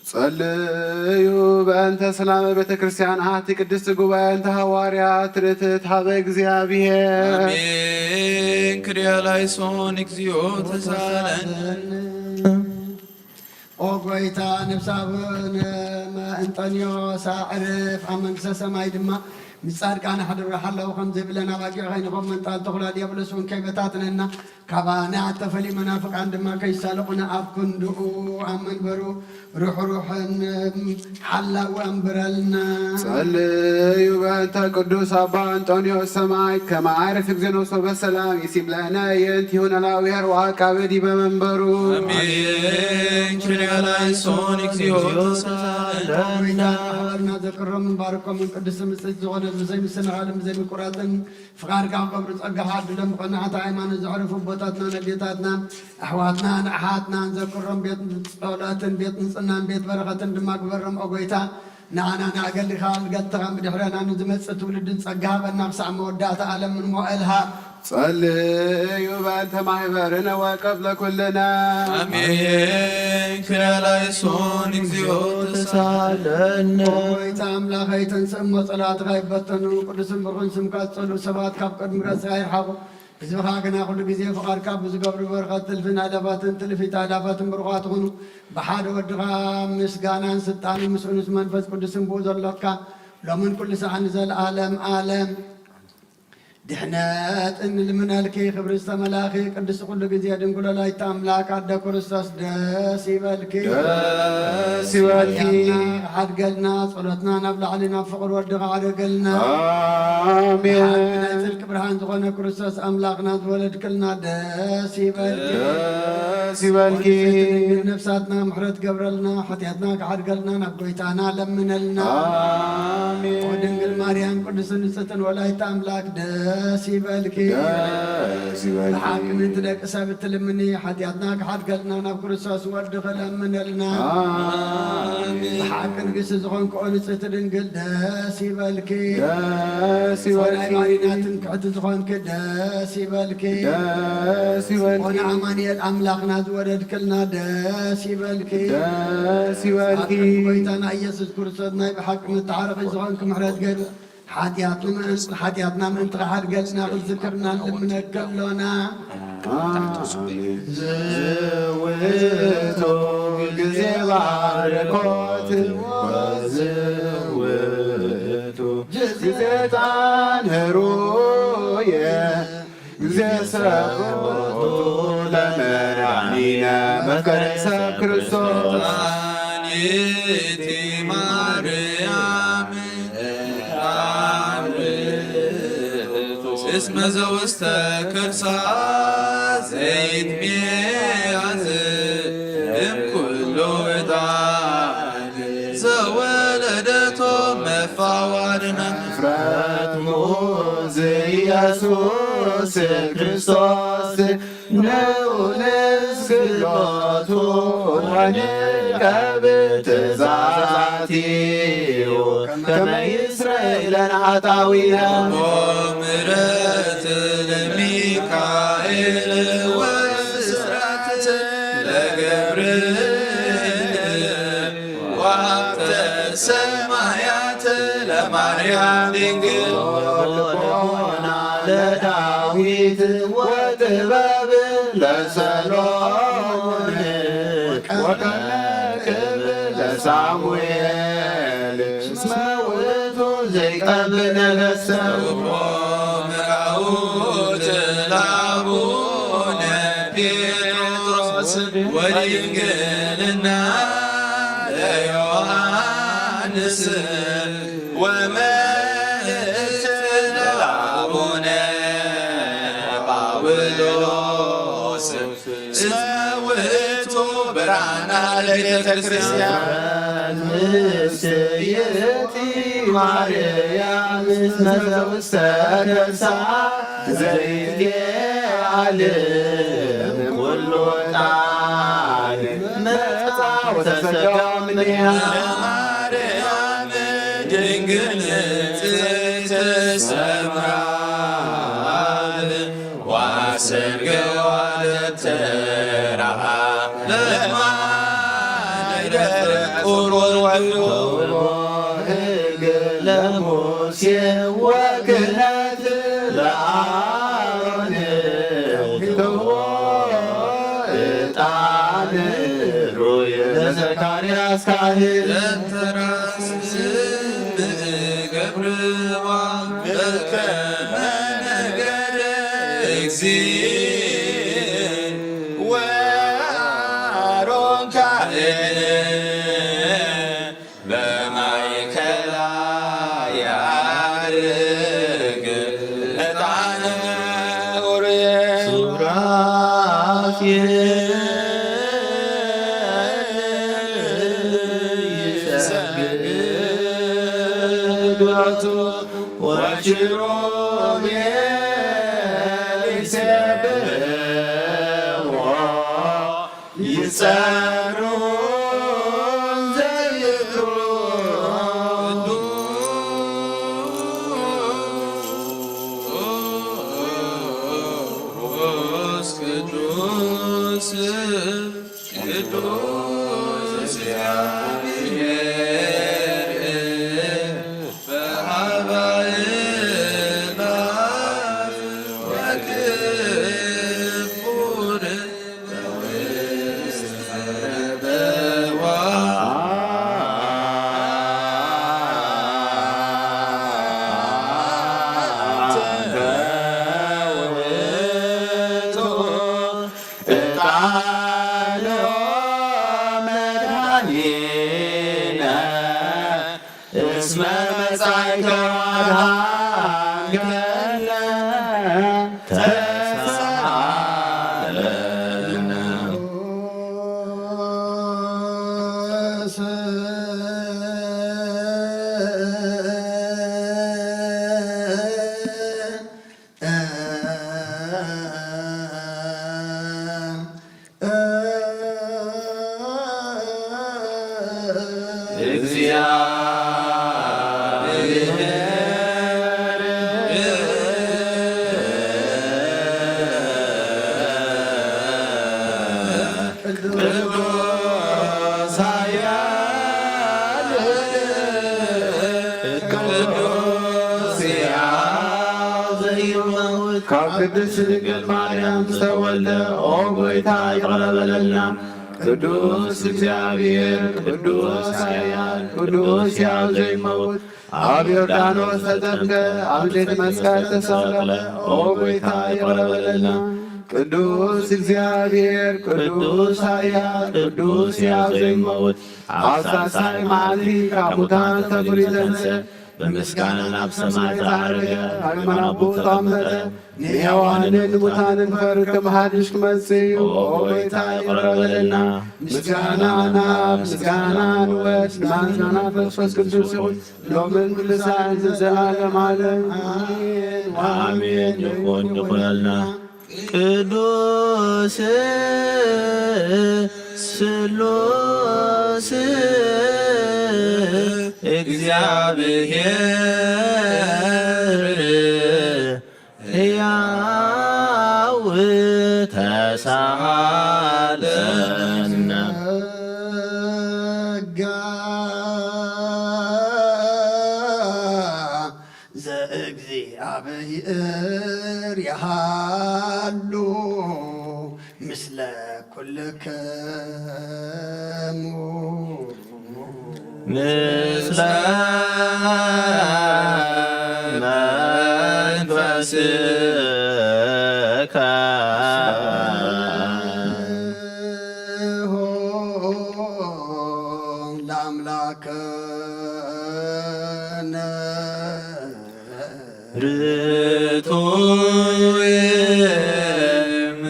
ጸልዩ በእንተ ሰላመ ቤተ ክርስቲያን ኣሐቲ ቅድስት ጉባኤ እንተ ሃዋርያት ርትዕት ሀበ እግዚኣብሔር። ኣሜን። ክርያ ላይሶን እግዚኦ ተሳለን። ኦ ጐይታ፣ ነፍሲ ኣቡነ እንጠንዮስ ኣዕርፍ፣ ኣብ መንግስተ ሰማይ ድማ ምስ ጻድቃን ኣሕድሮ ሓለው። ከምዚ ብለን ኣባጊዕ ከይንኾን መንጣል ተኹላ ዲያብሎስ እውን ከይበታትነና፣ ካባና እተፈልዩ መናፍቃን ድማ ከይሳለቑና ኣብ ክንድኡ ኣብ መንበሩ ርሕሩሕን ሓላው ኣንብረልና። ጸልዩ በእንተ ቅዱስ ኣባ እንጦንዮስ ሰማዕት ከመ ዓርፍ እግዚእነ ውእቱ በሰላም ይሲም ለነ የእንቲሁ ነላዊሔር ወአቃቤ ዲበ መንበሩ። ኣሜን። ኪርያ ላይሶን እግዚኦ ተሳለነ። ጌታ ማሕበርና ዘክሮምን ባርኮምን ቅዱስ ምጽኢት ዝኾነ ብዘይ ምስንኻልን ብዘይ ምቁራጽን ፍቓድካ ክገብሩ ጸጋኻ ዓድሎም። ብቐናዕቲ ሃይማኖት ዘዕረፉ ኣቦታትናን ኣዴታትናን ኣሕዋትናን ኣሓትናን ዘክሮም። ቤት ጸሎትን ቤት ንጽህናን ቤት በረኸትን ድማ ግበሮም። ኦ ጐይታ፣ ንዓና ንኣገልግልካ ኣገልገልትኻ ብድሕረና ንዝመጽእ ትውልድን ጸጋ ሃበና። ክሳዕ መወዳእታ ዓለም ምን ሞኤልሃ። ጸልዩ በእንተ ማሕበርነ ወቀብ ለኩልነ። ኣሜን። ክርያ ላይሶን እግዚኦ ተሳለነ። ኦ ጐይታ ኣምላኸይ፣ ተንስእ እሞ ጸላእትኻ ይበተኑ፣ ቅዱስን ብሩኽን ስምካ ዝጸልኡ ሰባት ካብ ቅድሚ ገጽካ ይርሓቑ። ህዝብኻ ግና ኩሉ ግዜ ፍቓድካ ብዝገብሩ በረኸት ትልፊን ኣእላፋትን ትልፊት ኣእላፋትን ብሩኻት ይኹኑ። ብሓደ ወድኻ ምስጋናን ስልጣንን ምስ ንኡስ መንፈስ ቅዱስን ብኡ ዘሎካ ሎምን ኩሉ ሰዓት ንዘለኣለም ኣለም ድሕነት እንልምነልኪ። ክብሪ ዝተመላእኪ ቅድስቲ ኩሉ ግዜ ድንግል ወላዲተ ኣምላክ ኣደ ክርስቶስ ደስ ይበልኪ። ደስ ይበልኪ። ሓድገልና፣ ጸሎትና ናብ ላዕሊ ናብ ፍቕሪ ወድኻ ዓደገልና። ኣሜን። ብሓቂ ናይ ጽድቂ ብርሃን ዝኾነ ክርስቶስ ኣምላኽና ዝወለድክልና ደስ ይበልኪ። ደስ ይበልኪ። ወንጽሕቲ ድንግል ነፍሳትና ምሕረት ገብረልና፣ ሓጢኣትና ክሓድገልና ናብ ጐይታና ለምነልና። ኣሜን። ኦ ድንግል ማርያም ቅድስትን ንጽሕትን ወላዲተ ኣምላክ ደስ ይበልኪ። ደስ ይበልኪ። ብሓቂ ምእንቲ ደቂ ሰብ እትልምኒ፣ ሓጢኣትና ክሓድገልና ናብ ክርስቶስ ወድኺ ለምነልና። ኣሜን። ብሓቂ ንግስቲ ዝኾንኪ ኦ ንጽሕቲ ድንግል ደስ ይበልኪ። ደስ ይበልኪ። ጸላይ ባሪና ትምክሕቲ ዝኾንኪ ደስ ይበልኪ። ደስ ይበልኪ። ኦ ንኣማኑኤል ኣምላኽና ዝወለድክልና ደስ ይበልኪ። ደስ ይበልኪ። ኣብ ቅድሚ ጐይታና ኢየሱስ ክርስቶስ ናይ ብሓቂ መተዓረቒ ዝኾንኪ ምሕረት ገይሩ ሓጢኣት ንመ-፣ ሓጢኣትና ምእንቲ ክሓድገልና ክንዝክርና ንልምነኪ ኣሎና። ኣሜን። ዝውቱ ግዜ ባርኮት ወዝውቱ ግዜ ዕጣን ህሩየ ግዜ ጸሎቱ ለመድኃኒነ መፍቀሬ ሰብ ክርስቶስ። መድኃኒት ማርያም እስመ ዘውስተ ከርሳ ዘይትሜያዝ እምኩሉ ዕጣን ዘወለደቶ መፋዋርና። ፍረትሙ ዘኢየሱስ ክርስቶስ ንዑ ንስግድ ሎቱ ወንቀብ ትእዛዛቲሁ ከመ ይስረይ ለነ ኃጣውኢነ። ምሕረት ለሚካኤል ወስራት ለገብርኤል ወሀብተ ሰማያት ለማርያም ድንግል። ልቦና ለዳ ዳዊት ወጥበብ ለሰሎሞን ወከነ ክብር ለሳሙኤል እስመ ውእቱ ዘይቀብል ነገሥተ። ክብሮም ራሁት ለአቡነ ጴጥሮስ ወድንግልና ለዮሐንስ ወመልእክት ለአቡነ ጳውሎስ እስመ ውእቱ ብርሃና ለቤተ ክርስቲያን። ምስሌቲ ማርያም እስመ ዘውስተ ከርሳ ዘይትቤ ዓለም ኩሉ ዕጣን መጻ ወተሰጋ እምኔሃ። ለማርያም ድንግል ንጽሕት ሰምራ ወአሰንገዋ ለተራሃ ለማይ ደረቅ ቁርወት ወልዶ ሕግ ለሙሴ ወክህነት ለአሮን ክህቦ ዕጣን ሩይ ለዘካርያስ ካህን። ለተራስ ገብርዋ በከመ ነገር እግዚእ ወአሮን ካህን በማእከላ ያርግ ዕጣነ ኡርየ። ሱራፌል ይሰግዱ ሎቱ ወኪሩቤል ይሴብሕዎ ይጸሩ ዘይብሉ ቅዱስ ቅዱስ ቅዱስ እግዚአብሔር በሀባይ በአፍ ወክቡር በውስተ በዋ አንተ ውእቱ ዕጣን መድኃኒነ እስመ መጻእከ ወአድኃንከነ ተሳሃለነ። ካብ ቅድስት ድንግል ማርያም ዝተወልደ ኦ ጎይታ ይቕረ በለልና። ቅዱስ እግዚኣብሔር፣ ቅዱስ ኃያል፣ ቅዱስ ሕያው ዘይመውት፣ ኣብ ዮርዳኖስ ተጠምቀ፣ ኣብ ዕንጨይቲ መስቀል ተሰቕለ። ኦ ጎይታ ይቕረ በለልና። ቅዱስ እግዚኣብሔር፣ ቅዱስ ኃያል፣ ቅዱስ ሕያው ዘይመውት፣ ኣብ ሳልሳይ መዓልቲ ካብ ሙታን ተፈልዩ ተንስአ። ብምስጋና ናብ ሰማይ ዝዓረገ፣ ኣብ የማን ኣቦ ተቐመጠ። ንሕያዋንን ንሙታንን ክፈርድ ከም ሓድሽ ክመጽእ እዩ። ኦ ጎይታ ይቕረ በለልና። ምስጋና ናብ ምስጋና ንወድ ንማንዝናና መንፈስ ቅዱስ ይኹን። ሎምን ኩሉ ሰዓትን ዘዘለዓለም ዓለም። ኣሜን። ኣሜን። ይኹን፣ ይኹነልና። ቅዱስ ስሉስ እግዚኣብሔር ሕያው ተሳሃለነ። ጸጋ ዘእግዚኣብሔር ሃሉ ምስለ ኩልክሙ ምስለ መንፈስካ ለአምላክነ ርቱዕ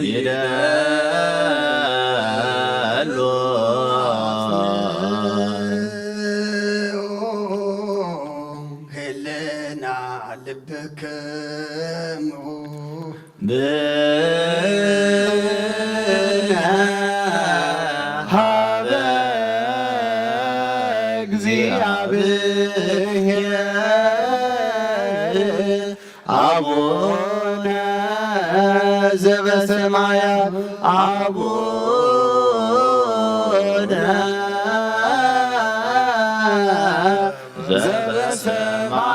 ይደሎ ህልና ልብክሙ ብነ ሃበ እግዚኣብሔር አቡነ ዘበሰማያት አቡነ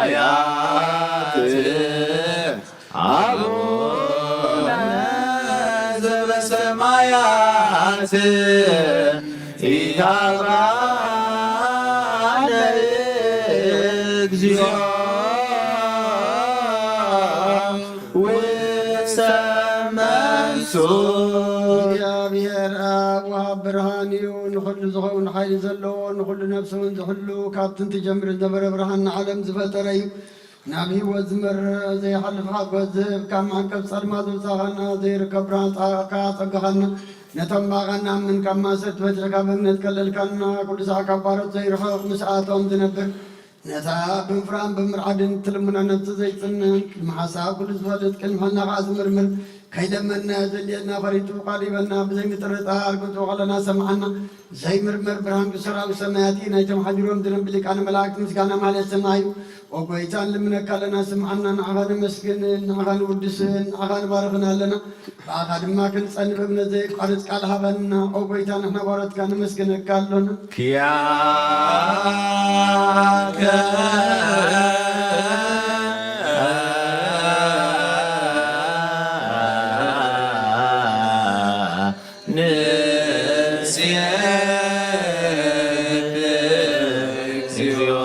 ዘበሰማያት አቡነ ዘበሰማያት ኢታብአነ እግዚኦ ውሰመንሱ። እግዚኣብሔር ኣብ ወሃብ ብርሃን እዩ፣ ንኹሉ ዝኸውን ሓይሊ ዘለዎ፣ ንኹሉ ነፍሲ እውን ዝሕሉ፣ ካብ ጥንቲ ጀምሩ ዝነበረ ብርሃን ንዓለም ዝፈጠረ እዩ። ናብ ህይወት ዝመርሕ ዘይሓልፍ ሓጎስ ዝህብ፣ ካብ መዕቀብ ጸልማት ዘውጻኻና፣ ዘይርከብ ብርሃን ጻ-፣ ከኣ ጸጋኻና፣ ነቶም ብኣኻ ንኣምን ካብ ማእሰርቲ ፈቲሕካ ብእምነት ከለልካና፣ ኩሉ ሳዕ ካብ ባሮት ዘይርሕቕ ምስኣቶም ዝነብር፣ ነታ ብምፍራን ብምርዓድን እትልምና ነፍሲ ዘይጽንን፣ ቅድሚ ሓሳብ ኩሉ ዝፈልጥ፣ ቅድሚ ሕልና ከኣ ዝምርምር፣ ከይለመንና ዘድልየና ፈሪጡ ቃል ሂበና፣ ብዘይምጥርጣር ክንጽኡ ከለና ሰምዓና። ዘይምርመር ብርሃን ብሰራዊት ሰማያት ናይቶም ሓዲሮም ዝነብር ሊቃነ መላእክት ምስጋና ማለት ሰማይ እዩ። ኦ ጎይታ፣ ንልምነካ ኣለና፣ ስምዓና። ንዓኻ ነመስግንን ንዓኻ ንውድስን ንዓኻ ንባርኽን ኣለና። ብኣኻ ድማ ክንጸንዕ እምነት ዘየቋርጽ ቃል ሃበና። ኦ ጎይታ፣ ንሕና ባሮትካ ነመስግነካ ኣሎና። ኪያከ ንሴብሕ እግዚኦ።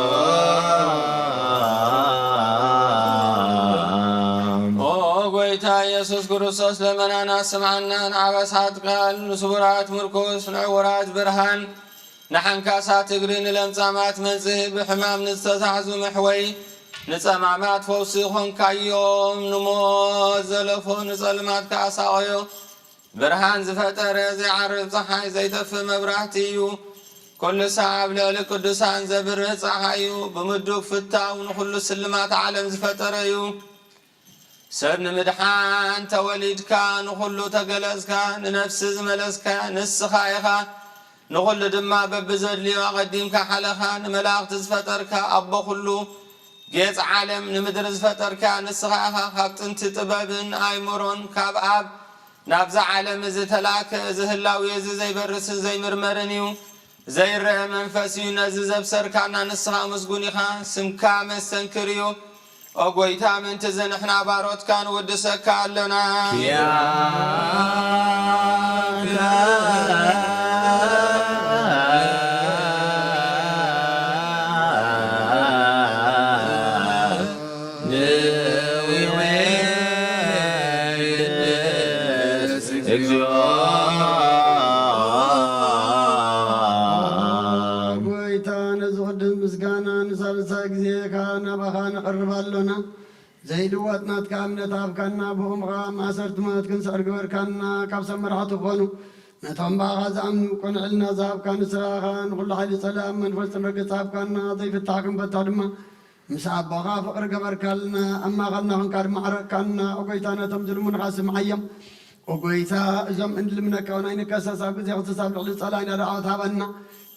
ኦ ጎይታ ኢየሱስ ክርስቶስ፣ ለመናና ስምዓና። ንዓበሳት ቃል፣ ንስቡራት ምርኩስ፣ ንዕውራት ብርሃን፣ ንሓንካሳት እግሪ፣ ንለምጻማት መንጽሂ፣ ብሕማም ንዝተታሕዙ መሕወይ፣ ንጸማማት ፈውሲ ኾንካዮም። ንሞት ዘለፎ፣ ንጸልማት ከኣ ሳቐዮ። ብርሃን ዝፈጠረ ዘይዓርብ ጸሓይ፣ ዘይጠፍእ መብራህቲ እዩ። ኩሉ ሳዕ ኣብ ልዕሊ ቅዱሳን ዘብርህ ጸሓይ እዩ። ብምዱብ ፍታው ንኹሉ ስልማት ዓለም ዝፈጠረ እዩ። ሰብ ንምድሓን ተወሊድካ፣ ንኹሉ ተገለጽካ፣ ንነፍሲ ዝመለስካ ንስኻ ኢኻ። ንኹሉ ድማ በብዘድልዮ ኣቐዲምካ ሓለኻ። ንመላእኽቲ ዝፈጠርካ ኣቦ ኩሉ፣ ጌጽ ዓለም ንምድሪ ዝፈጠርካ ንስኻ ኢኻ። ካብ ጥንቲ ጥበብን ኣእምሮን ካብ ኣብ ናብዛ ዓለም እዚ ተላእከ። እዚ ህላዌ እዚ ዘይበርስን ዘይምርመርን እዩ። ዘይረአ መንፈስ እዩ። ነዚ ዘብሰርካና ንስኻ ምስጉን ኢኻ። ስምካ መስተንክር እዩ። ኦ ጎይታ፣ ምእንቲ እዚ ንሕና ባሮትካ ንውድሰካ ኣሎና። ኪያከ ንውዕል ቅድስት እግዚኦ። ጎይታ፣ ነዚ ቅዱስ ምስጋና ንሳልሳይ ግዜ ከኣ ናባኻ ነቕርብ ኣሎና። ዘይልወጥ ናትካ እምነት ሃብካና፣ ብእኡ ኸኣ ማእሰርቲ ሞት ክንስዕር ግበርካና። ካብ ሰብ መራሕቲ ክኾኑ ነቶም ብኣኻ ዝኣምኑ ቅኑዕ ሕልና ዝሃብካ ንስኻ ኢኻ። ንኹሉ ሓይሊ ጸላእን መንፈስ ጽልኢ ረገጽ ሃብካና። ዘይፍታሕ ክንፈትሕ ድማ ምስ ኣቦኻ ፍቕሪ ገበርካልና። ኣብ ማእኸልና ኾንካ ድማ ዓረቕካና። ኦ ጎይታ፣ ነቶም ዝልምኑኻ ስምዓዮም። ኦ ጎይታ፣ እዞም እንልምነካ እውን ኣይንከሰስ። ኣብ ግዜ ክሰስ ኣብ ልዕሊ ጸላኢና ደዓወት ሃበና።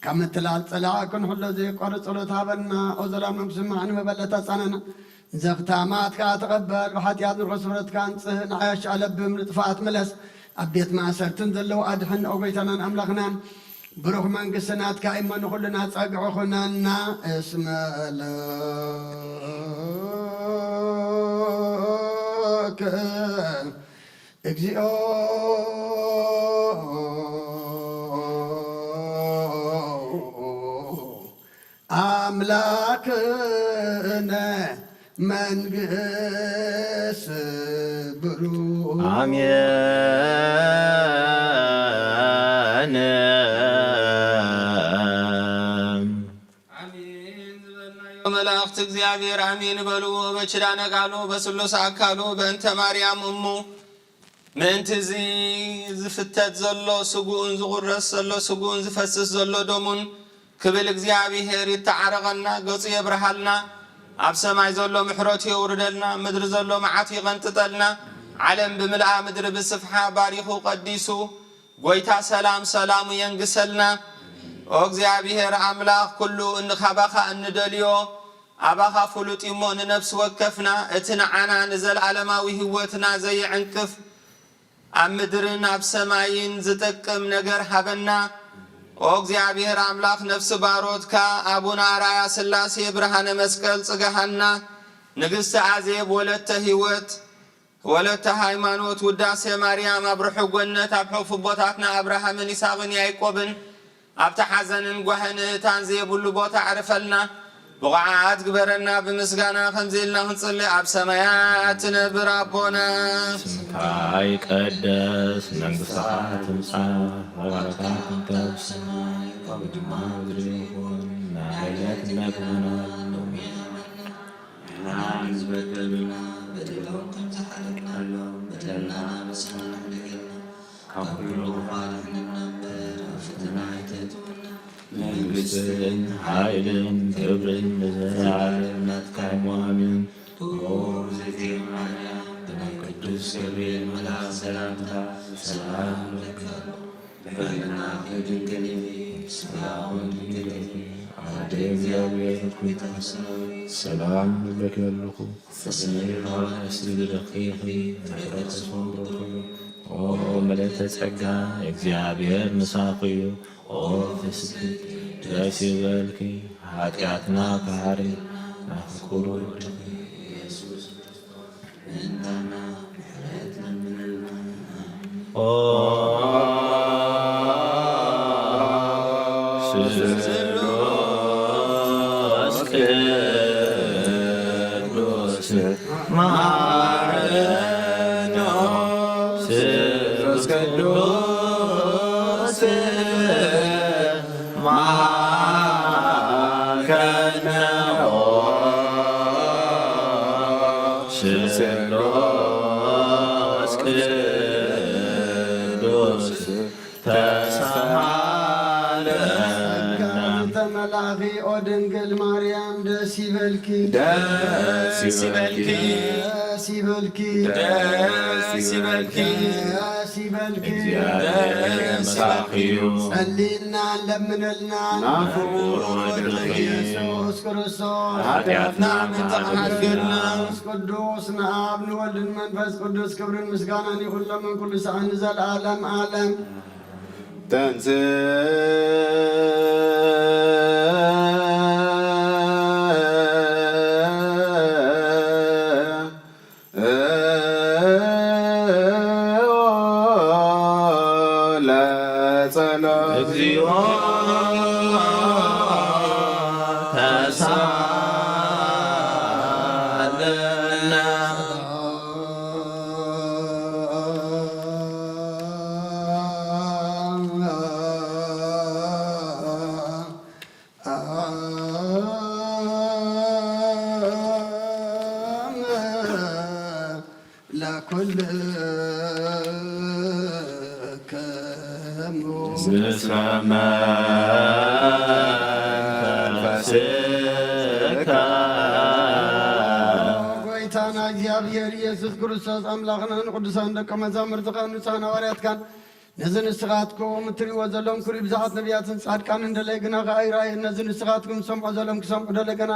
ካብ ምትላል ጸላኢ ክንሕሎ ዘየቋርጽ ጸሎት ሃበና። ኦ ዘላለም ስምዓኒ፣ መበለት ኣጻንዓና። ዘኽታማት ከኣ ተቐበል። ብሓጢኣት ንርሑስ ፍረትካ ኣንጽህ። ንዓያሽ ኣለብም ንጥፋኣት ምለስ። ኣብ ቤት ማእሰርትን ዘለዉ ኣድሕን። ኦ ጎይታናን ኣምላኽናን፣ ብሩኽ መንግስቲ ናትካ እሞ ንኹልና ጸግዒ ኹነና። እስመ ለከ እግዚኦ አምላክነ መንግስት ብሩ። አሜን። ኣሜን ዝበልናዮ መላእኽቲ እግዚኣብሔር ኣሜን በልዎ። በኪዳነ ቃሉ በስሉስ ኣካሉ በእንተ ማርያም እሙ ምእንቲ እዚ ዝፍተት ዘሎ ስግኡን ዝቑረስ ዘሎ ስግኡን ዝፈስስ ዘሎ ደሙን ክብል እግዚኣብሔር ይተዓረቐና፣ ገጹ የብርሃልና፣ ኣብ ሰማይ ዘሎ ምሕረቱ የውርደልና፣ ምድሪ ዘሎ መዓቱ ይቐንጥጠልና፣ ዓለም ብምልኣ ምድሪ ብስፍሓ ባሪኹ ቀዲሱ፣ ጎይታ ሰላም ሰላሙ የንግሰልና። ኦ እግዚኣብሔር ኣምላኽ፣ ኩሉ እንኻባኻ እንደልዮ ኣባኻ ፍሉጥ እሞ ንነፍሲ ወከፍና እቲ ንዓና ንዘለዓለማዊ ህይወትና ዘይዕንቅፍ ኣብ ምድርን ኣብ ሰማይን ዝጠቅም ነገር ሃበና። ኦ እግዚኣብሔር ኣምላኽ፣ ነፍሲ ባሮትካ ኣቡነ ኣርኣያ ሥላሴ ብርሃነ መስቀል ጽጋሃና፣ ንግሥቲ ኣዜብ ወለተ ህይወት፣ ወለተ ሃይማኖት፣ ውዳሴ ማርያም ኣብ ርሑቕ ገነት ኣብ ሕቑፊ ኣቦታትና ኣብርሃምን ይስሐቅን ያዕቆብን ኣብቲ ሓዘንን ጓህን እህታን ዘይብሉ ቦታ ኣዕርፈልና። ብቑዓት ግበረና። ብምስጋና ከምዚ ኢልና ክንጽሊ፣ ኣብ ሰማያት ትነብር ኣቦና፣ ስምካ ይቀደስ፣ መንግስትኻ ትምጻእ፣ ፈቃድካ ትኩን ከም ሰማይ ከምኡ ድማ ምድሪ ይኹን። ናይ ዕለት እንገብረና ንሕና ንዝበደሉና በደሎም ከም ዝሓለፍናሎም በደልና ንስኻ ንሕድገልና። ካብ ኩሉ ክፋል ሕነና እምበር፣ ኣብ ፈተና ኣይተእትወና። መንግስትን ሓይልን ክብርን ንዘለዓለም ናትካ እዩ። ኣሜን። ኦ ብዘይትየ ማርያም፣ ብናይ ቅዱስ ገብርኤል መልኣኽ ሰላምታ ሰላም እብለኪ ኣለኹ። ብሕልና ድንግል ኢኺ፣ ብስጋ እውን ድንግል ኢኺ። ኣደ እግዚኣብሔር ሆይ፣ ሰላም እብለኪ ኣለኹ። ተሰሚዑ ሆነ እስቲ ብደቂኺ ምሕረት ተስፉ ብሩክ እዩ። ኦ ምልእተ ጸጋ፣ እግዚኣብሔር ምሳኺ እዩ። ኦ ፍስሕቲ፣ ደስ ይበልኪ፣ ኃጢአትና ክሓሪ፣ ናፍቁር ወድኺ ኢየሱስ ክርስቶስ ምእንታና ምሕረት ለምንልና። ኦ ስሉስ ቅዱስ መሐረነ ስሉስ ቅዱስ መሐረነ ስሉስ ቅዱስ ተሳሃለና። ጸጋ ተመላኺ ኦ ድንግል ማርያም ደስ ይበልኪ። ደስ ይበልኪ። ደስ ይበልኪ። ደስ ይበልኪ። ደስ ይበልኪ። እግዚኣብሔር ምሳኺ እዩ። ጸልይልና ለምነልና። ናፍቁር ወድኺ ኢየሱስ ክርስቶስ ኃጢአትና ምንተኻሕርገልና። መንፈስ ቅዱስ ንኣብ ንወልድ ንመንፈስ ቅዱስ ክብርን ምስጋናን ይኹን ሎምን ኩሉ ሰዓት ንዘለዓለም ዓለም። ተንሥእ ለጸሎት። እግዚኦ ተሳለነ። ለኩልክሙ ምስለ መንፈስከ። ጎይታና እግዚኣብሔር ኢየሱስ ክርስቶስ ኣምላኽና ንቅዱሳን ደቀ መዛሙርትኻን ንጹሓን ሃዋርያትካን ነዚ ንስኻትኩም እትርእይዎ ዘለኹም ክብሪ ብዙሓት ነቢያትን ጻድቃንን ደለየ ግና ኸኣ ኣይረኣየን። ነዚ ንስኻትኩም ትሰምዖ ዘለኹም ክሰምዑ ደለየ ግና፣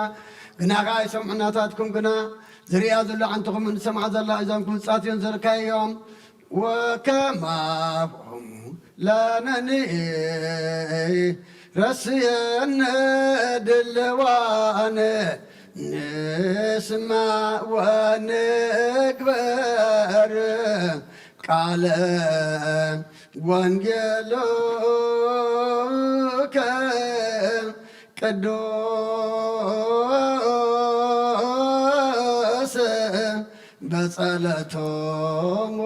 ግና ኸኣ ኣይሰምዑን። ናታትኩም ግና ዝርእያ ዘሎ ኣዕንትኹምን ዝሰምዓ ዘላ ኣእዛንኩም ፍጹማት እየን ዘልካዮም። ወከማሆሙ ለነኒ ረስየነ ድልዋነ ንስማዕ ወንግበር። ቃለ ወንጌሉከ ቅዱስ በጸለቶሙ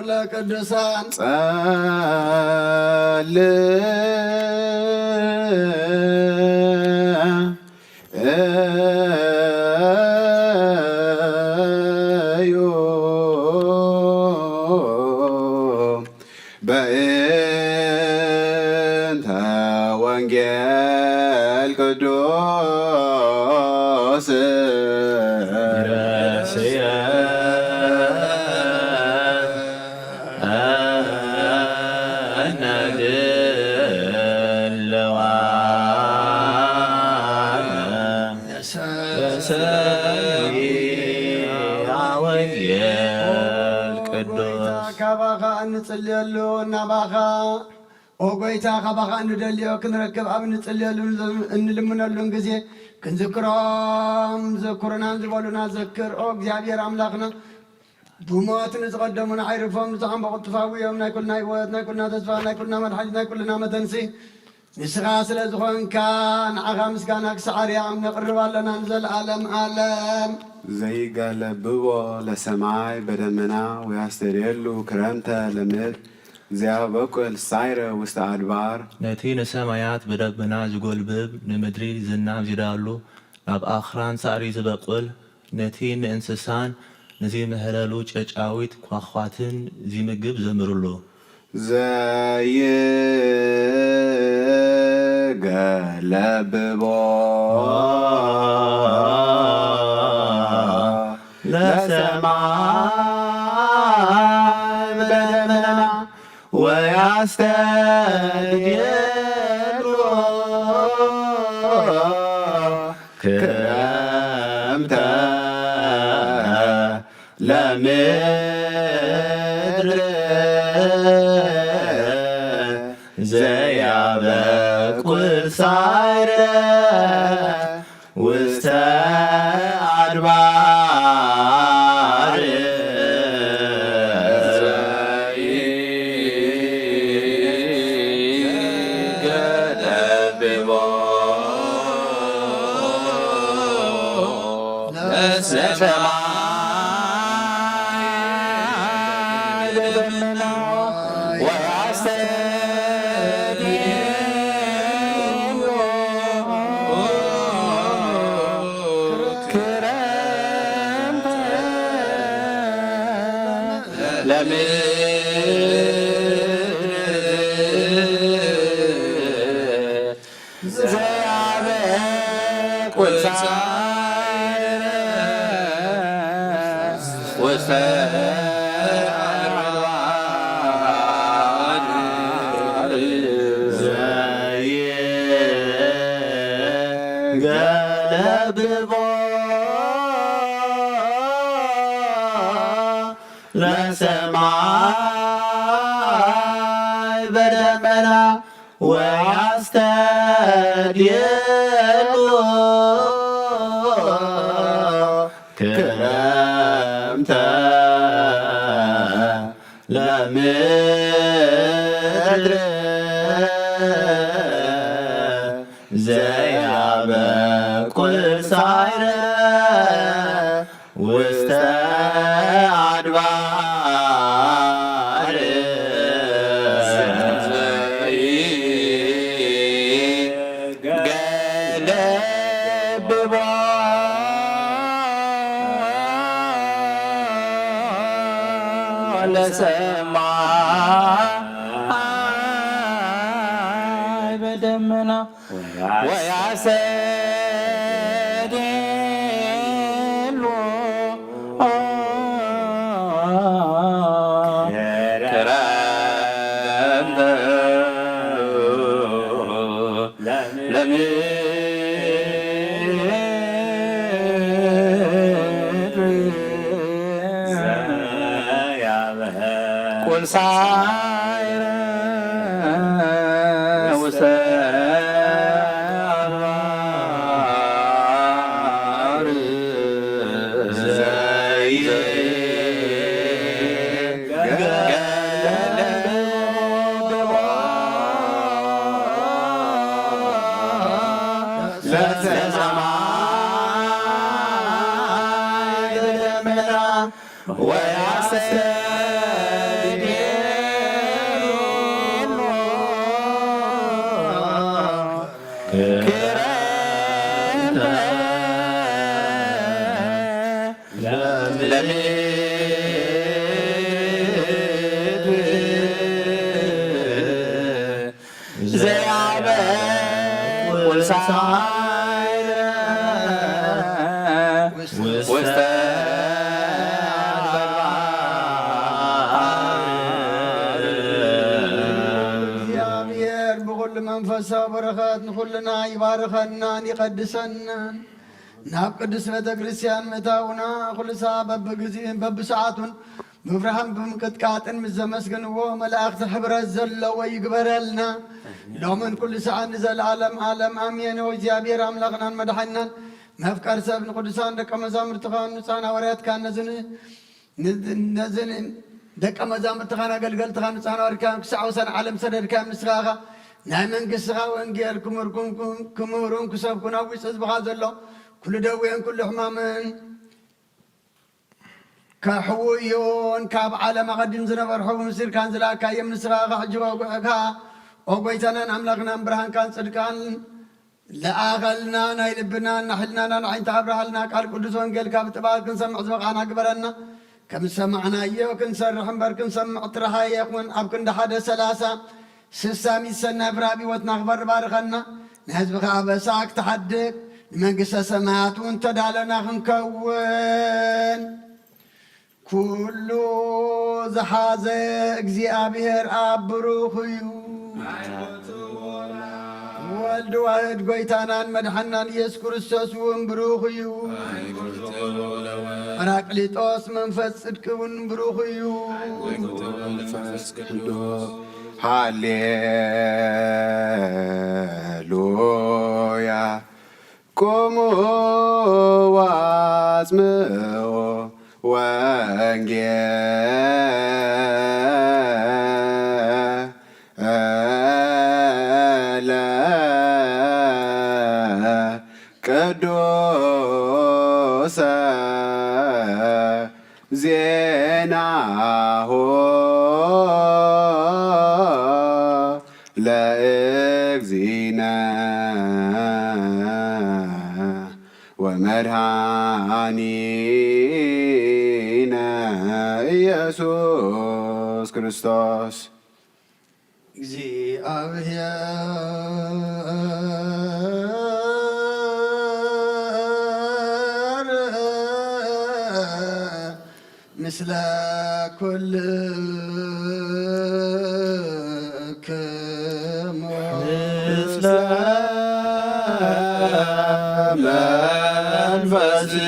ለቅዱሳን። ጸል እዩ በእንተ ወንጌል ቅዱስ። ካባኻ እንጽልየሉ እናባኻ ኦ ጎይታ፣ ካባኻ እንደልዮ ክንረክብ ኣብ እንጽልየሉን እንልምነሉን ግዜ ክንዝክሮም ዘኩርናን ዝበሉና ዘክር። ኦ እግዚኣብሔር ኣምላኽና፣ ብሞት ንዝቐደሙና ኣይርፎም፣ ንዝዓምበቑ ትፋውዮም። ናይ ኩልና ህይወት፣ ናይ ኩልና ተስፋ፣ ናይ ኩልና መድሓኒት፣ ናይ ኩልና መተንሲ ንስኻ ስለ ዝኾንካ፣ ንዓኻ ምስጋና ክሳዕ ኣርያም ነቕርብ ኣለና ንዘለኣለም ኣለም። ዘይገለብቦ ለሰማይ በደመና ወያስተድየሉ ክረምተ ለምድር ዘያበቁል ሳይረ ውስተ ኣድባር። ነቲ ንሰማያት ብደመና ዝጎልብብ፣ ንምድሪ ዝናም ዚዳሉ፣ ናብ ኣኽራን ሳዕሪ ዝበቁል፣ ነቲ ንእንስሳን ንዚምህለሉ ጨጫዊት ኳዃትን ዚምግብ ዘምርሉ። ዘይገለብቦ ለሰማይ በደመና ወያስተድየሉ ክረምተ ለምድር ዘያበቁል ሳይረ ውስተ ኣድባር። ዘይገለብቦ ለሰማይ ደመና ወያስተድየሉ ክረምተ ለምድር ዘያበቁል ሳይረ ውስተ ኣድባር። ዘይገለብቦ ለሰማይ በደመና ወያስተድየሉ ክረምተ ለምድር ዘያበቁል ሳይረ ውስተ ኣድባር። ዘይገለብቦ ለሰማይ በደመና ወያሰድሉ ክረምተ ለምድር ቁል ሳይረ ውስተ አድባር ዘይገለብቦ ሳይረ ውስተ እግዚኣብሔር ብኹሉ መንፈሳዊ በረኸት ንኹልና ይባርኸናን ይቐድሰናን። ናብ ቅድስት ቤተ ክርስቲያን ምእታውና ኩሉ ሰዓት በብግዜን በብሰዓቱን ብፍርሃን ብምንቅጥቃጥን ምስ ዘመስግንዎ መላእኽቲ ሕብረት ዘለዎ ይግበረልና። ሎምን ኩሉ ሰዓት ንዘለዓለም ዓለም ኣሜን። ኦ እግዚኣብሔር ኣምላኽናን መድሓኒናን መፍቀር ሰብ ንቅዱሳን ደቀ መዛሙርትኻን ንጹሓን ሃዋርያትካን ነዚ ን- ነዚ ን- ደቀ መዛሙርትኻን ኣገልገልትኻን ንጹሓን ሃዋርያትካን ክሳዕ ወሰን ዓለም ሰደድካዮም። ንስኻ ኸኣ ናይ መንግስትኻ ወንጌል ክምህርኩን ክምህሩን ክሰብኩን ኣብ ውሽጢ ህዝብኻ ዘሎ ኩሉ ደዌን ኩሉ ሕማምን ከሕውዩን ካብ ዓለም ኣቐዲም ዝነበሩ ሕቡን ምስጢርካን ዝለኣካዮም ንስኻ ኸኣ ሕጂ ወግዕካ ኦ ጎይታናን ኣምላኽናን ብርሃንካን ጽድቃን ለኣኸልና ናይ ልብናን ናይ ሕልናናን ዓይንቲ ኣብርሃልና ቃል ቅዱስ ወንጌልካ ብጥባል ክንሰምዕ ዝበቓና ግበረና። ከም ዝሰማዕናዮ ክንሰርሕ እምበር ክንሰምዕ ጥራሕ ኣይኹን ኣብ ክንዲ ሓደ ሰላሳ ስሳ ሚሰናይ ብራብ ህይወትና ክፈሪ ባርኸና። ንህዝብኻ ኣበሳ ክትሓድግ ንመንግስተ ሰማያት እውን ተዳለና ክንከውን። ኩሉ ዝሓዘ እግዚኣብሔር ኣብ ብሩኽ እዩ። ወልድ ዋህድ ጎይታናን መድሓናን ኢየሱስ ክርስቶስ እውን ብሩኽ እዩ። ጳራቅሊጦስ መንፈስ ጽድቂ እውን ብሩኽ እዩ። መንፈስ ቅዱስ ሃሌሉያ። ቁሙ ወአጽምዑ ወንጌለ ቅዱሰ ዜናሁ ለእግዚእነ ወመድኃኒነ ኢየሱስ ክርስቶስ። እግዚኣብሔር ምስለ ኩልክሙ። ምስለ መንፈስከ።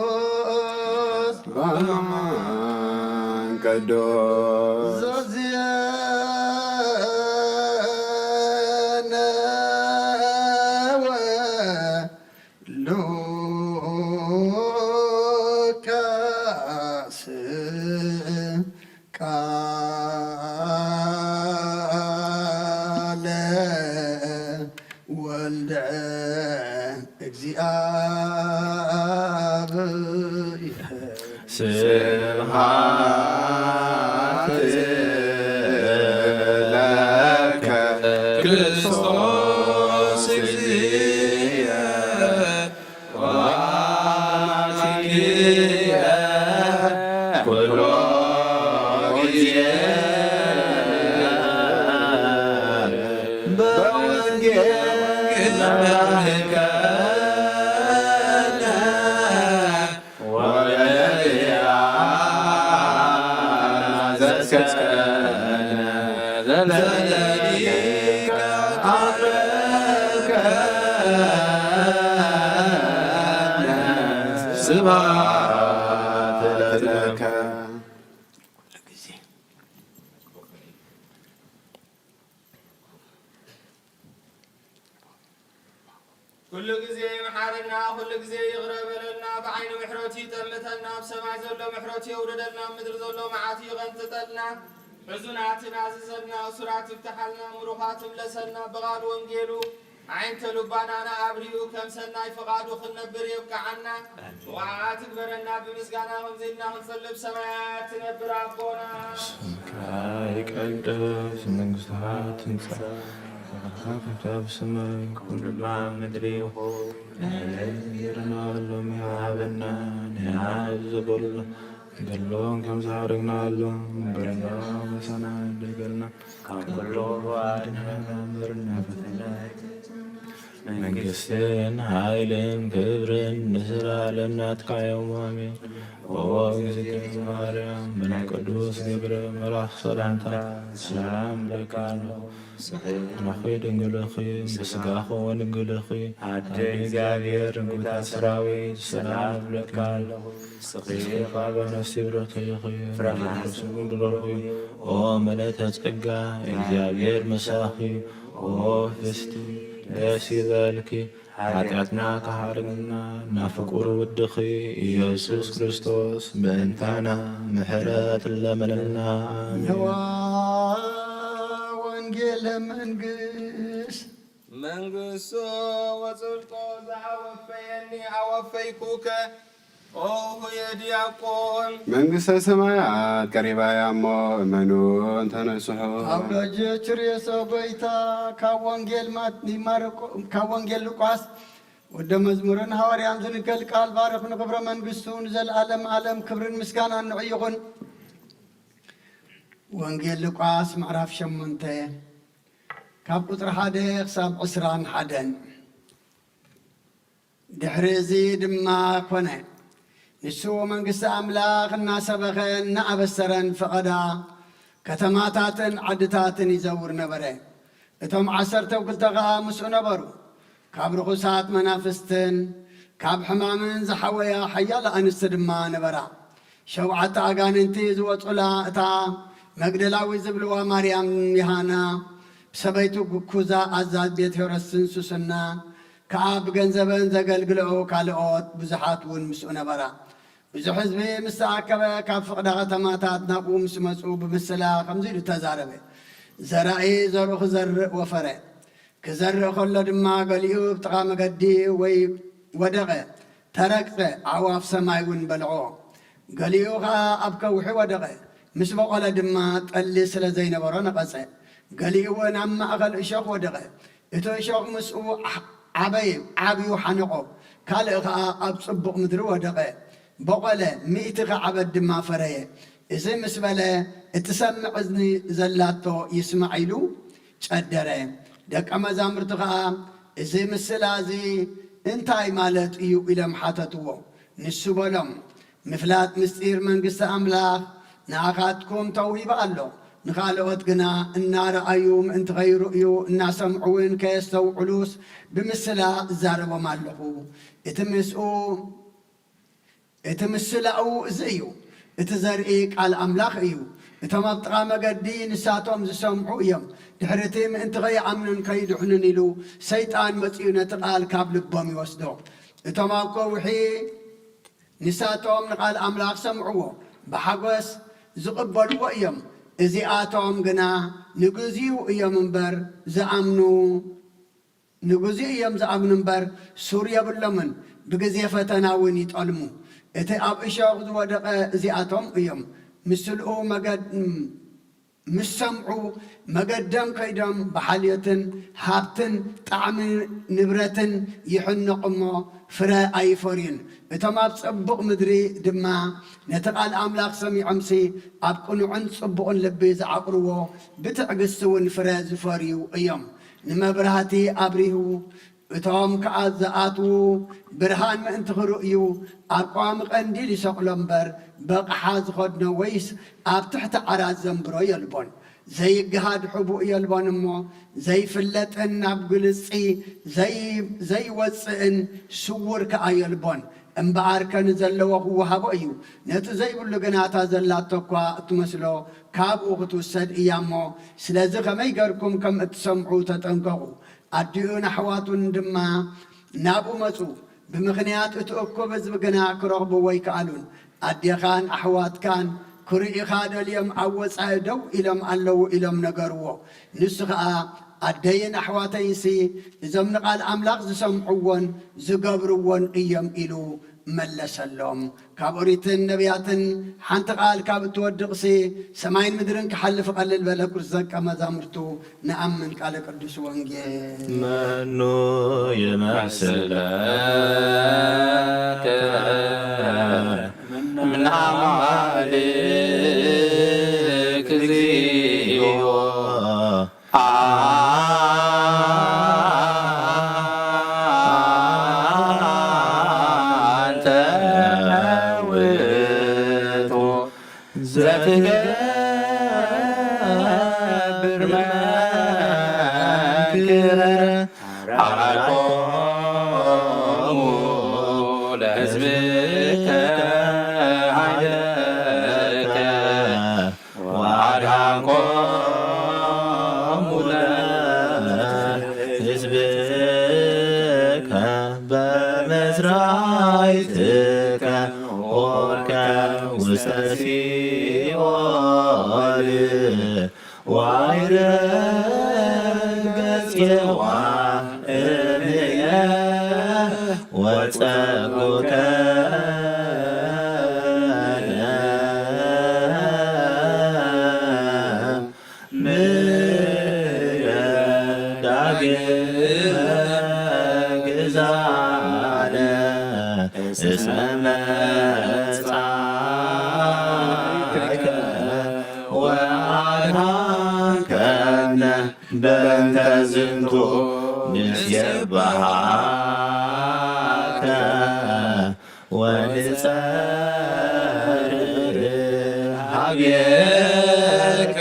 ቅዱስ ቅዱስ ዘዚአነ ወሉቃስ ቃለ ወልደ እግዚአብሔር። ስብሐት ለከ ክርስቶስ እግዚእ ወአምላክየ ኩሎ ጊዜ በወንጌል መራህከነ ወበነቢያት አዘዝከነ ዘለሊከ አረከነ። ስብሐት ለከ። ኩሉ ግዜ መሓረና፣ ኩሉ ግዜ ይቕረ በለልና፣ ብዓይኑ ምሕረቱ ይጠምተና፣ ኣብ ሰማይ ዘሎ ምሕረቱ የውርደልና፣ ኣብ ምድሪ ዘሎ መዓቱ ይቐንጥጠልና። ሕዙናት ኣዝዘልና፣ እሱራት ይፍትሓልና፣ ምሩኻት ይምለሰልና፣ ብቓል ወንጌሉ ኣዒንተ ልባናና ኣብሪሁ ከም ሰናይ ፍቓዱ ክንነብር የብቅዓና። ብቕዓት ይግበረና፣ ብምስጋና ከምዚ ኢልና ክንጽልብ፣ ሰማያት ትነብር ኣቦና። ስምካ ይቀደስ፣ መንግስትኻ ትምጻእ፣ ፈቃድካ ከምቲ ኣብ ሰማይ ከምኡ ድማ ኣብ ምድሪ ይኹን። ናይ ዕለትና ሎሚ ሃበና፣ ንሕና ዘበሉ ዘለዎም ከም ዝሃረግናሎም በደልና ወሰና ይደገልና። ካብ ኩሉ ኣድሕነና እምበር ናብ ፈተና ኣይተእትወና። መንግስትን ሓይልን ክብርን ንዘለኣለም ናትካ እዮም። ኣሜን። ኦ እግዝእትየ ማርያም፣ ብናይ ቅዱስ ገብርኤል መልኣኽ ሰላምታ ሰላም እብለኪ ኣለኹ። ጽንዕቲ ድንግልኺ ምስጋኺ ወድንግልኺ ኣደ እግዚኣብሔር ንጉታ ሰራዊት ሰላም እብለኪ ኣለኹ። ንስኺ ካብ ኣንስቲ ብርኽቲ ኢኺ፣ ፍረ ማህፀንኪ ብሩኽ እዩ። ኦ ምልእተ ጸጋ፣ እግዚኣብሔር ምሳኺ። ኦ ፍስቲ ደስ ይበልኪ፣ ሓጢኣትና ክሓርግና ናብ ፍቁር ወድኺ ኢየሱስ ክርስቶስ ምእንታና ምሕረት ለምንልና። ኣሜን። ንዋ ወንጌለ መንግስት። መንግስቶ ወጽድቆ ዘኣወፈየኒ ኣወፈይኩከ። ኦ ሆየ ዲያቆን። መንግስተ ሰማያት ቀሪባ እያ እሞ እመኑ እንተነስሑ። ካብ ደጅ ችርየሶ ጎይታ ካብ ወንጌል ማት-፣ ማርቆ-፣ ካብ ወንጌል ሉቃስ ወደ መዝሙርን ሃዋርያን ዝንገል ቃል ባርኽ ንኽብረ መንግስቱ ንዘለኣለም ዓለም ክብርን ምስጋናን ንዑ ይኹን። ወንጌል ሉቃስ ምዕራፍ ሸሞንተ ካብ ቁጽሪ ሓደ ክሳብ ዕስራን ሓደን። ድሕሪ እዚ ድማ ኮነ፣ ንሱ መንግስቲ ኣምላኽ እናሰበኸ እናኣበሰረን ፈቐዳ ከተማታትን ዓድታትን ይዘውር ነበረ። እቶም ዓሰርተው ክልተ ኸኣ ምስኡ ነበሩ። ካብ ርኹሳት መናፍስትን ካብ ሕማምን ዝሓወያ ሓያለ ኣንስቲ ድማ ነበራ። ሸውዓተ ኣጋንንቲ ዝወጹላ እታ መግደላዊት ዝብልዋ ማርያም፣ ዮሃና፣ ብሰበይቱ ኩዛ ኣዛዝ ቤት ሄሮድስን ሱስና ከኣ ብገንዘበን ዘገልግልኦ ካልኦት ብዙሓት እውን ምስኡ ነበራ። ብዙሕ ህዝቢ ምስ ተኣከበ፣ ካብ ፍቕዳ ከተማታት ናብኡ ምስ መጹ፣ ብምስላ ከምዚ ኢሉ ተዛረበ። ዘራኢ ዘርኡ ክዘርእ ወፈረ። ክዘርእ ከሎ ድማ፣ ገሊኡ ኣብ ጥቓ መገዲ ወይ ወደቐ፣ ተረግጸ፣ ኣዕዋፍ ሰማይ እውን በልዖ። ገሊኡ ኸኣ ኣብ ከውሒ ወደቐ፣ ምስ በቖለ ድማ ጠሊ ስለ ዘይነበሮ ነቐጸ። ገሊኡ እውን ኣብ ማእከል እሾኽ ወደቐ፣ እቲ እሾኽ ምስኡ ዓበየ፣ ዓብዩ ሓነቖ። ካልእ ኸኣ ኣብ ጽቡቕ ምድሪ ወደቐ፣ በቖለ፣ ሚእቲ ኸዓ ዓበድ ድማ ፈረየ። እዚ ምስ በለ፣ እትሰምዕ እዝኒ ዘላቶ ይስማዕ ኢሉ ጨደረ። ደቀ መዛሙርቲ ኸኣ፣ እዚ ምስላ እዚ እንታይ ማለት እዩ? ኢሎም ሓተትዎ። ንሱ በሎም፣ ምፍላጥ ምስጢር መንግስቲ ኣምላኽ ንኣኻትኩም ተውሂቡ ኣሎ፣ ንኻልኦት ግና እናረኣዩ ምእንቲ ከይርእዩ እናሰምዑ እውን ከየስተውዕሉስ ብምስላ እዛረቦም ኣለኹ። እቲ ምስኡ እቲ ምስላኡ እዚ እዩ። እቲ ዘርኢ ቃል ኣምላኽ እዩ። እቶም ኣብ ጥቓ መገዲ ንሳቶም ዝሰምዑ እዮም። ድሕሪ እቲ ምእንቲ ከይኣምኑን ከይድሕኑን ኢሉ ሰይጣን መጺኡ ነቲ ቃል ካብ ልቦም ይወስዶ። እቶም ኣብ ከውሒ ንሳቶም ንቓል ኣምላኽ ሰምዕዎ፣ ብሓጎስ ዝቕበልዎ እዮም። እዚኣቶም ግና ንግዚኡ እዮም እምበር ዝኣምኑ፣ ንግዚኡ እዮም ዝኣምኑ እምበር ሱር የብሎምን፣ ብግዜ ፈተና እውን ይጠልሙ። እቲ ኣብ እሾኽ ዝወደቐ እዚኣቶም እዮም። ምስልኡ መገድ-፣ ምስ ሰምዑ መገዶም ከይዶም ብሓልዮትን ሃብትን ጣዕሚ ንብረትን ይሕነቑ እሞ ፍረ ኣይፈርዩን። እቶም ኣብ ጽቡቕ ምድሪ ድማ ነቲ ቃል ኣምላኽ ሰሚዖምሲ ኣብ ቅኑዕን ጽቡቕን ልቢ ዝዓቑርዎ ብትዕግስቲ እውን ፍረ ዝፈርዩ እዮም። ንመብራህቲ ኣብሪሁ እቶም ከኣ ዝኣትዉ ብርሃን ምእንቲ ክርእዩ ኣብ ቀዋሚ ቀንዲል ይሰቕሎ እምበር በቕሓ ዝኸድኖ ወይስ ኣብ ትሕቲ ዓራት ዘንብሮ የልቦን። ዘይግሃድ ሕቡእ የልቦን እሞ፣ ዘይፍለጥን ናብ ግልጺ ዘይ-፣ ዘይወጽእን ስዉር ከኣ የልቦን። እምበኣርከ ንዘለዎ ክወሃቦ እዩ፣ ነቲ ዘይብሉ ግና እታ ዘላቶ እኳ እትመስሎ ካብኡ ክትውሰድ እያ እሞ፣ ስለዚ ከመይ ገርኩም ከም እትሰምዑ ተጠንቀቑ። ኣዲኡን ኣሕዋቱን ድማ ናብኡ መጹ። ብምኽንያት እቲ እኩብ ህዝቢ ግና ክረኽብዎ ኣይከኣሉን። ኣዴኻን ኣሕዋትካን ክርእዩኻ ደልዮም ኣብ ወጻኢ ደው ኢሎም ኣለዉ ኢሎም ነገርዎ። ንሱ ኸኣ ኣደይን ኣሕዋተይንሲ እዞም ንቓል ኣምላኽ ዝሰምዕዎን ዝገብርዎን እዮም ኢሉ መለሰሎም። ካብ ኦሪትን ነቢያትን ሓንቲ ቃል ካብ እትወድቕሲ ሰማይን ምድርን ክሓልፍ ቀልል በለ። ኩርስ ደቀ መዛሙርቱ ንኣምን ቃለ ቅዱስ ወንጌል። መኑ ይመስለከ እምነ ኣማልክ እግዚኦ? ኣንተ ውእቱ ዘትገብር መንክር ኣርኮሙ ለሕዝብከ ኃይለከ ወአድኃንኮሙ ለሕዝብከ በመዝራዕትከ ሆርከ ውስተ ሲኦል ዋይረገጽ የዋህየ ወጸጉከ ምረ ዳግመ ግዛነ እስመ መጻእከ ወአድኃንከነ። በእንተ ዝንቱ ንሴብሐከ ወንጸርህ ሀቤከ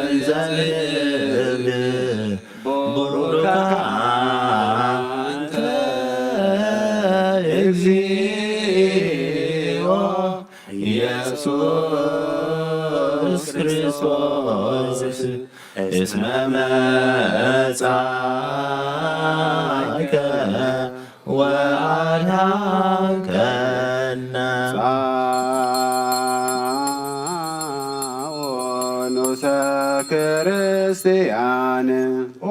እንዘ ንብል ቡሩክ አንተ እግዚኦ ኢየሱስ ክርስቶስ እስመ መጻእከ ወአድኃንከነ። ጻኦ ንኡሰ ክርስቲያን። ኦ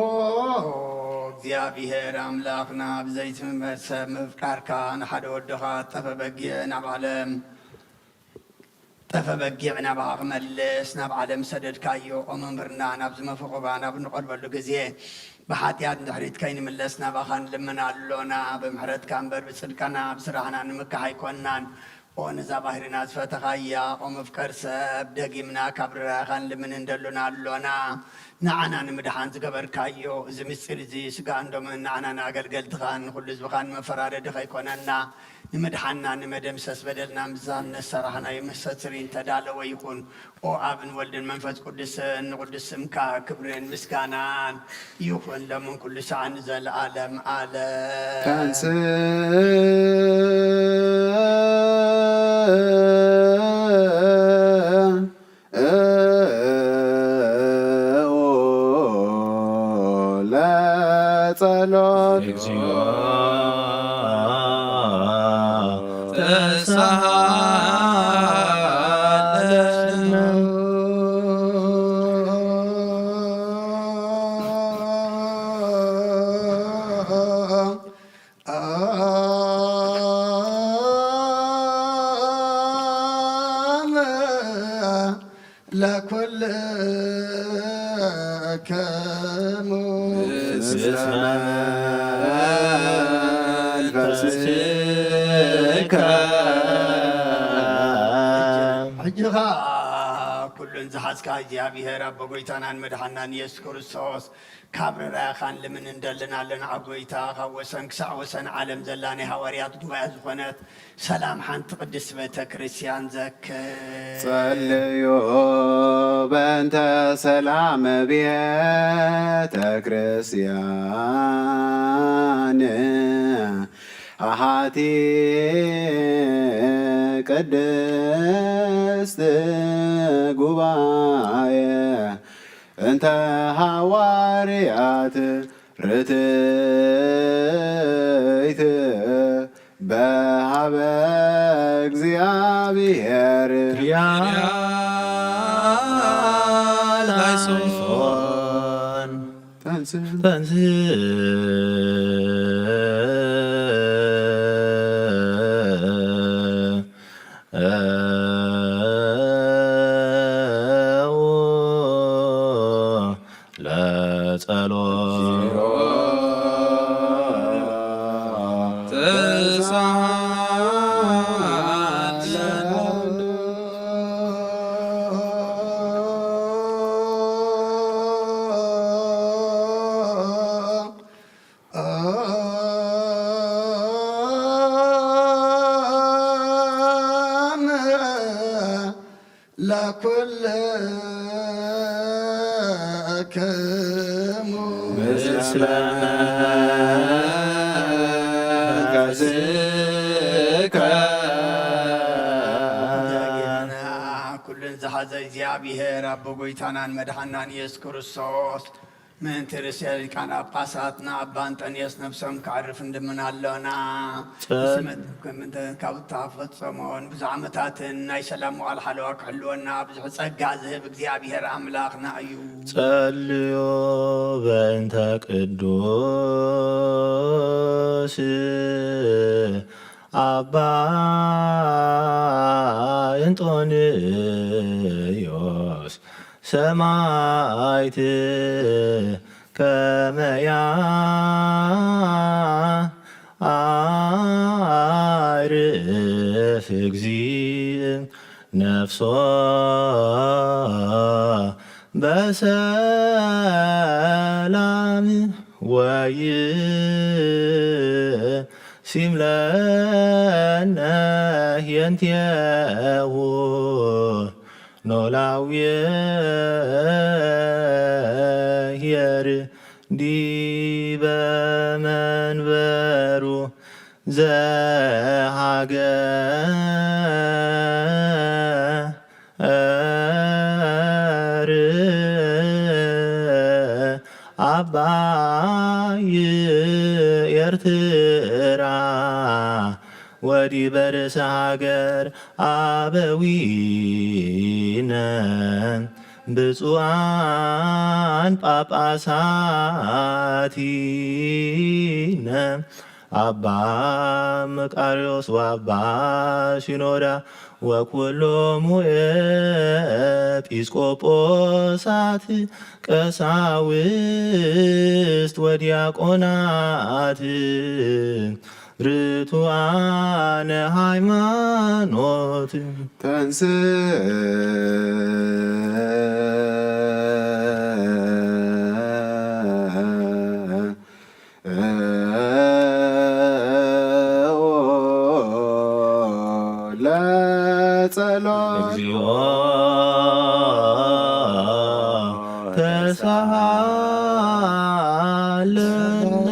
እግዚኣብሔር ኣምላኽና፣ ብዘይትምመድ ሰብ ምፍቃርካ፣ ንሓደ ወድኻ ጠፈ በጊዕ ናብ ዓለም ጠፈ በጊዕ ናባኻ ክመልስ ናብ ዓለም ሰደድካዮ። ኦ መምህርና፣ ናብዚ መፈቆባ ናብ እንቐርበሉ ግዜ ብሓጢኣት ንድሕሪት ከይንምለስ ናባኻ ንልምን ኣሎና። ብምሕረትካ እምበር ብጽድቅና ብስራሕና ንምካሕ ኣይኮንናን። ኦ ነዛ ባህሪና ዝፈተኻያ፣ ኦ መፍቀር ሰብ፣ ደጊምና ካብ ርራኻ ንልምን እንደሉና ኣሎና። ንዓና ንምድሓን ዝገበርካዮ እዚ ምስጢር እዚ ስጋን ደምን ንዓናን ኣገልገልትኻን ንኹሉ ህዝብኻን መፈራረዲ ከይኮነና ንምድሓንና ንመደምሰስ በደልና ምዛን ነሰራሕናዮ መሰት ስሪን ተዳለወ ይኹን። ኦ ኣብን ወልድን መንፈስ ቅዱስን ንቅዱስ ስምካ ክብርን ምስጋናን ይኹን ሎምን ኩሉ ሰዓን ንዘለዓለም ዓለም። ተንስ ለጸሎት። እግዚኦ ተሳሃለነ። አመ ለኩልክሙ እስመ መንፈስከ። ሕጂ ኸኣ ኩሉ ዝሓዝካ እግዚኣብሔር ኣቦ ጎይታናን መድሓናን ኢየሱስ ክርስቶስ ካብ ርራያኻን ልምን እንደልን ኣለና። ኣብ ጎይታ ካብ ወሰን ክሳዕ ወሰን ዓለም ዘላ ናይ ሃዋርያት ጉባኤ ዝኾነት ሰላም ሓንቲ ቅድስት ቤተ ክርስቲያን ዘክር። ጸልዩ በእንተ ሰላም ቤተ ክርስቲያን ኣሃቲ ቅድስት ጉባኤ እንተ ሃዋርያት ርትይት በሃበ እግዚኣብሔር። ላይሶን ተንስ ተንስ ለጸሎት ለኩልክሙ ምስለ መንፈስከ። ኩልን ዝሓዘ እግዚኣብሔር ኣቦ ጎይታናን መድሓናን ኢየሱስ ክርስቶስ ምእንቲ ርእሰ ሊቃነ ጳጳሳትና ኣባ እንጠንዮስ ነብሶም ከዕርፍ እንድምን ኣሎና። ጸል- ስመት ከም እንተ ካብ እተፈጸሞን ብዙሕ ዓመታትን ናይ ሰላም መዋል ሓለዋ ክሕልወና ብዙሕ ጸጋ ዝህብ እግዚኣብሔር ኣምላኽና እዩ። ጸልዩ በእንተ ቅዱስ ኣባ እንጦንዮስ ሰማዕት ከመ ያዕርፍ እግዚእ ነፍሶ በሰላም ወይሲም ለነ ህየንቴሁ ኖላዊ ኄር ዲበ መንበሩ ዘሃገር ኣባይ ኤርትራ ወዲበ ርእሰ ሃገር ኣበዊነ ብፁዓን ጳጳሳቲነ ኣባ መቃርዮስ ወኣባ ሲኖዳ ወኩሎሙ ኤጲስቆጶሳት ቀሳውስት ወዲያቆናት ርቱዓነ ሃይማኖት። ተንስ ለጸሎት። እግዚኦ ተሳሃለነ።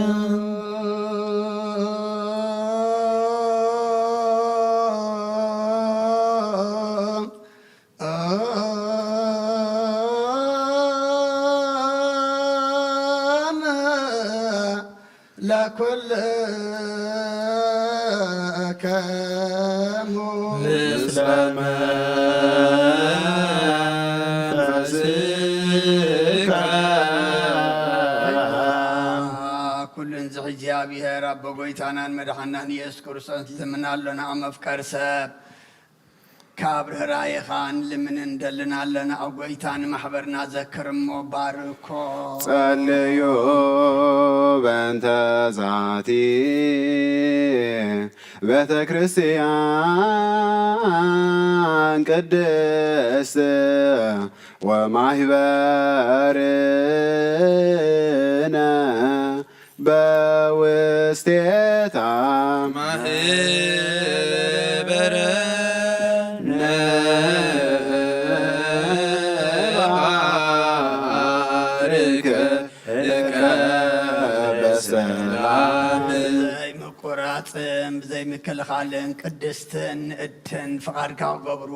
ለኩልከሙ ምስለ መንፈስከ። ኩሉ እንዚ እግዚኣብሔር ኣቦ ጎይታናን መድሓናን ኢየሱስ ክርስቶስ ልምና ኣሎና። ኣብ መፍቀር ሰብ ካብ ርህራየኻ ንልምን እንደልን ኣለና። ኣብ ጎይታ ንማሕበርና ዘክር እሞ ባርኮ። ጸልዩ በእንተ ዛቲ ቤተ ክርስቲያን ቅድስት ወማህበርነ በውስቴታ ማህበርነ ባርክ እከ በሰላም። ዘይምቁራፅን ብዘይምክልኻልን ቅድስትን ንእድትን ፍቓድካ ክገብሩ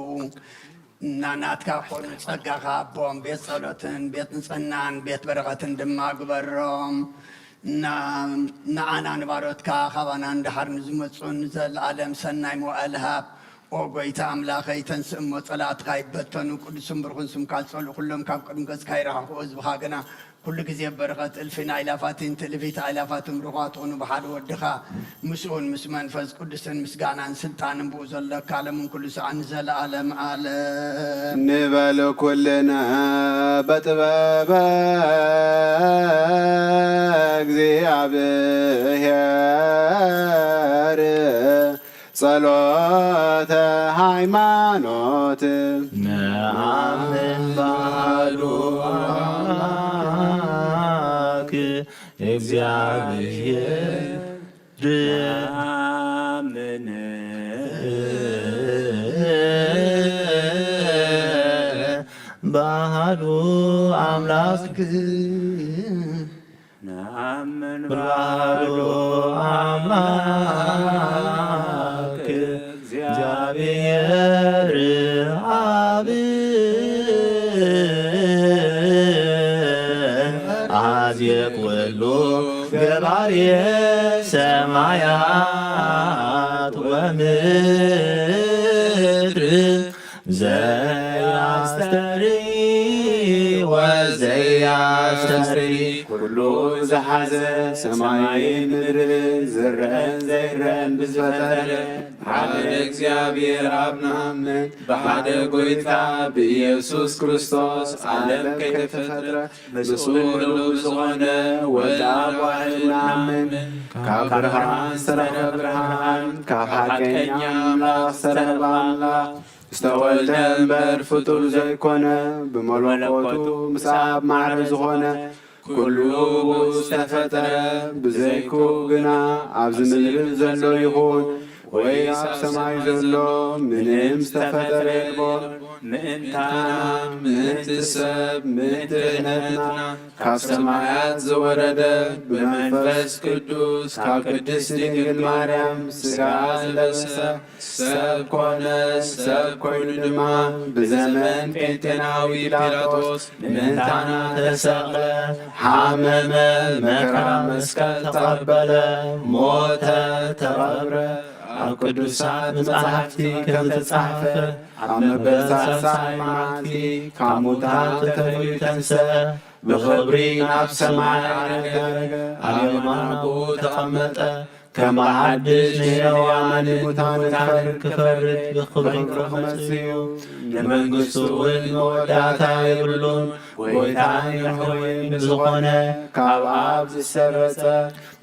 ናናትካ ክኾኑ ጸጋኻ ኣቦም ቤት ጸሎትን ቤት ንጽህናን ቤት በረኸትን ድማ ግበሮም። ና-፣ ንዓና ንባሮትካ ካባና ንደሓር ንዝመጹን ንዘለኣለም ሰናይ መዋእል ሃብ። ኦ ጎይታ ኣምላኸይ፣ ተንስእ እሞ ጸላእትኻ ይበተኑ፣ ቅዱስን ብሩኽን ስምካ ዝጸልኡ ኩሎም ካብ ቅድሚ ገጽካ ይረሓቑ። ህዝብኻ ግና ኩሉ ግዜ በረኸት እልፊን ኣእላፋትን ትእልፊት ኣእላፋትን ብሩኻት ትኹኑ ብሓደ ወድኻ ምስኡን ምስ መንፈስ ቅዱስን ምስጋናን ስልጣንን ብኡ ዘለካ ዓለምን ኩሉ ሰዓን ንዘለኣለም ዓለም። ንበል ኩልነ በጥበበ እግዚኣብሔር ጸሎተ ሃይማኖት። ነአምን በአሐዱ አምላክ እግዚኣብሔር። ነአምን በአሐዱ አምላክ ነአምን በአሐዱ አምላክ እግዚአብሔር አብ አዜ ኩሉ ገባሬ ሰማያት ወምድር ዘያስተሪ ወዘያስተሪ ኩሉ ዝሓዘ ሰማይን ምድርን ዝረአን ዘይረአን ብዝፈጠረ ብሓደ እግዚኣብሔር ኣብ ንኣምን። ብሓደ ጎይታ ብኢየሱስ ክርስቶስ ዓለም ከይተፈጥረ ምስኡ ህልው ዝኾነ ወዲ ኣብ ዋሕድ ንኣምን። ካብ ብርሃን ዝተረኸበ ብርሃን፣ ካብ ሓቀኛ ኣምላኽ ዝተረኸበ ኣምላኽ፣ ዝተወልደ እምበር ፍጡር ዘይኮነ፣ ብመለኮቱ ምስ ኣብ ማዕረ ዝኾነ፣ ኩሉ ብኡ ዝተፈጠረ፣ ብዘይክኡ ግና ኣብዚ ምድሪ ዘሎ ይኹን ወይ ኣብ ሰማይ ዘሎ ምንም ዝተፈጠረ የልቦን። ምእንታና፣ ምእንቲ ሰብ፣ ምእንቲ ድሕነትና ካብ ሰማያት ዝወረደ፣ ብመንፈስ ቅዱስ ካብ ቅድስት ድንግል ማርያም ሥጋ ዝለበሰ፣ ሰብ ኮነ። ሰብ ኮይኑ ድማ ብዘመን ጴንጤናዊ ጲላጦስ ምእንታና ተሰቕለ፣ ሓመመ፣ መከራ መስቀል ተቐበለ፣ ሞተ፣ ተቐብረ። ኣብ ቅዱሳት መጻሕፍቲ ከም ዝተጻሕፈ፣ ኣብ መበል ሳልሳይ መዓልቲ ካብ ሙታን ተፈልዩ ተንሰአ፣ ብኽብሪ ናብ ሰማይ ዓረገ፣ ኣብ የማን ኣቦኡ ተቐመጠ። ከም ብሓድሽ ንሕያዋንን ንሙታንን ክፈርድ ብኽብሪ ክመጽእ እዩ። ንመንግስቱ እውን መወዳእታ የብሉን። ጎይታን የሕወይን ብዝኾነ ካብ ኣብ ዝሰረጸ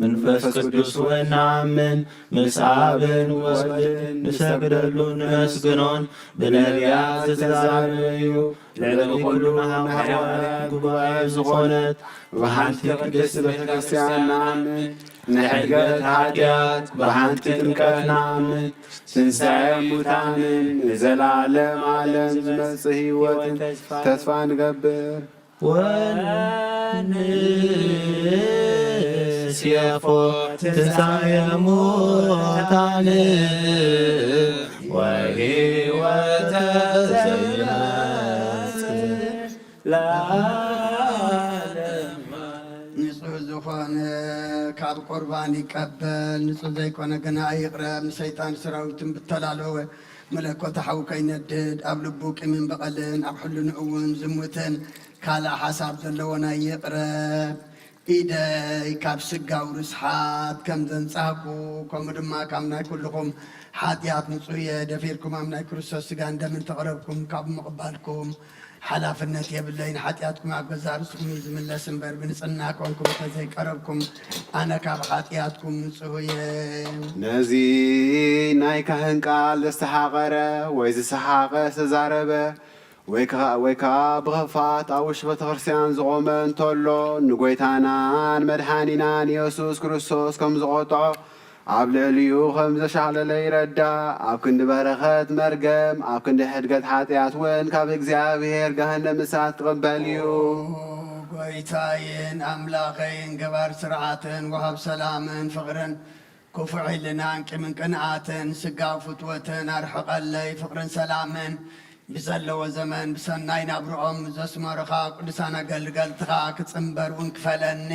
መንፈስ ቅዱስ እውን ንኣምን። ምስ ኣብን ወልድን ንሰግደሉ ንመስግኖን ብነቢያት ዝተዛረበ እዩ። ልዕሊ ኩሉ ንሃዋርያት ጉባኤ ዝኾነት ብሓንቲ ቅድስቲ ቤተ ክርስቲያን ንኣምን። ንሕድገት ሓጢኣት ብሓንቲ ጥምቀት ንኣምን። ትንሳኤ ሙታንን ንዘለዓለም ዓለም ዝመጽእ ህይወትን ተስፋ ንገብር። ወንሴፎ ትንሳኤ ሙታን ወህይወተ ዘይመጽእ ለዓለም። ንጹሕ ዝኾነ ካብ ቁርባን ይቀበል፣ ንጹሕ ዘይኮነ ግና ይቕረብ። ንሰይጣን ሰራዊትን ብተላለወ መለኮት ሓዊ ከይነድድ፣ ኣብ ልቡ ቂምን በቐልን፣ ኣብ ሕልንኡ እውን ዝሙትን ካልእ ሓሳብ ዘለዎ ናይ ይቕረብ። ኢደይ ካብ ስጋዊ ርስሓት ከም ዘንጻህኩ፣ ከምኡ ድማ ካብ ናይ ኩልኹም ሓጢኣት ንጹህ እየ። ደፊርኩም ኣብ ናይ ክርስቶስ ስጋን ደምን ተቕረብኩም ካብ ምቕባልኩም ሓላፍነት የብለይን። ሓጢኣትኩም ኣብ ገዛእ ርእስኹም እዩ ዝምለስ እምበር፣ ብንጽህና ኮንኩም እንተዘይቀረብኩም፣ ኣነ ካብ ሓጢኣትኩም ንጹህ እየ። ነዚ ናይ ካህን ቃል ዘስተሓቐረ ወይ ዝሰሓቐ ዝተዛረበ ወይ ከዓ ወይ ከዓ ብኽፋት ኣብ ውሽጢ ቤተ ክርስቲያን ዝቖመ እንተሎ፣ ንጎይታናን መድሓኒናን ኢየሱስ ክርስቶስ ከም ዝቖጥዖ፣ ኣብ ልዕሊኡ ከም ዘሻቕለለ ይረዳእ። ኣብ ክንዲ በረኸት መርገም፣ ኣብ ክንዲ ሕድገት ሓጢኣት እውን ካብ እግዚኣብሔር ገሃነም እሳት ክቕበል እዩ። ጎይታዬን ኣምላኸይን፣ ገባር ስርዓትን ወሃብ ሰላምን ፍቕርን፣ ክፉእ ሕልናን ቂምን ቅንኣትን፣ ስጋ ፍትወትን ኣርሕቐለይ። ፍቕርን ሰላምን ብዘለዎ ዘመን ብሰናይ ናብርኦም ዘስመሩኻ ቅዱሳን ኣገልገልትኻ ክጽንበር እውን ክፈለኒ።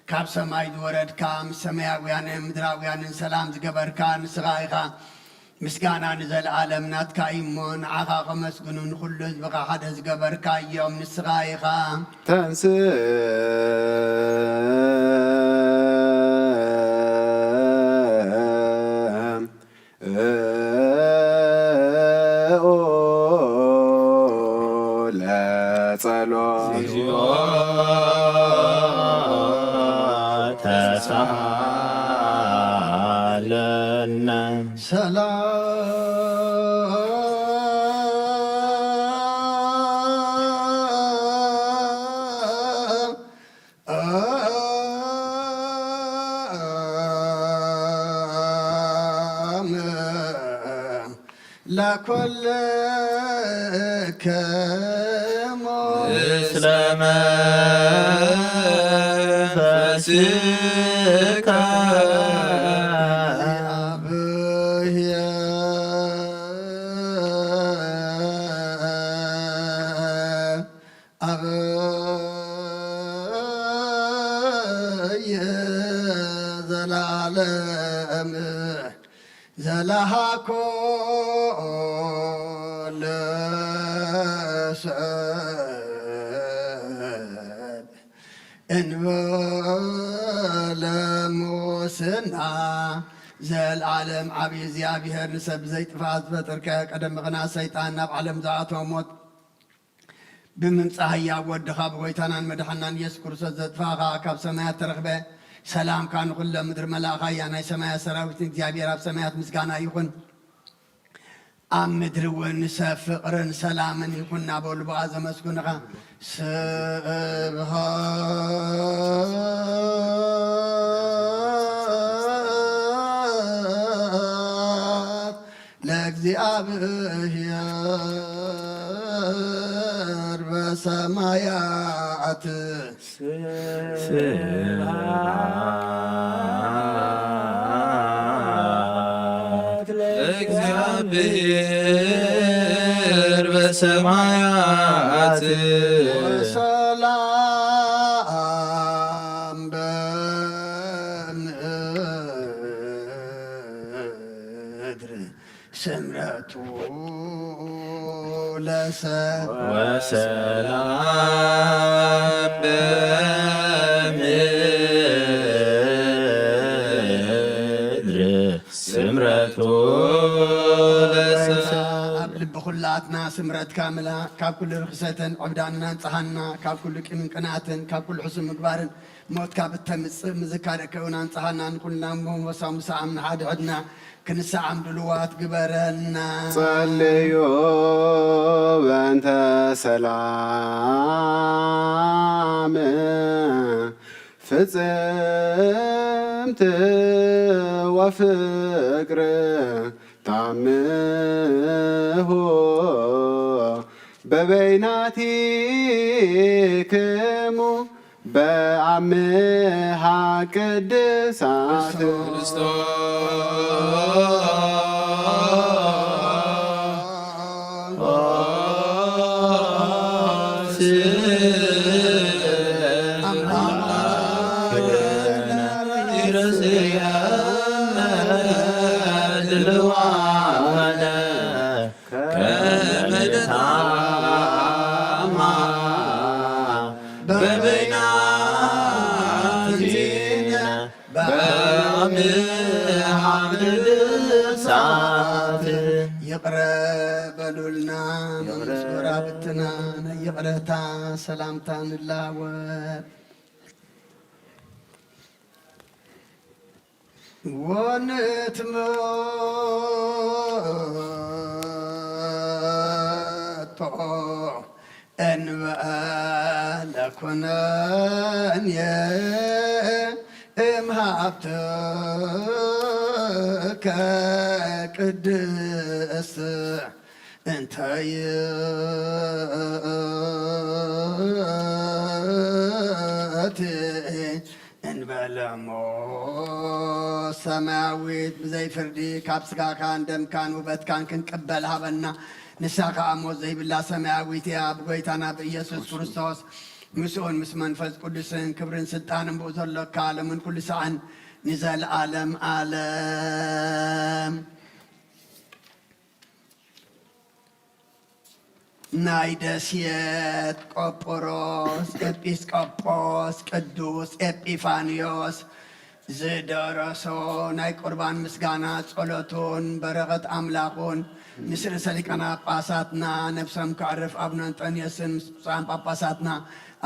ካብ ሰማይ ዝወረድካ፣ ምስ ሰማያውያንን ምድራውያንን ሰላም ዝገበርካ ንስኻ ኢኻ። ምስጋና ንዘለኣለም ናትካ እዩ እሞ፣ ንዓኻ ከመስግኑ ንኹሉ ህዝብኻ ሓደ ዝገበርካ እዮም፣ ንስኻ ኢኻ። ተንስእ ለጸሎት። እግዚኦ ተሳሃለነ። ሰላም ለኩልክሙ ምስለ መንፈስከ አብየ ዘላለም ዘላሃኮ ለሰብ እንበለ ሙስና። ዘልዓለም ዓብዪ እግዚኣብሔር ንሰብ ብዘይጥፋእ ዝፈጠርከ፣ ቀደም ምኽንያት ሰይጣን ናብ ዓለም ዝኣተወ ሞት ብምምጻእ ህያው ወድኻ ብጎይታናን መድሓናን ኢየሱስ ክርስቶስ ዘጥፋኻ ካብ ሰማያት ተረኽበ። ሰላምካ ንኹለ ምድሪ መላእኻ እያ። ናይ ሰማያት ሰራዊት ንእግዚኣብሔር ኣብ ሰማያት ምስጋና ይኹን። ኣብ ምድሪ እውን ሰብ ፍቕርን ሰላምን ይኹን እናበሉ ብኣ ዘመስግኑኻ። ስብሐት ለእግዚኣብሔር በሰማያት። ስብሐት ለእግዚኣብሔር በሰማያት። ወሰላም በምድር ስምረቱ ለሰብ። ወሰላም በምድር ስምረቱ ለሰብ። ኣብ ልቢ ኩላትና ስምረትካ ምልኣ፣ ካብ ኩሉ ርኽሰትን ዕብዳንን ኣንጽሃና፣ ካብ ኩሉ ቂምን ቅንኣትን፣ ካብ ኩሉ ሕሱም ምግባርን ሞትካ ብተምጽእ ምዝካረከ እውን ኣንጽሃና፣ ንኹልና እሞ ሞሳው ምሳኣም ንሓድሕድና ክንሰዓም ድልዋት ግበረና። ጸልዩ በእንተ ሰላም ፍጽምት ወፍቅር ታምሁ በበይናቲክሙ በአምሃ ቅድሳት። በበይናቲነ በአምሃ ቅድሳት። ይቕረ በሉልና፣ መምስ ጎራብትና ናይ ይቕረታ ሰላምታ ንላወጥ። ወንትመጦ ኩነኔ እምሃብትከ ቅድስት እንተ ይእቲ እንበለሞ ሰማያዊት ብዘይ ፍርዲ ካብ ስጋኻን ደምካን ውበትካን ክንቅበል ሃበና። ንሳ ኸኣ ሞት ዘይብላ ሰማያዊት እያ። ብጎይታና ብኢየሱስ ክርስቶስ ምስኡን ምስ መንፈስ ቅዱስን ክብርን ስልጣንን ብኡ ዘሎካ ዓለምን ኩሉ ሰዓን ንዘለዓለም ዓለም። ናይ ደሴት ቆጶሮስ ኤጲስቆጶስ ቅዱስ ኤጲፋንዮስ ዝደረሶ ናይ ቁርባን ምስጋና ጸሎቱን በረኸት ኣምላኹን ምስ ርእሰ ሊቃነ ጳጳሳትና ነፍሶም ከዕርፍ ኣቡነ እንጠንዮስን ምስ ብፁዓን ጳጳሳትና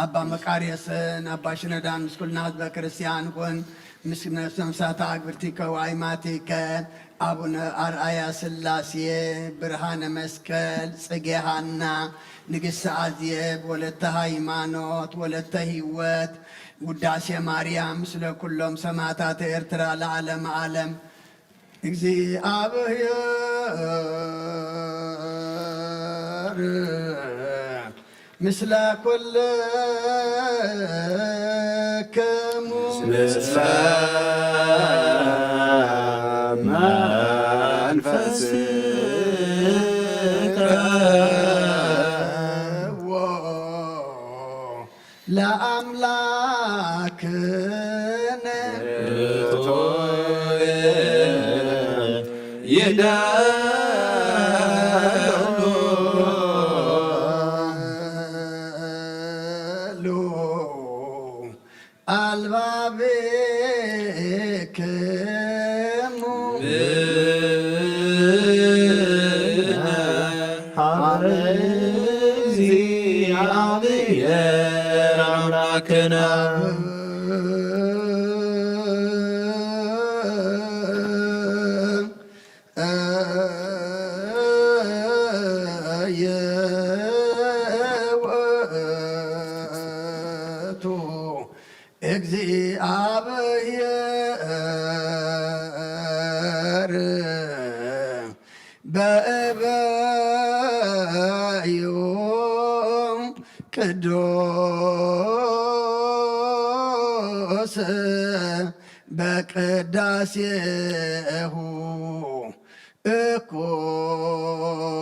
ኣባ መቃርዮስን ኣባ ሽኖዳን ምስ ኩልና ህዝበ ክርስቲያን ኩን። ምስ ነፍሶም ሳታ ኣግብርቲ ከዋይማቲከ ኣቡነ ኣርኣያ ስላሴ ብርሃነ መስቀል ጽጌ ሃና ንግስቲ ኣዜብ ወለተ ሃይማኖት ወለተ ህይወት ውዳሴ ማርያም ምስለ ኩሎም ሰማዕታት ኤርትራ ለዓለመ ዓለም። እግዚኣብሔር ምስለ ኩልክሙ ምስለ መንፈስከ ለአምላክነ ይዳሉ አልባቤክሙ ሀበ እግዚአብሔር አምላክነ። የውእቱ እግዚአብሔር በእበዩ ቅዱስ በቅዳሴሁ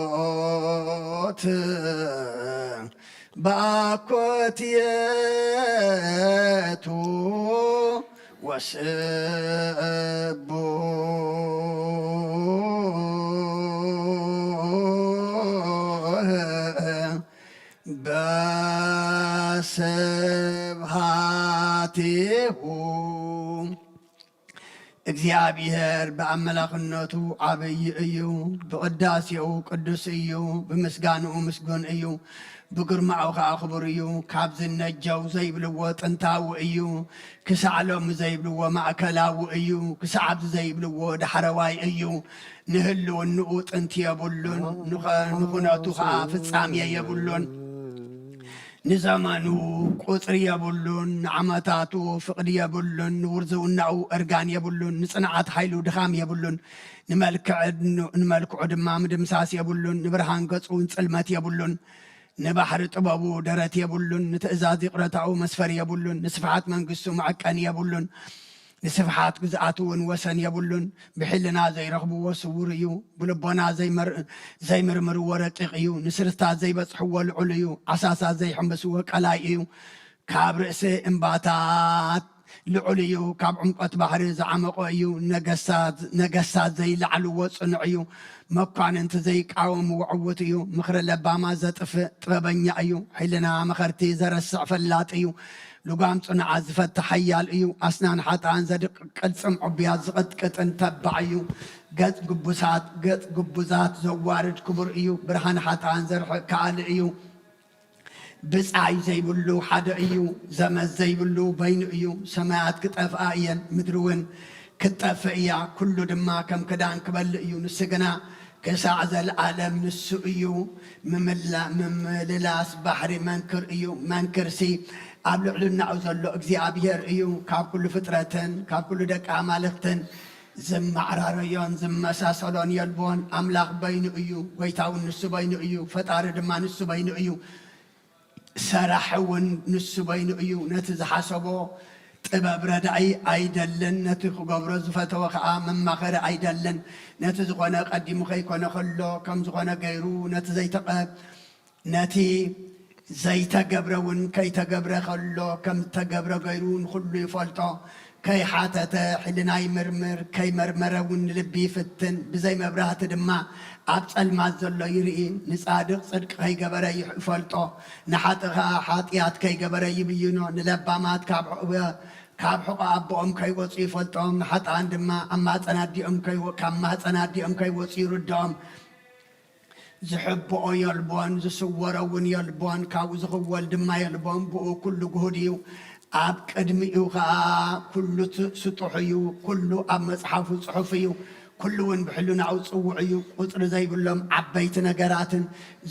እኩት በአኮቴቱ ወስቡህ በስብሐቲሁ። እግዚኣብሔር ብኣመላኽነቱ ዓብዪ እዩ፣ ብቕዳሴኡ ቅዱስ እዩ፣ ብምስጋንኡ ምስጉን እዩ፣ ብግርማኡ ኸዓ ክቡር እዩ። ካብ ዝነጀው ዘይብልዎ ጥንታዊ እዩ፣ ክሳዕ ሎሚ ዘይብልዎ ማእከላዊ እዩ፣ ክሳዕ ኣብዚ ዘይብልዎ ዳሕረዋይ እዩ። ንህልውንኡ ጥንቲ የብሉን፣ ንኸ-፣ ንኹነቱ ኸዓ ፍጻሜ የብሉን። ንዘመኑ ቁጽሪ የብሉን፣ ንዓመታቱ ፍቕዲ የብሉን፣ ንውርዝውናኡ እርጋን የብሉን፣ ንጽንዓት ሓይሉ ድኻም የብሉን፣ ንመልክዕ-፣ ንመልክዑ ድማ ምድምሳስ የብሉን፣ ንብርሃን ገጹ ጽልመት የብሉን፣ ንባሕሪ ጥበቡ ደረት የብሉን፣ ንትእዛዝ ይቕረታኡ መስፈሪ የብሉን፣ ንስፍሓት መንግስቱ መዐቀኒ የብሉን። ንስፍሓት ግዝኣቱ እውን ወሰን የብሉን። ብሕልና ዘይረኽብዎ ስዉር እዩ። ብልቦና ዘይመር-፣ ዘይምርምርዎ ረቂቕ እዩ። ንስርታት ዘይበጽሕዎ ልዑል እዩ። ዓሳሳት ዘይሕምብስዎ ቀላይ እዩ። ካብ ርእሲ እምባታት ልዑል እዩ። ካብ ዕምቆት ባሕሪ ዝዓመቖ እዩ። ነገስታት፣ ነገስታት ዘይለዓልዎ ጽኑዕ እዩ። መኳንንቲ ዘይቃወምዎ ዕዉት እዩ። ምኽሪ ለባማት ዘጥፍእ ጥበበኛ እዩ። ሕልና መኸርቲ ዘረስዕ ፈላጥ እዩ። ልጓም ጽኑዓት ዝፈትሕ ሓያል እዩ። ኣስናን ሓጥኣን ዘድቅቅ ቅልጽም ዕቡያት ዝቕጥቅጥን ተባዕ እዩ። ገጽ ግቡሳት፣ ገጽ ግቡዛት ዘዋርድ ክቡር እዩ። ብርሃን ሓጥኣን ዘርሕቕ ከኣሊ እዩ። ብጻይ ዘይብሉ ሓደ እዩ። ዘመድ ዘይብሉ በይኑ እዩ። ሰማያት ክጠፍኣ እየን፣ ምድሪ እውን ክትጠፍእ እያ። ኩሉ ድማ ከም ክዳን ክበልእ እዩ። ንሱ ግና ክሳዕ ዘለዓለም ንሱ እዩ። ምምላ-፣ ምምልላስ ባሕሪ መንክር እዩ። መንክርሲ ኣብ ልዕልናኡ ዘሎ እግዚኣብሔር እዩ። ካብ ኩሉ ፍጥረትን ካብ ኩሉ ደቂ ኣማልኽትን ዝመዓራረዮን ዝመሳሰሎን የልቦን። ኣምላኽ በይኑ እዩ፣ ጎይታ እውን ንሱ በይኑ እዩ፣ ፈጣሪ ድማ ንሱ በይኑ እዩ፣ ሰራሕ እውን ንሱ በይኑ እዩ። ነቲ ዝሓሰቦ ጥበብ ረዳኢ ኣይደልን፣ ነቲ ክገብሮ ዝፈተወ ኸኣ መማኸሪ ኣይደልን። ነቲ ዝኾነ ቀዲሙ ከይኮነ ከሎ ከም ዝኾነ ገይሩ፣ ነቲ ዘይተቐ-፣ ነቲ ዘይተገብረ እውን ከይተገብረ ከሎ ከም ዝተገብረ ገይሩ ንኹሉ ይፈልጦ። ከይሓተተ ሕልና ይምርምር፣ ከይመርመረ እውን ልቢ ይፍትን። ብዘይ መብራህቲ ድማ ኣብ ጸልማት ዘሎ ይርኢ። ንጻድቕ ጽድቂ ከይገበረ ይሕ-፣ ይፈልጦ፣ ንሓጥእ ኸኣ ሓጢኣት ከይገበረ ይብይኖ። ንለባማት ካብ ሑቐ-፣ ካብ ሕቖ ኣቦኦም ከይወጹ ይፈልጦም፣ ንሓጥኣን ድማ ኣብ ማህጸን ኣዲኦም ከይወ-፣ ካብ ማህጸን ኣዲኦም ከይወጹ ይርድኦም። ዝሕብኦ የልቦን፣ ዝስወሮ እውን የልቦን፣ ካብኡ ዝኽወል ድማ የልቦን። ብኡ ኩሉ ግሁድ እዩ፣ ኣብ ቅድሚኡ ኸኣ ኩሉ ት-፣ ስጡሕ እዩ። ኩሉ ኣብ መጽሓፉ ጽሑፍ እዩ፣ ኩሉ እውን ብሕልናኡ ጽዉዕ እዩ። ቁጽሪ ዘይብሎም ዓበይቲ ነገራትን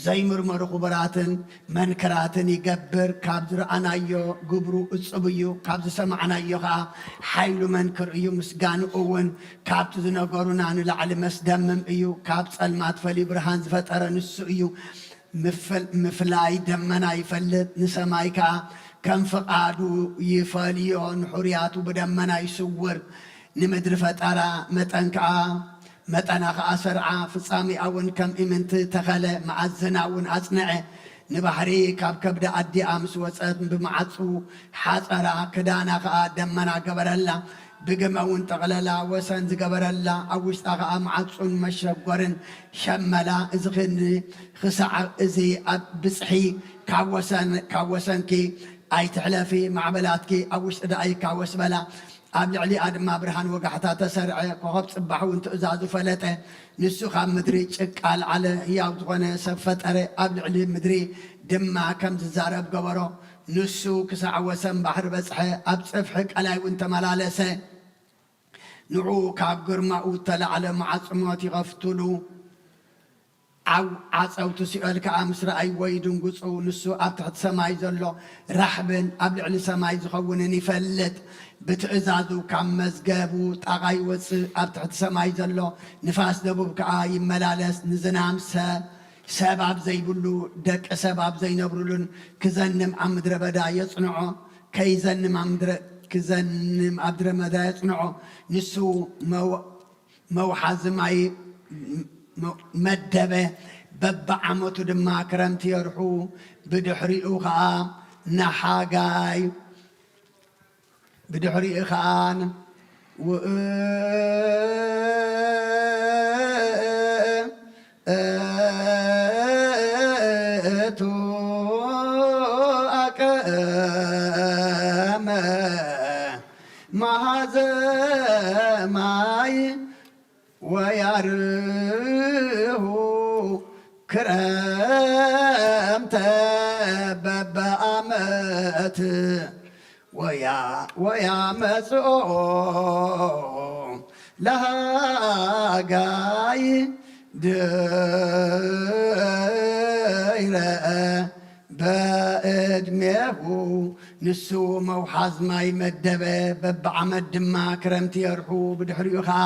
ዘይምርመሩ ክቡራትን መንክራትን ይገብር። ካብ ዝረኣናዮ ግብሩ እጹብ እዩ፣ ካብ ዝሰማዕናዮ ኸኣ ሓይሉ መንክር እዩ። ምስጋንኡ እውን ካብቲ ዝነገሩና ንላዕሊ መስደምም እዩ። ካብ ጸልማት ፈልዩ ብርሃን ዝፈጠረ ንሱ እዩ። ምፍል-፣ ምፍላይ ደመና ይፈልጥ፣ ንሰማይ ከኣ ከም ፍቓዱ ይፈልዮ። ንሕሩያቱ ብደመና ይስውር፣ ንምድሪ ፈጠራ፣ መጠን ከኣ፣ መጠና ከኣ ሰርዓ፣ ፍጻሜኣ እውን ከም ኢምንቲ ተኸለ፣ መኣዝና እውን ኣጽንዐ። ንባሕሪ ካብ ከብዲ ኣዲኣ ምስ ወጸት ብመዓጹ ሓጸራ፣ ክዳና ከኣ ደመና ገበረላ። ብግመ እውን ጠቕለላ፣ ወሰን ዝገበረላ፣ ኣብ ውሽጣ ኸኣ መዓጹን መሸጎርን ሸመላ። እዚ ኽኒ-፣ ኽሳዕ እዚ ኣብ ብጽሒ ካብ ወሰን፣ ካብ ወሰንኪ ኣይትሕለፊ፣ ማዕበላትኪ ኣብ ውሽጢ ደኣ ይካወስ በላ። ኣብ ልዕሊኣ ድማ ብርሃን ወጋሕታ ተሰርዐ፣ ኮኸብ ጽባሕ እውን ትእዛዙ ፈለጠ። ንሱ ካብ ምድሪ ጭቃ ኣልዓለ፣ ህያው ዝኾነ ሰብ ፈጠረ፣ ኣብ ልዕሊ ምድሪ ድማ ከም ዝዛረብ ገበሮ። ንሱ ክሳዕ ወሰን ባሕሪ በጽሐ፣ ኣብ ጽፍሒ ቀላይ እውን ተመላለሰ። ንዑ ካብ ግርማኡ እተላዕለ መዓጽሞት ይኸፍቱሉ፣ ዓው-፣ ዓጸውቲ ሲኦል ከኣ ምስ ረኣይዎ ይድንግጹ። ንሱ ኣብ ትሕቲ ሰማይ ዘሎ ራሕብን ኣብ ልዕሊ ሰማይ ዝኸውንን ይፈልጥ። ብትእዛዙ ካብ መዝገቡ ጣቓ ይወጽእ፣ ኣብ ትሕቲ ሰማይ ዘሎ ንፋስ ደቡብ ከኣ ይመላለስ። ንዝናም ሰ-፣ ሰብ ኣብ ዘይብሉ፣ ደቂ ሰብ ኣብ ዘይነብሩሉን ክዘንም ኣብ ምድረ በዳ የጽንዖ። ከይዘንም ኣብ ምድረ፣ ክዘንም ኣብ ምድረ በዳ የጽንዖ። ንሱ መው-፣ መውሓዚ ማይ መ-፣ መደበ። በብዓመቱ ድማ ክረምቲ የርሑ፣ ብድሕሪኡ ኸኣ ንሓጋይ፣ ብድሕሪኡ ኸኣ ን-፣ ውእቱ ኣቀመ መሃዘ ማይ ወያርሁ ክረምተ በበዓመት ወያ-፣ ወያመጽኦ ለሃጋይ ድይረ በእድሜሁ። ንሱ መውሓዝ ማይ መደበ፣ በብዓመት ድማ ክረምቲ የርሑ። ብድሕሪኡ ኸኣ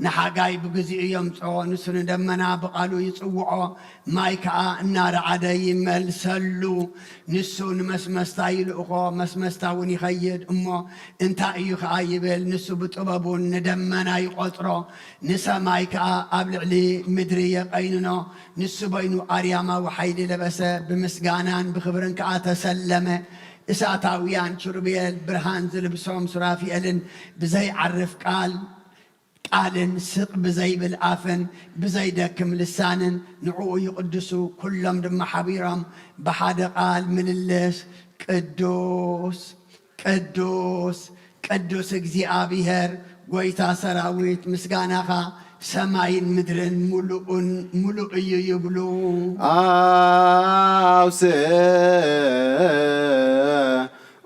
ንሓጋይ ብግዚኡ የምጽኦ። ንሱ ንደመና ብቓሉ ይጽውዖ፣ ማይ ከኣ እናረዓደ ይመልሰሉ። ንሱ ንመስመስታ ይልእኾ፣ መስመስታ እውን ይኸይድ። እሞ እንታይ እዩ ከኣ ይብል? ንሱ ብጥበቡን ንደመና ይቖጽሮ፣ ንሰማይ ከኣ ኣብ ልዕሊ ምድሪ የቐይንኖ። ንሱ በይኑ ኣርያማዊ ሓይሊ ለበሰ፣ ብምስጋናን ብኽብርን ከኣ ተሰለመ። እሳታውያን ኪሩቤል፣ ብርሃን ዝልብሶም ሱራፊኤልን ብዘይዓርፍ ቃል፣ ቃልን ስቕ ብዘይብል ኣፍን ብዘይደክም ልሳንን ንዕኡ ይቕድሱ። ኩሎም ድማ ሓቢሮም ብሓደ ቃል ምልልስ፣ ቅዱስ፣ ቅዱስ፣ ቅዱስ እግዚኣብሔር፣ ጐይታ ሰራዊት፣ ምስጋናኻ ሰማይን ምድርን ምሉእን ምሉእ እዩ ይብሉ።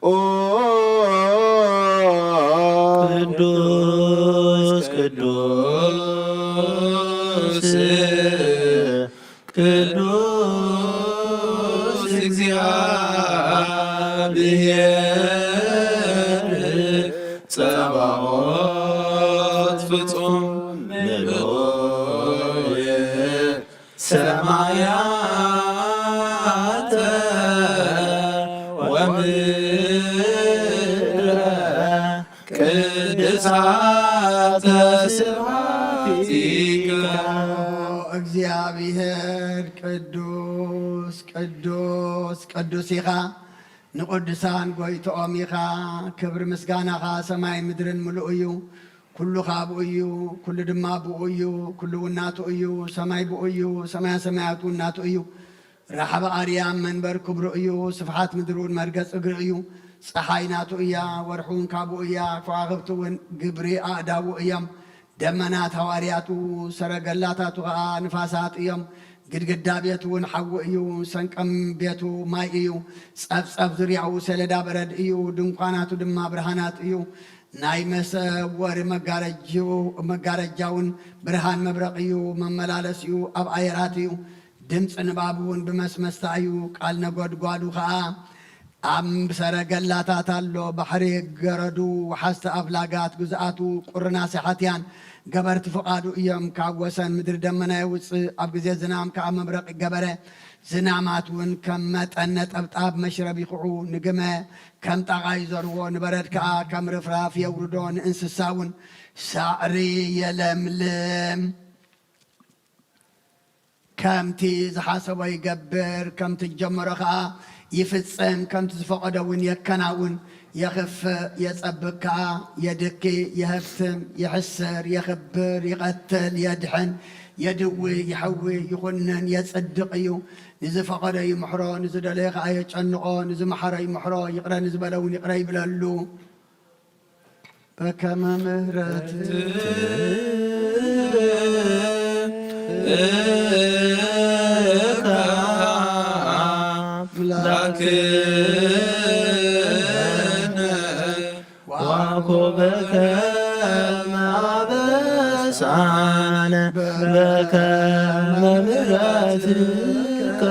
ኣውስኡ ቅዱስ ቅዱስ ቅዱስ እግዚኣብሔር ጸባኦት ፍጹም ምሉእ ሰማያተ ወምድረ ቅድሳተ ስብሐቲከ። እግዚኣብሔር ቅዱስ ቅዱስ ቅዱስ ኢኻ። ንቅዱሳን ጎይትኦም ኢኻ። ክብሪ ምስጋናኻ ሰማይ ምድርን ምሉእ እዩ። ኩሉ ካብኡ እዩ፣ ኩሉ ድማ ብኡ እዩ፣ ኩሉ እውን ናቱ እዩ። ሰማይ ብኡ እዩ፣ ሰማያ ሰማያት እውን ናቱ እዩ። ራሕቢ ኣርያም መንበር ክብሩ እዩ፣ ስፍሓት ምድሪ እውን መርገጽ እግሪ እዩ። ጸሓይ ናቱ እያ፣ ወርሒ እውን ካብኡ እያ፣ ከዋኽብቲ እውን ግብሪ ኣእዳዉ እዮም። ደመናት ሃዋርያቱ፣ ሰረገላታቱ ኸኣ ንፋሳት እዮም። ግድግዳ ቤቱ እውን ሓዊ እዩ፣ ሰንቀም ቤቱ ማይ እዩ። ጸፍጸፍ ዙርያኡ ሰሌዳ በረድ እዩ፣ ድንኳናቱ ድማ ብርሃናት እዩ። ናይ መሰወሪ መጋረጅኡ፣ መጋረጃውን ብርሃን መብረቕ እዩ፣ መመላለሲኡ ኣብ ኣየራት እዩ። ድምፂ ንባብ እውን ብመስመስታ እዩ፣ ቃል ነጎድጓዱ ኸኣ ኣብ ሰረገላታት ኣሎ። ባሕሪ ገረዱ፣ ወሓዝቲ ኣፍላጋት ግዝኣቱ፣ ቁርናሲ ሓትያን ገበርቲ ፍቓዱ እዮም። ካብ ወሰን ምድሪ ደመና የውፅእ፣ ኣብ ግዜ ዝናም ከኣ መብረቕ ገበረ። ዝናማት እውን ከም መጠን ነጠብጣብ መሽረብ ይኹዑ፣ ንግመ ከም ጣቓ ይዘርዎ፣ ንበረድ ከኣ ከም ርፍራፍ የውርዶ፣ ንእንስሳ እውን ሳዕሪ የለምልም። ከምቲ ዝሓሰቦ ይገብር፣ ከምቲ ዝጀመሮ ኸኣ ይፍጽም፣ ከምቲ ዝፈቐዶ እውን የከናውን። የኽፍእ፣ የጸብቅ ከኣ፣ የድኪ፣ የህብትም፣ የሕስር፣ የኽብር፣ ይቐትል፣ የድሕን፣ የድዊ፣ ይሐዊ፣ ይኹንን፣ የጽድቕ እዩ። ንዝፈቐዶ ይምሕሮ፣ ንዝደለዮ ኸኣ የጨንቖ፣ ንዝመሓሮ ይምሕሮ፣ ይቕረ ንዝበለ እውን ይቕረ ይብለሉ። በከመ ምሕረትከ ኣምላክነ ዋኮበከ ማበሳነ በከመ ምሕረትከ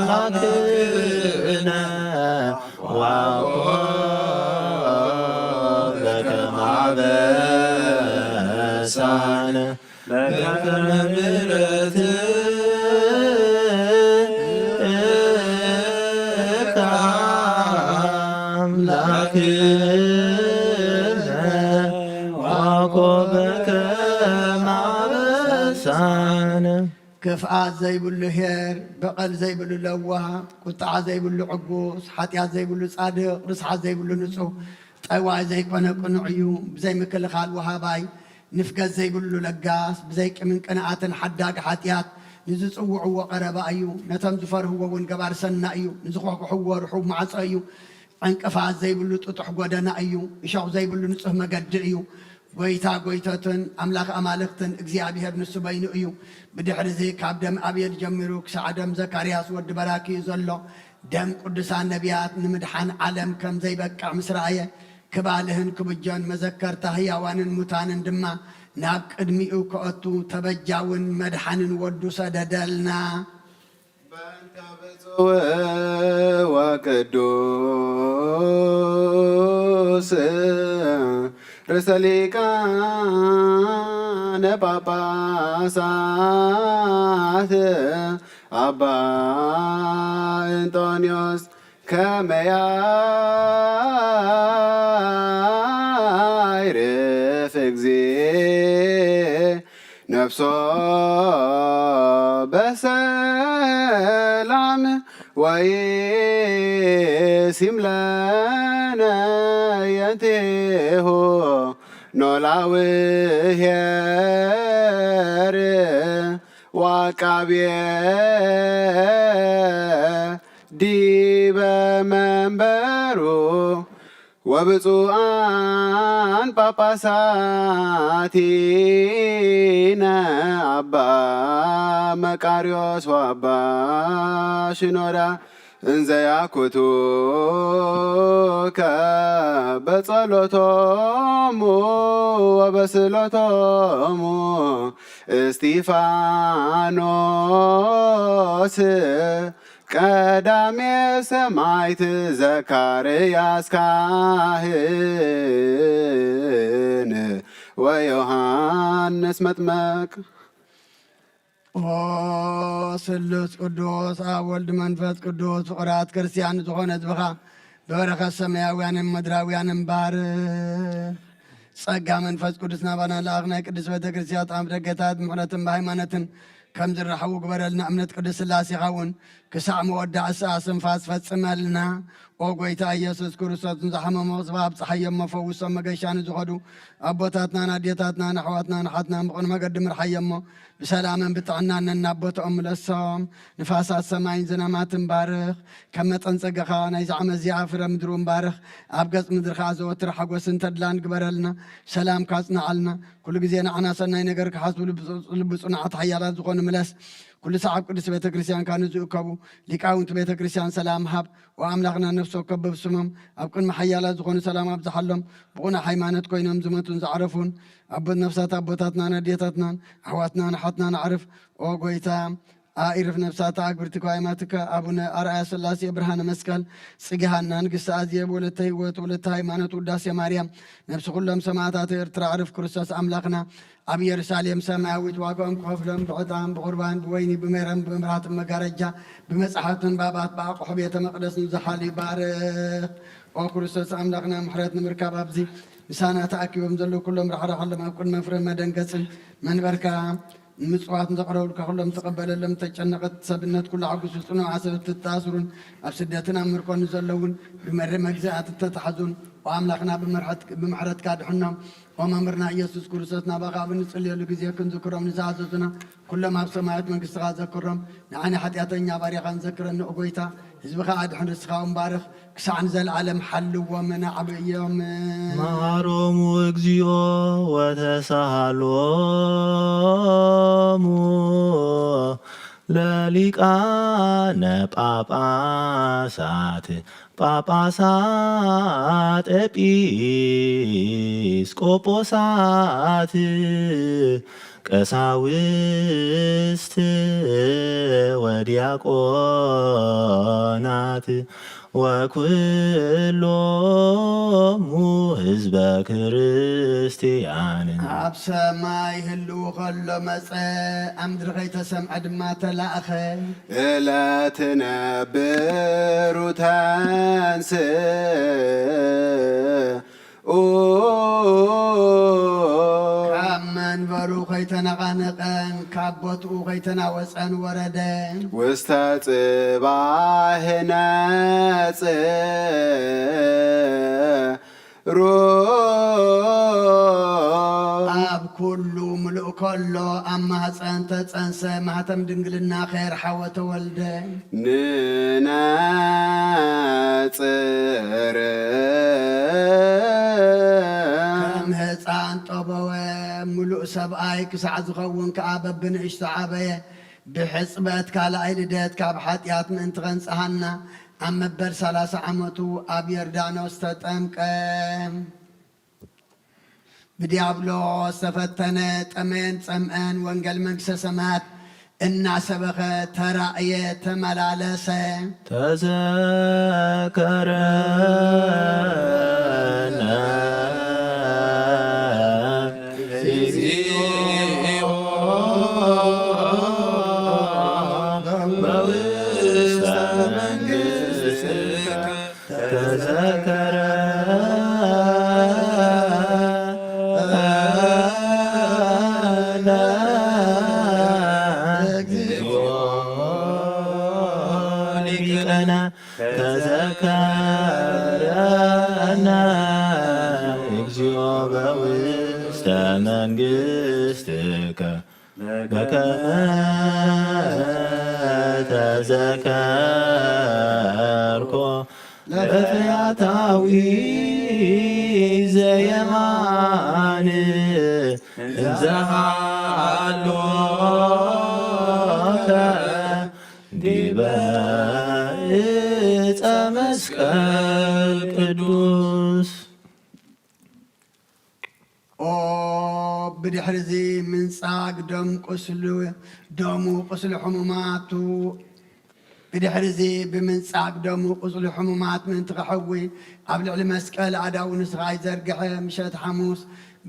ኣምላክነ ዋኮ በከመ አበሳነ በከመ ምሕረትከ አምላክነ ዋኮ በከመ አበሳነ። ክፍኣት ዘይብሉ ኄር፣ በቐል ዘይብሉ ለዋህ፣ ቁጥዓ ዘይብሉ ዕጉስ፣ ሓጢኣት ዘይብሉ ጻድቕ፣ ርስሓት ዘይብሉ ንጹህ፣ ጠዋይ ዘይኮነ ቅኑዕ እዩ። ብዘይ ምክልኻል ወሃባይ፣ ንፍገት ዘይብሉ ለጋስ፣ ብዘይ ቂምን ቅንኣትን ሓዳግ ሓጢኣት፣ ንዝጽውዕዎ ቀረባ እዩ። ነቶም ዝፈርህዎ እውን ገባር ሰናይ እዩ። ንዝኹሕኩሕዎ ርሑው ማዕጾ እዩ። ዕንቅፋት ዘይብሉ ጥጡሕ ጎደና እዩ። እሾኽ ዘይብሉ ንጹህ መገዲ እዩ። ጎይታ ጎይቶትን ኣምላኽ ኣማልኽትን እግዚኣብሔር ንሱ በይኑ እዩ። ብድሕርዚ ካብ ደም ኣቤል ጀሚሩ ክሳዕ ደም ዘካርያስ ወዲ በራኪ እዩ ዘሎ። ደም ቅዱሳን ነቢያት ንምድሓን ዓለም ከም ዘይበቅዕ ምስ ረኣየ፣ ክባልህን ክብጆን መዘከርታ ህያዋንን ሙታንን ድማ ናብ ቅድሚኡ ክኣቱ ተበጃውን መድሓንን ወዱ ሰደደልና። በእንተ ብፁዕ ወቅዱስ ርእሰ ሊቃነ ጳጳሳት አባ እንጦንዮስ ከመ ያዕርፍ እግዚእ ነፍሶ በሰላም ወይሲም ለነ የንቴሆ ኖላዊ ኄር ወአቃቤ ዲበ መንበሩ ወብፁዓን ጳጳሳቲነ አባ መቃርዮስ ወአባ ሽኖዳ እንዘ ያኩቱከ በጸሎቶሙ ወበስእለቶሙ እስጢፋኖስ ቀዳሜ ሰማዕት ዘካርያስ ካህን ዮሃንስ መጥመቅ። ኦ ስሉስ ቅዱስ ኣብ ወልድ መንፈስ ቅዱስ ፍቑራት ክርስቲያን ዝኾነ ህዝብኻ ብበረኸት ሰማያውያንን ምድራውያንን ባርኽ። ጸጋ መንፈስ ቅዱስ ናባና ለኣኽ ናይ ቅድስት ቤተ ክርስቲያን ኣብ ደገታት ብምሕረትን ብሃይማኖትን ከም ዝረኸቡ ግበረልና። እምነት ቅዱስ ሥላሴኻ እውን ክሳዕ መወዳእታ ስንፋስ ፈጽመልና። ኦ ጐይታ ኢየሱስ ክርስቶስ ንዝሓመሙ ክስባ ኣብጽሓዮም፣ መፈውሶም መገሻ ንዝኸዱ ኣቦታትናን ኣዴታትናን ኣሕዋትናን ኣሓትናን ብቕኑዕ መገዲ ምርሓዮሞ፣ ብሰላምን ብጥዕናን ነናብ ቦታኦም ምለሶም። ንፋሳት ሰማይን ዝናማትን ባርኽ። ከም መጠን ጸጋኻ ናይዚ ዓመት እዚኣ ፍረ ምድሪ እውን ባርኽ። ኣብ ገጽ ምድሪ ከኣ ዘወትር ሓጎስን ተድላን ግበረልና። ሰላምካ ኣጽንዓልና። ኩሉ ግዜ ንዓና ሰናይ ነገር ክሓስቡ ልቢ ጽ-፣ ልቢ ጽኑዓት ሓያላት ዝኾኑ ምለስ። ኩሉ ሰዓብ ቅድስት ቤተ ክርስቲያንካ ንዝእከቡ ሊቃውንቲ ቤተ ክርስቲያን ሰላም ሃብ። ወኣምላኽና ነፍሲ ወከፍ በብስሞም ኣብ ቅድሚ ሓያላት ዝኾኑ ሰላም ኣብዝሓሎም። ብቑኑዕ ሃይማኖት ኮይኖም ዝመቱን ዝዓረፉን ኣቦት ነፍሳት ኣቦታትናን ኣዴታትናን ኣሕዋትናን ኣሓትናን ኣዕርፍ። ኦ ጐይታ፣ ኣኢርፍ ነፍሳት ኣግብርቲ ኳይማትከ ኣቡነ ኣርኣያ ሥላሴ ብርሃነ መስቀል ጽጌሃና ንግሥቲ ኣዜብ ወለተ ሕይወት ወለተ ሃይማኖት ውዳሴ ማርያም ነፍሲ ኩሎም ሰማዕታት ኤርትራ ኣዕርፍ ክርስቶስ ኣምላኽና ኣብ ኢየሩሳሌም ሰማያዊት ዋጋኦም ክኸፍሎም ብዕጣን ብቑርባን ብወይኒ ብሜሮን ብመብራህቲ መጋረጃ ብመጻሕፍቲ ንባባት ብኣቑሑ ቤተ መቕደስ ንዝሓል ይባርኽ። ኦ ክርስቶስ ኣምላኽና ምሕረት ንምርካብ ኣብዚ ምሳና ተኣኪቦም ዘለዉ ኩሎም ራሕራሓሎም ኣብ ቅድመ ፍረ መደንገጽን መንበርካ ንምጽዋት ንዘቕረቡልካ ኩሎም ተቐበለሎም። ተጨነቐት ሰብነት ኩሉ ሓጉሱ ጽኑዕ ኣሰብት ተኣስሩን ኣብ ስደትን ኣብ ምርኮን ዘለውን ብመርመ ግዛኣት እተታሕዙን ኦ ኣምላኽና ብምሕረትካ ድሕኖም። ኦ መምህርና ኢየሱስ ክርስቶስ ናባኻ ኣብ እንጽልየሉ ግዜ ክንዝክሮም ንዝኣዘዙና ኩሎም ኣብ ሰማያዊት መንግስትኻ ዘክሮም። ንዓና ሓጢኣተኛ ባርያኻን ዘክረኒ ኦ ጐይታ። ህዝብኻ ኣድሕን ርስኻ እውን ባርኽ። ክሳዕ ንዘለዓለም ሓልዎም ኣዕብዮም። መሃሮሙ እግዚኦ ወተሳሃሎሙ ለሊቃነ ጳጳሳት ጳጳሳት ኤጲስቆጶሳት ቀሳውስት ወዲያቆናት ወኩሎሙ ህዝበ ክርስቲያን። ኣብ ሰማይ ህልው ከሎ መጸ፣ ኣብ ምድሪ ከይተሰምዐ ድማ ተላእኸ። እለ ትነብር ወተንሥእ ኡ ካብ መንበሩ ከይተነቓነቐን ካብ ቦትኡ ከይተናወጸን ወረደ። ውስተ ጽባሕ ነጽሩ ኣብ ኩሉ ምሉእ ከሎ ኣብ ማህፀን ተፀንሰ ማህተም ድንግልና ከየርሓወ ተወልደ። ንነጽር ከም ህፃን ጠበወ፣ ምሉእ ሰብኣይ ክሳዕ ዝኸውን ከኣ በብንእሽቶ ዓበየ። ብሕፅበት ካልኣይ ልደት ካብ ሓጢኣት ምእንቲ ኸንጽሃና ኣብ መበል ሰላሳ ዓመቱ ኣብ ዮርዳኖስ ተጠምቀ። ብዲያብሎስ ተፈተነ፣ ጠመየን ጸምአን ወንጌል መንግስተ ሰማያት እናሰበኸ ተራእየ፣ ተመላለሰ። ተዘከረነ እግዚኦ በውስተ መንግሥትከ። ተዘከረነ እግዚኦ ሊቀነ። ተዘከረነ እግዚኦ በውስተ መንግሥትከ በከመ ተዘከርኮ ለፈያታዊ ዘየማን እንዘ ሃሎከ ዲበ ዕፀ መስቀል ቅዱስ። ኦ ብድሕርዚ ምንጻግ ደም ቁስሉ፣ ደሙ ቁስሊ ሕሙማቱ ብድሕርዚ ብምንጻግ ደሙ ቁስሊ ሕሙማት ምእንቲ ከሕዊ ኣብ ልዕሊ መስቀል ኣእዳዉ ንስኻ ይዘርግሐ። ምሸት ሓሙስ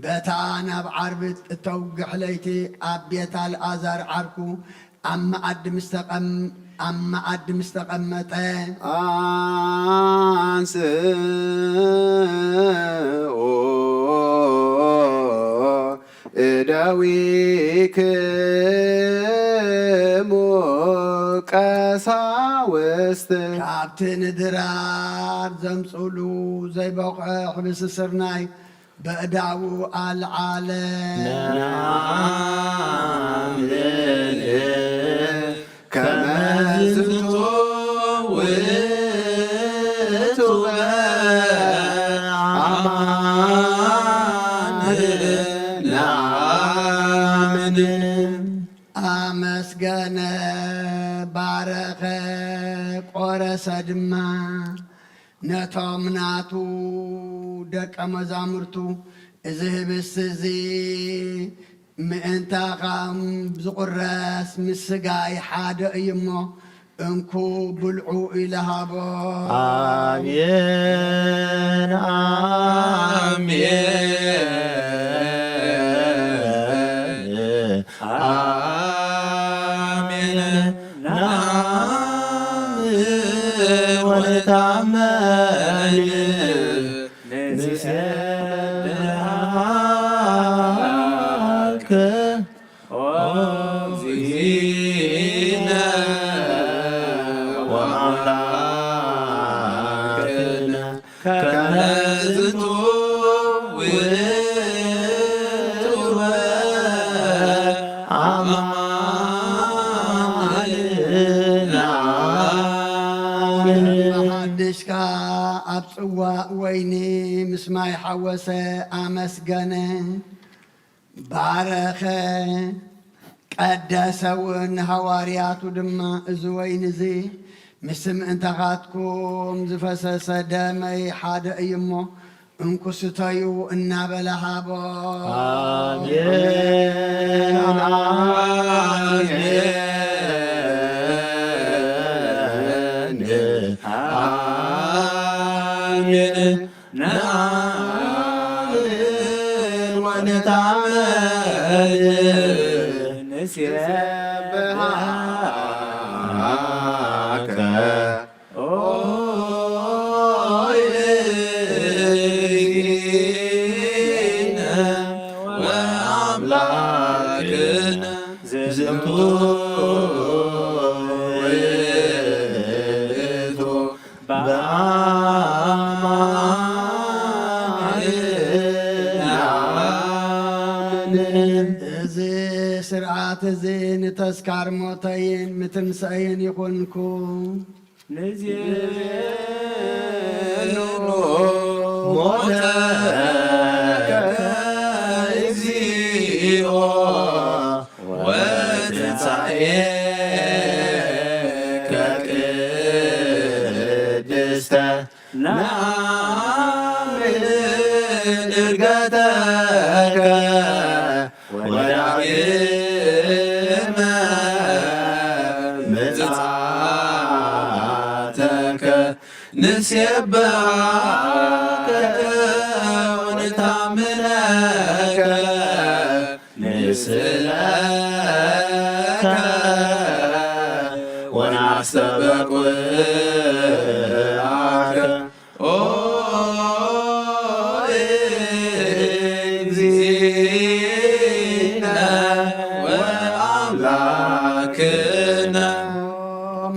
በታ ናብ ዓርቢ እተውግሕ ለይቲ ኣብ ቤት ኣልኣዛር ዓርኩ ኣብ መኣዲ ምስ ተቐም-፣ ኣብ መኣዲ ምስ ተቐመጠ፣ ኣንስኡ እደዊክሙ ቀሳውስት። ካብቲ ንድራር ዘምጽኡሉ ዘይበቕዖ ሕብስቲ ስርናይ በእዳዉ ኣልዓለ። ነኣምን ከመ ዝንቱ ውእቱ አማን ነአምን። ኣመስገነ፣ ባረኸ፣ ቆረሰ ድማ። ነቶም ናቱ ደቀ መዛሙርቱ፣ እዚ ህብስቲ እዚ ምእንታኻም ዝቑረስ ምስ ስጋይ ሓደ እዩ እሞ፣ እንኩ ብልዑ ኢለ ሃቦ። ኣሜን፣ ኣሜን፣ ኣሜን። ነአምን ወንታመን ንሴብሐከ ኦ እግዚእነ ወአምላክነ። ከመ ዝንቱ ውእቱ አማን ነአምን። ሓድሽ ከኣ ኣብ ጽዋእ ወይኒ ምስ ማይ ሓወሰ፣ ኣመስገነ፣ ባረኸ፣ ቀደሰ እውን። ንሃዋርያቱ ድማ፣ እዚ ወይኒ እዚ ምስ ምእንታኻትኩም ዝፈሰሰ ደመይ ሓደ እዩ እሞ፣ እንኩ ስተዩ እናበለ ሃቦ። ኣሜን፣ ኣሜን፣ ኣሜን። ነአምን ወንታመን ንሴብሐከ ኦ እግዚእነ ወአምላክነ። ዝንቱ ውእቱ በአማን ነአምን። እዚ ስርዓት እዚ ንተስካር ሞተይን ምትንሳኤይን ይኹንኩ። ንዜኑ ሞተከ እግዚኦ ወትንሳኤከ ቅድስተ። ነአምን ዕርገተከ ወዳግመ ምጽኣተከ። ንሴብሐከ ወንታምነከ ንስእለከ ወናስተበቁዓከ ኦ እግዚእነ ወአምላክነ።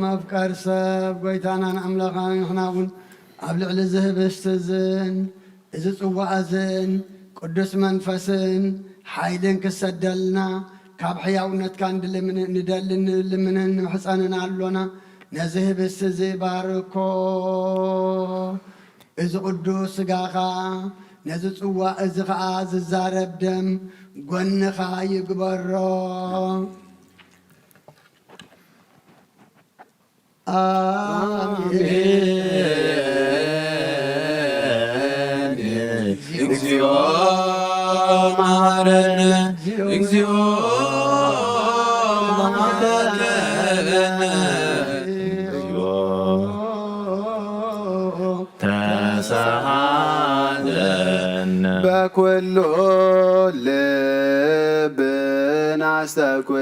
መፍቀር ሰብ ጎይታናን ኣምላኻን ንሕና እውን ኣብ ልዕሊ እዚ ህብስቲ እዝን እዚ ጽዋእ እዝን ቅዱስ መንፈስን ሓይልን ክሰደልና ካብ ሕያውነትካ ንድልምን-፣ ንደልን ንልምንን ንምሕጸንን ኣሎና። ነዚ ህብስቲ እዚ ባርኮ። እዚ ቅዱስ ስጋኻ ነዚ ጽዋእ እዚ ኸኣ ዝዛረብ ደም ጎንኻ ይግበሮ። ኣሜን። እግዚኦ መሐረነ፣ እግዚኦ መሐረነ። በኩሉ ልብና ኣስተብቅዖ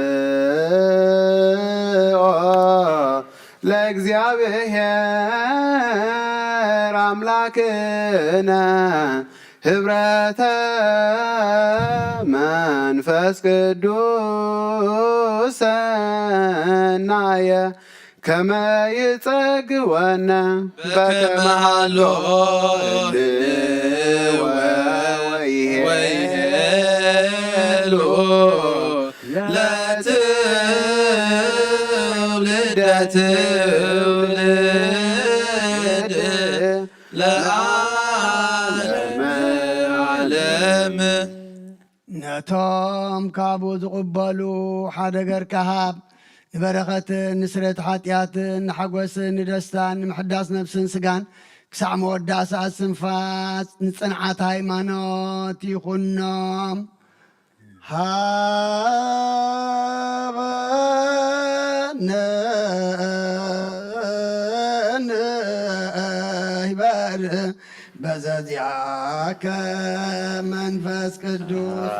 ለእግዚኣብሔር ኣምላክነ ህብረተ መንፈስ ቅዱስ ሰናየ ከመ ይጸግወነ በከመ ሃሎ ህልወ ወይሄሉ ለትውልደ ትውልድ ለዓለመ ዓለም። ነቶም ካብኡ ዝቕበሉ ሓደ ገርካ ሃብ። ንበረኸትን ንስርየት ሓጢኣትን ንሓጎስን ንደስታን ንምሕዳስ ነፍስን ስጋን ክሳዕ መወዳእታ እስትንፋስ ንጽንዓት ሃይማኖት ይኹኖም። ሃበነ ንሕበር በዘዚኣከ መንፈስ ቅዱስ።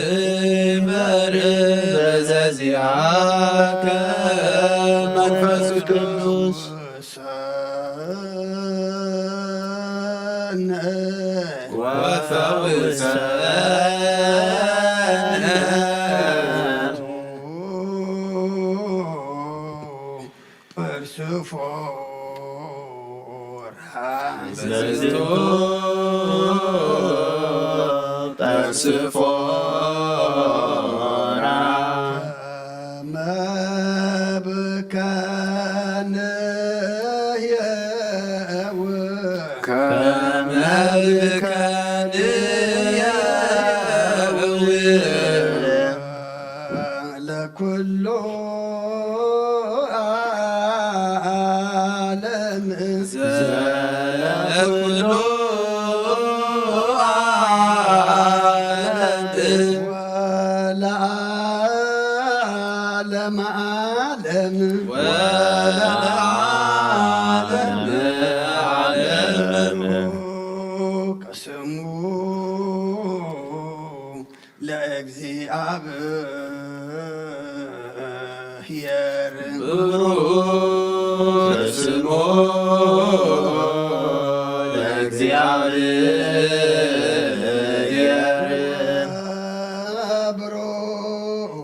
ንሕበር በዘዚኣከ መንፈስ ቅዱስ። ወፈውሰነ ለኩሉ ዓለም ዘለኩሉ ዓለም ወለዓለመ ዓለም ወለዓለመ ዓለም። ቅስሙ ለእግዚኣብሔር ብሩክ ስሙ ለእግዚኣብሔር ብሩክ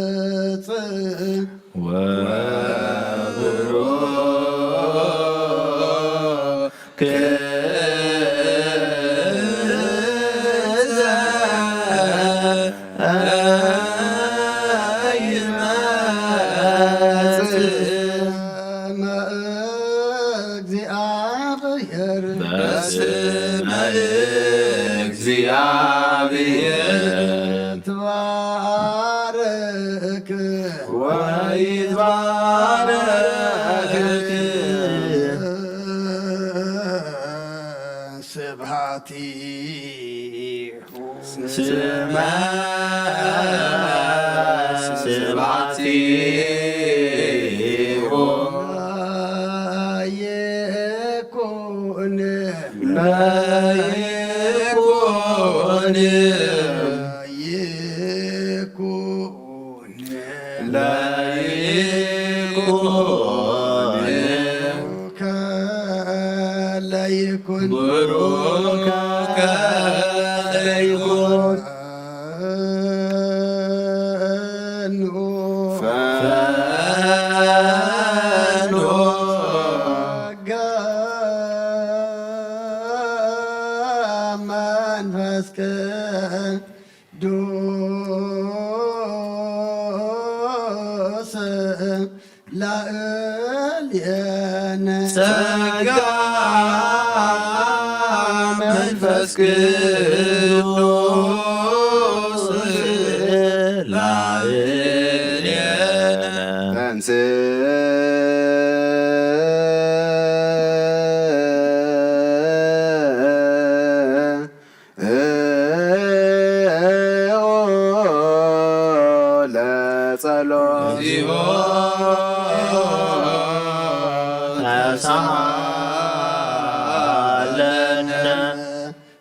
ዘይመጽእ ወብሩክ ዘይመጽእ እግዚአብሔር በስመ እግዚአብሔር ትባረክ ወይትባረክ ስብሐቲ ስመ ስብሐቲሁ ይኩን ይኩን ይኩን ለይኩን ለይኩን ብሩክ ለይኩን ፈኑ መንፈስ ቅዱስ ላዕሌነ ጸጋ መንፈስ ቅዱስ ላዕሌነ ተንሥእ ሳለነ።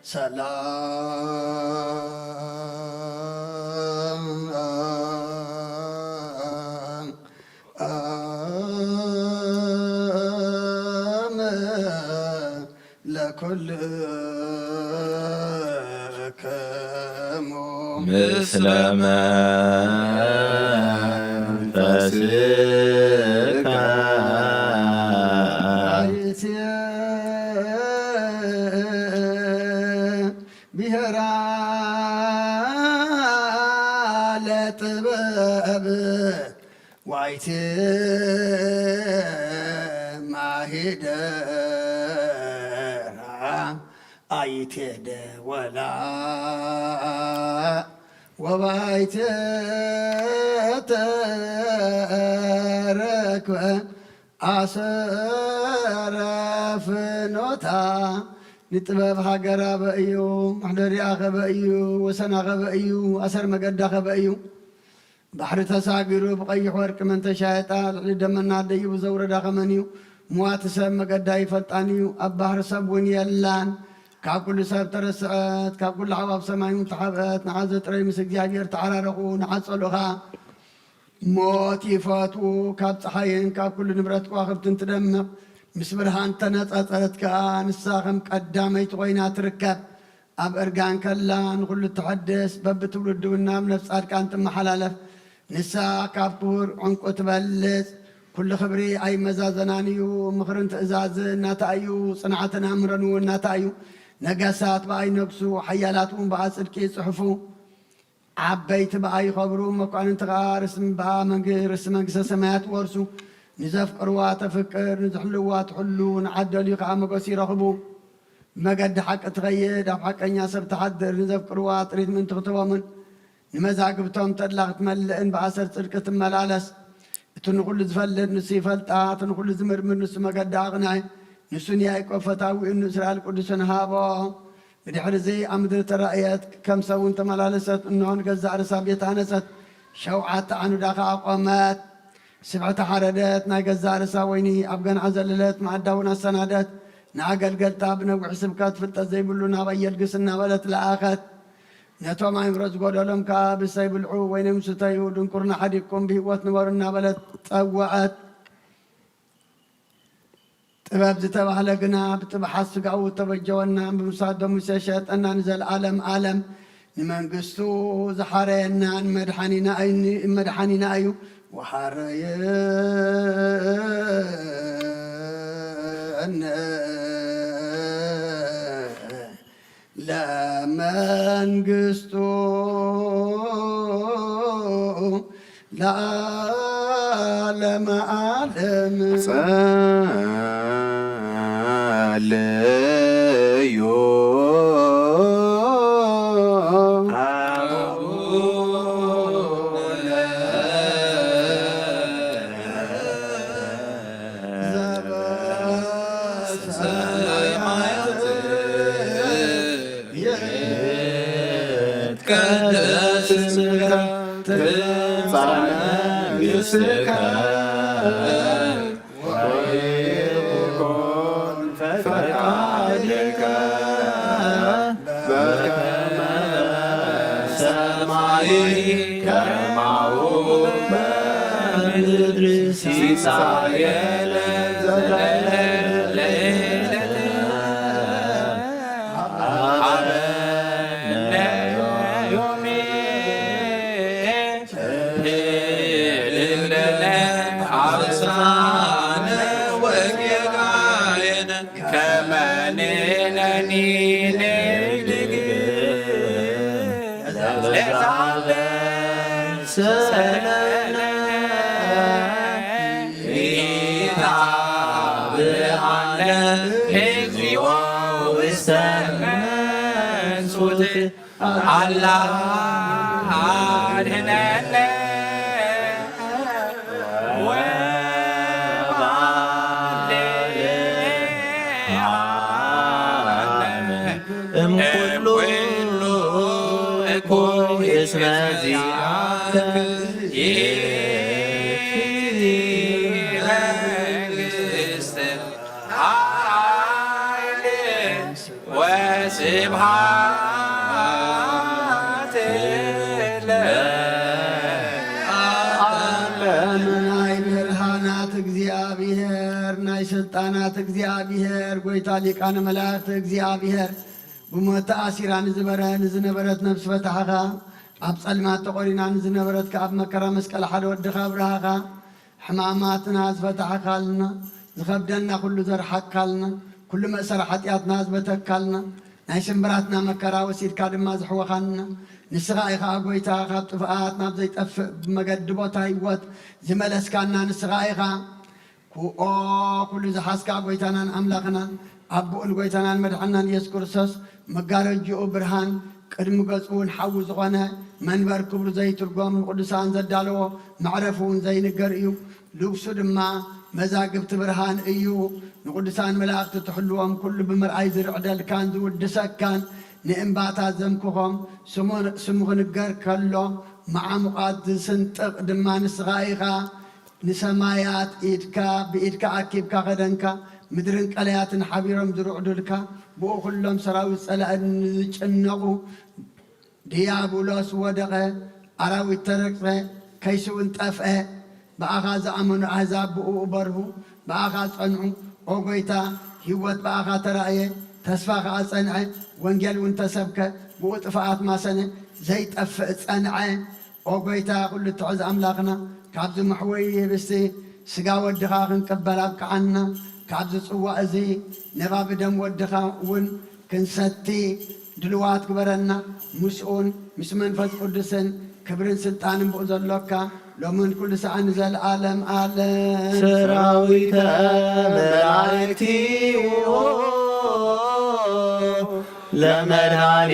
ሰላም ለኩልክሙ ምስለ መንፈስከ። ብሔራ ለጥበብ ዋይቴ ማሂደራ ኣይቴደ ወላ ወባይቴ ተረክበ ኣሰረ ፍኖታ። ንጥበብ ሃገር ኣበ እዩ፣ መሕደሪኣ ከበ እዩ፣ ወሰና ከበ እዩ፣ ኣሰር መገዳ ከበ እዩ። ባሕሪ ተሳጊሩ ብቐይሕ ወርቂ መን ተሻየጣ፣ ልዕሊ ደመና ደይቡ ዘውረዳ ከመን እዩ። ምዋቲ ሰብ መገዳ ይፈልጣን እዩ፣ ኣብ ባሕሪ ሰብ እውን የላን። ካብ ኩሉ ሰብ ተረስዐት፣ ካብ ኩሉ ሓዋፍ ሰማይ እውን ተሓብአት። ንዓ ዘጥረይ ምስ እግዚኣብሔር ተዓራረኹ፣ ንዓ ጸልኡ ኸኣ። ሞት ይፈትዉ፣ ካብ ጸሓይን ካብ ኩሉ ንብረት ከዋኽብትን ትደምቕ። ምስ ብርሃን ተነጻጸረት ከኣ፣ ንሳ ከም ቀዳመይቲ ኮይና ትርከብ። ኣብ እርጋን ከላ ንኹሉ ትሐድስ፣ በብትውልዲ እውን ናብ ነፍሲ ጻድቃን ትመሓላለፍ። ንሳ ካብ ክቡር ዕንቁ ትበልጽ። ኩሉ ክብሪ ኣይመዛዘናን እዩ። ምኽርን ትእዛዝን ናታ እዩ፣ ጽንዓትን ኣምርን እውን ናታ እዩ። ነገሳት ብኣ ይነግሱ፣ ሓያላት እውን ብኣ ጽድቂ ይጽሕፉ። ዓበይቲ ብኣ ይኸብሩ፣ መኳንንቲ ኸዓ ርስቲ ብኣ መንግ-፣ ርስቲ መንግስተ ሰማያት ይወርሱ። ንዘፍቅርዋ ተፍቅር፣ ንዝሕልዋ ትሕሉ፣ ንዓደልዩ ኸዓ መጎስ ይረኽቡ። ብመገዲ ሓቂ ትኸይድ፣ ኣብ ሓቀኛ ሰብ ትሓድር፣ ንዘፍቅርዋ ጥሪት ምእንቲ ክትህቦምን ንመዛግብቶም ተድላ ክትመልእን ብኣሰር ጽድቂ ትመላለስ። እቲ ንኹሉ ዝፈልጥ ንሱ ይፈልጣ፣ እቲ ንኹሉ ዝምርምር ንሱ መገዲ ኣቕንዐ። ንሱ ንያዕቆብ ፈታዊኡን ንእስራኤል ቅዱስን ሃቦ። ብድሕርዚ ኣብ ምድሪ ተራእየት፣ ከም ሰብ እውን ተመላለሰት፣ እንሆ ንገዛእ ርእሳ ቤት ኣነጸት፣ ሸውዓተ ዓኑዳ ኸኣ ኣቖመት። ስብሕቲ ሓረደት፣ ናይ ገዛእ ርእሳ ወይኒ ኣብ ገንዓ ዘለለት፣ መኣዳ እውን ኣሰናደት። ንኣገልገልታ ብነዊሕ ስብከት ፍልጠት ዘይብሉ ናባይ የልግስ እናበለት ለኣኸት። ነቶም ኣእምሮ ዝጎደሎም ከኣ ብሰይ ብልዑ ወይኖም ስተዩ፣ ድንቁርና ሓዲግኩም ብህይወት ንበሩ እናበለት ጸወዐት። ጥበብ ዝተባህለ ግና ብጥብሓት ስጋኡ እተበጀወናን ብምስዋእ ደሙ ዝተሸጠና ንዘለኣለም ኣለም ንመንግስቱ ዝሓረየናን መድሓኒና እዩ፣ መድሓኒና እዩ። ወሓረየነ ለመንግስቱ ለዓለመ ዓለም። ጸልዩ ይትቀደስ ስምከ ትምጻእ መንግሥትከ ወይኩን ፈቃድከ በከመ በሰማይ ከማሁ በምድር። ሲሳየነ ዘለለዕለትነ ሀበነ ዮም። አበሳነ ወጌጋየነ ከመ ንሕነኒ ንሕድግ ለዘአበሰለነ ኢታብአነ እግዚኦ ውስተ መንሱት። አላ አድነነ ወባልዓነ እምኩሉ እኩይ እስመ ዚአከ ይእቲ መንግስት። ኃይል ወስብሐት ለዓለመ። ናይ ብርሃናት እግዚኣብሔር፣ ናይ ስልጣናት እግዚኣብሔር፣ ጐይታ ሊቃነ መላእክት እግዚኣብሔር፣ ብሞት ተኣሲራ ንዝበረ-፣ ንዝነበረት ነፍሲ ፈታሕኻ፣ ኣብ ጸልማት ተቖሪና ንዝነበረት ከኣ ኣብ መከራ መስቀል ሓደ ወድኻ ኣብርሃኻ፣ ሕማማትና ዝፈታሕካልና፣ ዝኸብደና ኩሉ ዘርሓቅካልና፣ ኩሉ መእሰሪ ሓጢኣትና ዝበተካልና፣ ናይ ስምብራትና መከራ ወሲድካ ድማ ዘሕወኻና፣ ንስኻ ኢኻ ጐይታ፣ ካብ ጥፍኣት ናብ ዘይጠፍእ ብመገዲ ቦታ ህይወት ዝመለስካና ንስኻ ኢኻ። ኩኦ ኩሉ ዝሓዝካ ጐይታናን ኣምላኽናን፣ ኣቦኡን ጐይታናን መድሓናን ኢየሱስ ክርስቶስ፣ መጋረጅኡ ብርሃን፣ ቅድሚ ገጹ እውን ሓዊ ዝኾነ፣ መንበር ክብሩ ዘይትርጎም፣ ንቅዱሳን ዘዳለዎ፣ መዕረፉ እውን ዘይንገር እዩ። ልግሱ ድማ መዛግብቲ ብርሃን እዩ። ንቅዱሳን መላእክቲ ትሕልዎም፣ ኩሉ ብምርኣይ ዝርዕደልካን ዝውድሰካን፣ ንእምባታት ዘምክኾም፣ ስሙ፣ ስሙ ክንገር ከሎ፣ መዓሙቓት ዝስንጥቕ ድማ ንስኻ ኢኻ። ንሰማያት ኢድካ፣ ብኢድካ ኣኪብካ ከደንካ፣ ምድርን ቀላያትን ሓቢሮም ዝርዕዱልካ፣ ብኡ ኩሎም ሰራዊት ጸላኢ ንዝጭነቑ፣ ድያብሎስ ወደቐ፣ ኣራዊት ተረግጸ፣ ከይሲ እውን ጠፍአ። ብኣኻ ዝኣመኑ ኣህዛብ ብእኡ በርሁ፣ ብኣኻ ጸንዑ። ኦ ጐይታ፣ ህይወት ብኣኻ ተራእየ፣ ተስፋ ኸኣ ጸንዐ፣ ወንጌል እውን ተሰብከ፣ ብኡ ጥፍኣት ማሰነ፣ ዘይጠፍእ ጸንዐ። ኦ ጐይታ፣ ኩሉ እትሕዝ ኣምላኽና፣ ካብዚ መሕወዪ ህብስቲ ስጋ ወድኻ ክንቅበል ኣብቅዓና። ካብዚ ጽዋእ እዚ ነባ ብደም ወድኻ እውን ክንሰቲ ድልዋት ግበረና። ምስኡን ምስ መንፈስ ቅዱስን ክብርን ስልጣንን ብኡ ዘሎካ፣ ሎምን ኩሉ ሰዓን ንዘለዓለም ዓለም። ሰራዊተ መላእክቲሁ ለመድኃኔ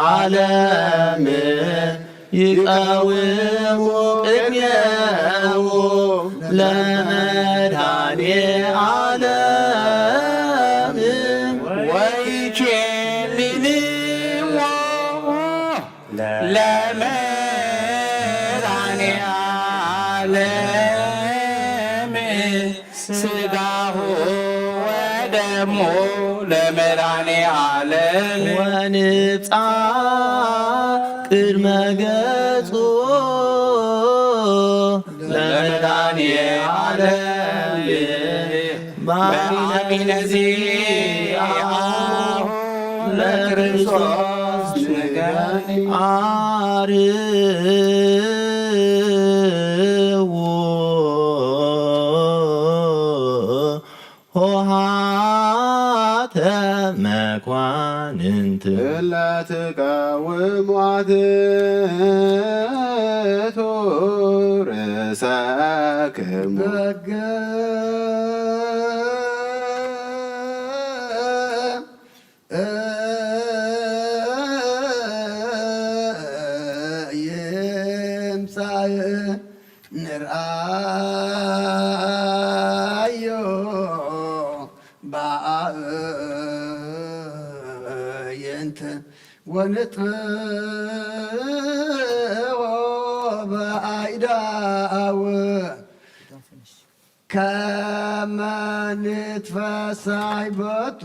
ዓለም ይቀውሙ ቅድሜሁ ለመድኃኔ ዓለም ወይኬልልዎ ለመድኃኔ ዓለም ስጋሁ ወደሙ ለመድኃኔ ዓለም ወንብጻ ቅድመ ገጹ ለመድኃኔ ዓለም በአሚነ ዚአሁ ለክርስቶስ ንገኒ አርዉ ሆሃተ መኳንንት እለ ትቀውሙ አትቱ ርእሰክሙ በገ ይምጻእ ንርኣዮ በአዕይንት ወንጥብዎ በአይዳው ከመ ንትፈሳይ ቦቱ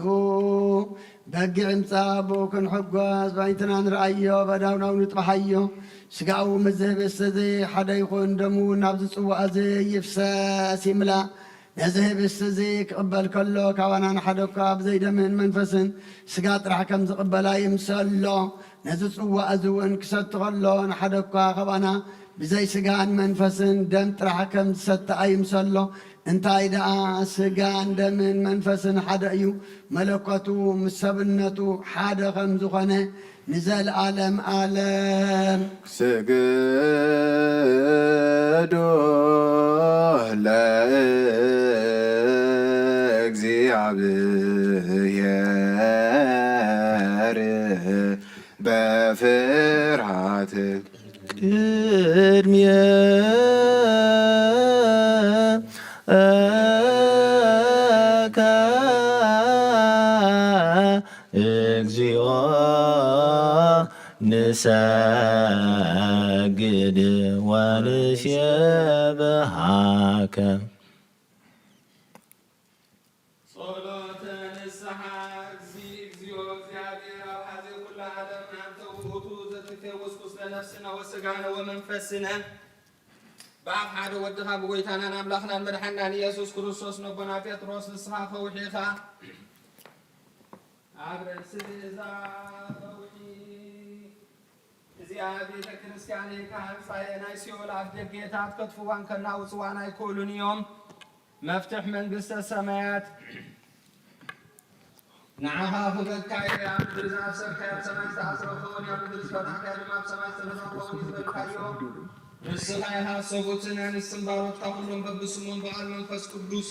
በጊዕ ምጻእ ብኡ ክንሕጎስ በይንትና ንርኣዮ በዳውናው ንጥበሓዮ። ስጋኡ ምስዚ ህብስቲ እዚ ሓደ ይኹን፣ ደሙ እውን ናብዚ ጽዋእ እዚ ይፍሰስ ይምላእ። ነዚ ህብስቲ እዚ ክቕበል ከሎ ካባና ንሓደ እኳ ብዘይ ደምን መንፈስን ስጋ ጥራሕ ከም ዝቕበል ኣይምሰሎ። ነዚ ጽዋእ እዚ እውን ክሰቲ ከሎ ንሓደ እኳ ካባና ብዘይ ስጋን መንፈስን ደም ጥራሕ ከም ዝሰቲ ኣይምሰሎ። እንታይ ደኣ ስጋን ደምን መንፈስን ሓደ እዩ፣ መለኮቱ ምስ ሰብነቱ ሓደ ከም ዝኾነ ንዘለዓለም ዓለም። ስግዱ ለእግዚኣብሔር በፍርሃት ቅድሜከ እግዚኦ ንሰግድ ወንሴብሃከ። ንስሓ። እግዚእ፣ እግዚኦ፣ እግዚኣብሔር፣ ኣብሓ ዘይኩላ ዓለም፣ ኣንተ ውእቱ ዘትፌውስ ቁስለ ነፍስነ ወስጋነ ወመንፈስነ። ብኣብ ሓደ ወድኻ ብጎይታናን ኣምላኽናን መድሓናን ኢየሱስ ክርስቶስ ነቦና ጴጥሮስ ንስኻ ከውሒ ኢኻ። ኣብ ርእሲ እዛ ከውሒ እዚኣ ቤተ ክርስቲያን ኢልካ ኣምጻየ። ናይ ሲኦል ኣፍ ደጌታት ከጥፍዋን ከናውጽዋን ኣይክእሉን እዮም። መፍትሕ መንግስተ ሰማያት ንዓኻ ክበካ እየ። ኣብ ምድሪ ዝኣሰርካዮ ኣብ ሰማይ ዝተኣስረ ክኸውን እዩ፣ ኣብ ምድሪ ዝፈታሕካዮ ድማ ኣብ ሰማይ ዝተፈትሐ ክኸውን እዩ ዝበልካዮ ንስኻ ኢኻ። ሰብኡትን ኣንስትን ባሮትካ ኩሎም በብስሞም ብቓል መንፈስ ቅዱስ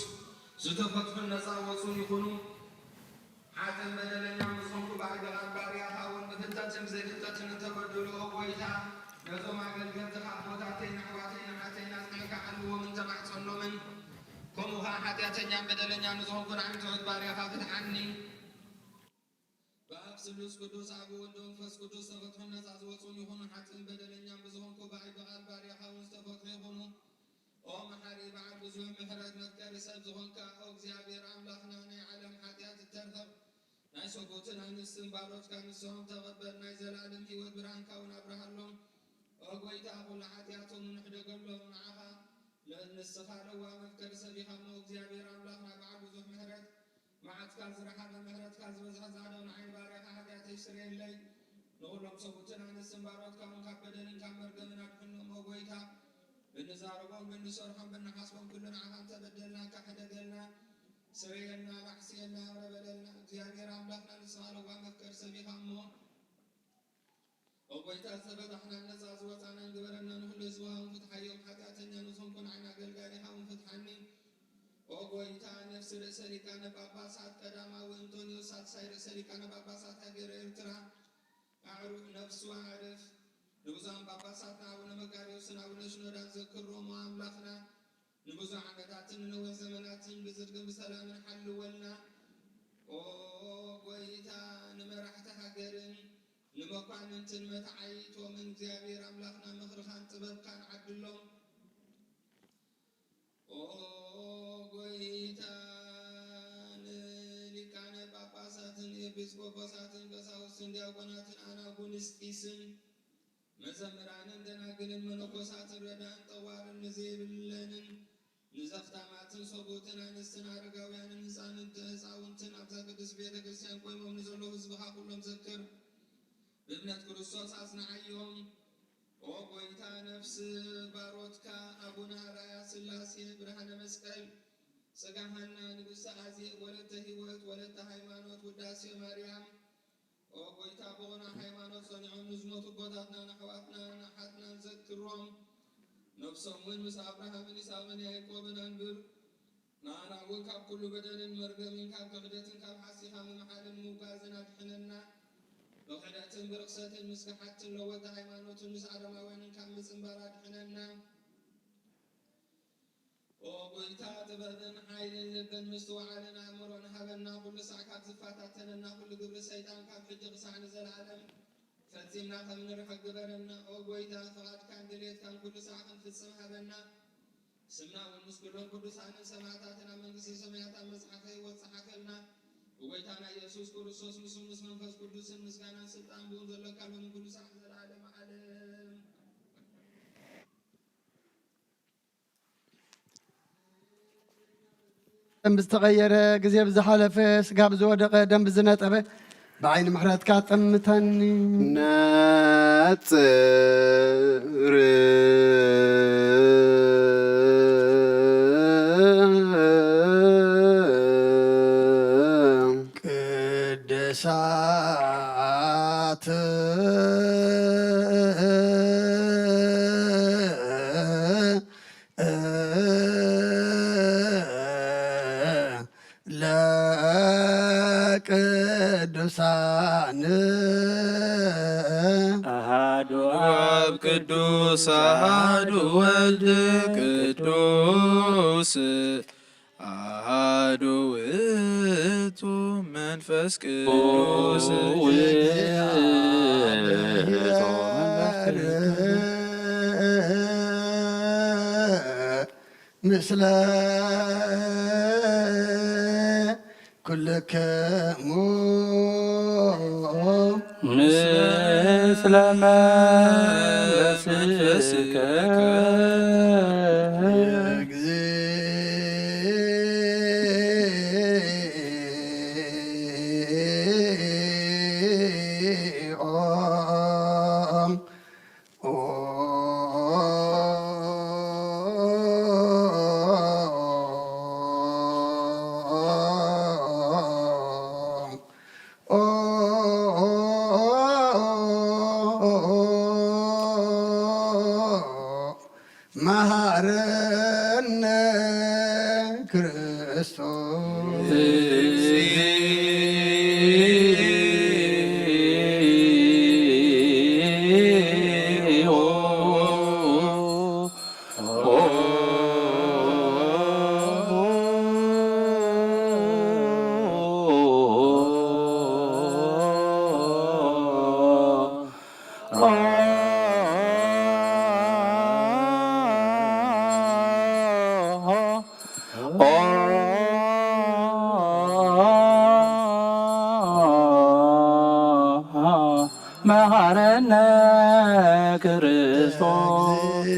ዝተፈትሑን ነጻ ወጹን ይኹኑ። ሓጥእን በደለኛን ብዝኾንኩ ብዓይኒ ቓል ባርያኻ እውን ብፍልጠትን ብዘይፍልጠትን እተበደሉ፣ ኦ ጐይታ፣ ነዞም ኣገልገልትኻ ኣቦታተይን ኣሕዋተይን ኣሓተይን ኣጽኒዕካ ሓልዎምን ተማሕጸኖምን። ከምኡ ኸኣ ሓጢኣተኛን በደለኛን ንዝኾንኩ ንዓይ ትሑት ባርያኻ ፍትሓኒ። ብኣብ ስሉስ ቅዱስ ኣብ ወልድ መንፈስ ቅዱስ ዝተፈትሑን ነጻ ዝወጹን ይኹኑ። ሓጥእን በደለኛን ብዝኾንኩ ብዓይኒ ቓል ባርያኻ እውን ዝተፈትሑ ይኹኑ። ኦ መሓሪ በዓል ብዙሕ ምሕረት መፍቀሪ ሰብ ዝኾንካ ኦ እግዚኣብሔር ኣምላኽና ናይ ዓለም ሓጢኣት እተርሕቕ ናይ ሰብኡትን ኣንስትን ባሮትካ ንስሆም ተቐበል። ናይ ዘለኣለም ህይወት ብርሃንካ እውን ኣብርሃሎም። ኦ ጐይታ ኩሉ ሓጢኣቶም ንሕደገሎም ንዓኻ ንስኻ ለዋህ መፍቀሪ ሰብ ኢኻ እሞ እግዚኣብሔር ኣምላኽና በዓል ብዙሕ ምሕረት መዓትካ ዝረሓቐ ምሕረትካ ዝበዝሐ ጻዕዳ ንዓይ ባርያኻ ሓጢኣተይ ስረየለይ። ንኹሎም ሰብኡትን ኣንስትን ባሮትካ እውን ካብ በደልን ካብ መርገምን ኣድሕኖም ኦ ጐይታ። ብንዛረቦን ብንሰርሖን ብንሓስቦን ኩሉ ንዓኻ እንተበደልናካ ሕደገልና፣ ስረየልና፣ ራሕስየልና፣ ይቕረ በለልና። እግዚኣብሔር ኣምላኽና ንስኻ ለዋህ መፍቀሪ ሰብ ኢኻ እሞ ኦ ጐይታ፣ ዝተፈታሕናን ነጻ ዝወጻናን ግበረና። ንኹሉ ህዝብኻ እውን ፍትሓዮም። ሓጢኣተኛ ንዝኾንኩ ንዓይን ኣገልጋሊኻ እውን ፍትሓኒ። ኦ ጐይታ፣ ነፍሲ ርእሰ ሊቃነ ጳጳሳት ቀዳማዊ እንጦንዮስ ሳልሳይ ርእሰ ሊቃነ ጳጳሳት ሃገረ ኤርትራ ኣዕሩኽ ነፍሱ ኣዕርፍ። ንብፁዓን ጳጳሳትና ኣቡነ መቃርዮስን ኣቡነ ሽኖዳን ዘክሮም ኣምላኽና ንብዙሕ ዓመታትን ንነዊሕ ዘመናትን ብጽድቅን ብሰላምን ሓልወልና። ኦ ጐይታ፣ ንመራሕቲ ሃገርን ንመኳንንትን መታዓይቶምን እግዚኣብሔር ኣምላኽና ምኽርኻን ጥበብካን ዓድሎም። ኦ ጐይታ፣ ንሊቃነ ጳጳሳትን ኤጲስቆጶሳትን ቀሳውስትን ዲያቆናትን ኣናጉንስጢስን መዘምራንን ደናግልን መነኮሳትን ረዳእን ጠዋርን ንዘይብለንን ንዘኽታማትን ሰብኡትን ኣንስትን ኣረጋውያንን ህፃንንት ህፃውንትን ኣብዛ ቅድስት ቤተ ክርስቲያን ቆይሞም ንዘለዉ ህዝብኻ ኩሎም ዘክር። ብእምነት ክርስቶስ ኣጽንዓዮም። ኦ ጐይታ፣ ነፍሲ ባሮትካ ኣቡነ ኣርኣያ ሥላሴ ብርሃነ መስቀል፣ ጽጋ ሃና፣ ንግሥቲ ኣዜብ፣ ወለተ ሕይወት፣ ወለተ ሃይማኖት፣ ውዳሴ ማርያም፣ ኦ ጐይታ፣ ብቕኑዕ ሃይማኖት ጸኒዖም ንዝሞቱ ኣቦታትናን ኣሕዋትናን ኣሓትናን ዘክሮም። ነፍሶም እውን ምስ ኣብርሃምን ይስሐቅን ያዕቆብን ኣንብር። ንኣና እውን ካብ ኩሉ በደልን መርገምን ካብ ክሕደትን ካብ ሓሲኻ ምምሓልን ምውጋዝን ኣድሕነና። ብክሕደትን ብርኽሰትን ምስ ከሓድትን ለወጥቲ ሃይማኖትን ምስ ኣረማውያንን ካብ ምጽንባር ኣድሕነና። ኦ ጐይታ፣ ጥበብን ሓይልን ልብን ምስትውዓልን ኣእምሮን ሃበና። ኩሉ ሳዕ ካብ ዝፈታተነና ኩሉ ግብሪ ሰይጣን ካብ ሕጂ ክሳዕ ንዘለዓለም ፈጺምና ከም ንርሕቕ ግበረና። ኦ ጐይታ፣ ፍቓድካን ድሌትካን ኩሉ ሳዕ ክንፍጽም ሃበና። ስምና እውን ምስ ኩሎም ቅዱሳንን ሰማዕታትን ኣብ መንግስተ ሰማያት ኣብ መጽሓፈ ህይወት ጸሓፈልና። ብጐይታና ኢየሱስ ክርስቶስ፣ ምስኡ ምስ መንፈስ ቅዱስን ምስጋናን ስልጣን ብእኡ ዘለካ ሎምን ኩሉ ሳዕ ንዘለዓለመ ዓለም። ደም ብዝተቐየረ፣ ግዜ ብዝሓለፈ፣ ስጋ ብዝወደቐ፣ ደም ብዝነጠበ፣ ብዓይኒ ምሕረትካ ጠምተኒ። ነጽር ቅድሳት ለቅዱሳን። አሃዱ አብ ቅዱስ፣ አሃዱ ወልድ ቅዱስ፣ አሃዱ ውእቱ መንፈስ ቅዱስ። ውእቱ መንፈስ ቅዱስ። ምስለ ኩልክሙ ምስለ መንፈስከ መሃረነ ክርስቶስ። መሃረነ ክርስቶስ።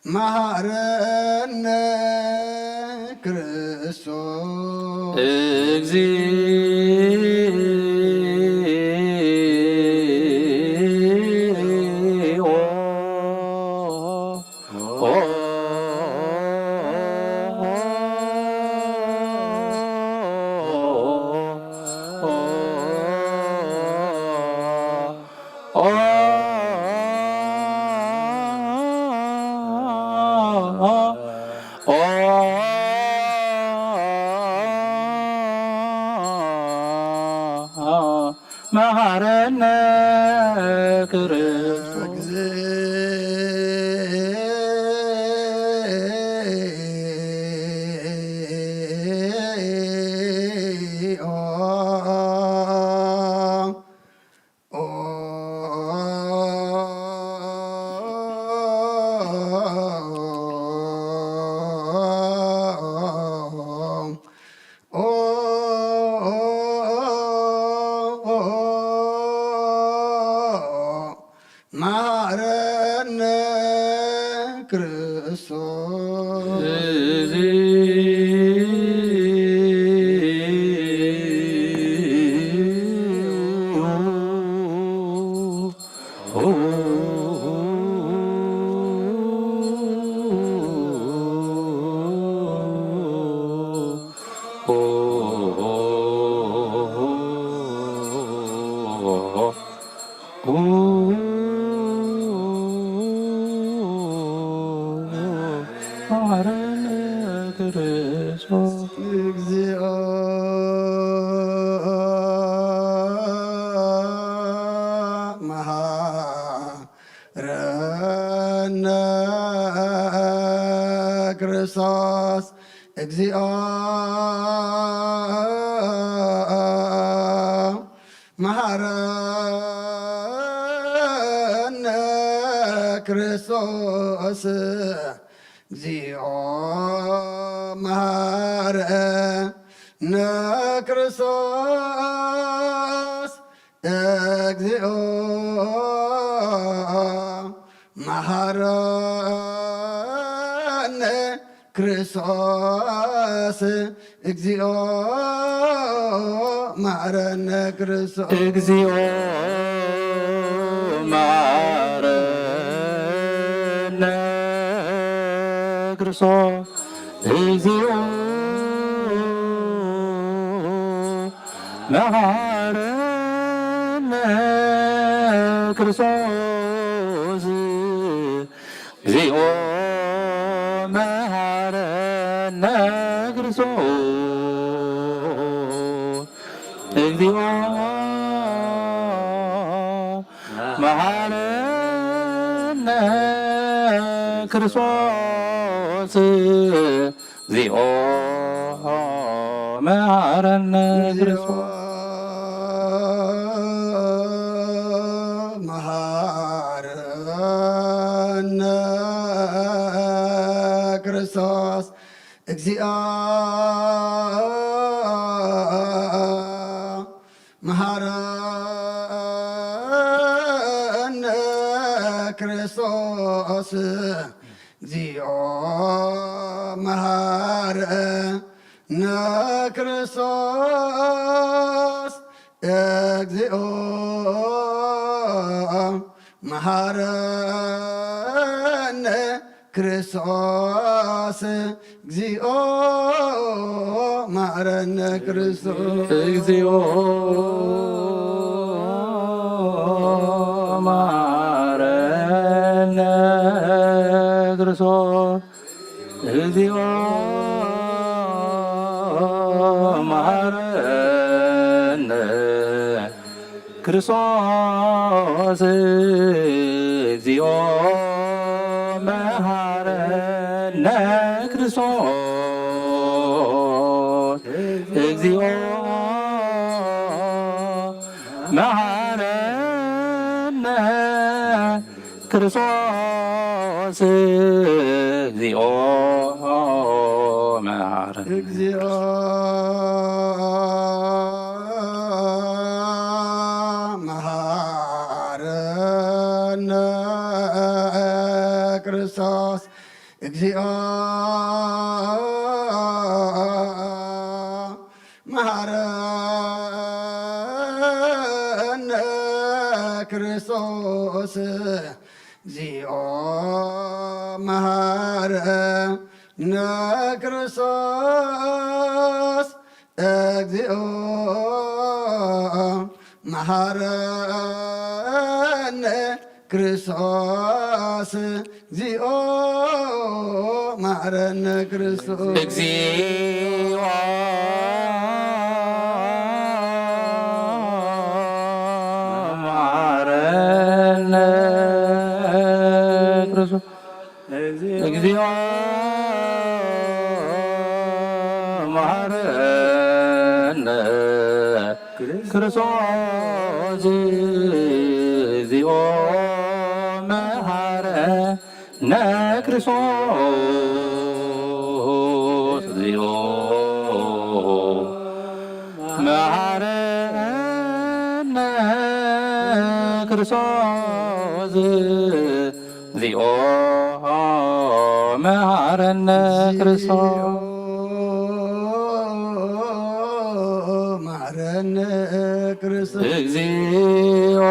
መሃረነ ክርስቶስ። እግዚኦ። መሃረነ ክርስቶስ። መሃረነ ክርስቶስ። መሃረነ ክርስቶስ። እግዚኦ መሃረነ ክርስቶስ። እግዚኦ መሃረነ ክርስቶስ። እግዚኦ መሃረነ ክርስቶስ። እግዚኦ መሃረነ ክርስቶስ። እግዚኦ መሃረነ ክርስቶስ። እግዚኦ መሃረነ ክርስቶስ። እግዚኦ መሃረነ ክርስቶስ። እግዚኦ መሃረነ ክርስቶስ። እግዚኦ መሃረነ ክርስቶስ፣ እግዚኦ መሃረነ ክርስቶስ። መሃረነ ክርስቶስ፣ እግዚኦ መሃረነ ክርስቶስ፣ እግዚኦ መሃረነ ክርስቶስ፣ እግዚኦ መሃረነ ክርስቶስ፣ እግዚኦ መሃረነ ክርስቶስ። እግዚኦ መሃረነ ክርስቶስ፣ እግዚኦ መሃረነ ክርስቶስ፣ እግዚኦ መሃረነ ክርስቶስ፣ እግዚኦ መሃረነ ክርስቶስ፣ እግዚኦ መሃረነ። እግዚኦ መሃረነ ክርስቶስ፣ እግዚኦ መሃረነ ክርስቶስ፣ እግዚኦ መሃረነ ክርስቶስ፣ እግዚኦ መሃረነ ክርስቶስ፣ እግዚኦ መሃረነ ክርስቶስ። እግዚኦ መሃረነ ክርስቶስ፣ እግዚኦ መሃረነ ክርስቶስ፣ እግዚኦ መሃረነ ክርስቶስ፣ እግዚኦ መሃረነ ክርስቶስ፣ እግዚኦ መሃረነ ክርስቶስ። መሃረነ ክርስቶስ። እግዚኦ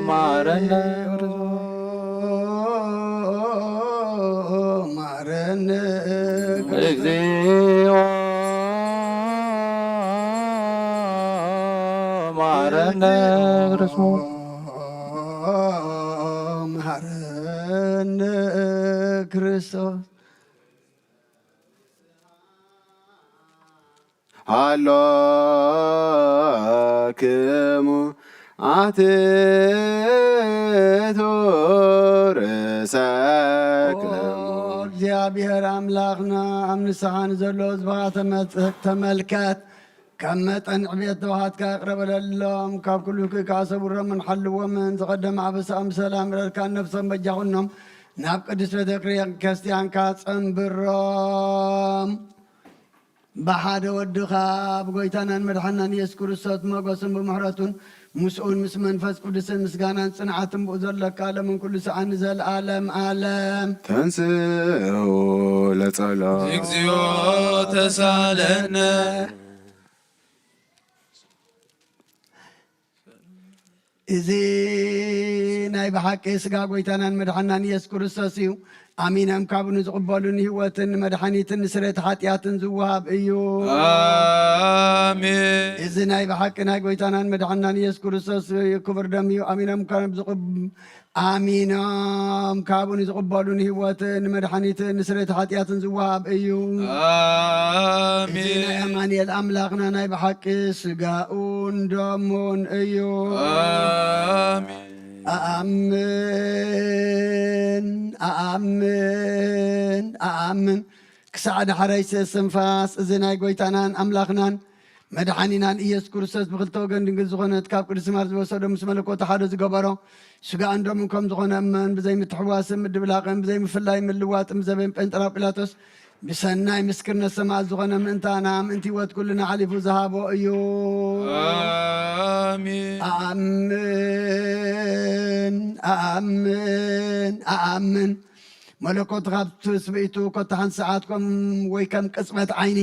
መሃረነ ክርስቶስ። መሃረነ ክርስቶስ። እግዚኦ መሃረነ ክርስቶስ። መሃረነ ክርስቶስ። ሃሎክሙ ኣትሕቱ ርእሰክሙ። ኦ እግዚኣብሔር ኣምላኽና፣ ኣብ ንስኻ ንዘሎ ህዝብኻ ተመጽ-፣ ተመልከት። ከም መጠን ዕቤት ተዋሃትካ ይቕረ በለሎም። ካብ ኩሉ ክእካ ሰውሮምን ሓልዎምን። ዝቐደመ ኣበሳኦም ብሰላም ረድካ፣ ነፍሶም በጃ ኩኖም። ናብ ቅድስት ቤተ ክርስቲያንካ ጸንብሮም። ብሓደ ወድኻ ብጎይታናን መድሓናን ኢየሱስ ክርስቶስ ብመጎስን ብምሕረቱን ምስኡን ምስ መንፈስ ቅዱስን ምስጋናን ጽንዓትን ብኡ ዘለካ ዓለምን ኩሉ ሰዓን ንዘለዓለም ዓለም። ተንስኡ ለጸሎት። እግዚኦ ተሳለነ። እዚ ናይ ብሓቂ ስጋ ጎይታናን መድሓናን ኢየሱስ ክርስቶስ እዩ። ኣሚኖም ካብኡ ንዝቕበሉ ንህይወትን ንመድሓኒትን ንስርየት ሓጢኣትን ዝወሃብ እዩ። ኣሜን። እዚ ናይ ብሓቂ ናይ ጎይታናን መድሓናን ኢየሱስ ክርስቶስ ክቡር ደም እዩ። ኣሚኖም ካብ ዝቕብ-፣ ኣሚኖም ካብኡ ንዝቕበሉ ንህይወትን ንመድሓኒትን ንስርየት ሓጢኣትን ዝወሃብ እዩ። ኣሜን። እዚ ናይ ኣማኑኤል ኣምላኽና ናይ ብሓቂ ስጋኡን ደሙን እዩ። ኣሜን። ኣኣምን፣ ኣኣምን፣ ኣኣምን። ክሳዕ ዳሕራይ እስትንፋስ እዚ ናይ ጎይታናን ኣምላኽናን መድሓኒናን ኢየሱስ ክርስቶስ ብኽልተ ወገን ድንግል ዝኾነት ካብ ቅድስቲ ማርያም ዝወሰዶ ምስ መለኮቱ ሓደ ዝገበሮ ስጋኡን ደሙን ከም ዝኾነ እመን። ብዘይ ምትሕዋስን ምድብላቕን ብዘይ ምፍላይ ምልዋጥን ብዘበን ጴንጠራ ጲላጦስ ብሰናይ ምስክርነት ሰማዕት ዝኾነ ምእንታና ምእንቲ ህይወት ኩልና ሓሊፉ ዝሃቦ እዩ። ኣሜን። ኣኣምን፣ ኣኣምን፣ ኣኣምን። መለኮት ካብ ትስብእቱ ኮታ ሓንቲ ሰዓት ከም ወይ ከም ቅጽበት ዓይኒ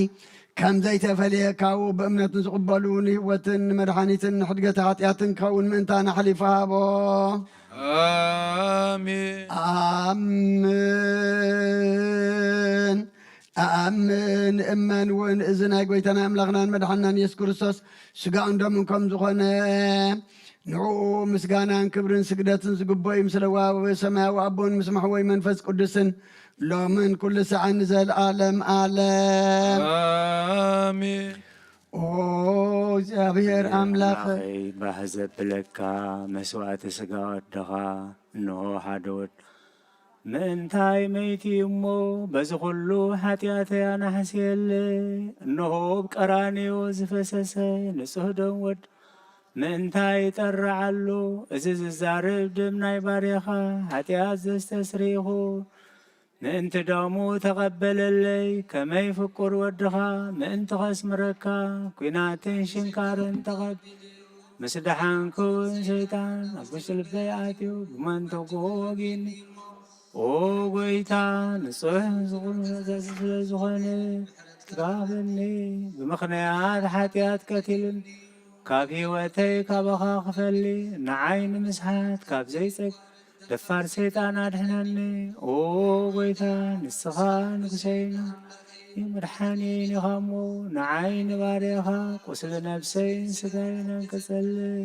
ከም ዘይተፈልየ ካብኡ ብእምነት ንዝቕበሉ ንህይወትን ንመድሓኒትን ንሕድገት ሓጢኣትን ክኸውን ምእንታና ሓሊፉ ሃቦ። ኣሜን። ኣምን፣ ኣኣምን፣ እመን እውን እዚ ናይ ጎይታና ኣምላኽናን መድሓንናን ኢየሱስ ክርስቶስ ስጋኡን ደሙን ከም ዝኾነ ንዕኡ ምስጋናን ክብርን ስግደትን ዝግበኦ እዩ። ምስለ ወሃቢ ሰማያዊ ኣቦን ምስ መሕወይ መንፈስ ቅዱስን ሎምን ኩሉ ሰዓን ንዘለኣለም ኣለም። ኣሜን። ኦ እግዚኣብሔር ኣምላኽ ኣምላኸይ፣ ባህ ዘብለካ መስዋዕቲ ስጋ ወድኻ፣ እንሆ ሓደ ወድ ምእንታይ መይቲ እሞ በዚ ኩሉ ሓጢኣተይ ኣናሕስየለይ። እንሆ ኣብ ቀራንዮ ዝፈሰሰ ንጹህ ደም ወድ ምእንታይ ይጠርዓሉ። እዚ ዝዛረብ ደም ናይ ባርያኻ ሓጢኣት ዘስተስርይ ይኹን። ምእንቲ ደሙ ተቐበለለይ፣ ከመይ ፍቁር ወድኻ ምእንቲ ኸስምረካ፣ ኲናትን ሽንካርን ተቐቢሉ፣ ምስ ደሓንኩ ሰይጣን ኣብ ውሽጢ ልበይ ኣትዩ፣ ብመንተጎ ወጊኒ። ኦ ጐይታ፣ ንጹሕ ዝኹን ፈሳሲ ስለ ዝኾነ፣ ትራኸበኒ፣ ብምኽንያት ሓጢኣት ቀቲሉኒ፣ ካብ ህይወተይ ካባኻ ክፈሊ፣ ንዓይ ንምስሓት ካብ ዘይጸግ ደፋር ሰይጣን ኣድሕነኒ። ኦ ጐይታ፣ ንስኻ ንጉሰይን መድሓኒየይን ኢኻ እሞ፣ ንዓይ ንባርያኻ ቁስሊ ነብሰይን ስጋይን ኣንቅጸለይ።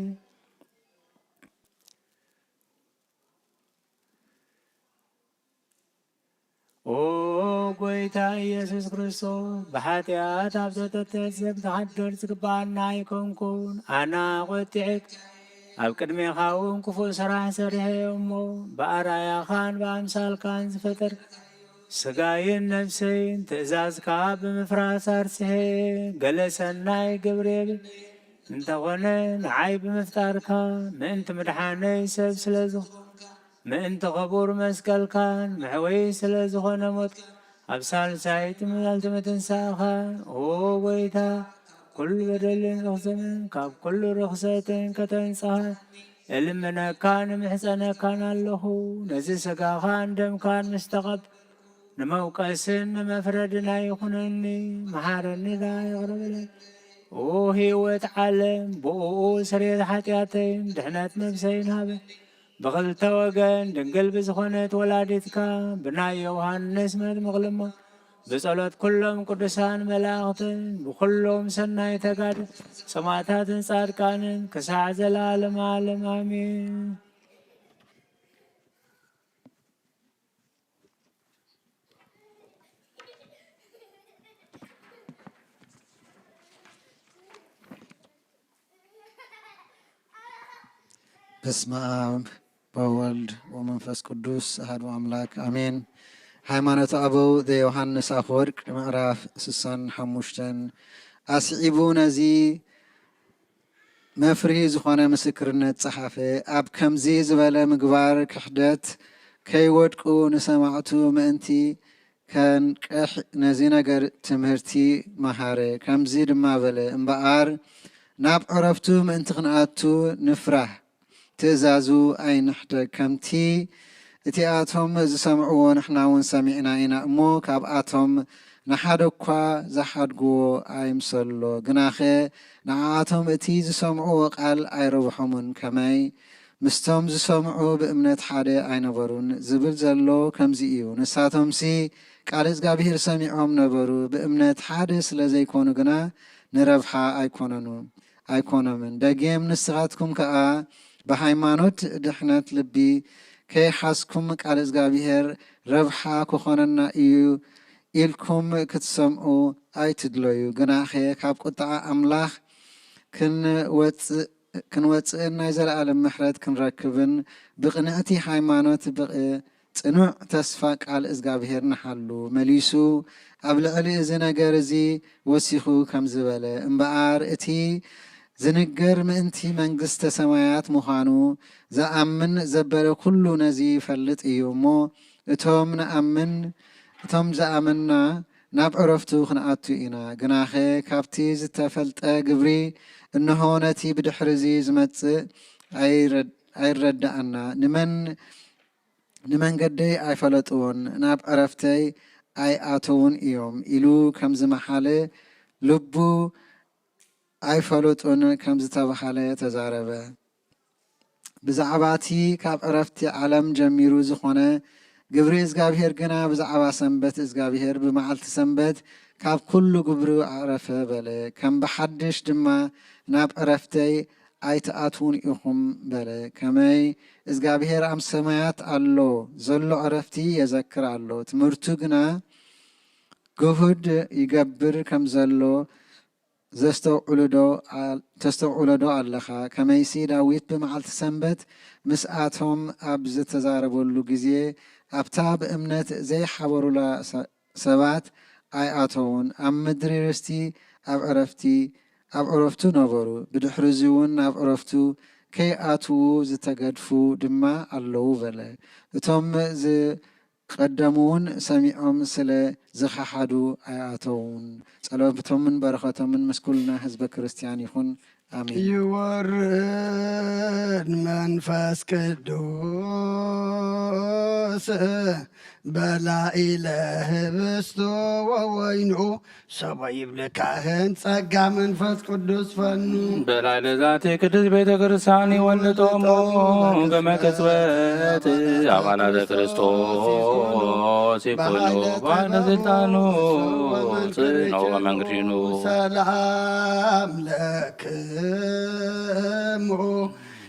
ኦ ጐይታ ኢየሱስ ክርስቶስ፣ ብሓጢኣት ኣብ ዘተተት ዘግተሓደር ዝግብኣና ኣይኮንኩን። ኣነ ቖጢዐክ ኣብ ቅድሜኻ እውን ክፉእ ስራሕ ሰሪሐ እሞ፣ ብኣርኣያኻን ብኣምሳልካን ዝፈጠር ስጋይን ነብሰይን ትእዛዝካ ብምፍራስ ኣርሲሐ፣ ገለ ሰናይ ግብሪ የብል እንተኾነ፣ ንዓይ ብምፍጣርካ ምእንቲ ምድሓነይ ሰብ ስለ ዝኾንካ፣ ምእንቲ ክቡር መስቀልካን መሕወይ ስለ ዝኾነ ሞት ኣብ ሳልሳይቲ መዓልቲ ምትንሳእኻን፣ ኦ ጐይታ፣ ኩሉ በደልን ርኽስምን ካብ ኩሉ ርኽሰትን ከተንጽሃ እልምነካን እምሕጸነካን ኣለኹ። ነዚ ስጋኻን ደምካን ምስ ተቐብ ንመውቀስን ንመፍረድን ኣይኹነኒ፣ መሓረኒ ደኣ ይቕረ በለኒ። ኦ ህይወት ዓለም፣ ብእኡ ስርየት ሓጢኣተይን ድሕነት ነብሰይን ሃበ። ብኽልተ ወገን ድንግል ብዝኾነት ወላዲትካ ብናይ ዮሃንስ መጥምቕ ልሞ ብጸሎት ኩሎም ቅዱሳን መላእኽትን ብኹሎም ሰናይ ተጋድል ሰማዕታትን ጻድቃንን ክሳዕ ዘለዓለም ዓለም ኣሜን። በስመ አብ ወወልድ ወመንፈስ ቅዱስ አሐዱ አምላክ አሜን። ሃይማኖተ አበው ዘዮሐንስ አፈወርቅ ምዕራፍ ስሳን ሓሙሽተን። ኣስዒቡ ነዚ መፍርሂ ዝኾነ ምስክርነት ጸሓፈ። ኣብ ከምዚ ዝበለ ምግባር ክሕደት ከይወድቁ ንሰማዕቱ ምእንቲ ከንቅሕ ነዚ ነገር ትምህርቲ መሃረ። ከምዚ ድማ በለ፣ እምበኣር ናብ ዕረፍቱ ምእንቲ ክንኣቱ ንፍራህ፣ ትእዛዙ ኣይንሕደግ። ከምቲ እቲኣቶም ዝሰምዕዎ ንሕና እውን ሰሚዕና ኢና እሞ፣ ካብኣቶም ንሓደ እኳ ዝሓድግዎ ኣይምሰሎ። ግናኸ ንዓኣቶም እቲ ዝሰምዕዎ ቃል ኣይረብሖምን። ከመይ ምስቶም ዝሰምዑ ብእምነት ሓደ ኣይነበሩን ዝብል ዘሎ ከምዚ እዩ። ንሳቶምሲ ቃል እግዚኣብሔር ሰሚዖም ነበሩ፣ ብእምነት ሓደ ስለ ዘይኮኑ ግና ንረብሓ ኣይኮነኑ ኣይኮኖምን። ደጊም ንስኻትኩም ከኣ ብሃይማኖት ድሕነት ልቢ ከይሓዝኩም ቃል እግዚኣብሔር ረብሓ ክኾነና እዩ ኢልኩም ክትሰምዑ ኣይትድለዩ። ግናኸ ካብ ቁጥዓ ኣምላኽ ክንወጽእ ክንወጽእን ናይ ዘለኣለም ምሕረት ክንረክብን ብቕንዕቲ ሃይማኖት ብጽኑዕ ተስፋ ቃል እዝጋብሄር ንሓሉ። መሊሱ ኣብ ልዕሊ እዚ ነገር እዚ ወሲኹ ከምዚ በለ፣ እምበኣር እቲ ዝንገር ምእንቲ መንግስተ ሰማያት ምዃኑ ዝኣምን ዘበለ ኩሉ ነዚ ይፈልጥ እዩ እሞ፣ እቶም ንኣምን እቶም ዝኣመንና ናብ ዕረፍቱ ክንኣቱ ኢና። ግናኸ ካብቲ ዝተፈልጠ ግብሪ፣ እንሆ ነቲ ብድሕርዚ ዝመጽእ ኣይረ- ኣይረዳእና፣ ንመን ንመንገደይ ኣይፈለጥዎን፣ ናብ ዕረፍተይ ኣይኣተውን እዮም ኢሉ ከም ዝመሓለ ልቡ ኣይፈለጡን ከም ዝተባሃለ ተዛረበ። ብዛዕባ እቲ ካብ ዕረፍቲ ዓለም ጀሚሩ ዝኾነ ግብሪ እግዚኣብሔር ግና ብዛዕባ ሰንበት እግዚኣብሔር ብመዓልቲ ሰንበት ካብ ኩሉ ግብሩ ኣዕረፈ በለ። ከም ብሓድሽ ድማ ናብ ዕረፍተይ ኣይትኣትዉን ኢኹም በለ። ከመይ እግዚኣብሔር ኣብ ሰማያት ኣሎ፣ ዘሎ ዕረፍቲ የዘክር ኣሎ። ትምህርቱ ግና ግሁድ ይገብር ከም ዘሎ ዘስተውዕሉ ዶ ኣ- ተስተውዕሎ ዶ ኣለኻ? ከመይሲ ዳዊት ብመዓልቲ ሰንበት ምስኣቶም ኣብ ዝተዛረበሉ ግዜ ኣብታ ብእምነት ዘይሓበሩላ ሰ- ሰባት ኣይኣተዉን። ኣብ ምድሪ ርስቲ ኣብ ዕረፍቲ ኣብ ዕረፍቱ ነበሩ። ብድሕርዚ እውን ናብ ዕረፍቱ ከይኣትዉ ዝተገድፉ ድማ ኣለዉ በለ። እቶም ዝቐደሙ እውን ሰሚዖም ስለ ዝኸሓዱ ኣይኣተዉን። ጸሎቶምን በረኸቶምን ምስ ኩልና ህዝበ ክርስቲያን ይኹን። ኣሜን። ይወርድ መንፈስ ቅዱስ በላዕለ ህብስቱ ወወይኑ ሰቦ ይብልካህን ጸጋ መንፈስ ቅዱስ ፈኑ። በላዕለ ዛቲ ቅድስት ቤተ ክርስቲያን ይወልጦሙ በመቅጽበት አባላተ ክርስቶስ ይኮኑ በኃይለ ስልጣኑ ጽንኦ ወመንክሪኑ። ሰላም ለክሙ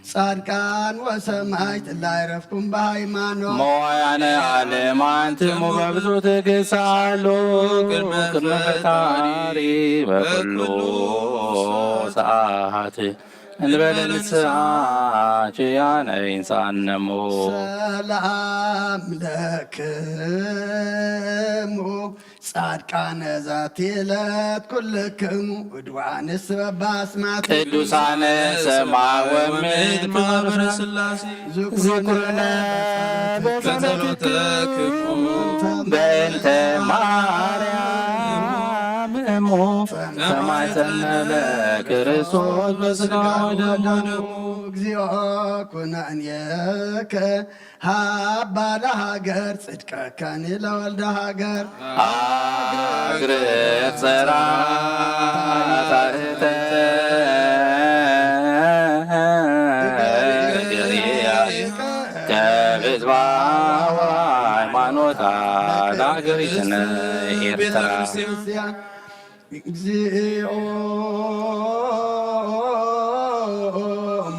ጻድቃን ወሰማዕት ላይረፍኩም በሃይማኖት። መዋያነ ዓለም አንትሙ በብዙ ትግሳሉ ቅድመ ፈጣሪ በኩሉ ሰዓት እንበለ ንስሐ ችያነ ይንሳነሙ። ሰላም ለክሙ ጻድቃነ ዛቲ ዕለት ኩልክሙ ውድዋንስ በባስማት ቅዱሳነ ሰማይ ወምድር ማህበረ ሥላሴ ዝኩርነ በጸሎትክሙ በእንተ ማርያም እሙ ሰማዕተነ ለክርስቶስ በሥጋ ወደሙ። እግዚኦ ኩነኔከ ሃባ ለሃገር ጽድቀከኒ ለወልደ ሃገር። አግርር ጸራ ታህተ እገሪከ ከብዝባ ሃይማኖታ ለሃገሪትነ ኤርትራ። እግዚኦ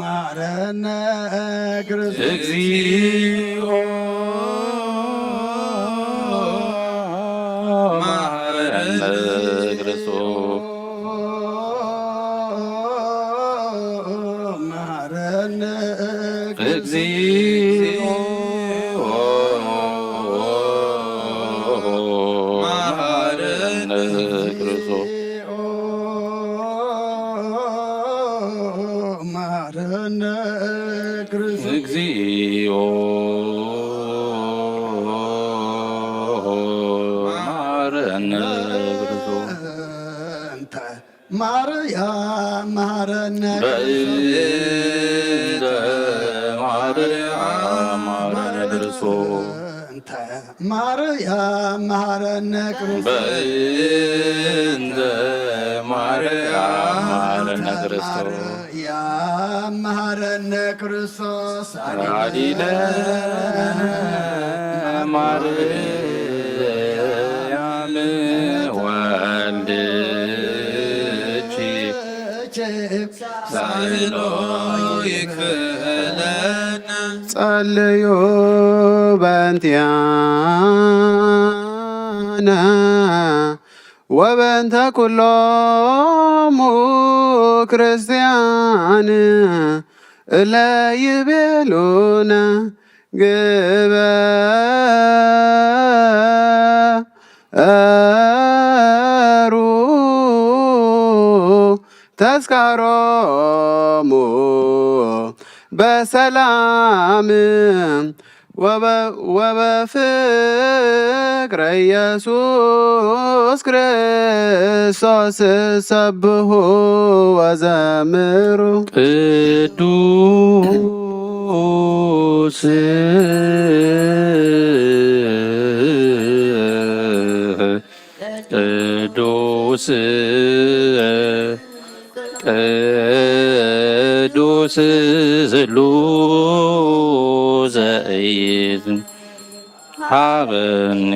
መሐረነ ክርስቶስ። እግዚኦ መሐረነ ክርስቶስ። መሐረነ እግዚኦ መሐረነ ክርስቶስ። መሐረነ ክርስቶስ። እግዚኦ መሐረነ ክርስቶስ። እንተ ማርያም መሐረነ በእንተ ማርያም መሐረነ ክርስቶስ። እንተ ማርያም መሐረነ ክርስቶስ። በእንተ ማርያም ክርስቶስ ያመሃረነ ክርስቶስ አሊለ ማርያም ወልድኪ ሳይሎ ይክፈለነ ጸልዩ በእንቲኣነ ወበእንተ ኩሎሙ ክርስቲያን እለ ይቤሉነ ግበሩ ተስካሮሙ በሰላም ወበፍቅረ ኢየሱስ ክርስቶስ ሰብሑ ወዘምሩ። ቅዱስ ቅዱስ ቅዱስ ስሉስ ዘኢዝ ሃበኒ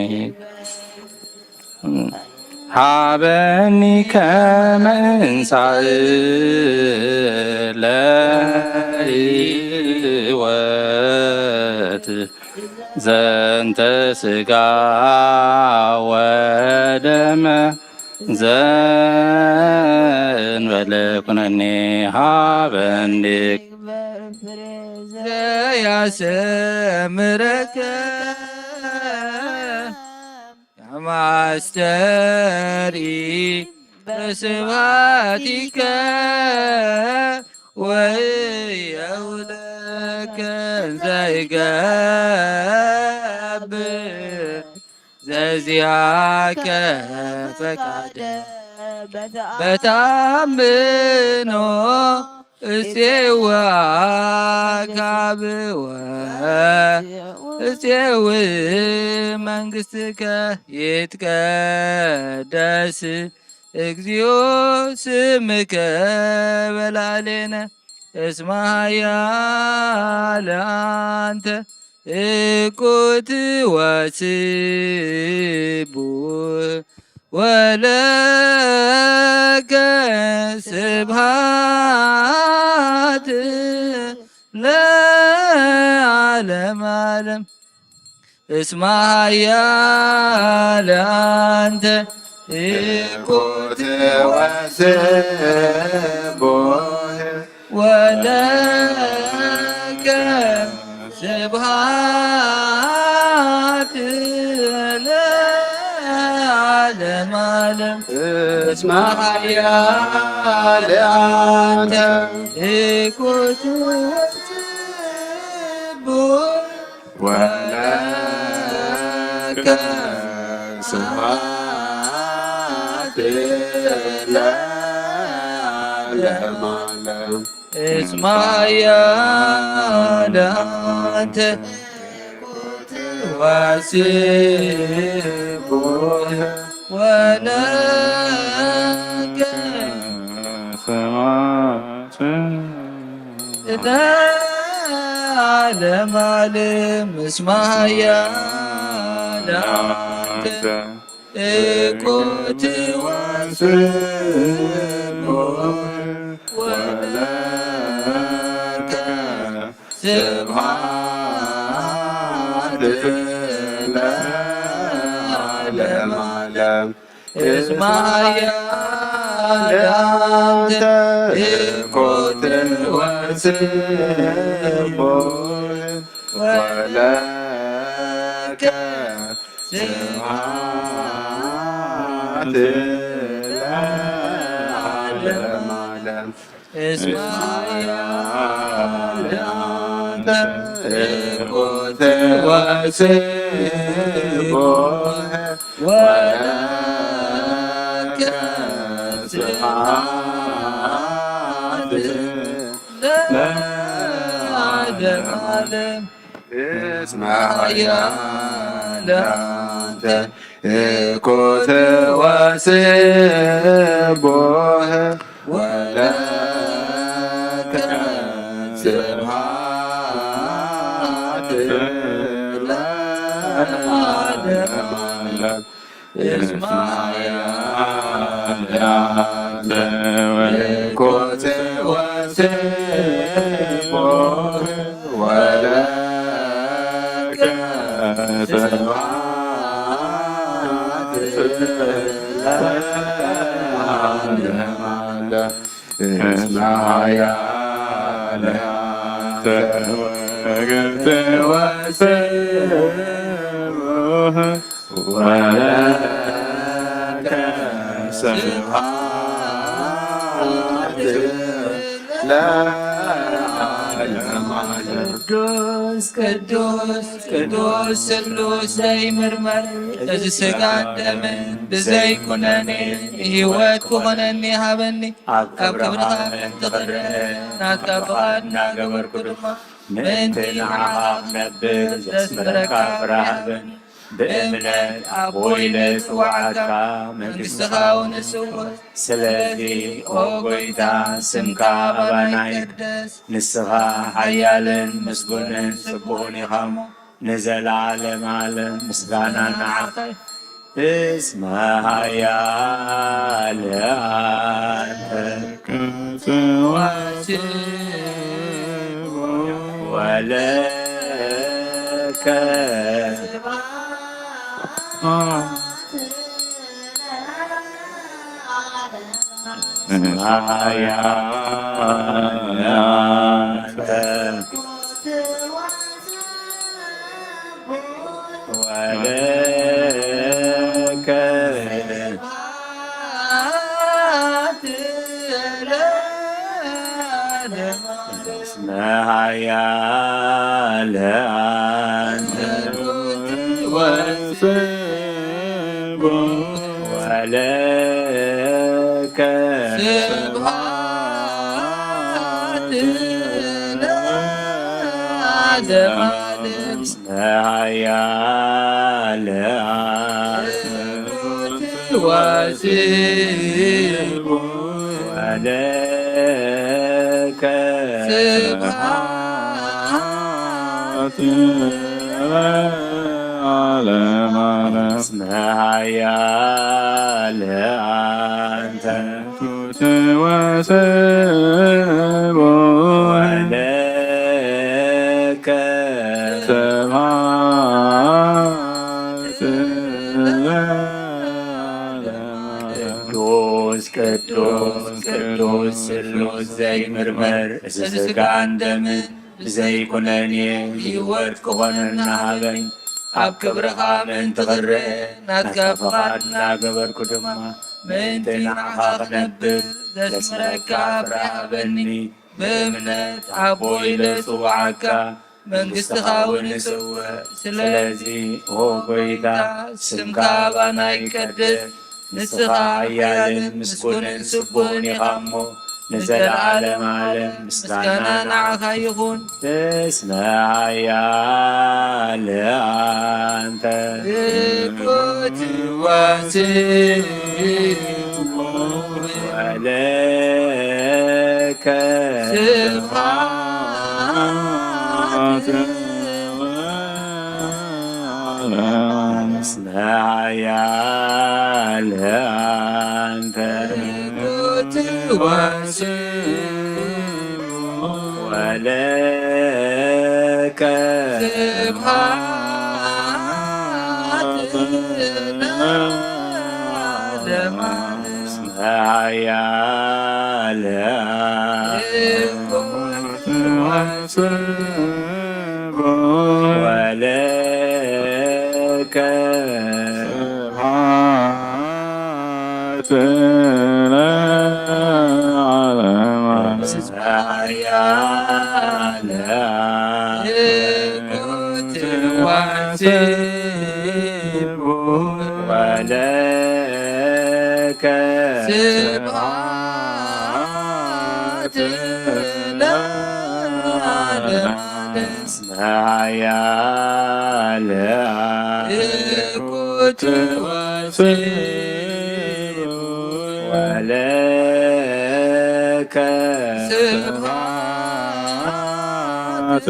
ሃበኒ ከመ እንሳእ ለህይወት ዘንተ ስጋ ወደመ ዘእንበለ ኩነኔ ሃበኒ ዘያስተምረከ ከማስተሪ በስብሐቲከ ወእየውለከ እንዘይገብር ዘዚአከ ፈቃደ በተአምኖ እስቴወ አካብ ወእስቴው መንግስትከ ይትቀደስ እግዚኦ ስምከ በላዕሌነ እስመ ኃያል አንተ እኩት ወስቡሕ ወለከ ስብሐት ለዓለመ ዓለም። እስመ ኃያል አንተ እኩት ወስቡሕ ወለከ ስብሐት ለዓለመ ዓለም። እስመ ኃያል አንተ እኩት ወስቡሕ ወለከ ስብሐት ለዓለመ ዓለም። እስመ ኃያል አንተ ወስቡሕ ወለከ ስብሐት ለዓለመ ዓለም። እስመ ኃያል አንተ እኩት ወስቡሕ ወለከ ስብሐት ለዓለመ ዓለም። እስመ ኃያል አንተ እኩት ወስቡሕ ወለከ ስብሐት ለዓለመ ዓለም። እስመ ኃያል አንተ እኩት ወስቡሕ ወለከ ስብሐት ለዓለመ ዓለም። እስመ ኃያል አንተ እኩት ወስቡሕ ወለ ስብሐት ለዓለመ ዓለም። እስመ ኃያል አንተ ወልኮት ወስቡሕ ወለከ ስብሐት ለዓለመ ዓለም። እስመ ኃያል አንተ ወልኮት ወስቡሕ ወለከ ስብሐት ለዓለመ ዓለም። ቅዱስ ቅዱስ ቅዱስ ስሉስ ዘይምርመር፣ እዚ ሥጋን ደምን ብዘይ ኩነኔ ሕይወት ክኾነኒ ሃበኒ። ኣብ ክብርኻ ምእንቲ ክርአ ናትካ ፍቓድ እናገበርኩ ድማ ምእንቲ ንዓኻ ክነብር ዘስምረካ ፍረ ሃበኒ። ብእምነት ኣቦ ኢለ ጽዋዓካ መንግሥትኻ እውን እጽውዕ። ስለዚ ኦ ጐይታ ስምካ ኣባና ይቀደስ። ንስኻ ሓያልን ምስጉንን ጽቡቕን ኢኻ እሞ ንዘለዓለም ዓለም ምስጋና ንዓኻ። እስመ ኃያል አንተ ወለከ እስመ ኃያል አንተ ወለከ እስመ ኃያል አንተ ወስቡሕ ወለከ ስብሐት ለዓለመ ዓለም። እስመ ኃያል አንተ ወስቡሕ ወለከ ስብሐት ለዓለመ ዓለም። እስመ ኃያል አንተ ወስቡሕ ወለከ ስብሐት ለዓለመ ዓለም። ቅዱስ ቅዱስ ቅዱስ ስሉስ ዘይምርመር፣ እዚ ሥጋን ደምን ብዘይ ኩነኔ ሕይወት ክኾነና ሃበኒ። ኣብ ክብርኻ ምእንቲ ክርአ ናትካ ፍቓድ እናገበርኩ ድማ ምእንቲ ንዓኻ ክነብር ዘስምረካ ፍረ ሃበኒ። ብእምነት ኣቦ ኢለ ጽውዓካ መንግሥትኻ እውን እጽውዕ። ስለዚ ኦ ጐይታ ስምካ ኣባና ይቀደስ። ንስኻ ሓያልን ምስጉንን ስቡሕን ኢኻ እሞ ንዘለዓለም ዓለም ምስጋና ንዓኻ ይኹን። እስመ ኃያል አንተ ወለከ ስብሐት እስመ ኃያል አንተ ወስቡሕ ወለከ ስብሐት ለዓለመ ዓለም። እስመ ኃያል አንተ ወስቡሕ ወለከ ስብሐት ለዓለመ ዓለም። ኃያል ወስቡሕ ወለከ ስብሐት ለዓለመ ዓለም። እስመ ኃያል አንተ ወስቡሕ ወለከ ስብሐት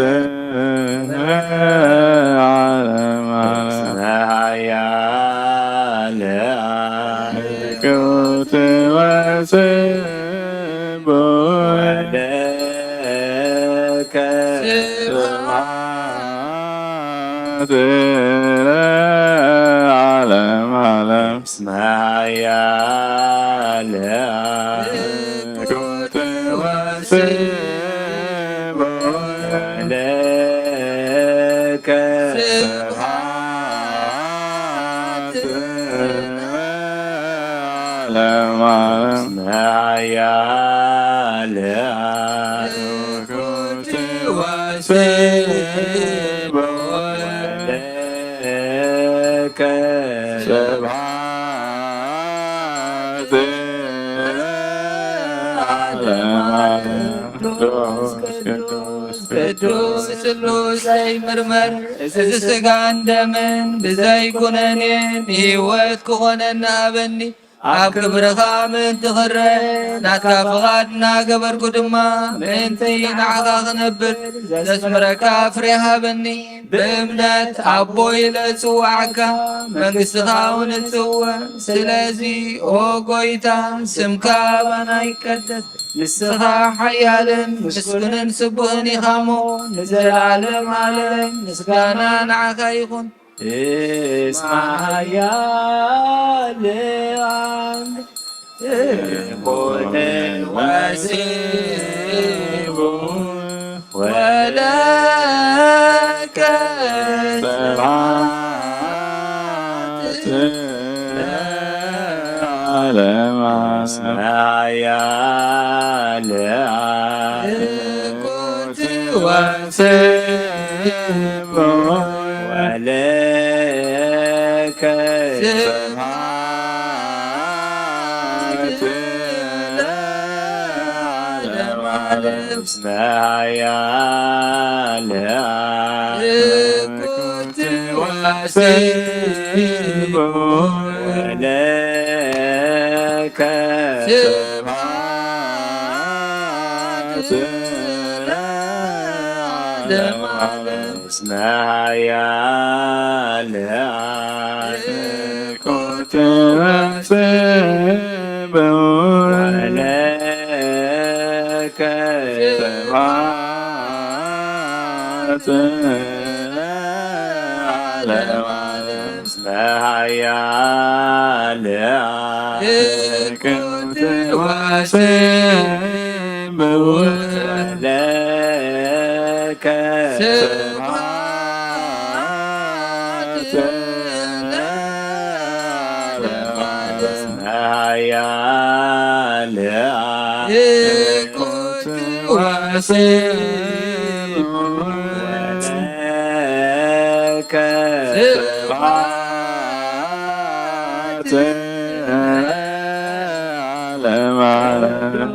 ለዓለመ ዓለም። ኃያል አብ ክብርት ወስብሐት ለከ ስብሐት ለዓለመ ዓለም። እስመ ኃያል አብ ክብርት ወስብሐት ለከ ስብሐት ለዓለመ ዓለም። እስመ ኃያል አብ ክብርት ወስብሐት ለከ ስብሐት ለዓለመ ዓለም። ቅዱስ ቅዱስ ቅዱስ ስሉስ ዘይምርመር፣ እዚ ስጋን ደምን ብዘይ ኩነኔን ህይወት ክኾነኒ ሃበኒ። ኣብ ክብርኻ ምእንቲ ክረአ ናትካ ፍቓድ እናገበርኩ ድማ ምእንቲ ንዓኻ ክነብር ዘስምረካ ፍሬ ሃበኒ። ብእምነት ኣቦ ኢለ እጽውዓካ፣ መንግስትኻ እውን እጽውዕ። ስለዚ ኦ ጎይታ፣ ስምካ ኣባና ይቀደስ፣ ንስኻ ሓያልን ምስጉንን ስቡህን ኢኻ እሞ፣ ንዘለዓለም ዓለም ምስጋና ንዓኻ ይኹን። እስመ ኃያል አብ ክብርት ወስብሐት ለከ ስብሐት ለዓለመ ዓለም። እስመ ኃያል አብ ክብርት ወስብሐት ለከ ስብሐት ለዓለመ ዓለም። እስመ ኃያል አብ ክብርት ወስብሐት ለከ ስብሐት ለዓለመ ዓለም። እስመ ኃያል አብ ክብርት ወስብሐት ለከ ስብሐት ለዓለመ ዓለም። እስመ ኃያል አብ ክብርት ወስብሐት ለከ ስብሐት ለዓለመ ዓለም። እስመ ኃያል አብ ክብርት ወስብሐት ለከ ስብሐት ለዓለመ ዓለም።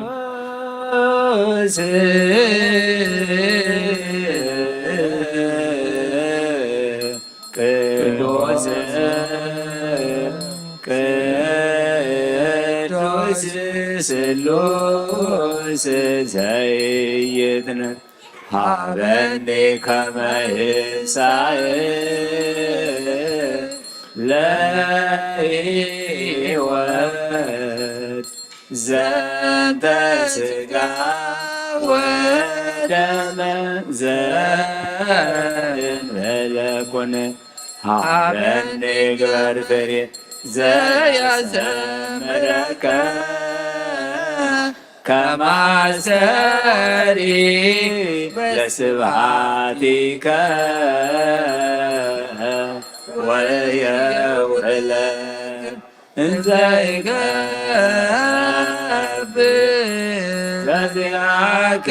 ቅዱስ ቅዱስ ስሉስ ዘይትነ ሀበኒ ከመ ይንሳእ ለሕይወት ዘንተ ስጋ ወደመ ዘእንበለ ኩነ ሀበኒ ግበር ፍሬ ዘያዘምረከ ከማሰሪ ለስብሐቲከ ወየውዕለ እንዘ ይገብር በዚአከ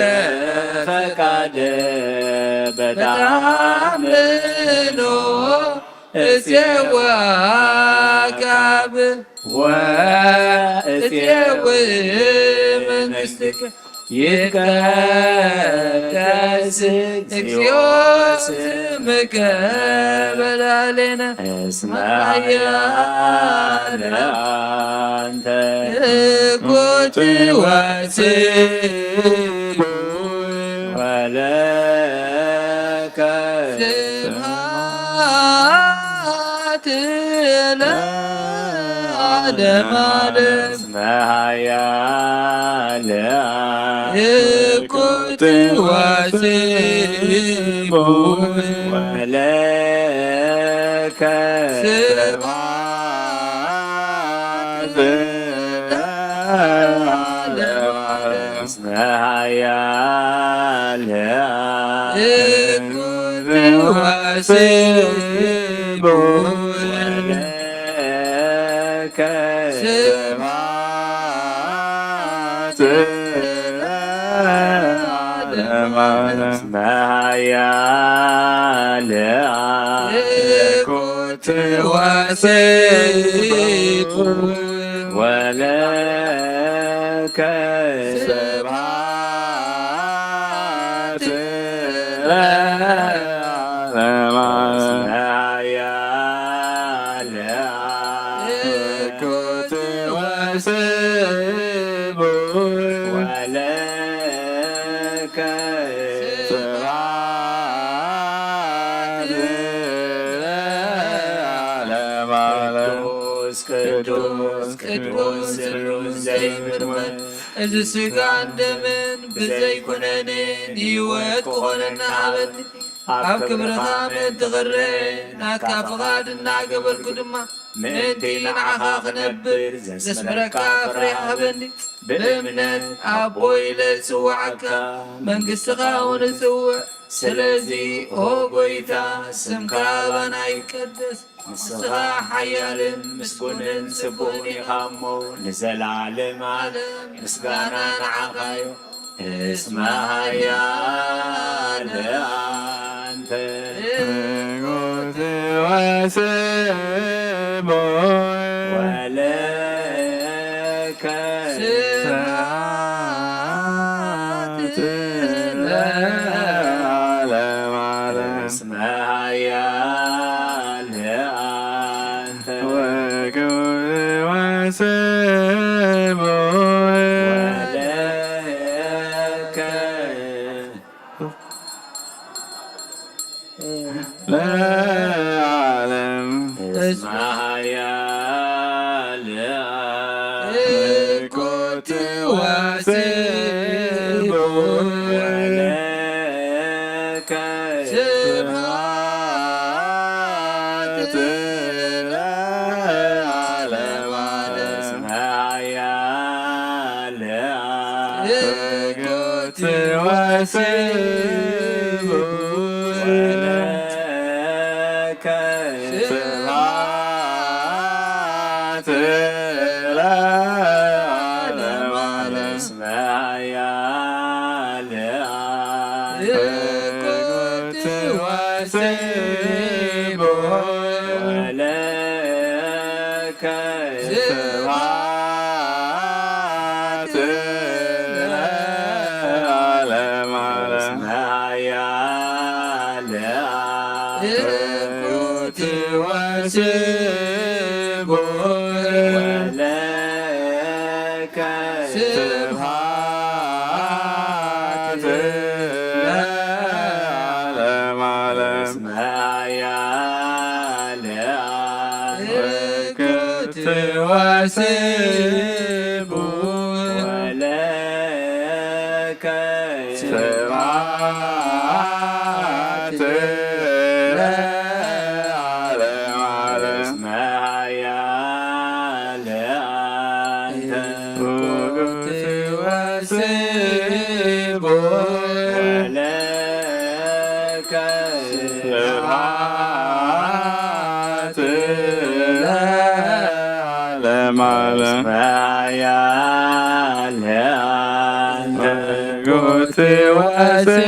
ፈቃድ በተአምኖ እሴወ አካብ ወእሴው መንግሥትከ ይትቀደስ እግዚኦ ስምከ በላዕሌነ እስመ ኃያል አንተ ትኩት ወስቡሕ ወለከ ስብሐት ለዓለመ ዓለም። እስመ ኃያል ትኩት ወስቡሕ ወለከ ስብሐት ለዓለመ ዓለም። እስመ ኃያል ትኩት ወስቡሕ ወለከ ስብሐት ለዓለመ ዓለም። እስመ ኃያል ትኩት ወስቡሕ ወለከ ስብሐት ለዓለመ ዓለም። እስመ ኃያል ትኩት ወስቡሕ ወለከ ስብሐት ለዓለመ ዓለም። ቅዱስ ቅዱስ ቅዱስ ስሉስ ዘይምርመር እዚ ሥጋን ደምን ብዘይ ኩነኔ ንህይወት ክኾነና ሃበኒ። ኣብ ክብርኻ ምእንቲ ክረአ ናትካ ፍቓድ እናገበርኩ ድማ ምእንቲ ንዓኻ ክነብር ዘስምረካ ፍሬ ሃበኒ። ብእምነት ኣቦ ኢለ እጽውዓካ መንግሥትኻ እውን እጽውዕ። ስለዚ ኦ ጐይታ ስምካ ኣባና ይቀደስ። ንስኻ ሓያልን ምስጉንን ስቡሕን ኢኻ እሞ ንዘለዓለም ዓለም ምስጋና ንዓኻ እዩ። እስመ ኃያል አንተ ትኩት ወስቡሕ ወለከ ስብሐት ለዓለመ ዓለም። እስመ ኃያል አንተ ወክብር ወስቡሕ ወለከ ለዓለም። እስመ ኃያል ትኩት ወስቡሕ ወለከ ስብሐት ለዓለመ ዓለም። እስመ ኃያል ትኩት ወስቡሕ ወለከ ስብሐት ለዓለመ ዓለም። እስመ ኃያል ትኩት ወስቡሕ ወለከ ስብሐት ለዓለመ ዓለም። እስመ ኃያል ትኩት ወስቡሕ ወለከ ስብሐት ለዓለመ ዓለም። እስመ ኃያል ትኩት ወስቡሕ ወለከ ስብሐት ለዓለመ ዓለም። እስመ ኃያል አንተ ትኩት ወስቡሕ ወለከ ስብሐት ለዓለመ ዓለም። እስመ ኃያል አንተ ትኩት ወስቡሕ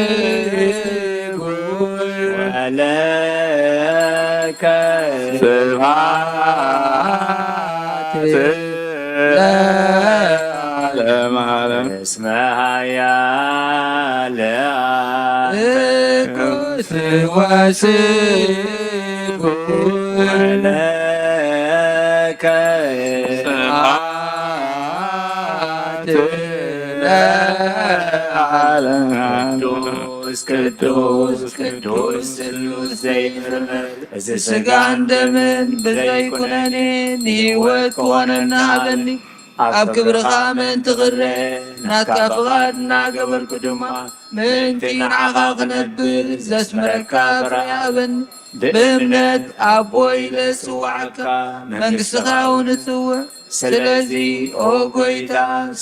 ወለከ ስብሐት ለዓለመ ዓለም። እስመ ያለ ትኩስ ወስቡሕ ወለከ ስብሐት ለዓለም። ቅዱስ ቅዱስ ቅዱስ ስሉስ ዘይምርምር፣ እዚ ስጋን ደምን ብዘይ ኩነኔ ንህይወት ክኾነና ሃበኒ። ኣብ ክብርኻ ምእንቲ ክረ ናትካ ፍቓድ እናገበርኩ ድማ ምእንቲ ንዓኻ ክነብር ዘስምረካ ፍረ ሃበኒ። ብእምነት ኣቦ ኢለ ዝጽውዓካ መንግስትኻ እውን እጽውዕ። ስለዚ ኦ ጎይታ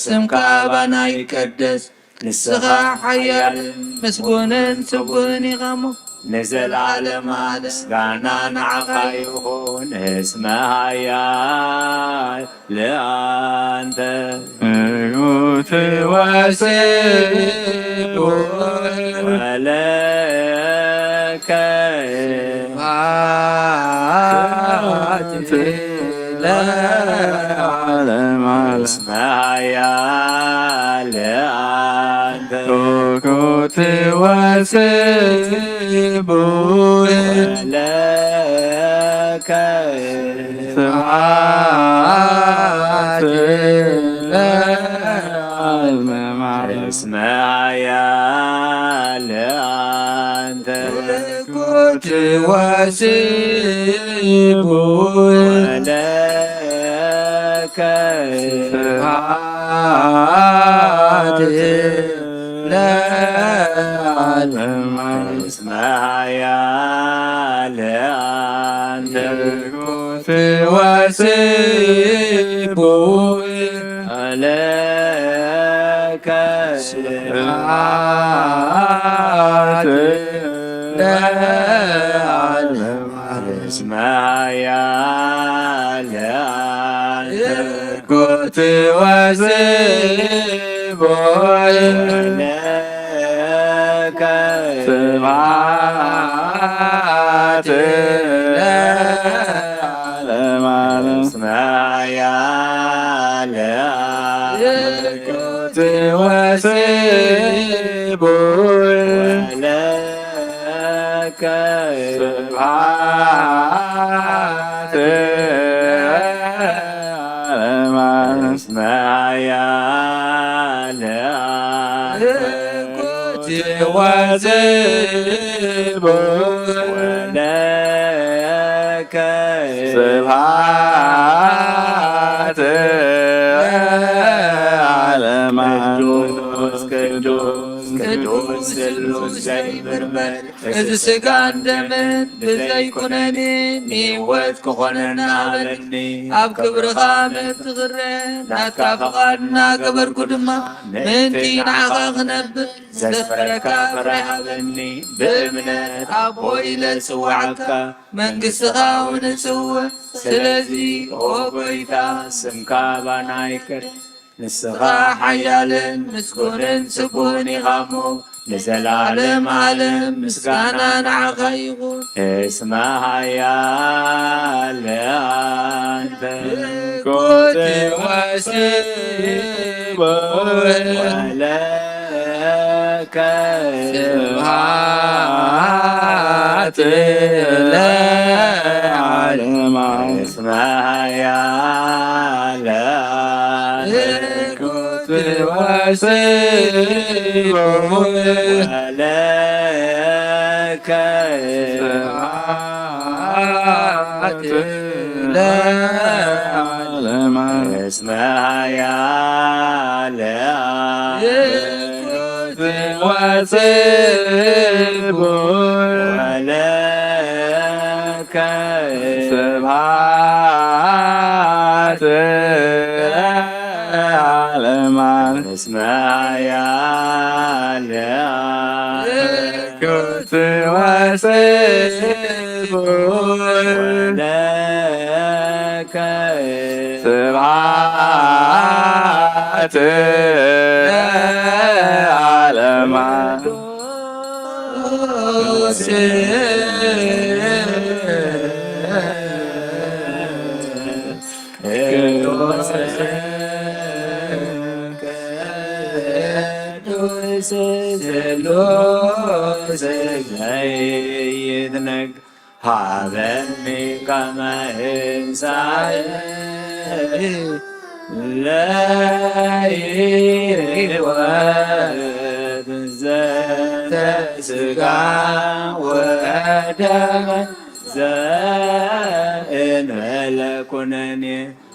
ስምካ ኣባና ይቀደስ። ንስኻ ሓያልን ምስጉንን ስቡህን ኢኻ እሞ ንዘለዓለም ኣለ ምስጋና ንዓኻ ይኹን። እስመ ሓያል ለኣንተ ትሑት ወስቡሕ ወለከ ስብሐት ለዓለም። እስመ ሓያል ለአንተ ትኩት ወስቡሕ ለከ ስብሐት ለዓለመ ዓለም። እስመ ሓያል ለአንተ ትኩት ወስቡሕ ወለከ ስብሐት ለዓለመ ዓለም። እስመ ሓያል ለአንተ ትኩት ወስቡሕ ወለከ ስብሐት ለዓለመ ዓለም። እስመ ሓያል ለአንተ ትኩት ወስቡሕ ወለከ ስብሐት ለዓለመ ዓለም። እስመ ሓያል ለአንተ ትኩት ወስቡሕ ወለከ ስብሐት ለዓለመ ዓለም። እስመ ሓያል ለአንተ ትኩት ወስቡሕ ወለከ ስብሐት ለዓለመ ዓለም። ቅዱስ ቅዱስ ቅዱስ ስሉስ ዘይምርመር፣ እዚ ስጋን ደምን ብዘይ ኩነኔ ንህይወት ክኾነና ሃበኒ። ኣብ ክብርኻ ምእንቲ ክረ ናትካ ፍቓድ እናገበርኩ ድማ ምእንቲ ንዓኻ ክነብር ዘስፍረካ ፍረ ሃበኒ። ብእምነት ኣቦ ኢለ ዝጽውዓካ መንግስትኻ እውን እጽውዕ። ስለዚ ኦ ጎይታ ስምካ ባና ይቀደስ። ንስኻ ሓያልን ምስጉንን ስቡህን ኢኻ እሞ ንዘለዓለም ዓለም ምስጋና ንዓኻ ይኹን። እስመ ሓያል ለአንተ ትኩት ወስቡሕ ወለከ ስብሐት ለዓለመ ዓለም። እስመ ሓያል ለአንተ ትኩት ወስቡሕ ወለከ ስብሐት ለዓለመ ዓለም። እስመ ሓያል ለአንተ ትኩት ወስቡሕ ወለከ ስብሐት ለዓለመ ዓለም። እስመ ሓያል ለአንተ ትኩት ወስቡሕ ወለከ ስብሐት ለዓለመ ዓለም። ስሉስ ዘይትነግ ሃበኒ ከመ ህንሳኤ ለህይወት ዘተስጋ ወደመ ዘእንበለ ኩነኔ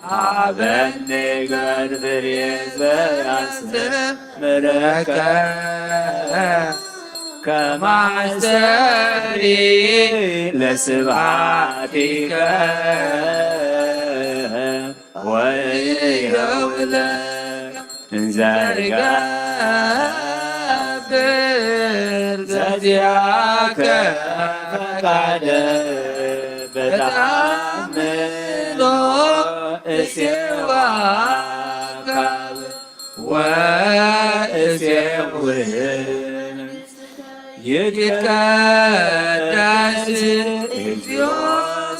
ሃበኒ ገድፍሬ ዘያስተምረከ ከማስተሪ ለስብሐቲከ ወየውለ እንዘ ይገብር ዘዚአከ ፈቃደ በተአምኖ እሴዋካብ ወእሴውል ይትቀደስ እግዚኦ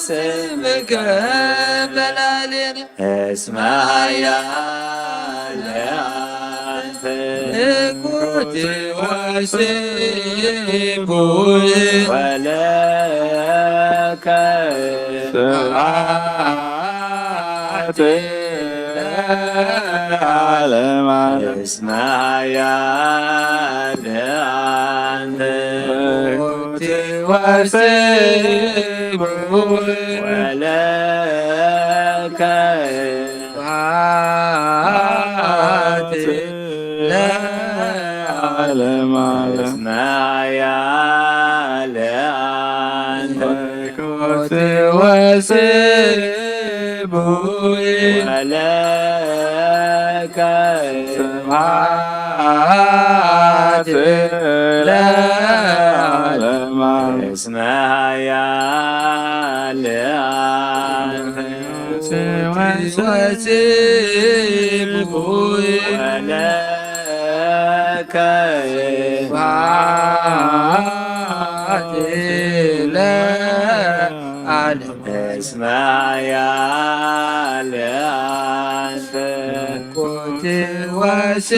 ስምከ በላዕሌነ እስመ ኃያል አንተ ንጉሥ ወስቡሕ ወለከ ስብሐት ለዓለመ ዓለም። እስመ ኃያል አንተ ንጉሥ ወስቡሕ ወለከ ስብሐት ለዓለመ ዓለም። እስመ ኃያል አንተ ንጉሥ ወስቡሕ ወለከ ስብሐት ለዓለመ ዓለም። እስመ ኃያል አንተ ንጉሥ ወስቡሕ ወለከ ስብሐት ለዓለመ እስመ ኃያል አንተ ንጉሥ ወስቡሕ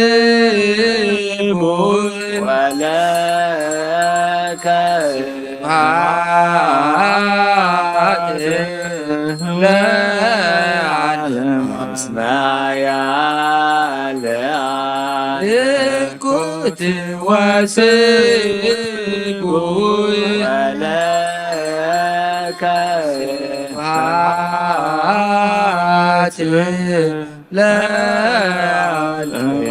ወለከ ስብሐት ለዓለመ እስመ ኃያል አንተ ንጉሥ ወስቡሕ ወለከ ስብሐት ለዓለመ።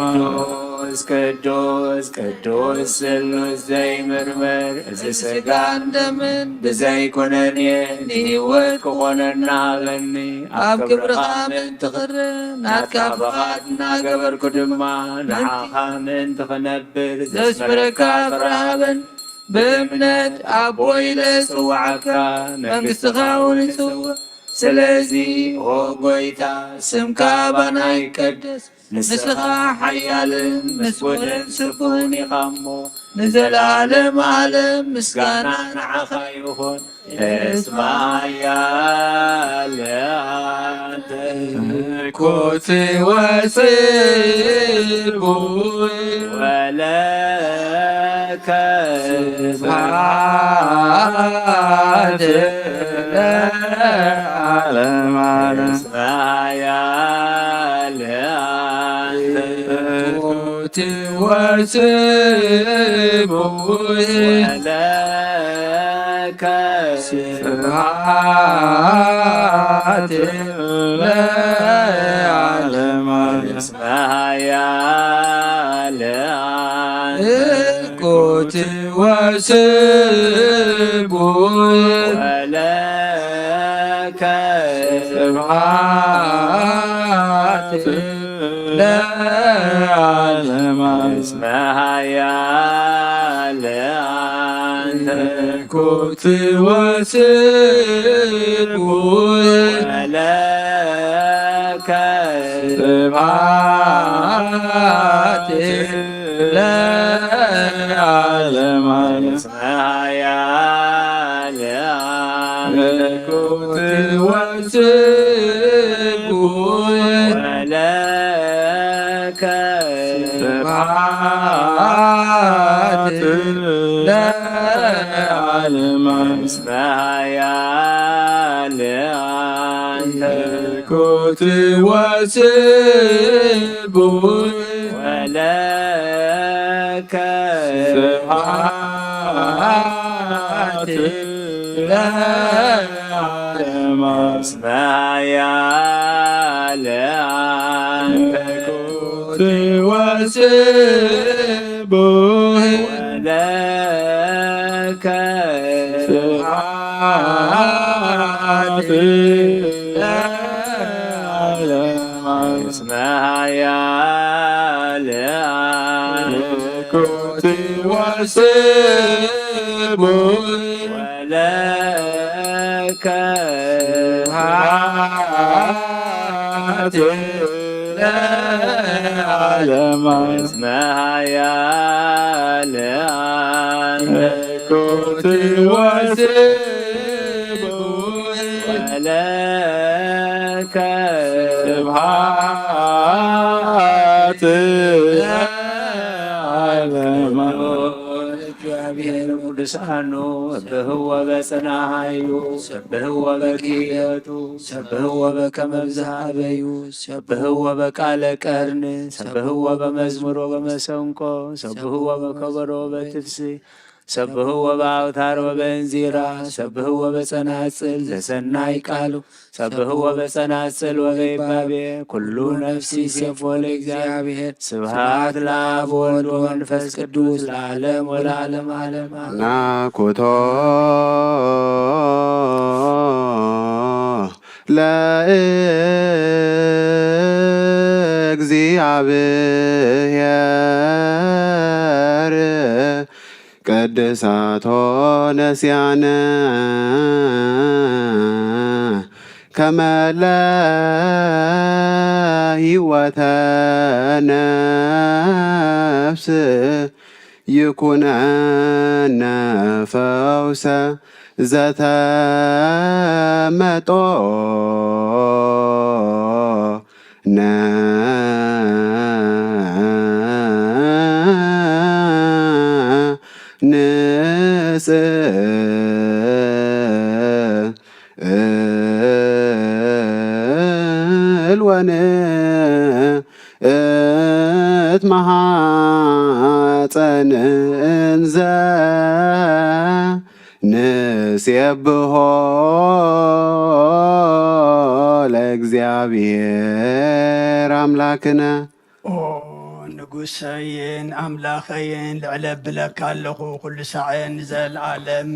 ቅዱስ ቅዱስ ቅዱስ ስሉስ ዘይምርመር እዚ ሥጋን ደምን ብዘይ ኩነኔ ንህይወት ክኾነና ሃበኒ። ኣብ ክብርኻ ምእንቲ ክረ ናትካ ፍቓድ እናገበርኩ ድማ ንዓኻ ምእንቲ ክነብር ዘስምረካ ፍረ ሃበኒ። ብእምነት ኣቦ ኢለ ጽውዓካ መንግሥትኻ እውን ይጽውዕ። ስለዚ ኦ ጐይታ ስምካ ባና ይቀደስ። ንስኻ ሓያልን ምስጉንን ስቡሕን ኢኻ እሞ ንዘለዓለም ዓለም ምስጋና ንዓኻ ይኹን። እስመ ኃያል አንተ ንጉሥ ወስቡሕ ወለከ ስብሐት ለዓለመ ዓለም። እስመ ኃያል አንተ ንጉሥ ወስቡሕ ወለከ ስብሐት ለዓለመ ዓለም። እስመ ኃያል አንተ ንጉሥ ወስቡሕ ወለከ ስብሐት ለዓለመ ዓለም። እስመ ኃያል አንተ ንጉሥ ወስቡሕ ወለከ ስብሐት ለዓለመ ዓለም። እስመ ኃያል አንተ ንጉሥ ወስቡሕ ወለከ ስብሐት ለዓለመ ዓለም። እስመ ኃያል አንተ። መለኮት ወስቡሕ ወለከ ስብሐት ለዓለመ ዓለም። እስመ ኃያል አንተ። መለኮት ወስቡሕ ወለከ ስብሐት ለዓለመ ዓለም። እስመ ኃያል አንተ። መለኮት ወስቡሕ ወለከ ስብሐት ለዓለመ ዓለም። እስመ ኃያል አንተ። መለኮት ወስቡሕ ወለከ ስብሐት ለዓለመ ዓለም። እግዚአብሔር ቅዱሳኑ ሰብሕዎ በጽንዓዩ፣ ሰብሕዎ በኪደቱ፣ ሰብሕዎ በከመ ብዝሃ አበዩ፣ ሰብሕዎ በቃለ ቀርን፣ ሰብሕዎ በመዝሙር ወበመሰንቆ፣ ሰብሕዎ በከበሮ ወበትፍሲ፣ ሰብሕዎ በአውታር ወበእንዚራ፣ ሰብሕዎ በጸናጽል ዘሰናይ ቃሉ፣ ሰብሕዎ በጸናጽል ወበይባቤ፣ ኩሉ ነፍሲ ሴፎ ለእግዚአብሔር። ስብሐት ለአብ ወወልድ ወመንፈስ ቅዱስ ለዓለም ወለዓለም ዓለም። ናኩቶ ለእግዚአብሔር ቅድሳቶ ነስያነ ከመ ለህይወተ ነፍስ ይኩነነ ፈውሰ ዘተመጦ ነ ንጽ እል ወንእት መሃፀን እንዘ ንሴብሖ ለእግዚአብሔር አምላክነ። ኦ ንጉሰይን ኣምላኸይን፣ ልዕለ ብለካ ኣለኹ ኩሉ ሳዕን ንዘለዓለም።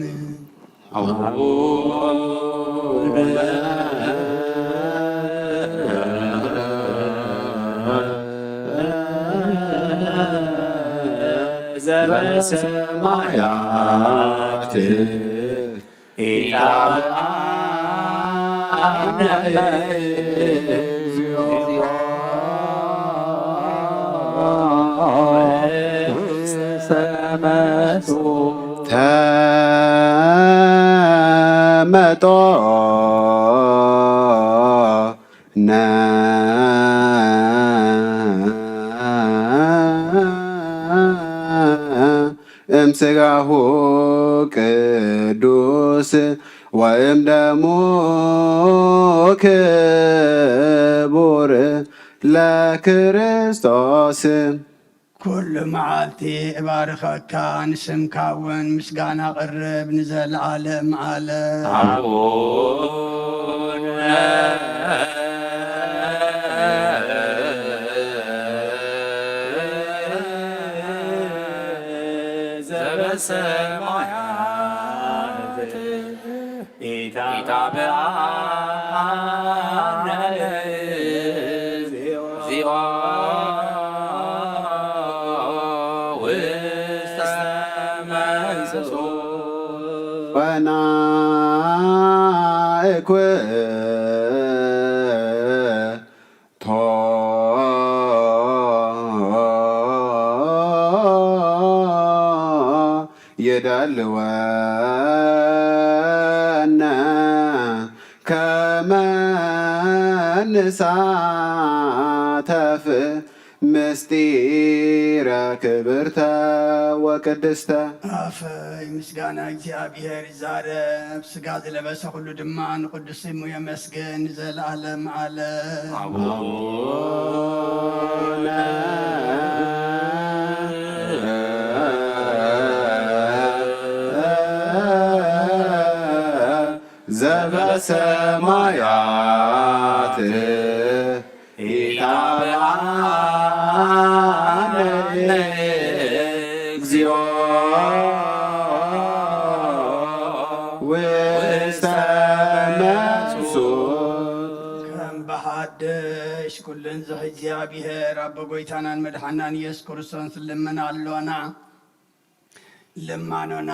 ዘበሰማያት ኢታብአነ እግዚኦ ውስተ መሱ ተመጦ ነ እምስጋሁ ቅዱስ ወእም ደሙ ክቡር ለክርስቶስ። ኩሉ መዓልቲ እባርኸካ፣ ንስምካ እውን ምስጋና ኣቕርብ ንዘለዓለም ዓለም። አቡነ ዘበሰማያት ኢታብአነ እግዚኦ ውስተ መንሱት ወናእኩቶ ይደልወነ ከመ ንሳተፍ ምስጢረ ክብርተ ወቅድስተ። ኣፈይ ምስጋና እግዚኣብሔር ይዛረብ፣ ስጋ ዝለበሰ ኩሉ ድማ ንቅዱስ ስሙ የመስግን ንዘለዓለም ዓለም። ኣቡነ ዘበሰማያት ኢታብአነ እግዚኦ ውስተ መንሱት። ከም ብሓድሽ ኩልን ዝሕ እግዚኣብሔር ኣቦ ጎይታናን መድሓናን ኢየሱስ ክርስቶስ ልምን ኣሎና። ልማኖና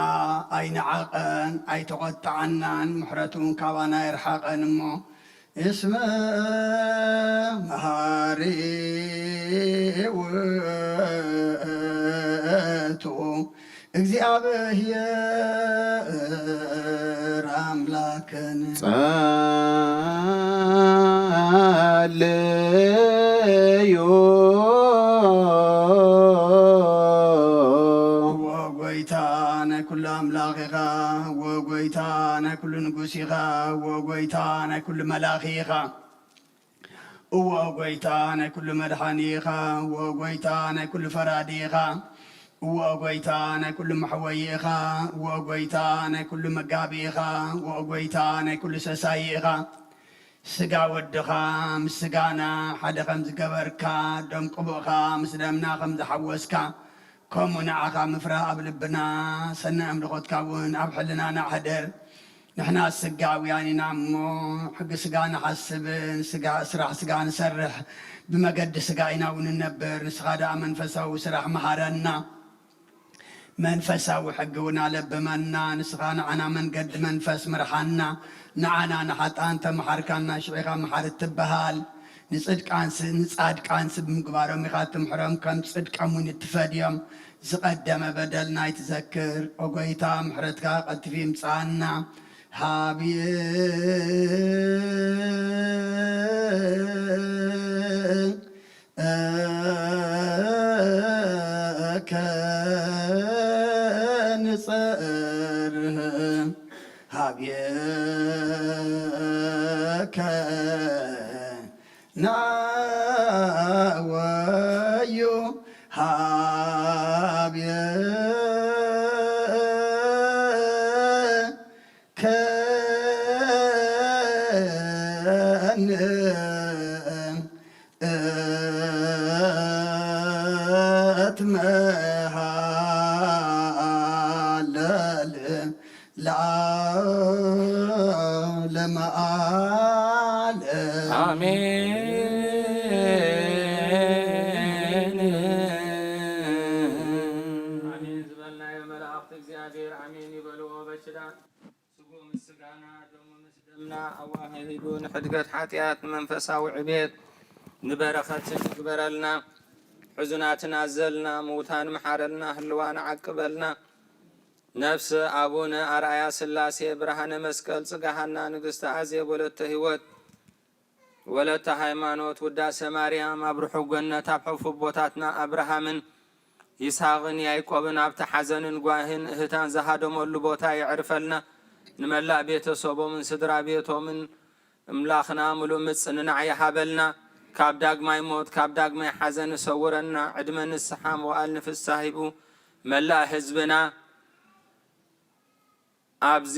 ኣይነዓቐን ኣይተቖጥዓናን፣ ምሕረቱ እውን ካባና ኣይርሓቐን እሞ፣ እስመ መሃሪ ውእቱ እግዚኣብሔር ኣምላክን። ጸልዩ። ወጎይታ ናይ ኩሉ ኣምላኽ ኢኻ፣ ወጎይታ ናይ ኩሉ ንጉስ ኢኻ፣ ወጎይታ ናይ ኩሉ መላኺ ኢኻ። እወ ጎይታ ናይ ኩሉ መድሓኒ ኢኻ፣ እወ ጎይታ ናይ ኩሉ ፈራዲ ኢኻ፣ እወ ጎይታ ናይ ኩሉ መሕወዪ ኢኻ፣ እወ ጎይታ ናይ ኩሉ መጋቢ ኢኻ፣ እወ ጎይታ ናይ ኩሉ ሰሳዪ ኢኻ። ስጋ ወድኻ ምስ ስጋና ሓደ ከም ዝገበርካ፣ ደም ቅቡእኻ ምስ ደምና ከም ዝሓወስካ፣ ከምኡ ንዓኻ ምፍራህ ኣብ ልብና፣ ሰናይ ኣምልኾትካ እውን ኣብ ሕልናና ሕደር። ንሕና ስጋውያን ኢና እሞ፣ ሕጊ ስጋ ንሓስብን፣ ስጋ፣ ስራሕ ስጋ ንሰርሕ፣ ብመገዲ ስጋ ኢና እውን ንነብር። ንስኻ ደኣ መንፈሳዊ ስራሕ መሃረና። መንፈሳዊ ሕጊ እውን ኣለብመና። ንስኻ ንዓና መንገዲ መንፈስ ምርሓና። ንዓና ንሓጥኣን ተመሓርካና፣ ሽዑ ኢኻ መሓሪ እትበሃል። ንጽድቃንስ-፣ ንጻድቃንስ ብምግባሮም ኢኻ እትምሕሮም፣ ከም ጽድቆም እውን እትፈድዮም። ዝቐደመ በደልና ኣይትዘክር። ኦ ጎይታ፣ ምሕረትካ ቀልጢፉ ይምጽኣና። ሃብየ እከ ንጸርህ ሃብየከ ናወዩ ሃብየ ከን እትመሃለል ለዓለመ ዓለም። ኣሜን። ኣሜን ዝበልናዮ መላእኽቲ እግዚኣብሔር ኣሜን ይበልዎ። በሽዳ ስጉ ምስ ስጋና፣ ደሙ ምስ ደምና ኣዋሃሂዱ ንሕድገት ሓጢኣት፣ ንመንፈሳዊ ዕቤት፣ ንበረኸትን ይግበረልና። ሕዙናትን ኣዘልና፣ ምውታን መሓረልና፣ ህልዋን ዓቅበልና። ነፍስ ኣቡነ ኣርኣያ ስላሴ፣ ብርሃነ መስቀል፣ ጽጋ ሃና፣ ንግስቲ ኣዜብ፣ ወለተ ህይወት፣ ወለተ ሃይማኖት፣ ውዳሴ ማርያም፣ ኣብ ርሑቕ ገነት፣ ኣብ ሕፉ ኣቦታትና ኣብርሃምን ይስሐቕን ያዕቆብን፣ ኣብቲ ሓዘንን ጓህን እህታን ዝሃደመሉ ቦታ የዕርፈልና። ንመላእ ቤተሰቦምን ስድራ ቤቶምን እምላኽና ምሉእ ምጽንናዕ ይሃበልና። ካብ ዳግማይ ሞት፣ ካብ ዳግማይ ሓዘን ይሰውረና። ዕድመ ንስሓ፣ መዋእል ንፍስሓ ሂቡ መላእ ህዝብና ኣብዚ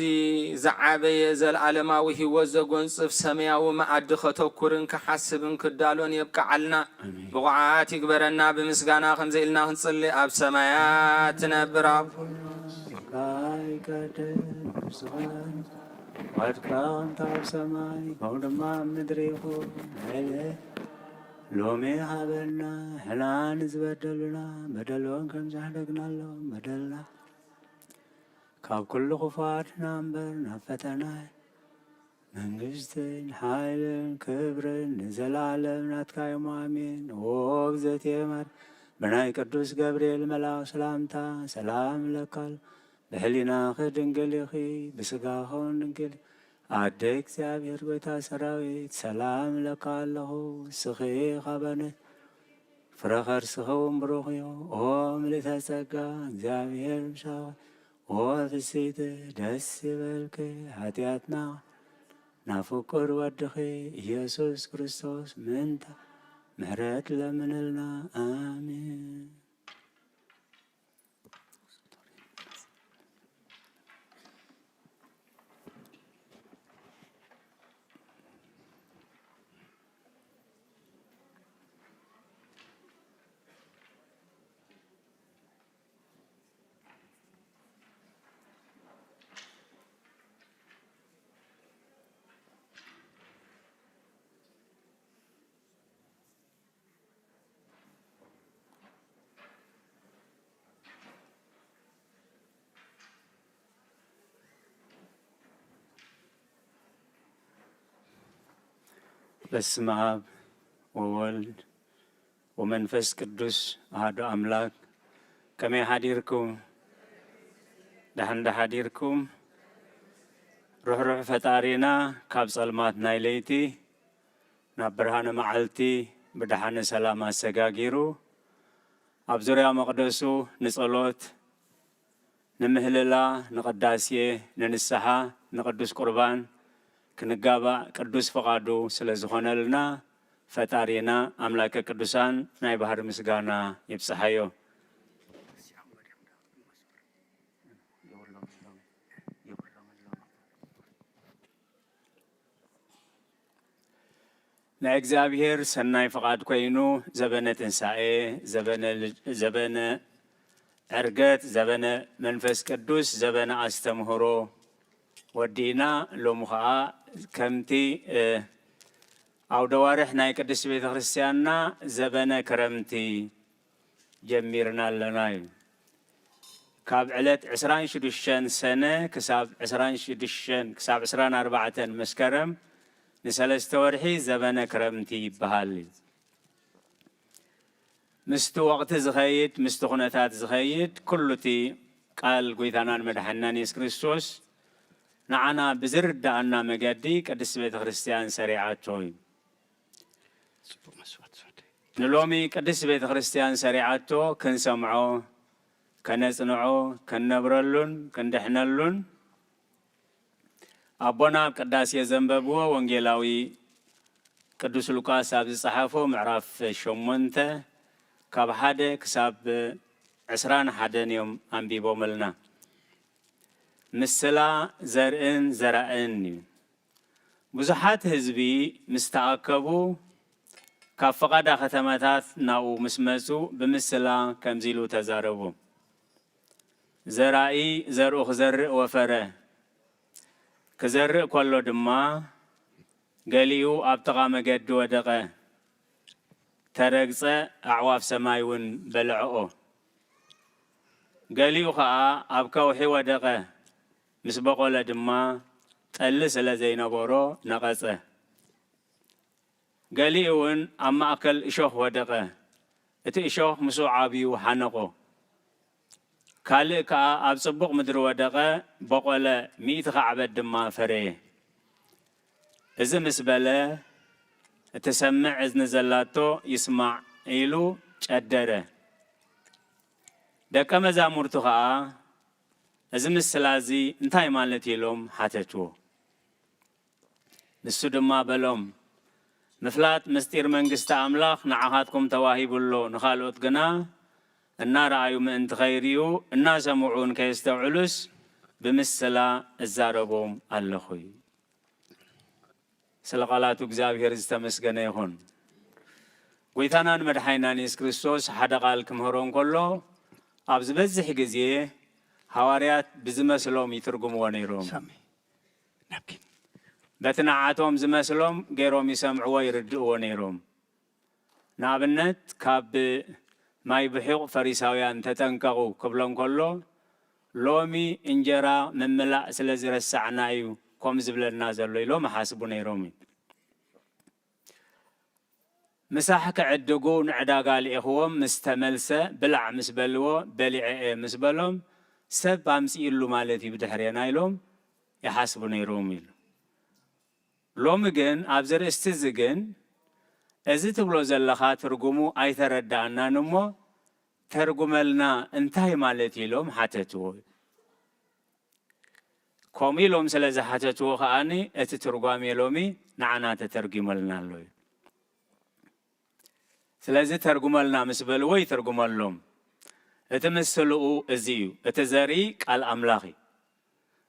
ዝዓበየ ዘለዓለማዊ ህይወት ዘጎንጽፍ ሰማያዊ መኣዲ ከተኩርን ክሓስብን ክዳሎን የብቅዓልና። ኣሜን። ብቑዓት ይግበረና። ብምስጋና ከምዚ ኢልና ክንጽሊ፣ ኣብ ሰማያት ትነብር ኣቦ ስምካ ይቀደስ፣ ስምካ ይትቀደስ፣ ፈቃድካ ከምቲ ኣብ ሰማይ ከምኡ ድማ ኣብ ምድሪ ይኹን። ሎሚ ሃበና፣ ሕና ንዝበደሉና በደሎም ከም ዝሕደግናሎም በደልና ካብ ኩሉ ክፉኣትና እምበር ናብ ፈተና። መንግስትን ሓይልን ክብርን ንዘለዓለም ናትካ እዮም፣ ኣሜን። ኦ እግዝእትየ ማርያም፣ ብናይ ቅዱስ ገብርኤል መልኣክ ሰላምታ ሰላም እለካሉ፣ ብሕሊናኺ ድንግል ኢኺ፣ ብስጋኺ እውን ድንግል፣ ኣደ እግዚኣብሔር ጎይታ ሰራዊት፣ ሰላም እለካ ኣለኹ። ንስኺ ካብ ኣነ ፍረ ከርስኺ እውን ብሩኽ እዩ። ኦ ምልእተ ጸጋ፣ እግዚኣብሔር ምሳኺ፣ ኦ ፍስሕቲ ደስ ይበልኪ። ሓጢኣትና ናብ ፍቁር ወድኺ ኢየሱስ ክርስቶስ ምእንታ ምሕረት ለምንልና። ኣሜን። በስመ አብ ወወልድ ወመንፈስ ቅዱስ አሐዱ አምላክ። ከመይ ሓዲርኩም? ደሓን ዶ ሓዲርኩም? ርሕሩሕ ፈጣሪና ካብ ጸልማት ናይ ለይቲ ናብ ብርሃነ መዓልቲ ብደሓነ ሰላም ኣሰጋጊሩ፣ ኣብ ዙርያ መቕደሱ ንጸሎት፣ ንምህልላ፣ ንቕዳሴ፣ ንንስሓ፣ ንቅዱስ ቁርባን ክንጋባእ ቅዱስ ፍቓዱ ስለ ዝኾነልና፣ ፈጣሪና ኣምላከ ቅዱሳን ናይ ባህሪ ምስጋና ይብጽሓዮ። ናይ እግዚኣብሔር ሰናይ ፍቓድ ኮይኑ፣ ዘበነ ትንሳኤ፣ ዘበነ ል-፣ ዘበነ ዕርገት፣ ዘበነ መንፈስ ቅዱስ፣ ዘበነ ኣስተምህሮ ወዲእና፣ ሎሚ ኸዓ ከምቲ፣ እ፣ ኣውደ ዋርሕ ናይ ቅድስት ቤተ ክርስቲያንና ዘበነ ክረምቲ ጀሚርና ኣለና እዩ። ካብ ዕለት ዕስራን ሽዱሽተን ሰነ ክሳብ ዕስራን ሽዱሽተን፣ ክሳብ ዕስራን ኣርባዕተን መስከረም ንሰለስተ ወርሒ ዘበነ ክረምቲ ይበሃል እዩ። ምስቲ ወቕቲ ዝኸይድ፣ ምስቲ ኩነታት ዝኸይድ፣ ኩሉ እቲ ቃል ጎይታናን መድሓኒናን የሱስ ክርስቶስ ንዓና ብዝርድኣና መገዲ ቅድስት ቤተ ክርስቲያን ሰሪዓቶ እዩ። ንሎሚ ቅድስት ቤተ ክርስቲያን ሰሪዓቶ ክንሰምዖ፣ ከነጽንዖ፣ ክንነብረሉን ክንድሕነሉን ኣቦና ኣብ ቅዳሴ ዘንበብዎ ወንጌላዊ ቅዱስ ሉቃስ ኣብ ዝጸሓፎ ምዕራፍ ሸሞንተ ካብ ሓደ ክሳብ ዕስራን ሓደን እዮም ኣንቢቦምልና። ምስላ ዘርእን ዘራእን እዩ። ብዙሓት ህዝቢ ምስ ተኣከቡ፣ ካብ ፈቓዳ ከተማታት ናብኡ ምስ መጹ፣ ብምስላ ከምዚ ኢሉ ተዛረቦም። ዘራኢ ዘርኡ ክዘርእ ወፈረ። ክዘርእ ከሎ ድማ፣ ገሊኡ ኣብ ጥቓ መገዲ ወደቐ፣ ተረግጸ፣ ኣዕዋፍ ሰማይ እውን በልዐኦ። ገሊኡ ኸኣ ኣብ ከውሒ ወደቐ፣ ምስ በቖለ ድማ፣ ጠሊ ስለ ዘይነበሮ ነቐጸ። ገሊኡ እውን ኣብ ማእከል እሾኽ ወደቐ፣ እቲ እሾኽ ምስኡ ዓብዩ ሓነቖ። ካልእ ከኣ ኣብ ጽቡቕ ምድሪ ወደቐ፣ በቖለ፣ ሚእቲ ኻዕበት ድማ ፈረየ። እዚ ምስ በለ፣ እትሰምዕ እዝኒ ዘላቶ ይስማዕ ኢሉ ጨደረ። ደቀ መዛሙርቱ ኸኣ፣ እዚ ምስላ እዚ እንታይ ማለት እዩ? ኢሎም ሓተትዎ። ንሱ ድማ በሎም፣ ምፍላጥ ምስጢር መንግስቲ ኣምላኽ ንዓኻትኩም ተዋሂቡ ኣሎ፣ ንኻልኦት ግና እናረኣዩ ምእንቲ ከይርእዩ፣ እናሰምዑ እውን ከየስተውዕሉስ፣ ብምስላ እዛረቦም ኣለኹ እዩ። ስለ ቃላቱ እግዚኣብሔር ዝተመስገነ ይኹን። ጎይታናን መድሓኒናን የሱስ ክርስቶስ ሓደ ቃል ክምህሮ እንከሎ፣ ኣብ ዝበዝሕ ግዜ ሃዋርያት ብዝመስሎም ይትርጉምዎ ነይሮም። ሳሚ፣ ናፕኪን። በቲ ንዓቶም ዝመስሎም ገይሮም ይሰምዕዎ፣ ይርድእዎ ነይሮም። ንኣብነት፣ ካብ ማይ ብሑቕ ፈሪሳውያን ተጠንቀቑ ክብሎ እንከሎ፣ ሎሚ እንጀራ ምምላእ ስለ ዝረሳዕና እዩ ከምኡ ዝብለና ዘሎ ኢሎም ይሓስቡ ነይሮም እዩ። ምሳሕ ክዕድጉ ንዕዳጋ ልኢኽዎም ምስ ተመልሰ፣ ብላዕ ምስ በልዎ፣ በሊዐ እየ ምስ በሎም፣ ሰብ ኣምጺኡሉ ማለት እዩ ብድሕሬና ኢሎም ይሓስቡ ነይሮም ኢሉ። ሎሚ ግን ኣብዚ ርእስቲ እዚ ግን "እዚ ትብሎ ዘለኻ ትርጉሙ ኣይተረዳእናን እሞ ተርጉመልና እንታይ ማለት?" ኢሎም ሓተትዎ። ከምኡ ኢሎም ስለ ዝሓተትዎ ከኣኒ እቲ ትርጓሜ ሎሚ ንዓና ተተርጒመልና ኣሎ እዩ። ስለዚ ተርጉመልና ምስ በልዎ ይትርጉመሎም። እቲ ምስልኡ እዚ እዩ። እቲ ዘርኢ ቃል ኣምላኽ እዩ።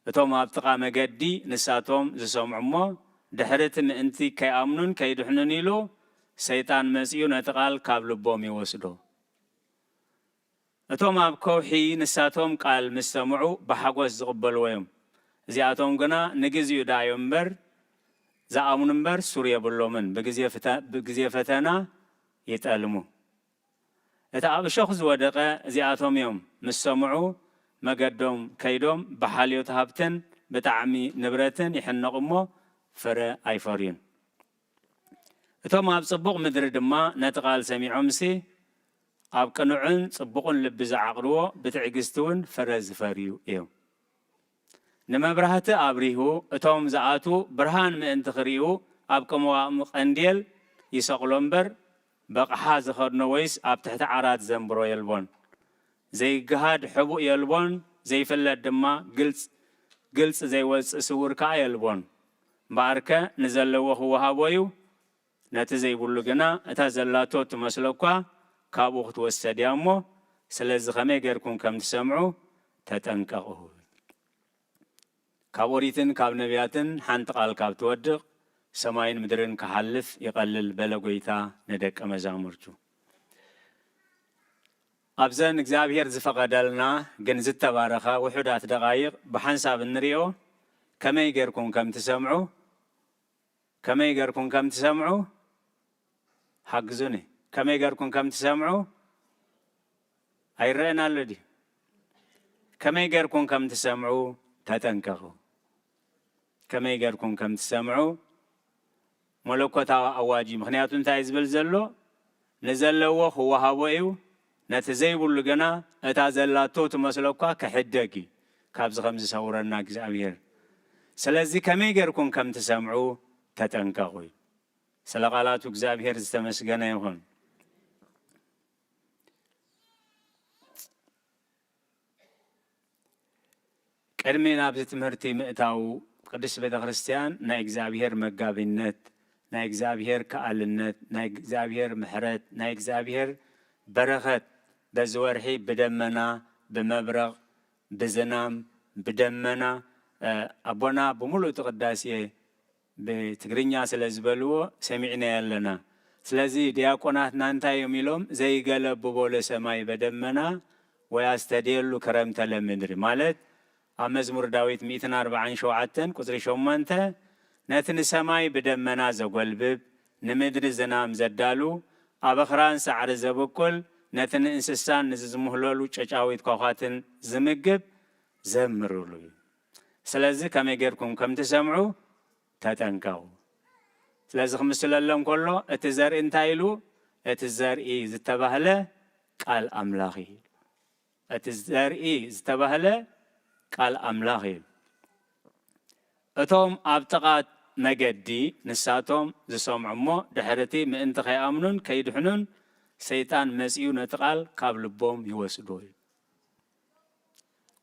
እቶም ኣብ ጥቓ መገዲ ንሳቶም ዝሰምዑ እሞ ድሕሪ እቲ ምእንቲ ከይኣምኑን ከይድሕኑን ኢሉ ሰይጣን መጺኡ ነቲ ቃል ካብ ልቦም ይወስዶ። እቶም ኣብ ከውሒ ንሳቶም ቃል ምስ ሰምዑ ብሓጎስ ዝቕበልዎ እዮም። እዚኣቶም ግና ንግዜኡ ደኣ እዮም እምበር ዝኣምኑ እምበር ሱር የብሎምን። ብግዜ ፍተ-፣ ብግዜ ፈተና ይጠልሙ። እቲ ኣብ እሾኽ ዝወደቐ እዚኣቶም እዮም። ምስ ሰምዑ መገዶም ከይዶም ብሓልዮት ሃብትን ብጣዕሚ ንብረትን ይሕነቑ እሞ ፍረ ኣይፈርዩን። እቶም ኣብ ጽቡቕ ምድሪ ድማ ነቲ ቃል ሰሚዖምሲ ኣብ ቅኑዕን ጽቡቕን ልቢ ዝዓቕርዎ ብትዕግስቲ እውን ፍረ ዝፈርዩ እዮም። ንመብራህቲ ኣብሪሁ እቶም ዝኣትዉ ብርሃን ምእንቲ ክርእዩ ኣብ ቅዋም ቀንዴል ይሰቕሎ እምበር በቕሓ ዝኸድኖ ወይስ ኣብ ትሕቲ ዓራት ዘንብሮ የልቦን። ዘይገሃድ ሕቡእ የልቦን፣ ዘይፍለጥ ድማ ግልጽ፣ ግልጽ ዘይወጽእ ስውር ከኣ የልቦን። እምበኣርከ ንዘለዎ ክወሃቦ እዩ፣ ነቲ ዘይብሉ ግና እታ ዘላቶ ትመስሎ እኳ ካብኡ ክትወሰድ እያ እሞ፣ ስለዚ ከመይ ጌርኩም ከም ትሰምዑ ተጠንቀቑ። ካብ ኦሪትን ካብ ነቢያትን ሓንቲ ቃል ካብ ትወድቕ ሰማይን ምድርን ክሓልፍ ይቐልል በለ ጐይታ ንደቀ መዛሙርቱ። ኣብዘን እግዚኣብሔር ዝፈቐደልና ግን ዝተባረኻ ውሑዳት ደቓይቕ ብሓንሳብ እንሪኦ ከመይ ጌርኩም ከም ትሰምዑ፣ ከመይ ጌርኩም ከም ትሰምዑ ሓግዙኒ። ከመይ ጌርኩም ከም ትሰምዑ ኣይረአን ኣሎ ድዩ? ከመይ ጌርኩም ከም ትሰምዑ ተጠንቀቑ። ከመይ ጌርኩም ከም ትሰምዑ መለኮታዊ ኣዋጅ እዩ። ምኽንያቱ እንታይ እዩ ዝብል ዘሎ? ንዘለዎ ክወሃቦ እዩ፣ ነቲ ዘይብሉ ግና እታ ዘላቶ ትመስሎ እኳ ክሕደግ እዩ። ካብዚ ከም ዝሰውረና እግዚኣብሔር። ስለዚ ከመይ ጌርኩም ከም ትሰምዑ ተጠንቀቑ እዩ። ስለ ቃላቱ እግዚኣብሔር ዝተመስገነ ይኹን። ቅድሚ ናብዚ ትምህርቲ ምእታው ቅድስት ቤተ ክርስቲያን ናይ እግዚኣብሔር መጋቢነት፣ ናይ እግዚኣብሔር ከኣልነት፣ ናይ እግዚኣብሔር ምሕረት፣ ናይ እግዚኣብሔር በረኸት በዚ ወርሒ ብደመና፣ ብመብረቕ፣ ብዝናም፣ ብደመና፣ እ፣ ኣቦና ብምሉእ እቲ ቅዳሴ ብትግርኛ ስለ ዝበልዎ ሰሚዕናዮ ኣለና። ስለዚ ዲያቆናትና እንታይ እዮም ኢሎም? "ዘይገለብቦ ለሰማይ በደመና ወያስተድየሉ ክረምተ ለምድሪ" ማለት ኣብ መዝሙር ዳዊት ሚእትን ኣርባዓን ሸውዓተን ቁጽሪ ሸሞንተ፣ "ነቲ ንሰማይ ብደመና ዘጎልብብ፣ ንምድሪ ዝናም ዘዳሉ፣ ኣብ ኣኽራን ሳዕሪ ዘብቁል፣ ነቲ ንእንስሳን ንዝዝምህለሉ ጨጫዊት ኳዃትን ዝምግብ ዘምርሉ እዩ። ስለዚ ከመይ ጌርኩም ከም ትሰምዑ ተጠንቀቑ። ስለዚ ክምስለሎም ከሎ እቲ ዘርኢ እንታይ ኢሉ? እቲ ዘርኢ ዝተባህለ ቃል ኣምላኽ እዩ። እቲ ዘርኢ ዝተባህለ ቃል ኣምላኽ እዩ። እቶም ኣብ ጥቓ መገዲ ንሳቶም ዝሰምዑ እሞ ድሕርቲ ምእንቲ ከይኣምኑን ከይድሕኑን ሰይጣን መጺኡ ነቲ ቃል ካብ ልቦም ይወስዶ እዩ።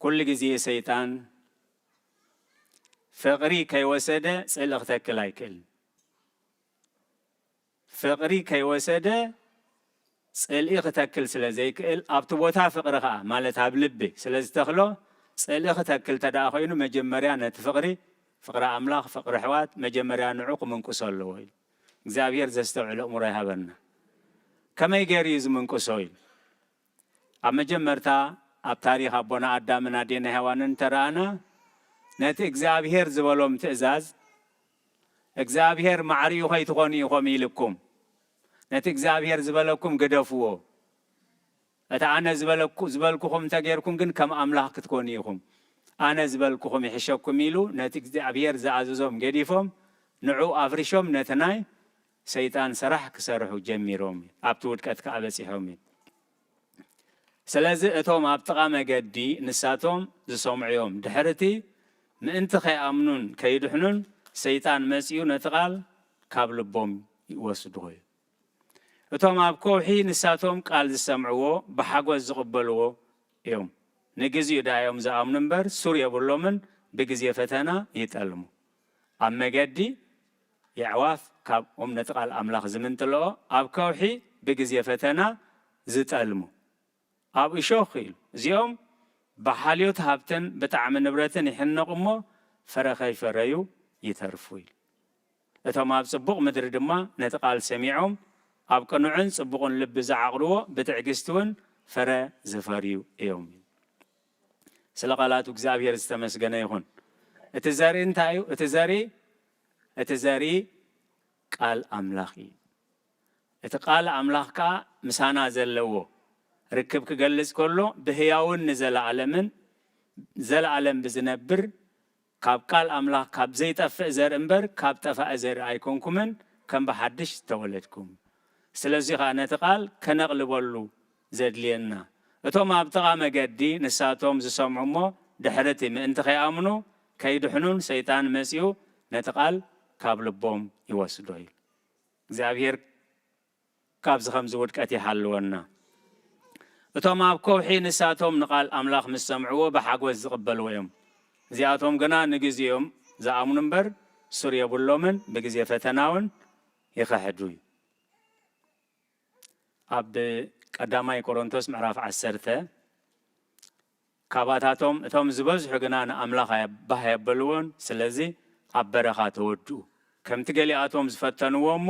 ኩሉ ግዜ ሰይጣን ፍቕሪ ከይወሰደ ጽልኢ ክተክል ኣይክእልን። ፍቕሪ ከይወሰደ ጽልኢ ክተክል ስለ ዘይክእል ኣብቲ ቦታ ፍቕሪ ከኣ ማለት ኣብ ልቢ ስለ ዝተኽሎ ጽልኢ ክተክል ተደኣ ኮይኑ መጀመርያ ነቲ ፍቕሪ፣ ፍቕሪ ኣምላኽ፣ ፍቕሪ ኣሕዋት መጀመርያ ንዑ ክምንቁሶ ኣለዎ ኢሉ። እግዚኣብሔር ዘስተውዕል ኣእምሮ ይሃበና። ከመይ ገይሩ እዩ ዝምንቁሶ ኢሉ? ኣብ መጀመርታ ኣብ ታሪኽ ኣቦና ኣዳምን ኣዴና ሄዋንን እንተረኣና ነቲ እግዚኣብሔር ዝበሎም ትእዛዝ እግዚኣብሔር ማዕሪኡ ከይትኾኑ ኢኹም ኢልኩም፣ ነቲ እግዚኣብሔር ዝበለኩም ግደፍዎ፣ እቲ ኣነ ዝበለኩ-፣ ዝበልኩኹም እንተጌርኩም ግን ከም ኣምላኽ ክትኮኑ ኢኹም፣ ኣነ ዝበልኩኹም ይሕሸኩም ኢሉ ነቲ እግዚኣብሔር ዝኣዘዞም ገዲፎም ንዑ ኣፍሪሾም ነቲ ናይ ሰይጣን ስራሕ ክሰርሑ ጀሚሮም፣ ኣብቲ ውድቀት ከኣ በጺሖም እዩ። ስለዚ እቶም ኣብ ጥቓ መገዲ ንሳቶም ዝሰምዑ እዮም። ድሕርቲ ምእንቲ ከይኣምኑን ከይድሕኑን ሰይጣን መጺኡ ነቲ ቃል ካብ ልቦም ይወስድዎ እዩ። እቶም ኣብ ከውሒ ንሳቶም ቃል ዝሰምዕዎ ብሓጎስ ዝቕበልዎ እዮም። ንግዚኡ ደኣ እዮም ዝኣምኑ እምበር ሱር የብሎምን፣ ብግዜ ፈተና ይጠልሙ። ኣብ መገዲ የዕዋፍ ካብ ኦም ነቲ ቃል ኣምላኽ ዝምንጥልኦ፣ ኣብ ከውሒ ብግዜ ፈተና ዝጠልሙ። ኣብ እሾኽ ኢሉ፣ እዚኦም ብሓልዮት ሃብትን ብጣዕሚ ንብረትን ይሕነቑ እሞ፣ ፍረ ከይፈረዩ ይተርፉ ኢሉ። እቶም ኣብ ጽቡቕ ምድሪ ድማ ነቲ ቃል ሰሚዖም፣ ኣብ ቅኑዕን ጽቡቕን ልቢ ዝዓቕርዎ፣ ብትዕግስቲ እውን ፍረ ዝፈርዩ እዮም። ስለ ቃላቱ እግዚኣብሔር ዝተመስገነ ይኹን። እቲ ዘርኢ እንታይ እዩ? እቲ ዘርኢ፣ እቲ ዘርኢ ቃል ኣምላኽ እዩ። እቲ ቃል ኣምላኽ ከኣ ምሳና ዘለዎ ርክብ ክገልጽ ከሎ፣ ብህያውን ንዘለኣለምን፣ ዘለኣለም ብዝነብር፣ ካብ ቃል ኣምላኽ ካብ ዘይጠፍእ ዘርኢ እምበር፣ ካብ ጠፋኢ ዘርኢ ኣይኮንኩምን፣ ከም ብሓድሽ ዝተወለድኩም። ስለዚ ኸኣ ነቲ ቃል ከነቕልበሉ ዘድልየና። እቶም ኣብ ጥቓ መገዲ ንሳቶም ዝሰምዑ እሞ፣ ድሕርቲ ምእንቲ ከይኣምኑ፣ ከይድሕኑን ሰይጣን መጺኡ ነቲ ቃል ካብ ልቦም ይወስዶ እዩ። እግዚኣብሔር ካብዚ ከምዚ ውድቀት ይሓልወና። እቶም ኣብ ከውሒ ንሳቶም ንቓል ኣምላኽ ምስ ሰምዕዎ ብሓጎስ ዝቕበልዎ እዮም። እዚኣቶም ግና ንግዜኦም ዝኣምኑ እምበር ሱር የብሎምን፣ ብግዜ ፈተና እውን ይኽሕዱ እዩ። ኣብ ቀዳማይ ቆሮንቶስ ምዕራፍ ዓሰርተ፣ ካባታቶም እቶም ዝበዝሑ ግና ንኣምላኽ ኣየ-፣ ባህ ኣየበልዎን፣ ስለዚ ኣብ በረኻ ተወድኡ። ከምቲ ገሊኣቶም ዝፈተንዎ እሞ፣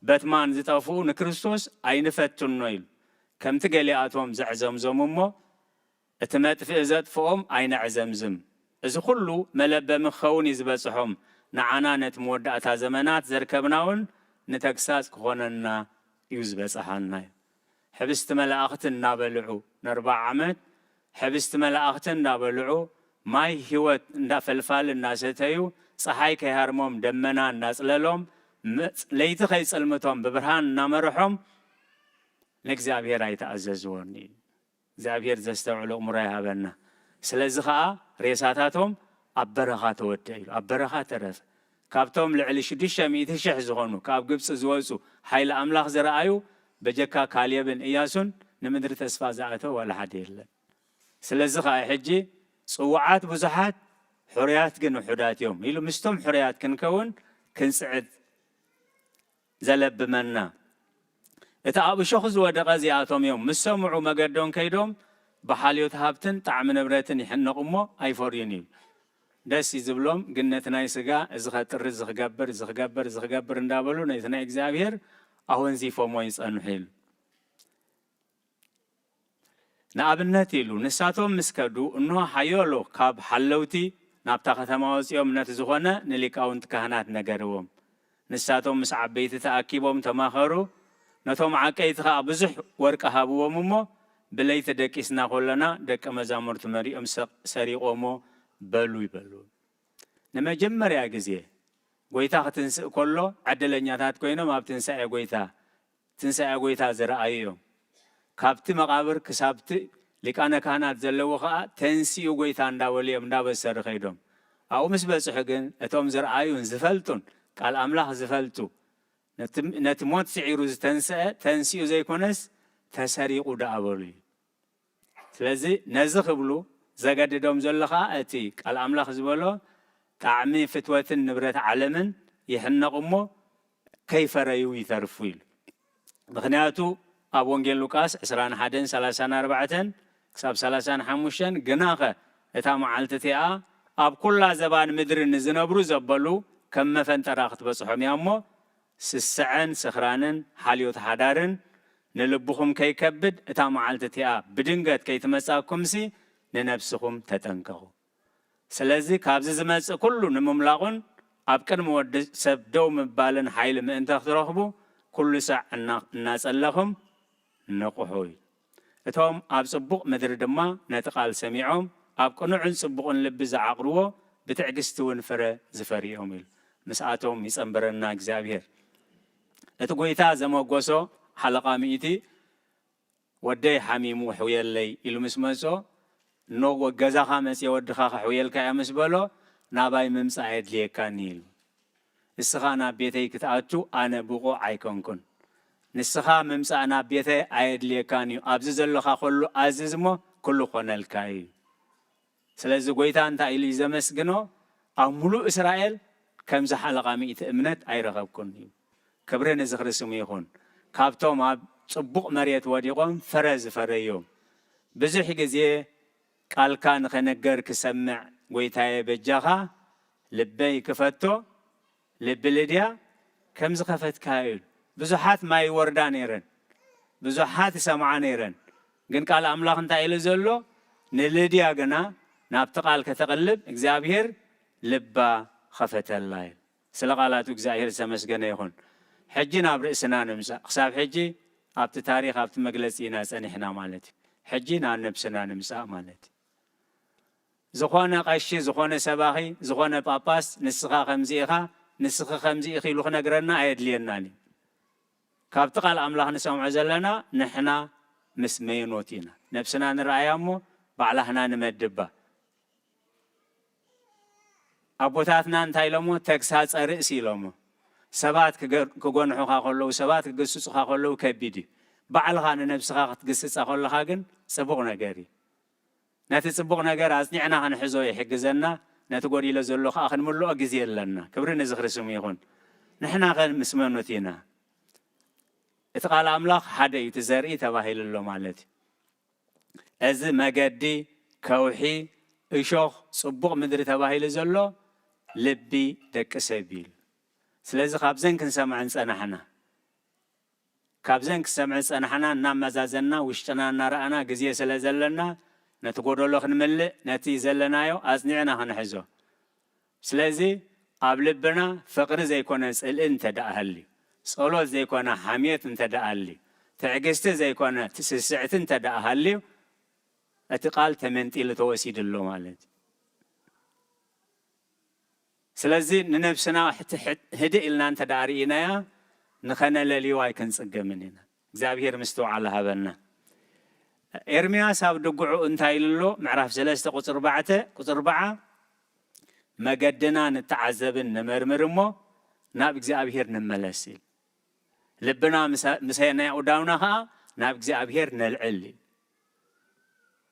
በትማን ዝጠፍኡ ንክርስቶስ ኣይንፈትኖ ኢሉ። ከምቲ ገሊኣቶም ዘዕዘምዘሙ እሞ፣ እቲ መጥፍኢ ዘጥፍኦም ኣይነዕዘምዝም። እዚ ኩሉ መለበሚ ክኸውን እዩ ዝበጽሖም። ንዓና ነቲ መወዳእታ ዘመናት ዘርከብና እውን ንተግሳጽ ክኾነና እዩ ዝበጽሓና እዩ። ሕብስቲ መላእኽቲ እናበልዑ፣ ንኣርብዓ ዓመት ሕብስቲ መላእኽቲ እንዳበልዑ፣ ማይ ህይወት እንዳፈልፋል እናሰተዩ፣ ጸሓይ ከይሃርሞም ደመና እናጽለሎም፣ መ-፣ ለይቲ ከይጽልምቶም ብብርሃን እናመርሖም፣ ንእግዚኣብሔር ኣይተኣዘዝዎን እዩ። እግዚኣብሔር ዘስተውዕሎ እምሮ ይሃበና። ስለዚ ኸኣ ሬሳታቶም ኣብ በረኻ ተወድአ ኢሉ፣ ኣብ በረኻ ተረፈ። ካብቶም ልዕሊ ሽዱሽተ ሚእቲ ሽሕ ዝኾኑ ካብ ግብጺ ዝወጹ ሓይሊ ኣምላኽ ዝረኣዩ በጀካ ካሌብን እያሱን ንምድሪ ተስፋ ዝኣተወ ዋላ ሓደ የለን። ስለዚ ኸኣ ሕጂ ጽዉዓት ብዙሓት፣ ሕሩያት ግን ውሑዳት እዮም ኢሉ ምስቶም ሕሩያት ክንከውን ክንጽዕት ዘለብመና። እቲ ኣብ እሾኽ ዝወደቐ እዚኣቶም እዮም። ምስ ሰምዑ መገዶም ከይዶም ብሓልዮት ሃብትን ጣዕሚ ንብረትን ይሕነቑ እሞ ኣይፈርዩን እዩ። ደስ እዩ ዝብሎም፣ ግን ነቲ ናይ ስጋ እዚ ኸጥሪ፣ እዚ ክገብር፣ እዚ ክገብር፣ እዚ ክገብር እንዳበሉ ነቲ ናይ እግዚኣብሔር ኣወንዚፎሞ ይጸንሑ ኢሉ። ንኣብነት ኢሉ፣ ንሳቶም ምስ ከዱ፣ እንሆ ሓያሎ ካብ ሓለውቲ ናብታ ከተማ ወጺኦም ነቲ ዝኾነ ንሊቃውንቲ ካህናት ነገርዎም። ንሳቶም ምስ ዓበይቲ ተኣኪቦም ተማኸሩ፣ ነቶም ዓቀይቲ ኸኣ ብዙሕ ወርቂ ሃብዎም እሞ፣ ብለይቲ ደቂስና ኸሎና ደቀ መዛሙርቲ መሪኦም ሰ-፣ ሰሪቖሞ በሉ ይበሉ። ንመጀመርያ ግዜ ጐይታ ክትንስእ ከሎ ዕድለኛታት ኮይኖም ኣብ ትንሳኤ ጐይታ፣ ትንሳኤ ጐይታ ዝረኣዩ እዮም። ካብቲ መቓብር ክሳብቲ ሊቃነ ካህናት ዘለዉ ኸኣ ተንሲኡ ጐይታ እንዳበሉ እዮም እንዳበሰሩ ከይዶም። ኣብኡ ምስ በጽሑ ግን እቶም ዝረኣዩን ዝፈልጡን ቃል ኣምላኽ ዝፈልጡ ነቲ፣ ነቲ ሞት ስዒሩ ዝተንስአ ተንሲኡ ዘይኮነስ ተሰሪቑ ደኣ በሉ እዩ። ስለዚ ነዚ ክብሉ ዘገድዶም ዘሎ ኸኣ እቲ ቃል ኣምላኽ ዝበሎ ጣዕሚ ፍትወትን ንብረት ዓለምን ይሕነቑ እሞ ከይፈረዩ ይተርፉ ኢሉ። ምኽንያቱ ኣብ ወንጌል ሉቃስ ዕስራን ሓደን ሰላሳን ኣርባዕተን ክሳብ ሰላሳን ሓሙሽተን ግናኸ እታ መዓልቲ እቲኣ ኣብ ኩላ ዘባን ምድሪ ንዝነብሩ ዘበሉ ከም መፈንጠራ ክትበጽሖም እያ እሞ ስስዐን ስኽራንን ሓልዮት ሓዳርን ንልብኹም ከይከብድ እታ መዓልቲ እቲኣ ብድንገት ከይትመጻኩምሲ ንነብስኹም ተጠንቀቑ። ስለዚ ካብዚ ዝመጽእ ኩሉ ንምምላቑን ኣብ ቅድሚ ወዲ ሰብ ደው ምባልን ሓይሊ ምእንቲ ክትረኽቡ ኩሉ ሳዕ እና-፣ እናጸለኹም ንቕሑ እዩ። እቶም ኣብ ጽቡቕ ምድሪ ድማ ነቲ ቃል ሰሚዖም ኣብ ቅኑዕን ጽቡቕን ልቢ ዝዓቕርዎ ብትዕግስቲ እውን ፍረ ዝፈርዩ እዮም ኢሉ። ምስኣቶም ይጸንብረና እግዚኣብሔር። እቲ ጐይታ ዘመጎሶ ሓለቓ ሚእቲ ወደይ ሓሚሙ ሕውየለይ ኢሉ ምስ መጾ፣ እኖ ገዛኻ መጽየ ወድኻ ከሕውየልካ እየ ምስ በሎ፣ ናባይ ምምጻእ ኣየድልየካን እዩ ኢሉ። እስኻ ናብ ቤተይ ክትኣቱ ኣነ ብቑዕ ኣይኮንኩን። ንስኻ ምምጻእ ናብ ቤተይ ኣየድልየካን እዩ፣ ኣብዚ ዘለኻ ኹሉ ኣዝዝ እሞ ኩሉ ክኾነልካ እዩ። ስለዚ ጎይታ እንታይ ኢሉ እዩ ዘመስግኖ? ኣብ ሙሉእ እስራኤል ከምዚ ሓለቓ ሚእቲ እምነት ኣይረኸብኩን እዩ። ክብሪ ንዝኽሪ ስሙ ይኹን። ካብቶም ኣብ ጽቡቕ መሬት ወዲቖም ፍረ ዝፈረዮም። ብዙሕ ግዜ ቃልካ ንኸነገር ክሰምዕ፣ ጎይታየ በጃኻ ልበይ ክፈቶ፣ ልቢ ልድያ ከም ዝኸፈትካዮ ኢሉ። ብዙሓት ማይ ይወርዳ ነይረን፣ ብዙሓት ይሰምዓ ነይረን። ግን ቃል ኣምላኽ እንታይ ኢሉ ዘሎ? ንልድያ ግና ናብቲ ቃል ከተቕልብ እግዚኣብሔር ልባ ኸፈተላ ኢሉ። ስለ ቃላቱ እግዚኣብሔር ዝተመስገነ ይኹን። ሕጂ ናብ ርእስና ንምጻእ። ክሳብ ሕጂ ኣብቲ ታሪኽ፣ ኣብቲ መግለጺ ኢና ጸኒሕና ማለት እዩ። ሕጂ ናብ ነብስና ንምጻእ ማለት እዩ። ዝኾነ ቀሺ፣ ዝኾነ ሰባኺ፣ ዝኾነ ጳጳስ ንስኻ ከምዚ ኢኻ፣ ንስኺ ከምዚ ኢኺ ኢሉ ክነግረና ኣየድልየናን እዩ። ካብቲ ቃል ኣምላኽ ንሰምዖ ዘለና ንሕና ምስ መየኖት ኢና። ነብስና ንረኣያ እሞ ባዕላህና ንመድባ። ኣቦታትና እንታይ ኢሎሞ? ተግሳጸ ርእሲ ኢሎሞ። ሰባት ክገ-፣ ክጎንሑኻ ከለዉ፣ ሰባት ክግስጹኻ ከለዉ ከቢድ እዩ። ባዕልኻ ንነብስኻ ክትግስጻ ከለኻ ግን ጽቡቕ ነገር እዩ። ነቲ ጽቡቕ ነገር ኣጽኒዕና ክንሕዞ ይሕግዘና፣ ነቲ ጎዲሎ ዘሎ ከኣ ክንምልኦ ግዜ ኣለና። ክብሪ ንዝኽሪ ስሙ ይኹን። ንሕና ኸ ምስ መኖት ኢና? እቲ ቃል ኣምላኽ ሓደ እዩ፣ እቲ ዘርኢ ተባሂሉ ኣሎ ማለት እዩ። እዚ መገዲ፣ ከውሒ፣ እሾኽ፣ ጽቡቕ ምድሪ ተባሂሉ ዘሎ ልቢ ደቂ ሰብ እዩ። ስለዚ ካብዘን ክንሰምዐን ጸናሕና። ካብዘን ክሰምዐን ጸናሕና እናመዛዘንና ውሽጥና እናረኣና ግዜ ስለ ዘለና ነቲ ጎደሎ ክንምልእ ነቲ ዘለናዮ ኣጽኒዕና ክንሕዞ። ስለዚ ኣብ ልብና ፍቕሪ ዘይኮነ ጽልኢ እንተ ደኣ ሃልዩ፣ ጸሎት ዘይኮነ ሓምየት እንተ ደኣ ሃልዩ፣ ትዕግስቲ ዘይኮነ ስስዕቲ እንተ ደኣ ሃልዩ፣ እቲ ቃል ተመንጢሉ ተወሲዱ ኣሎ ማለት እዩ። ስለዚ ንነብስና ሕቲ-፣ ሕት-፣ ህድእ ኢልና እንተ ደኣ ርኢናያ፣ ንኸነለልዮ ኣይክንጽገምን ኢና። እግዚኣብሔር ምስትውዓል ሃበና። ኤርምያስ ኣብ ድጉዑ እንታይ ኢሉ ኣሎ? ምዕራፍ ሰለስተ ቁጽሪ ኣርባዕተ፣ ቁጽሪ ኣርብዓ፣ "መገድና ንተዓዘብን ንመርምር እሞ ናብ እግዚኣብሔር ንመለስ" ኢሉ። ልብና ምሰ-፣ ምስ ናይ ኣእዳውና ኸኣ ናብ እግዚኣብሔር ነልዕል ኢሉ።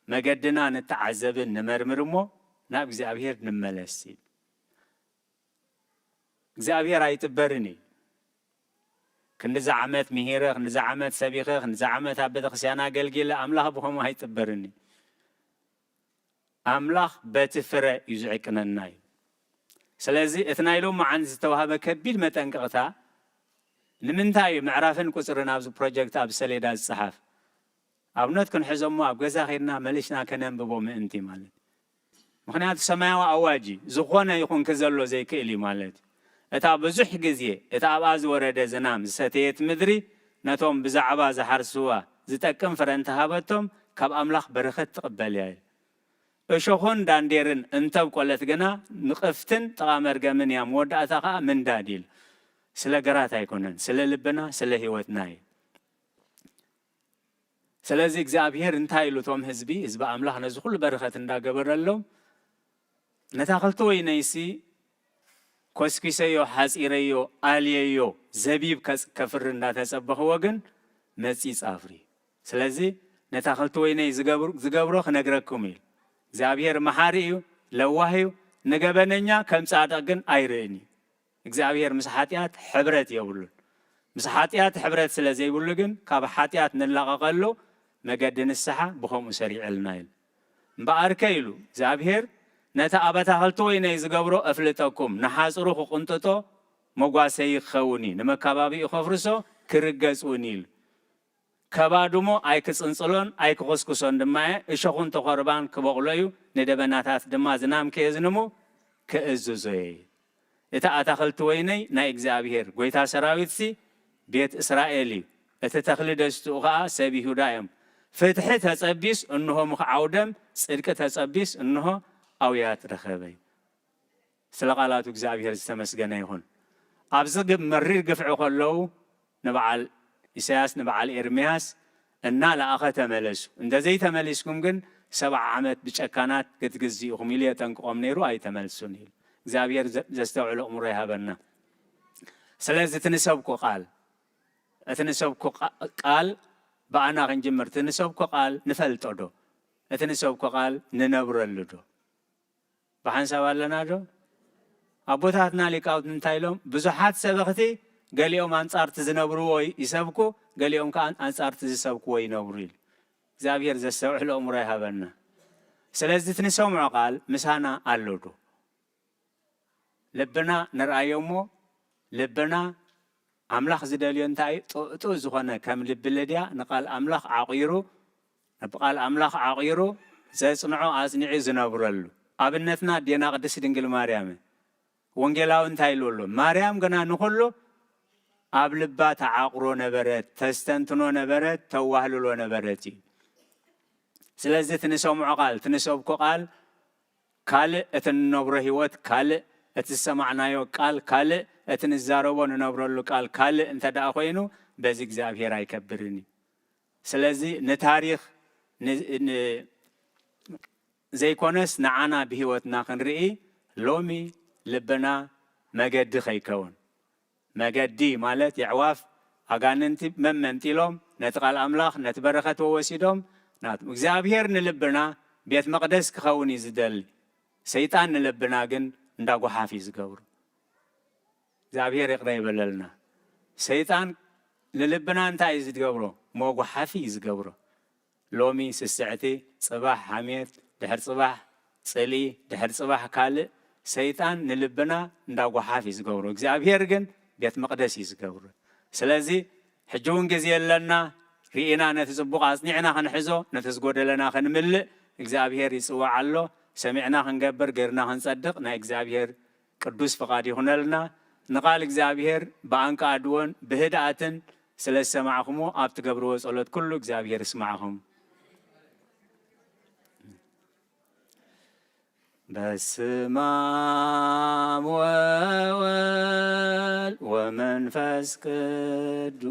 "መገድና ንተዓዘብን ንመርምር እሞ ናብ እግዚኣብሔር ንመለስ" ኢሉ። እግዚኣብሔር ኣይጥበርን እዩ። ክንድዚ ዓመት ምሂረ፣ ክንድዚ ዓመት ሰቢኸ፣ ክንድዚ ዓመት ኣብ ቤተክርስትያን ኣገልጊለ፣ ኣምላኽ ብኸምኡ ኣይጥበርን እዩ። ኣምላኽ በቲ ፍረ እዩ ዝዕቅነና እዩ። ስለዚ እቲ ናይ ሎማዓንቲ ዝተዋህበ ከቢድ መጠንቀቕታ ንምንታይ እዩ ምዕራፍን ቁጽርን ኣብዚ ፕሮጀክት ኣብ ሰሌዳ ዝጸሓፍ? ኣብነት ክንሕዞ እሞ ኣብ ገዛ ኸይድና መሊስና ከነንብቦ ምእንቲ ማለት እዩ። ምኽንያቱ ሰማያዊ ኣዋጅ እዩ። ዝኾነ ይኹን ክዘሎ ዘይክእል እዩ ማለት እዩ። እታ ብዙሕ ግዜ እታ ኣብኣ ዝወረደ ዝናም ዝሰተየት ምድሪ ነቶም ብዛዕባ ዝሓርስዋ ዝጠቅም ፍረ እንተሃበቶም ካብ ኣምላኽ በረኸት ትቕበል እያ ኢሉ። እሾኹን ዳንዴርን እንተብቆለት ግና ንቕፍትን ጥቓ መርገምን እያ፣ መወዳእታ ኸኣ ምንዳድ ኢሉ። ስለ ግራት ኣይኮነን፣ ስለ ልብና፣ ስለ ህይወትና እዩ። ስለዚ እግዚኣብሔር እንታይ ኢሉ እቶም ህዝቢ፣ ህዝቢ ኣምላኽ ነዚ ኩሉ በረኸት እንዳገበረሎም፣ ነታ ክልተ ወይነይሲ ኮስኪሰዮ፣ ሓጺረዮ፣ ኣልየዮ፣ ዘቢብ ከጽ-፣ ከፍሪ እንዳተጸበኽዎ ግን መጺ ጻፍሪ። ስለዚ ነታ ክልተ ወይነይ ዝገብር-፣ ዝገብሮ ክነግረኩም ኢሉ። እግዚኣብሔር መሓሪ እዩ፣ ለዋህ እዩ፣ ንገበነኛ ከም ጻድቕ ግን ኣይርእን እዩ። እግዚኣብሔር ምስ ሓጢኣት ሕብረት የብሉን። ምስ ሓጢኣት ሕብረት ስለ ዘይብሉ ግን ካብ ሓጢኣት ንላቐቐሉ መገዲ ንስሓ ብኸምኡ ሰሪዐልና ኢሉ። እምበኣርከ ኢሉ እግዚኣብሔር፣ ነቲ ኣብ ኣታኽልቲ ወይነይ ዝገብሮ እፍልጠኩም፣ ንሓጽሩ ክቕንጥጦ መጓሰዪ ክኸውን እዩ፣ ንመካባቢኡ ከፍርሶ ክርገጽ እውን ኢሉ። ከባድሞ ኣይክጽንጽሎን ኣይክኹስኩሶን ድማ እየ፣ እሾኹን ተኾርባን ክበቑሎ እዩ፣ ንደበናታት ድማ ዝናም ከየዝንሙ ክእዝዞ እየ። እቲ ኣታኽልቲ ወይነይ ናይ እግዚኣብሔር፣ ጐይታ ሰራዊትሲ ቤት እስራኤል እዩ። እቲ ተኽሊ ደስትኡ ኸኣ ሰብ ይሁዳ እዮም። ፍትሒ ተጸቢስ፣ እንሆ ምኽዓው ደም፣ ጽድቂ ተጸቢስ፣ እንሆ ኣውያት ረኸበ እዩ። ስለ ቃላቱ እግዚኣብሔር ዝተመስገነ ይኹን። ኣብዚ ግብ-፣ መሪር ግፍዒ ከለዉ ንበዓል ኢሳያስ፣ ንበዓል ኤርምያስ እናለኣኸ ተመለሱ። እንተ ዘይተመሊስኩም ግን ሰብዓ ዓመት ብጨካናት ክትግዝኡ ኢኹም ኢሉ የጠንቅቖም ነይሩ፣ ኣይተመልሱን ኢሉ። እግዚኣብሔር ዘ-፣ ዘስተውዕሎ ኣእምሮ ይሃበና። ስለዚ እቲ ንሰብኮ ቃል እቲ ንሰብኮ ቃ-፣ ቃል ብኣና ክንጅምር፣ እቲ ንሰብኮ ቃል ንፈልጦ ዶ? እቲ ንሰብኮ ቃል ንነብረሉ ዶ? ብሓንሳብ ኣለና ዶ? ኣቦታትና ሊቃውንት እንታይ ኢሎም? ብዙሓት ሰበኽቲ ገሊኦም ኣንጻርቲ ዝነብርዎ ይሰብኩ፣ ገሊኦም ከኣ ኣንጻርቲ ዝሰብክዎ ይነብሩ ኢሉ። እግዚኣብሔር ዘስተውዕል ኣእምሮ ይሃበና። ስለዚ እቲ ንሰምዖ ቃል ምሳና ኣሎ ዶ? ልብና ንርኣዮ እሞ፣ ልብና ኣምላኽ ዝደልዮ እንታይ እዩ? ጥዑ-፣ ጥዑ ዝኾነ ከም ልቢ ልድያ ንቃል ኣምላኽ ዓቒሩ፣ ነቲ ቃል ኣምላኽ ዓቒሩ ዘጽንዖ ኣጽኒዑ ዝነብረሉ። ኣብነትና ኣዴና ቅድስት ድንግል ማርያም እዩ። ወንጌላዊ እንታይ ኢሉ ኣሎ? ማርያም ግና ንኹሉ ኣብ ልባ ተዓቑሮ ነበረት፣ ተስተንትኖ ነበረት፣ ተዋህልሎ ነበረት እዩ። ስለዚ እቲ ንሰምዖ ቃል፣ እቲ ንሰብኮ ቃል ካልእ፣ እቲ ንነብሮ ህይወት ካልእ፣ እቲ ዝሰማዕናዮ ቃል ካልእ፣ እቲ ንዛረቦ ንነብረሉ ቃል ካልእ እንተ ደኣ ኮይኑ፣ በዚ እግዚኣብሔር ኣይከብርን እዩ። ስለዚ ንታሪኽ ን-፣ ን-፣ ዘይኮነስ ንዓና ብህይወትና ክንርኢ ሎሚ ልብና መገዲ ከይከውን። መገዲ ማለት የዕዋፍ ኣጋንንቲ መመንጢሎም ነቲ ቃል ኣምላኽ ነቲ በረኸት ወሲዶም ናት-፣ እግዚኣብሔር ንልብና ቤት መቕደስ ክኸውን እዩ ዝደሊ። ሰይጣን ንልብና ግን እንዳ ጓሓፍ እዩ ዝገብሮ። እግዚኣብሔር ይቕረ ይበለልና። ሰይጣን ንልብና እንታይ እዩ ዝገብሮ? መጉሓፊ እዩ ዝገብሮ። ሎሚ ስስዕቲ፣ ጽባሕ ሓሜት፣ ድሕር ጽባሕ ጽልኢ፣ ድሕር ጽባሕ ካልእ። ሰይጣን ንልብና እንዳ ጓሓፍ እዩ ዝገብሮ። እግዚኣብሔር ግን ቤት መቕደስ እዩ ዝገብሮ። ስለዚ ሕጂ እውን ግዜ ኣለና። ርኢና ነቲ ጽቡቕ ኣጽኒዕና ክንሕዞ፣ ነቲ ዝጎደለና ክንምልእ እግዚኣብሔር ይጽዋዕ ኣሎ። ሰሚዕና ክንገብር፣ ገርና ክንጸድቕ ናይ እግዚኣብሔር ቅዱስ ፍቓድ ይኹነልና። ንቓል እግዚኣብሔር ብኣንቃ ኣድዎን ብህድኣትን ስለ ዝሰማዕኹሞ፣ ኣብ ትገብርዎ ጸሎት ኩሉ እግዚኣብሔር ይስማዕኹም። በስመ አብ ወወልድ ወመንፈስ ቅዱስ፣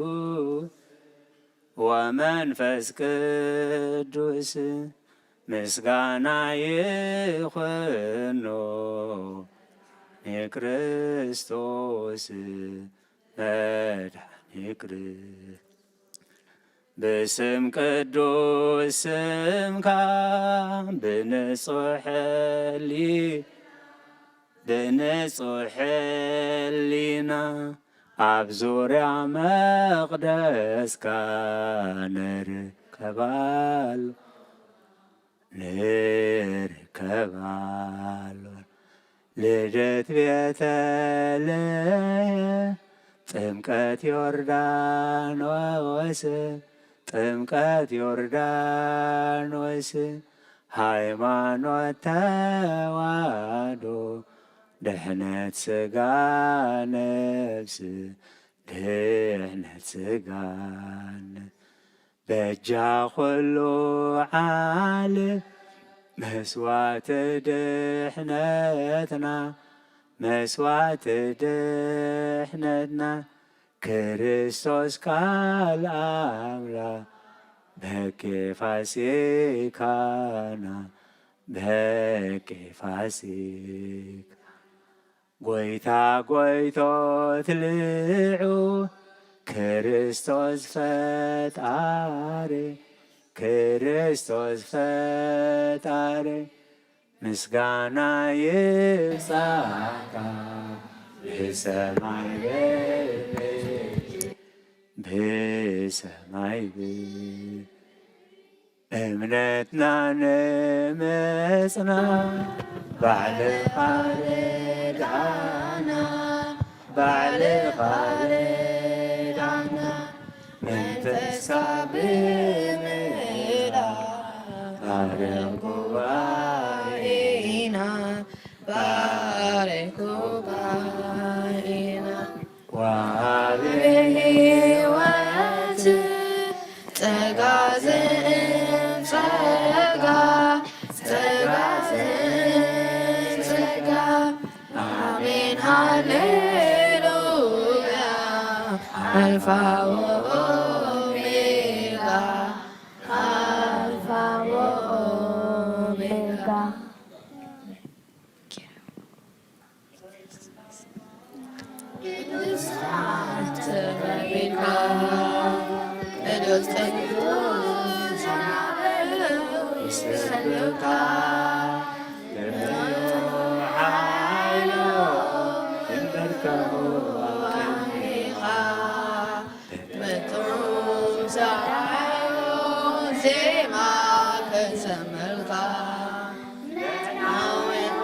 ወመንፈስ ቅዱስ ምስጋና ይኹኖ ንክርስቶስ መድኃኒ ክር-፣ ብስም ቅዱስ ስምካ ብንጹሕ ሕሊ-፣ ብንጹሕ ሕሊና ኣብ ዙርያ መቕደስካ ንርከባል-፣ ንርከባል። ልደት ቤተልሔም፣ ጥምቀት ዮርዳኖስ፣ ጥምቀት ዮርዳኖስ፣ ሃይማኖት ተዋህዶ፣ ድሕነት ስጋ ነፍስ፣ ድሕነት ስጋ ነፍስ። በጃ ኩሉ ዓለም መስዋዕቲ ድሕነትና፣ መስዋዕቲ ድሕነትና፣ ክርስቶስ ቃል ኣምላኽ በኬ ፋሲካና፣ በኬ ፋሲካ። ጎይታ ጎይቶት ልዑል ክርስቶስ ፈጣሪ፣ ክርስቶስ ፈጣሪ፣ ምስጋና ይብጻሕካ ብሰማይ ብ-፣ ብሰማይ ብ-፣ እምነትና ንምጽና ባዕልኻ ርድኣና፣ ባዕልኻ ርድኣና፣ መንፈስካ ብምልኣት ባርኽ ጉባኤና፣ ባርኽ ጉባኤና። ወሃቢ ሕይወት ጸጋ ዘእም ጸጋ፣ ጸጋ ዘእም ጸጋ። ኣሜን ሃሌሉያ። ኣልፋ ወኦሜጋ፣ ኣልፋ ወኦሜጋ። ቅዱስ ተባረካ። ቅዱስ ዝናብዑ ይስሕብካ፣ ለመዩ ሓይሎ እምበርከኹ ኣቐኒኻ፣ ብጥዑም ሰሓዮ ዜማ ክዘምርካ፣ ንሕና እውን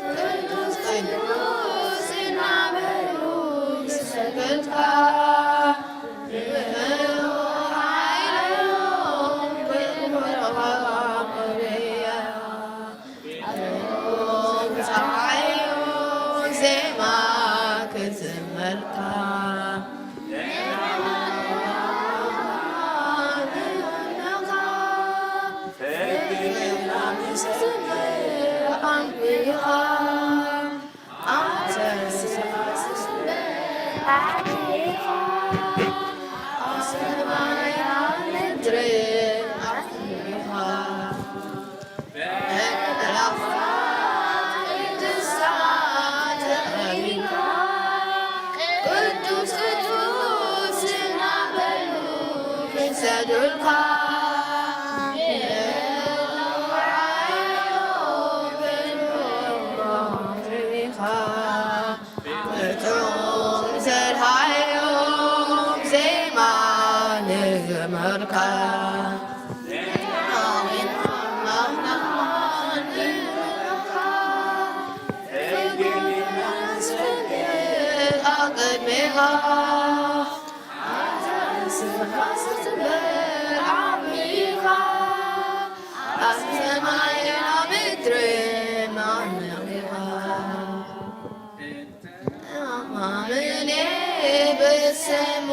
ቅዱስ ቅዱስ እናበሉ ይሰግዱልካ። ዜማ ክዝመርካ። ቅዱስ ቅዱስ እናበሉ ክሰግዱልካ። እቶም ዘርሃዮም ዜማ ንዘመርካ። ኣማኑኤል ብስሙ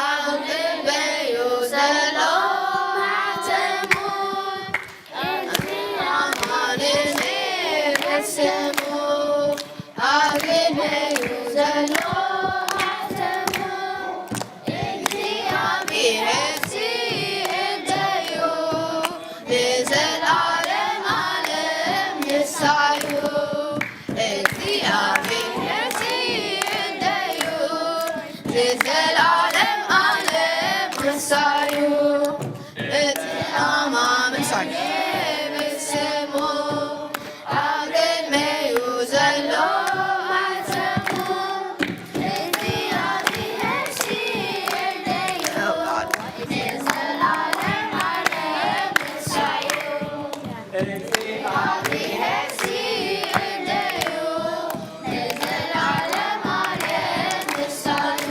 ኣብ ልበዩ ዘሎ ማሕተሙ። ኣማኑኤል ብስሙ ኣብ ልበዩ ዘሎ ማሕተሙ። እግዚኣብሔር ዝእደዩ ንዘለዓለም ዓለም ንሳዩ። እግዚኣብሔር ዝእደዩ ንዘለዓለም ዓለም ንሳዩ። እቲ ኣማን ምሳሌ ብስሙ ኣብ ቅድሜኡ ዘሎ ማሕተሙ። እግዚኣብሔር ዝእደዩ ንዘለዓለም ዓለም ንሳዩ። እግዚኣብሔር ዝእደዩ ንዘለዓለም ዓለም ንሳዩ።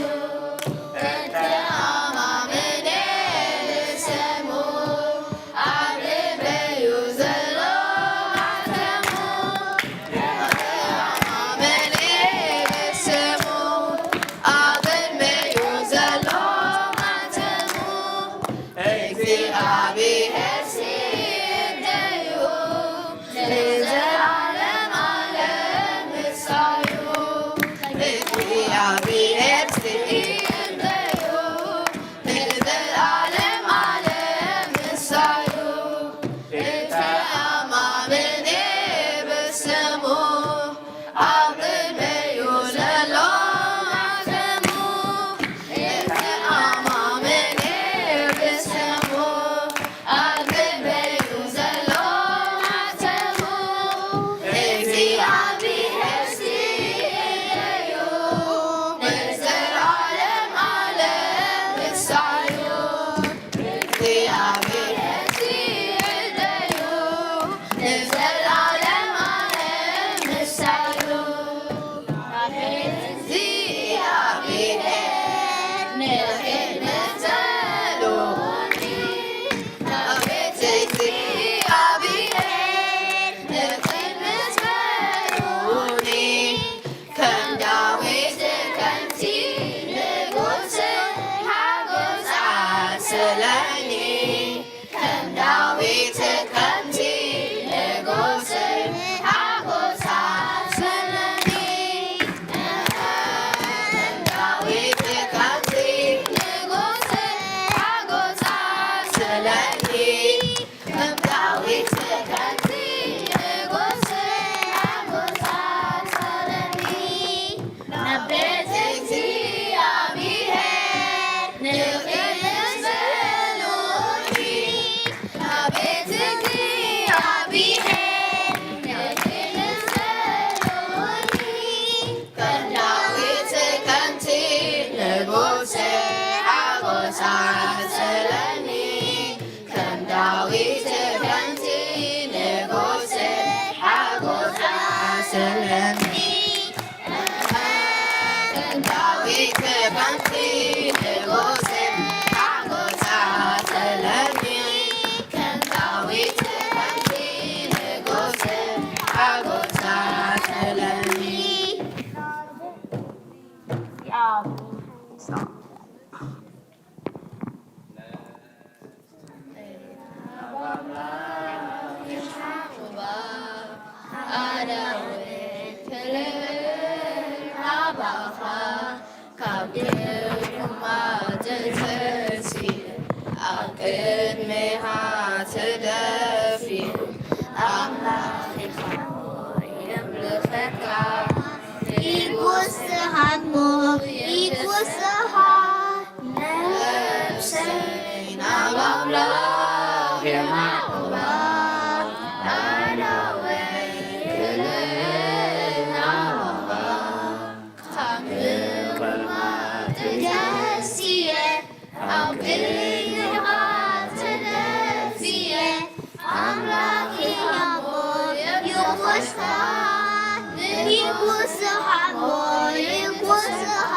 ካብ ግርማ ተተንሲኡ ኣብ ቅድሜኻ ተደፊኡ ኣምላኺኻ የምልኸካ። ይጉስኻ እሞ ይጉስኻ ነብሰይ ናብ ኣምላኽ የማዕቑባ ኣዳወይ ክልል ናባኻ። ካብ ግርማ ተገሲየ ኣብ ቅድሜኻ ተደፊየ ኣምላኽ ይሃቦ ይጉስኻ ይጉስኻ እሞ ይጉስኻ።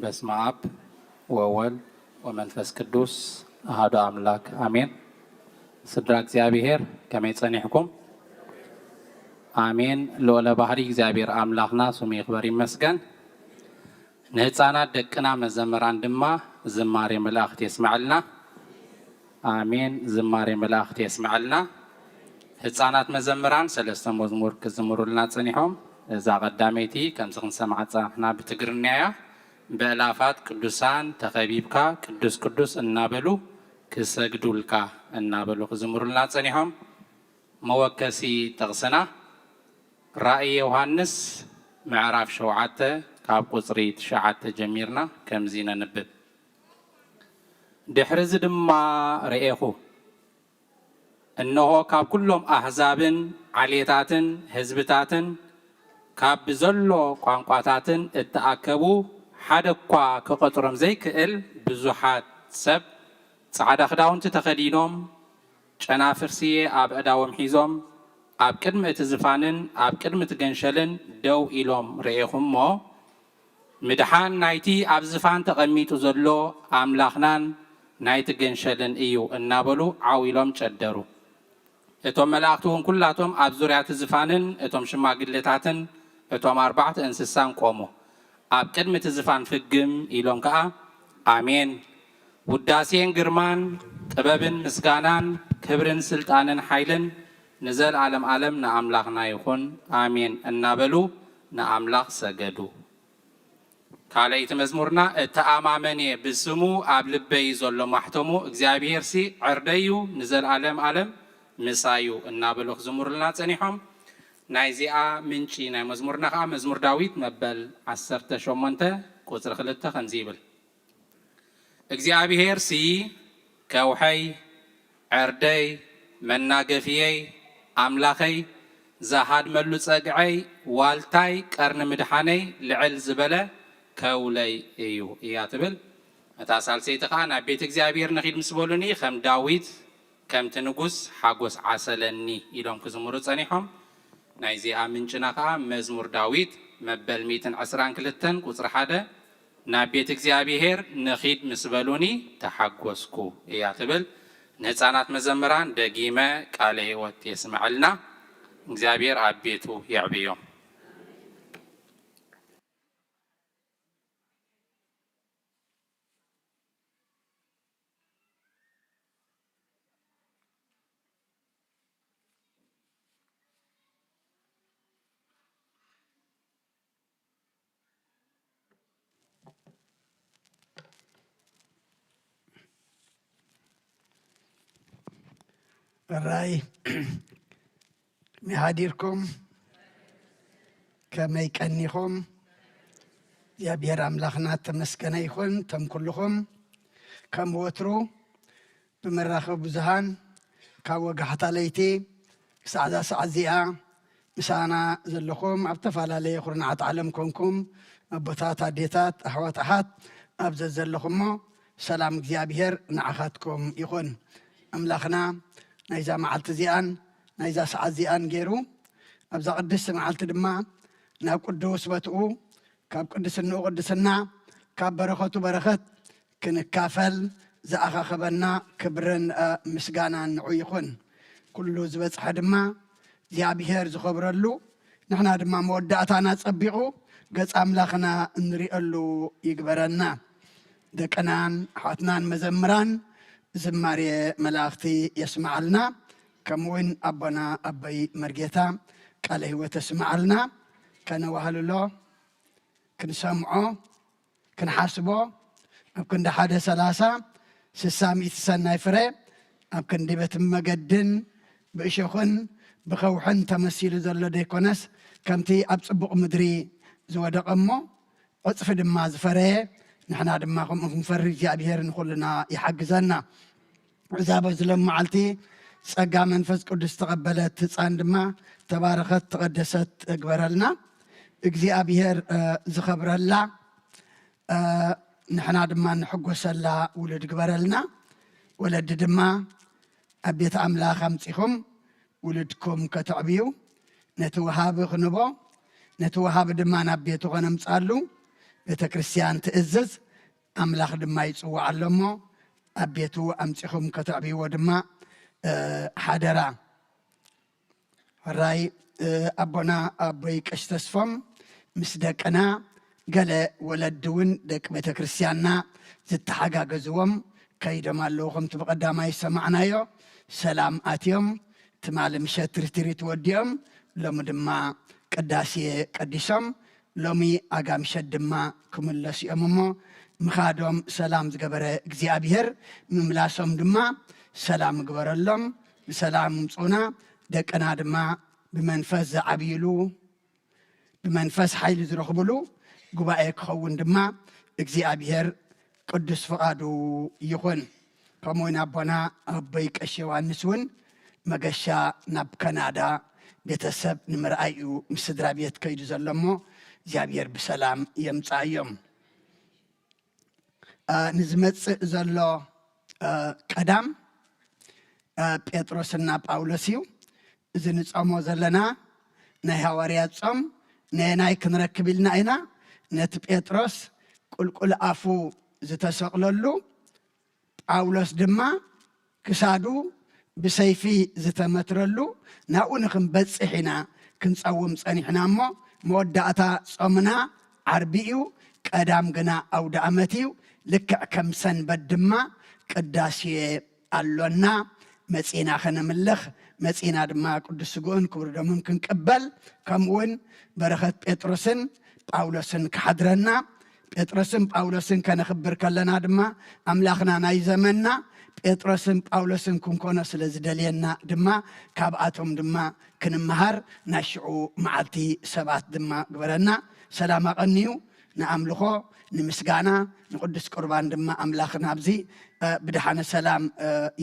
በስመ አብ ወወልድ ወመንፈስ ቅዱስ አሐዱ አምላክ አሜን። ስድራ እግዚኣብሔር ከመይ ጸኒሕኩም? አሜን። ልዑለ ባህሪ እግዚኣብሔር አምላኽና ስሙ ይኽበር ይመስገን። ንህፃናት ደቅና መዘምራን ድማ ዝማሬ መላእክት የስመዐልና። አሜን። ዝማሬ መላእክት የስመዐልና። ህፃናት መዘምራን ሰለስተ መዝሙር ክዝምሩልና ጸኒሖም። እዛ ቀዳመይቲ ከምዚ ክንሰምዓ ጸናሕና ብትግርኛ እያ። በእላፋት ቅዱሳን ተኸቢብካ ቅዱስ ቅዱስ እናበሉ ክሰግዱልካ እናበሉ ክዝምሩልና ጸኒሖም። መወከሲ ጥቕስና ራእይ ዮሃንስ ምዕራፍ ሸውዓተ ካብ ቁጽሪ ትሽዓተ ጀሚርና ከምዚ ነንብብ። ድሕሪ እዚ ድማ ርኤኹ፣ እንሆ ካብ ኩሎም ኣህዛብን ዓሌታትን ህዝብታትን ካብ ብዘሎ ቋንቋታትን እተኣከቡ ሓደ እኳ ክቐጽሮም ዘይክእል ብዙሓት ሰብ ጻዕዳ ክዳውንቲ ተኸዲኖም ጨናፍር ስየ ኣብ ኣእዳዎም ሒዞም ኣብ ቅድሚ እቲ ዝፋንን ኣብ ቅድሚ እቲ ገንሸልን ደው ኢሎም ርኤኹ እሞ፣ ምድሓን ናይቲ ኣብ ዝፋን ተቐሚጡ ዘሎ ኣምላኽናን ናይቲ ገንሸልን እዩ እናበሉ ዓው ኢሎም ጨደሩ። እቶም መላእኽቲ እውን ኩላቶም ኣብ ዙርያ እቲ ዝፋንን እቶም ሽማግለታትን እቶም ኣርባዕተ እንስሳን ቆሙ። ኣብ ቅድሚ እቲ ዝፋን ፍግም ኢሎም ከኣ፣ ኣሜን፣ ውዳሴን ግርማን ጥበብን ምስጋናን ክብርን ስልጣንን ሓይልን ንዘለዓለም ዓለም ንኣምላኽና ይኹን፣ ኣሜን እናበሉ ንኣምላኽ ሰገዱ። ካልኣይቲ መዝሙርና፣ እተኣማመን እየ ብስሙ ኣብ ልበይ ዘሎ ማሕተሙ፣ እግዚኣብሄርሲ ዕርደይ እዩ፣ ንዘለዓለም ዓለም ምሳይ እዩ እናበሉ ክዝምሩልና ጸኒሖም። ናይዚኣ ምንጪ ናይ መዝሙርና ከኣ መዝሙር ዳዊት መበል ዓሰርተ ሸሞንተ ቁጽሪ ክልተ ከምዚ ይብል። እግዚኣብሄርሲ ከውሐይ፣ ዕርደይ፣ መናገፍየይ፣ ኣምላኸይ፣ ዝሃድመሉ ጸግዐይ፣ ዋልታይ፣ ቀርኒ ምድሓነይ፣ ልዕል ዝበለ ከውለይ እዩ እያ ትብል። እታ ሳልሰይቲ ኸኣ ናብ ቤት እግዚኣብሔር ንኺድ ምስ በሉኒ፣ ከም ዳዊት፣ ከምቲ ንጉስ ሓጎስ ዓሰለኒ ኢሎም ክዝምሩ ጸኒሖም። ናይዚኣ ምንጭና ኸኣ መዝሙር ዳዊት መበል ሚእትን ዕስራን ክልተን ቁጽሪ ሓደ፣ ናብ ቤት እግዚኣብሔር ንኺድ ምስ በሉኒ ተሓጎስኩ እያ ትብል። ንህፃናት መዘምራን ደጊመ ቃለ ሕይወት የስምዐልና። እግዚኣብሔር ኣብ ቤቱ የዕብዮም። ሕራይ፣ ከመይ ሓዲርኩም? ከመይ ቀኒኹም? እግዚኣብሔር ኣምላኽና ተመስገነ ይኹን። እቶም ኩልኹም ከም ወትሩ ብመራኸቢ ብዙሃን ካብ ወጋሕታ ለይቲ ክሳዕ እዛ ሰዓት እዚኣ ምሳና ዘለኹም ኣብ ዝተፈላለየ ኩርናዓት ዓለም ኮንኩም ኣቦታት፣ ኣዴታት፣ ኣሕዋት፣ ኣሓት ኣብ ዘዘለኹሞ ሰላም እግዚኣብሔር ንዓኻትኩም ይኹን። ኣምላኽና ናይዛ መዓልቲ እዚኣን ናይዛ ሰዓት እዚኣን ገይሩ ኣብዛ ቅድስቲ መዓልቲ ድማ ናብ ቅዱስ ቦትኡ ካብ ቅድስንኡ ቅድስና ካብ በረኸቱ በረኸት ክንካፈል ዝኣኻኸበና ክብርን ምስጋናን ንዑ ይኹን። ኩሉ ዝበጽሐ ድማ እግዚኣብሔር ዝኸብረሉ ንሕና ድማ መወዳእታና ጸቢቑ ገጽ ኣምላኽና እንሪአሉ ይግበረና። ደቅናን ኣሕዋትናን መዘምራን ዝማሬ መላእኽቲ የስምዓልና። ከምኡ እውን ኣቦና ኣቦይ መርጌታ ቃለ ህይወት የስምዓልና። ከነዋህልሎ ክንሰምዖ ክንሓስቦ ኣብ ክንዲ ሓደ ሰላሳ ስሳ ሚእቲ ሰናይ ፍረ ኣብ ክንዲ ቤት መገድን ብእሾኽን ብኸውሕን ተመሲሉ ዘሎ ደይኮነስ ከምቲ ኣብ ጽቡቕ ምድሪ ዝወደቐ እሞ ዕጽፊ ድማ ዝፈረየ ንሕና ድማ ከምኡ ክንፈሪ እግዚኣብሔር ንኹልና ይሓግዘና። እዛ በዚ ሎም መዓልቲ ጸጋ መንፈስ ቅዱስ ዝተቐበለት ህፃን ድማ ተባረኸት ተቐደሰት እግበረልና እግዚኣብሔር ዝኸብረላ ንሕና ድማ ንሕጎሰላ ውሉድ ግበረልና። ወለዲ ድማ ኣብ ቤት ኣምላኽ ኣምጺኹም ውሉድኩም ከተዕብዩ ነቲ ወሃቢ ክንቦ ነቲ ወሃቢ ድማ ናብ ቤቱ ከነምጻሉ ቤተ ክርስቲያን ትእዝዝ። ኣምላኽ ድማ ይጽውዓ ኣሎ እሞ ኣብ ቤቱ ኣምጺኹም ከተዕብይዎ ድማ ሓደራ። ሕራይ ኣቦና ኣቦይ ቀሽ ተስፎም ምስ ደቅና ገለ ወለዲ እውን ደቂ ቤተ ክርስቲያንና ዝተሓጋገዝዎም ከይዶም ኣለዉ። ከምቲ ብቐዳማይ ዝሰማዕናዮ ሰላም ኣትዮም ትማሊ ምሸት ርትሪት ወዲኦም ሎሚ ድማ ቅዳሴ ቀዲሶም ሎሚ ኣጋ ምሸት ድማ ክምለሱ እዮም እሞ ምኻዶም ሰላም ዝገበረ እግዚኣብሔር ምምላሶም ድማ ሰላም ግበረሎም። ብሰላም ምፁና ደቅና ድማ ብመንፈስ ዝዓብይሉ ብመንፈስ ሓይሊ ዝረኽብሉ ጉባኤ ክኸውን ድማ እግዚኣብሔር ቅዱስ ፍቓዱ ይኹን። ከምኡ እውን ኣቦና ኣቦይ ቀሺ ዮሃንስ እውን መገሻ ናብ ካናዳ ቤተሰብ ንምርኣይ እዩ ምስ ስድራ ቤት ከይዱ ዘሎ እሞ እግዚኣብሔር ብሰላም የምፅኣዮም። ንዝመፅእ ዘሎ ቀዳም ጴጥሮስና ጳውሎስ እዩ። እዚ ንፀሞ ዘለና ናይ ሃዋርያት ጾም ነየናይ ክንረክብ ኢልና ኢና? ነቲ ጴጥሮስ ቁልቁል ኣፉ ዝተሰቕለሉ ጳውሎስ ድማ ክሳዱ ብሰይፊ ዝተመትረሉ ናብኡ ንክንበፅሕ ኢና ክንፀውም ፀኒሕና እሞ መወዳእታ ጾምና ዓርቢ እዩ። ቀዳም ግና ኣውደ ኣመት እዩ። ልክዕ ከም ሰንበት ድማ ቅዳሴ ኣሎና። መጺና ከነምልኽ መጺና ድማ ቅዱስ ስግኡን ክቡር ደሙን ክንቅበል ከምኡ እውን በረኸት ጴጥሮስን ጳውሎስን ክሓድረና። ጴጥሮስን ጳውሎስን ከነኽብር ከለና ድማ ኣምላኽና ናይ ዘመንና ጴጥሮስን ጳውሎስን ክንኮኖ ስለ ዝደልየና ድማ ካብኣቶም ድማ ክንምሃር ናይ ሽዑ መዓልቲ ሰባት ድማ ግበረና። ሰላም ኣቐንዩ ንኣምልኾ ንምስጋና ንቅዱስ ቁርባን ድማ ኣምላኽ ናብዚ ብድሓነ ሰላም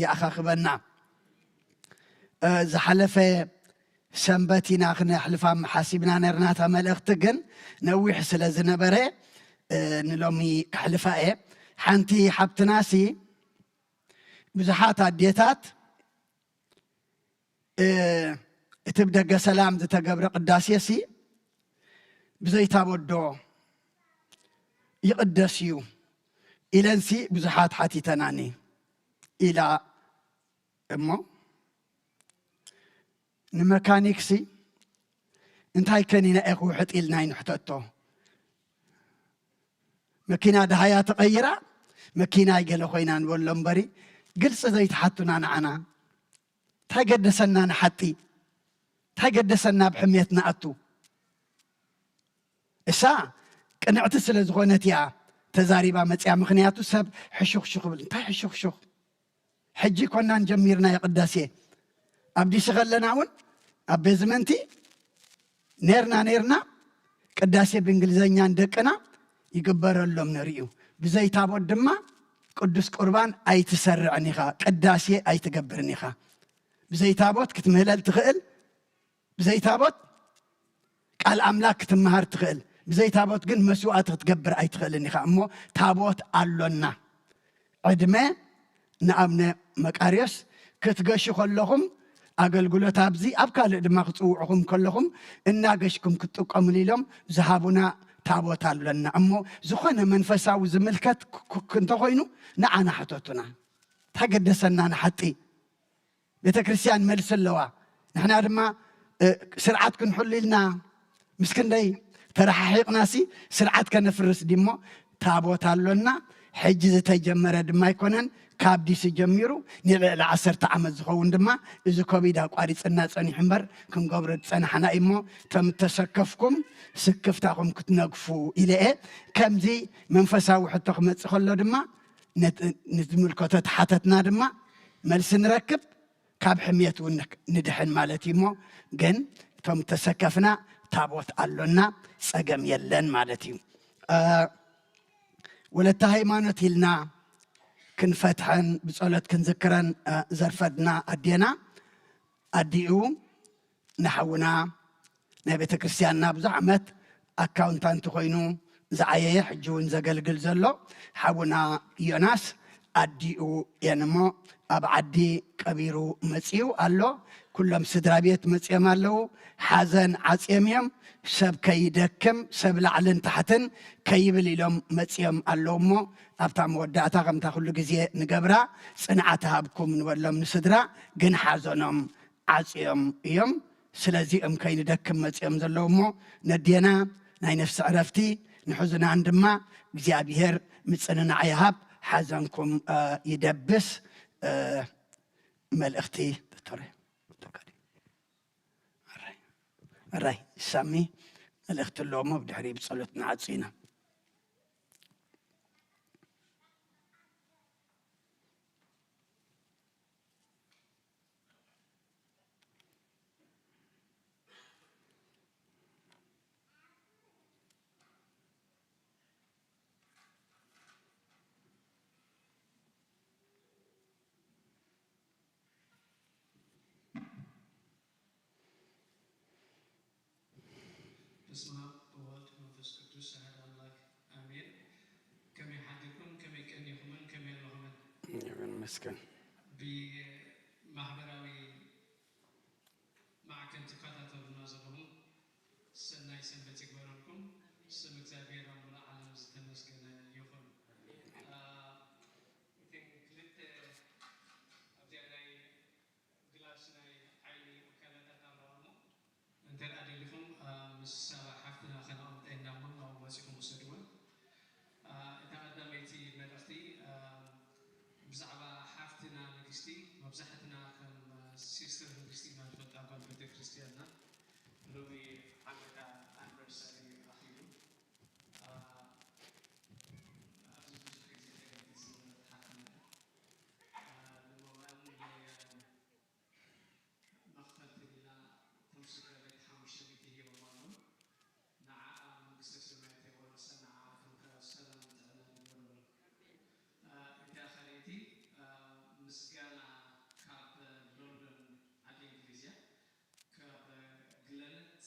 ይኣኻኽበና። ዝሓለፈ ሰንበት ኢና ክነሕልፋ ሓሲብና ነርና። እታ መልእኽቲ ግን ነዊሕ ስለ ዝነበረ ንሎሚ ከሕልፋ እየ። ሓንቲ ሓብትናሲ ብዙሓት ኣዴታት እቲ ብደገ ሰላም ዝተገብረ ቅዳሴ ሲ ብዘይታቦዶ ይቕደስ እዩ ኢለንሲ ብዙሓት ሓቲተናኒ ኢላ እሞ ንመካኒክሲ እንታይ ከኒና ኢኹ ውሕጥ ኢልና ይንሕተቶ። መኪና ደሃያ ተቐይራ መኪና ይገለ ኮይና ንበሎ እምበሪ ግልፂ ዘይትሓቱና ንዓና እንታይ ገደሰና ንሓጢ እንታይ ገደሰና ብሕሜት ንኣቱ እሳ ቅንዕቲ ስለ ዝኾነት እያ ተዛሪባ መፅያ ምክንያቱ ሰብ ሕሹኽሹኽ ብል እንታይ ሕሹኽሹኽ ሕጂ ኮናን ጀሚርና የቅዳሴ ኣብ ዲሲ ከለና እውን ኣብ ቤዝመንቲ ኔርና ኔርና ቅዳሴ ብእንግሊዘኛ ንደቅና ይግበረሎም ነርዩ ብዘይ ታቦት ድማ ቅዱስ ቁርባን ኣይትሰርዕን ኢኻ ቅዳሴ ኣይትገብርን ኢኻ ብዘይ ታቦት ክትምህለል ትኽእል ብዘይ ታቦት ቃል ኣምላክ ክትመሃር ትኽእል ብዘይ ታቦት ግን መስዋእቲ ክትገብር ኣይትኽእልን ኢኻ እሞ ታቦት ኣሎና ዕድመ ንኣብነ መቃርዮስ ክትገሹ ከለኹም ኣገልግሎት ኣብዚ ኣብ ካልእ ድማ ክፅውዕኹም ከለኹም እናገሽኩም ክትጥቀሙሉ ኢሎም ዝሃቡና ታቦት ኣሎና እሞ ዝኾነ መንፈሳዊ ዝምልከት እንተኮይኑ ንዓና ሕተቱና እንታይ ገደሰና ንሓጢ ቤተ ክርስቲያን መልሲ ኣለዋ ንሕና ድማ ስርዓት ክንሕሉ ኢልና ምስ ክንደይ ተረሓሒቕናሲ ስርዓት ከነፍርስ ድሞ ታቦት ኣሎና ሕጂ ዝተጀመረ ድማ ኣይኮነን ካብ ዲሲ ጀሚሩ ንልዕሊ ዓሰርተ ዓመት ዝኸውን ድማ እዚ ኮቪድ ኣቋሪፅና ፀኒሑ እምበር ክንገብሮ ዝፀናሕና እሞ ከም ተሰከፍኩም ስክፍታኹም ክትነግፉ ኢለየ ከምዚ መንፈሳዊ ሕቶ ክመፅእ ከሎ ድማ ንዝምልከቶ ተሓተትና ድማ መልሲ ንረክብ ካብ ሕምየት እውን ንድሕን ማለት እዩ እሞ ግን እቶም ተሰከፍና ታቦት ኣሎና ፀገም የለን ማለት እዩ ወለተ ሃይማኖት ኢልና ክንፈትሐን ብፀሎት ክንዝክረን ዘርፈድና ኣዴና ኣዲኡ ንሓውና ናይ ቤተ ክርስቲያንና ብዙሕ ዓመት ኣካውንታንት ኮይኑ ዝዓየየ ሕጂ እውን ዘገልግል ዘሎ ሓውና ዮናስ ኣዲኡ እየን እሞ ኣብ ዓዲ ቀቢሩ መፅኡ ኣሎ ኩሎም ስድራ ቤት መፅኦም ኣለዉ ሓዘን ዓፅዮም እዮም ሰብ ከይደክም ሰብ ላዕልን ታሕትን ከይብል ኢሎም መፅኦም ኣለዉ እሞ ኣብታ መወዳእታ ከምታ ኩሉ ግዜ ንገብራ ፅንዓት ሃብኩም ንበሎም ንስድራ ግን ሓዘኖም ዓፅዮም እዮም። ስለዚ እም ከይንደክም መፅኦም ዘለዉ እሞ ነዴና ናይ ነፍሲ ዕረፍቲ ንሕዙናን ድማ እግዚኣብሔር ምፅንናዕ ይሃብ። ሓዘንኩም ይደብስ። መልእኽቲ ዶክተር ኣራይ ሳሚ መልእኽቲ ኣለዎ እሞ ብድሕሪ ብፀሎት ንዓፁ ኢና። በስመ አብ ወወልድ መንፈስ ቅዱስ አሐድ አምላክ አሜን። ከመይ ሓዲርኩም? ከመይ ቀኒኹምን? ከመይ ኣለኹምን? ይመስገን። ብማሕበራዊ ማዕከን ትከታተሉና ዘለኹም ሰናይ ሰንበት ይግበረልኩም። ስም እግዚኣብሔር ኣብ ሙሉእ ዓለም ዝተመስገነ ይኹን። ክልተ ኣብዚኣ ናይ ግላስ ናይ ዓይኒ ኣካላታት ኣለዋ እሞ እንተ ደኣ ደሊኹም ምስ ሳባ ሓፍትና ከነቐምጠ ኢና እሞ ናብኡ መጺኹም ውሰድወን። እታ ቀዳመይቲ መልእኽቲ ብዛዕባ ሓፍትና ንግስቲ መብዛሕትና ከም ሲስተር ንግስቲ ኢና ንፈልጣ እኳ ንቤተ ክርስቲያንና ሎሚ ዓመታ ኣኒቨርሳሪ ኣኺሉ ኣብዚ ብዙሕ ግዜ ተገይሩ ዝነበረት ሓፍትና ንሞባይል መኽፈልቲ ዲና እቶም ስድራ ቤት ሓሙሽተ ሚእቲ ሂቦም ኣለዉ። ንዓኣ መንግስተ ሰማያት የዋርሳ፣ ንዓኣ ክንካ ሰላምን ጥዕናን ይግበረሉ። እታ ካልኣይቲ ምስጋና ካብ ሎንዶን ዓዲ እንግሊዝ እያ። ካብ ግለነት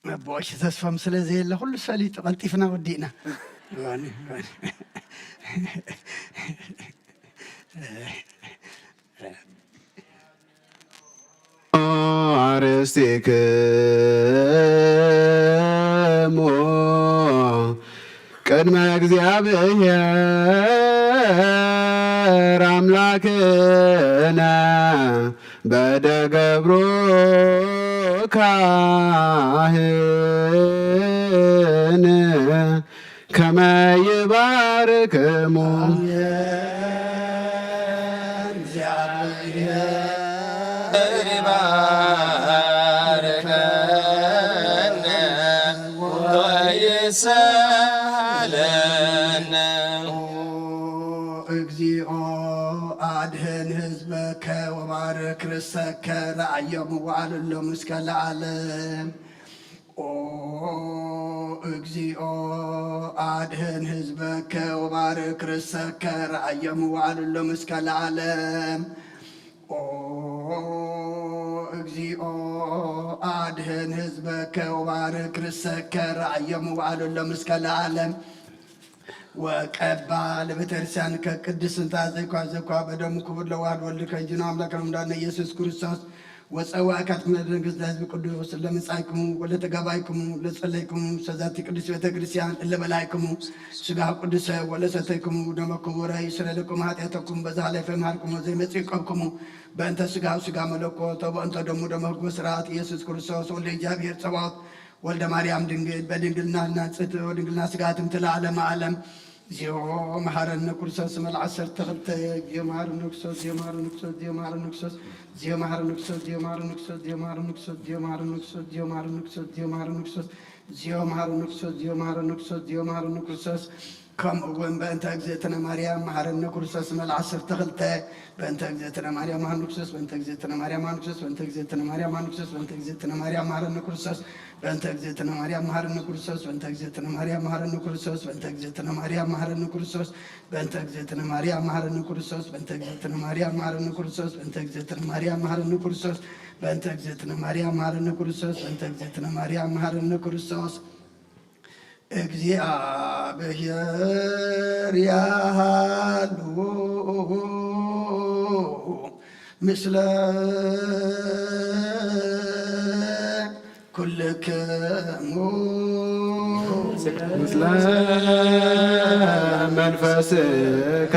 መቦቆሺ ተስፎም ስለ ዘየለ ኩሉ ሰሊጡ ቀልጢፍና ወዲእና። አርሴክሙ ቅድመ እግዚአብሔር አምላክነ በደገብሮ ካህን ከመ ይባርክሙ። እግዚአብሔር ይባርከነ ወይስሃለነ። እግዚኦ አድህን ህዝበከ ወባርክ ርእሰከ ረአዮም ወአልሎም እስከ ለዓለም። ኦ እግዚኦ አድህን ህዝበከ ወባርክ ርእሰከ ረአዮም ወአልሎም እስከ ለዓለም። ኦ እግዚኦ አድህን ህዝበከ ወባርክ ርእሰከ ረአዮም ወአልሎም እስከ ለዓለም። ወቀባ ለቤተክርስቲያን ከቅድስ እንተ አዘይኳ ዘኳ በደሙ ክቡር ለዋህድ ወልድ ከጅኖ አምላክ ነው እንዳነ ኢየሱስ ክርስቶስ ወፀዋእካት መድረግዝ ለህዝብ ቅዱስ ለመጻእክሙ ወለተጋባይክሙ ለጸለይክሙ ሰዛቲ ቅዱስ ቤተክርስቲያን እለበላይክሙ ስጋ ቅዱሰ ወለሰተይክሙ ደመ ክቡረ ይስረ ለኩም ኃጢአተኩም በዛ ላይፈ መሃርክሙ ዘይመጽእ ይቀብክሙ በእንተ ስጋው ስጋ መለኮት ወበእንተ ደሙ ደመ ህጎ ስርዓት ኢየሱስ ክርስቶስ ወልደ እግዚኣብሔር ጸባኦት ወልደ ማርያም ድንግል በድንግልና ናጽት ወድንግልና ስጋ ትምትል ዓለመ ዓለም። ዚዮ መሐረነ ክርስቶስ መልዓ ዓሰርተ ክልተ ዚዮ መሐረነ ክርስቶስ ዚዮ መሐረነ ክርስቶስ ዚዮ መሐረነ ክርስቶስ ዚዮ መሐረነ ክርስቶስ ዚዮ መሐረነ ክርስቶስ ዚዮ መሐረነ ክርስቶስ ዚዮ መሐረነ ክርስቶስ ዚዮ መሐረነ ክርስቶስ ዚዮ መሐረነ ክርስቶስ ዚዮ መሐረነ ክርስቶስ ዚዮ መሐረነ ክርስቶስ ዚዮ መሐረነ ክርስቶስ ከምኡ እውን በእንተ እግዝእትነ ማርያም መሐረነ ክርስቶስ መልዓ ዓሰርተ ክልተ በእንተ እግዝእትነ ማርያም መሐረነ ክርስቶስ በእንተ እግዝእትነ ማርያም መሐረነ ክርስቶስ በእንተ እግዝእትነ ማርያም መሐረነ ክርስቶስ በእንተ እግዝእትነ ማርያም መሐረነ ክርስቶስ በእንተ እግዝእትነ ማርያም መሐረነ ክርስቶስ በእንተ እግዝእትነ ማርያም መሐረነ ክርስቶስ በእንተ እግዝእትነ ማርያም መሐረነ ክርስቶስ በእንተ እግዝእትነ ማርያም መሐረነ ክርስቶስ በእንተ እግዝእትነ ማርያም መሐረነ ክርስቶስ በእንተ እግዝእትነ ማርያም መሐረነ ክርስቶስ በእንተ እግዝእትነ ማርያም መሐረነ ክርስቶስ በእንተ እግዝእትነ ማርያም መሐረነ ክርስቶስ። እግዚአብሔር ያሃሉ ምስለ ኩልክሙ ምስለ መንፈስከ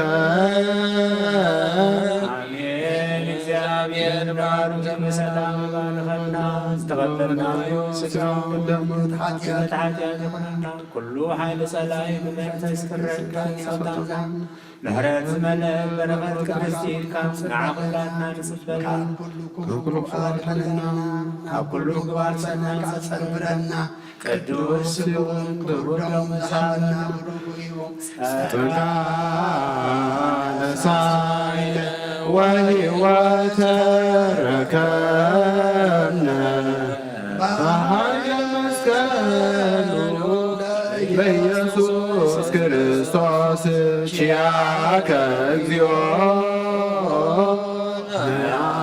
አሜን። እግዚአብሔር ባርክ በሰላም ባርከና ዝተቀበልናዮ ስጋውን ደሙን ኃጢአት ይኹነና። ኩሉ ኃይል ጸላኢ ብመንፈስ ክረካ ይፈታና። ምሕረት ዝመልአ በረኸት ቅድስቲ ኢድካ ንዓ ኩላትና ንጽበላ። ካብ ኩሉ ክፉ ኣድሕነና። ካብ ኩሉ ምግባር ጸና ጸንብረና። ቅዱስ ስምዑን ክቡር ደሙ ዝሃበና ብሩኽ እዩ። ጸጋ ነሳይነ ወሕይወተ ረከብነ በኃይለ መስቀሉ በኢየሱስ ክርስቶስ ኪያከ እግዚኦ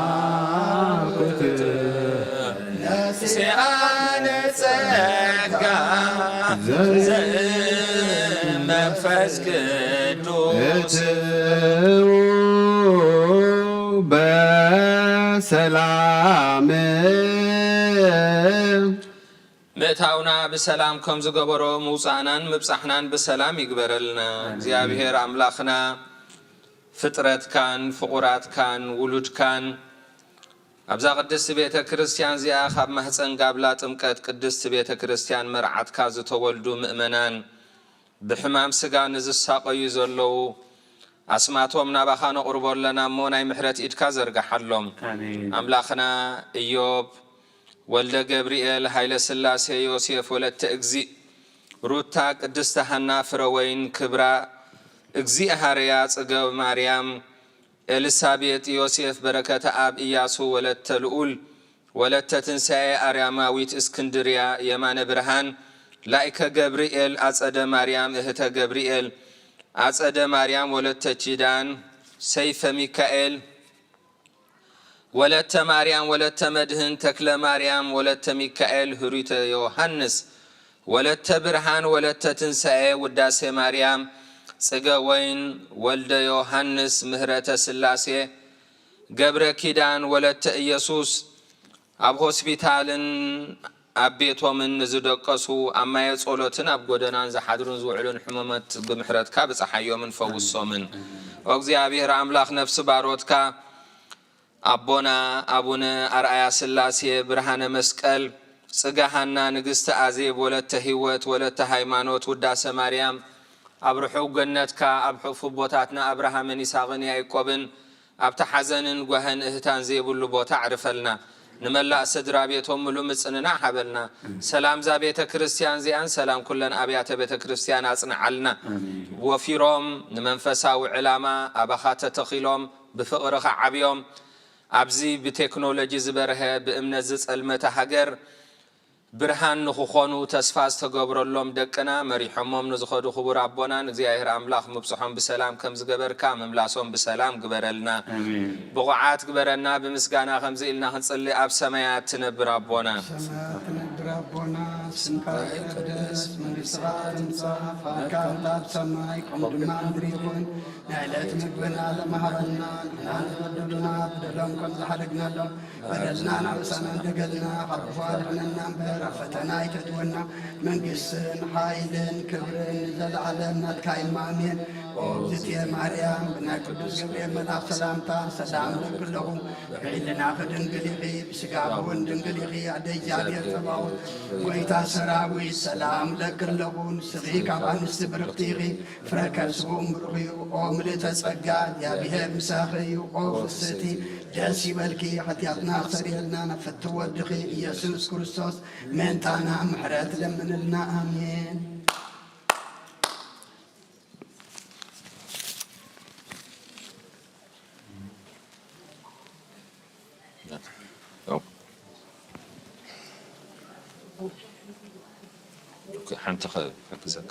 ነአኩት ሲአነ ጸጋ ዘመንፈስ ቅዱስ እትው በሰላም ምእታውና ብሰላም ከም ዝገበሮ ምውፃእናን ምብፃሕናን ብሰላም ይግበረልና። እግዚኣብሔር ኣምላኽና ፍጥረትካን ፍቑራትካን ውሉድካን ኣብዛ ቅድስቲ ቤተ ክርስቲያን እዚኣ ካብ ማህፀን ጋብላ ጥምቀት ቅድስቲ ቤተ ክርስቲያን መርዓትካ ዝተወልዱ ምእመናን ብሕማም ስጋ ንዝሳቐዩ ዘለዉ ኣስማቶም ናባኻ ነቕርቦ ኣለና እሞ ናይ ምሕረት ኢድካ ዘርግሓሎም። ኣምላኽና ኢዮብ ወልደ ገብርኤል፣ ሃይለ ስላሴ፣ ዮሴፍ ወለተ እግዚእ፣ ሩታ፣ ቅድስተ ሃና፣ ፍረወይን ክብራ፣ እግዚእ ሃረያ፣ ጽገብ ማርያም፣ ኤልሳቤጥ፣ ዮሴፍ፣ በረከተ ኣብ፣ ኢያሱ ወለተ ልኡል፣ ወለተ ትንሳኤ፣ ኣርያማዊት እስክንድርያ፣ የማነ ብርሃን፣ ላይከ ገብርኤል፣ ኣጸደ ማርያም፣ እህተ ገብርኤል፣ ኣጸደ ማርያም፣ ወለተ ኪዳን፣ ሰይፈ ሚካኤል፣ ወለተ ማርያም ወለተ መድህን ተክለ ማርያም ወለተ ሚካኤል ህሩተ ዮሃንስ ወለተ ብርሃን ወለተ ትንሳኤ ውዳሴ ማርያም ጽገ ወይን ወልደ ዮሃንስ ምህረተ ስላሴ ገብረ ኪዳን ወለተ ኢየሱስ ኣብ ሆስፒታልን ኣብ ቤቶምን ንዝደቀሱ ኣብ ማየ ጸሎትን ኣብ ጎደናን ዝሓድሩን ዝውዕሉን ሕሙማት ብምሕረትካ ብጽሓዮምን ፈውሶምን። ኦ እግዚኣብሔር ኣምላኽ ነፍሲ ባሮትካ ኣቦና ኣቡነ ኣርኣያ ስላሴ ብርሃነ መስቀል ጽገ ሃና ንግስቲ ኣዜብ ወለተ ህይወት ወለተ ሃይማኖት ውዳሰ ማርያም ኣብ ርሑቕ ገነትካ ኣብ ሕፉ ቦታትና ኣብርሃምን ይስሐቅን ያዕቆብን ኣብቲ ሓዘንን ጓህን እህታን ዘይብሉ ቦታ ኣዕርፈልና። ንመላእ ስድራ ቤቶም ምሉእ ምጽንናዕ ሃበልና። ሰላም እዛ ቤተ ክርስቲያን እዚኣን ሰላም ኩለን ኣብያተ ቤተ ክርስቲያን ኣጽንዓልና። ወፊሮም ንመንፈሳዊ ዕላማ ኣባኻ ተተኺሎም ብፍቕርኻ ዓብዮም። ኣብዚ ብቴክኖሎጂ ዝበርሀ ብእምነት ዝጸልመተ ሃገር ብርሃን ንኽኾኑ ተስፋ ዝተገብረሎም ደቅና መሪሖሞም ንዝኸዱ ክቡር ኣቦና ንእግዚኣብሔር ኣምላኽ ምብጽሖም ብሰላም ከም ዝገበርካ ምምላሶም ብሰላም ግበረልና። ኣሜን። ብቑዓት ግበረና። ብምስጋና ከምዚ ኢልና ክንጽሊ ኣብ ሰማያት ትነብር ኣቦና። ሰማያት ትነብር ኣቦና፣ ስምካ ይቀደስ፣ መንግስትኻ ትምጻእ፣ ፍቓድካ ከምቲ ኣብ ሰማይ ከምኡ ድማ ምድሪ ይኹን። ናይ ዕለት ምግብና ለማሃበና፣ ንሕና ንበደሉና በደሎም ከም ዝሓደግናሎም በደልና ናብሳና እንደገልና ካብ ክፉ ኣድሕነና እምበር ኣብ ፈተና ኣይተእትወና። መንግስትን ሓይልን ክብርን ንዘለዓለም ናትካ እዩ። ኣሜን። ኦ እግዝእትየ ማርያም፣ ብናይ ቅዱስ ገብርኤል መልኣኽ ሰላምታ ሰላም እብለኪ ኣለኹ። ብሕልናኺ ድንግል ኢኺ፣ ብስጋኺ እውን ድንግል ኢኺ። ኣደ እግዚኣብሔር ጸባኦት፣ ጎይታ ሰራዊት፣ ሰላም እብለኪ ኣለኹ። ንስኺ ካብ ኣንስቲ ብርኽቲ ኢኺ፣ ፍረ ከርስኺ እውን ብሩኽ እዩ። ኦ ምልእተ ጸጋ፣ እግዚኣብሔር ምሳኺ እዩ። ኦ ፍስሕቲ፣ ደስ ይበልኪ፣ ሓጢኣትና ኣስተሰርየልና፣ ናብ ፍትው ወድኺ ኢየሱስ ክርስቶስ ምእንታና ምሕረት ለምንልና። ኣሜን። ሓንቲ ከ-፣ ከግዘካ።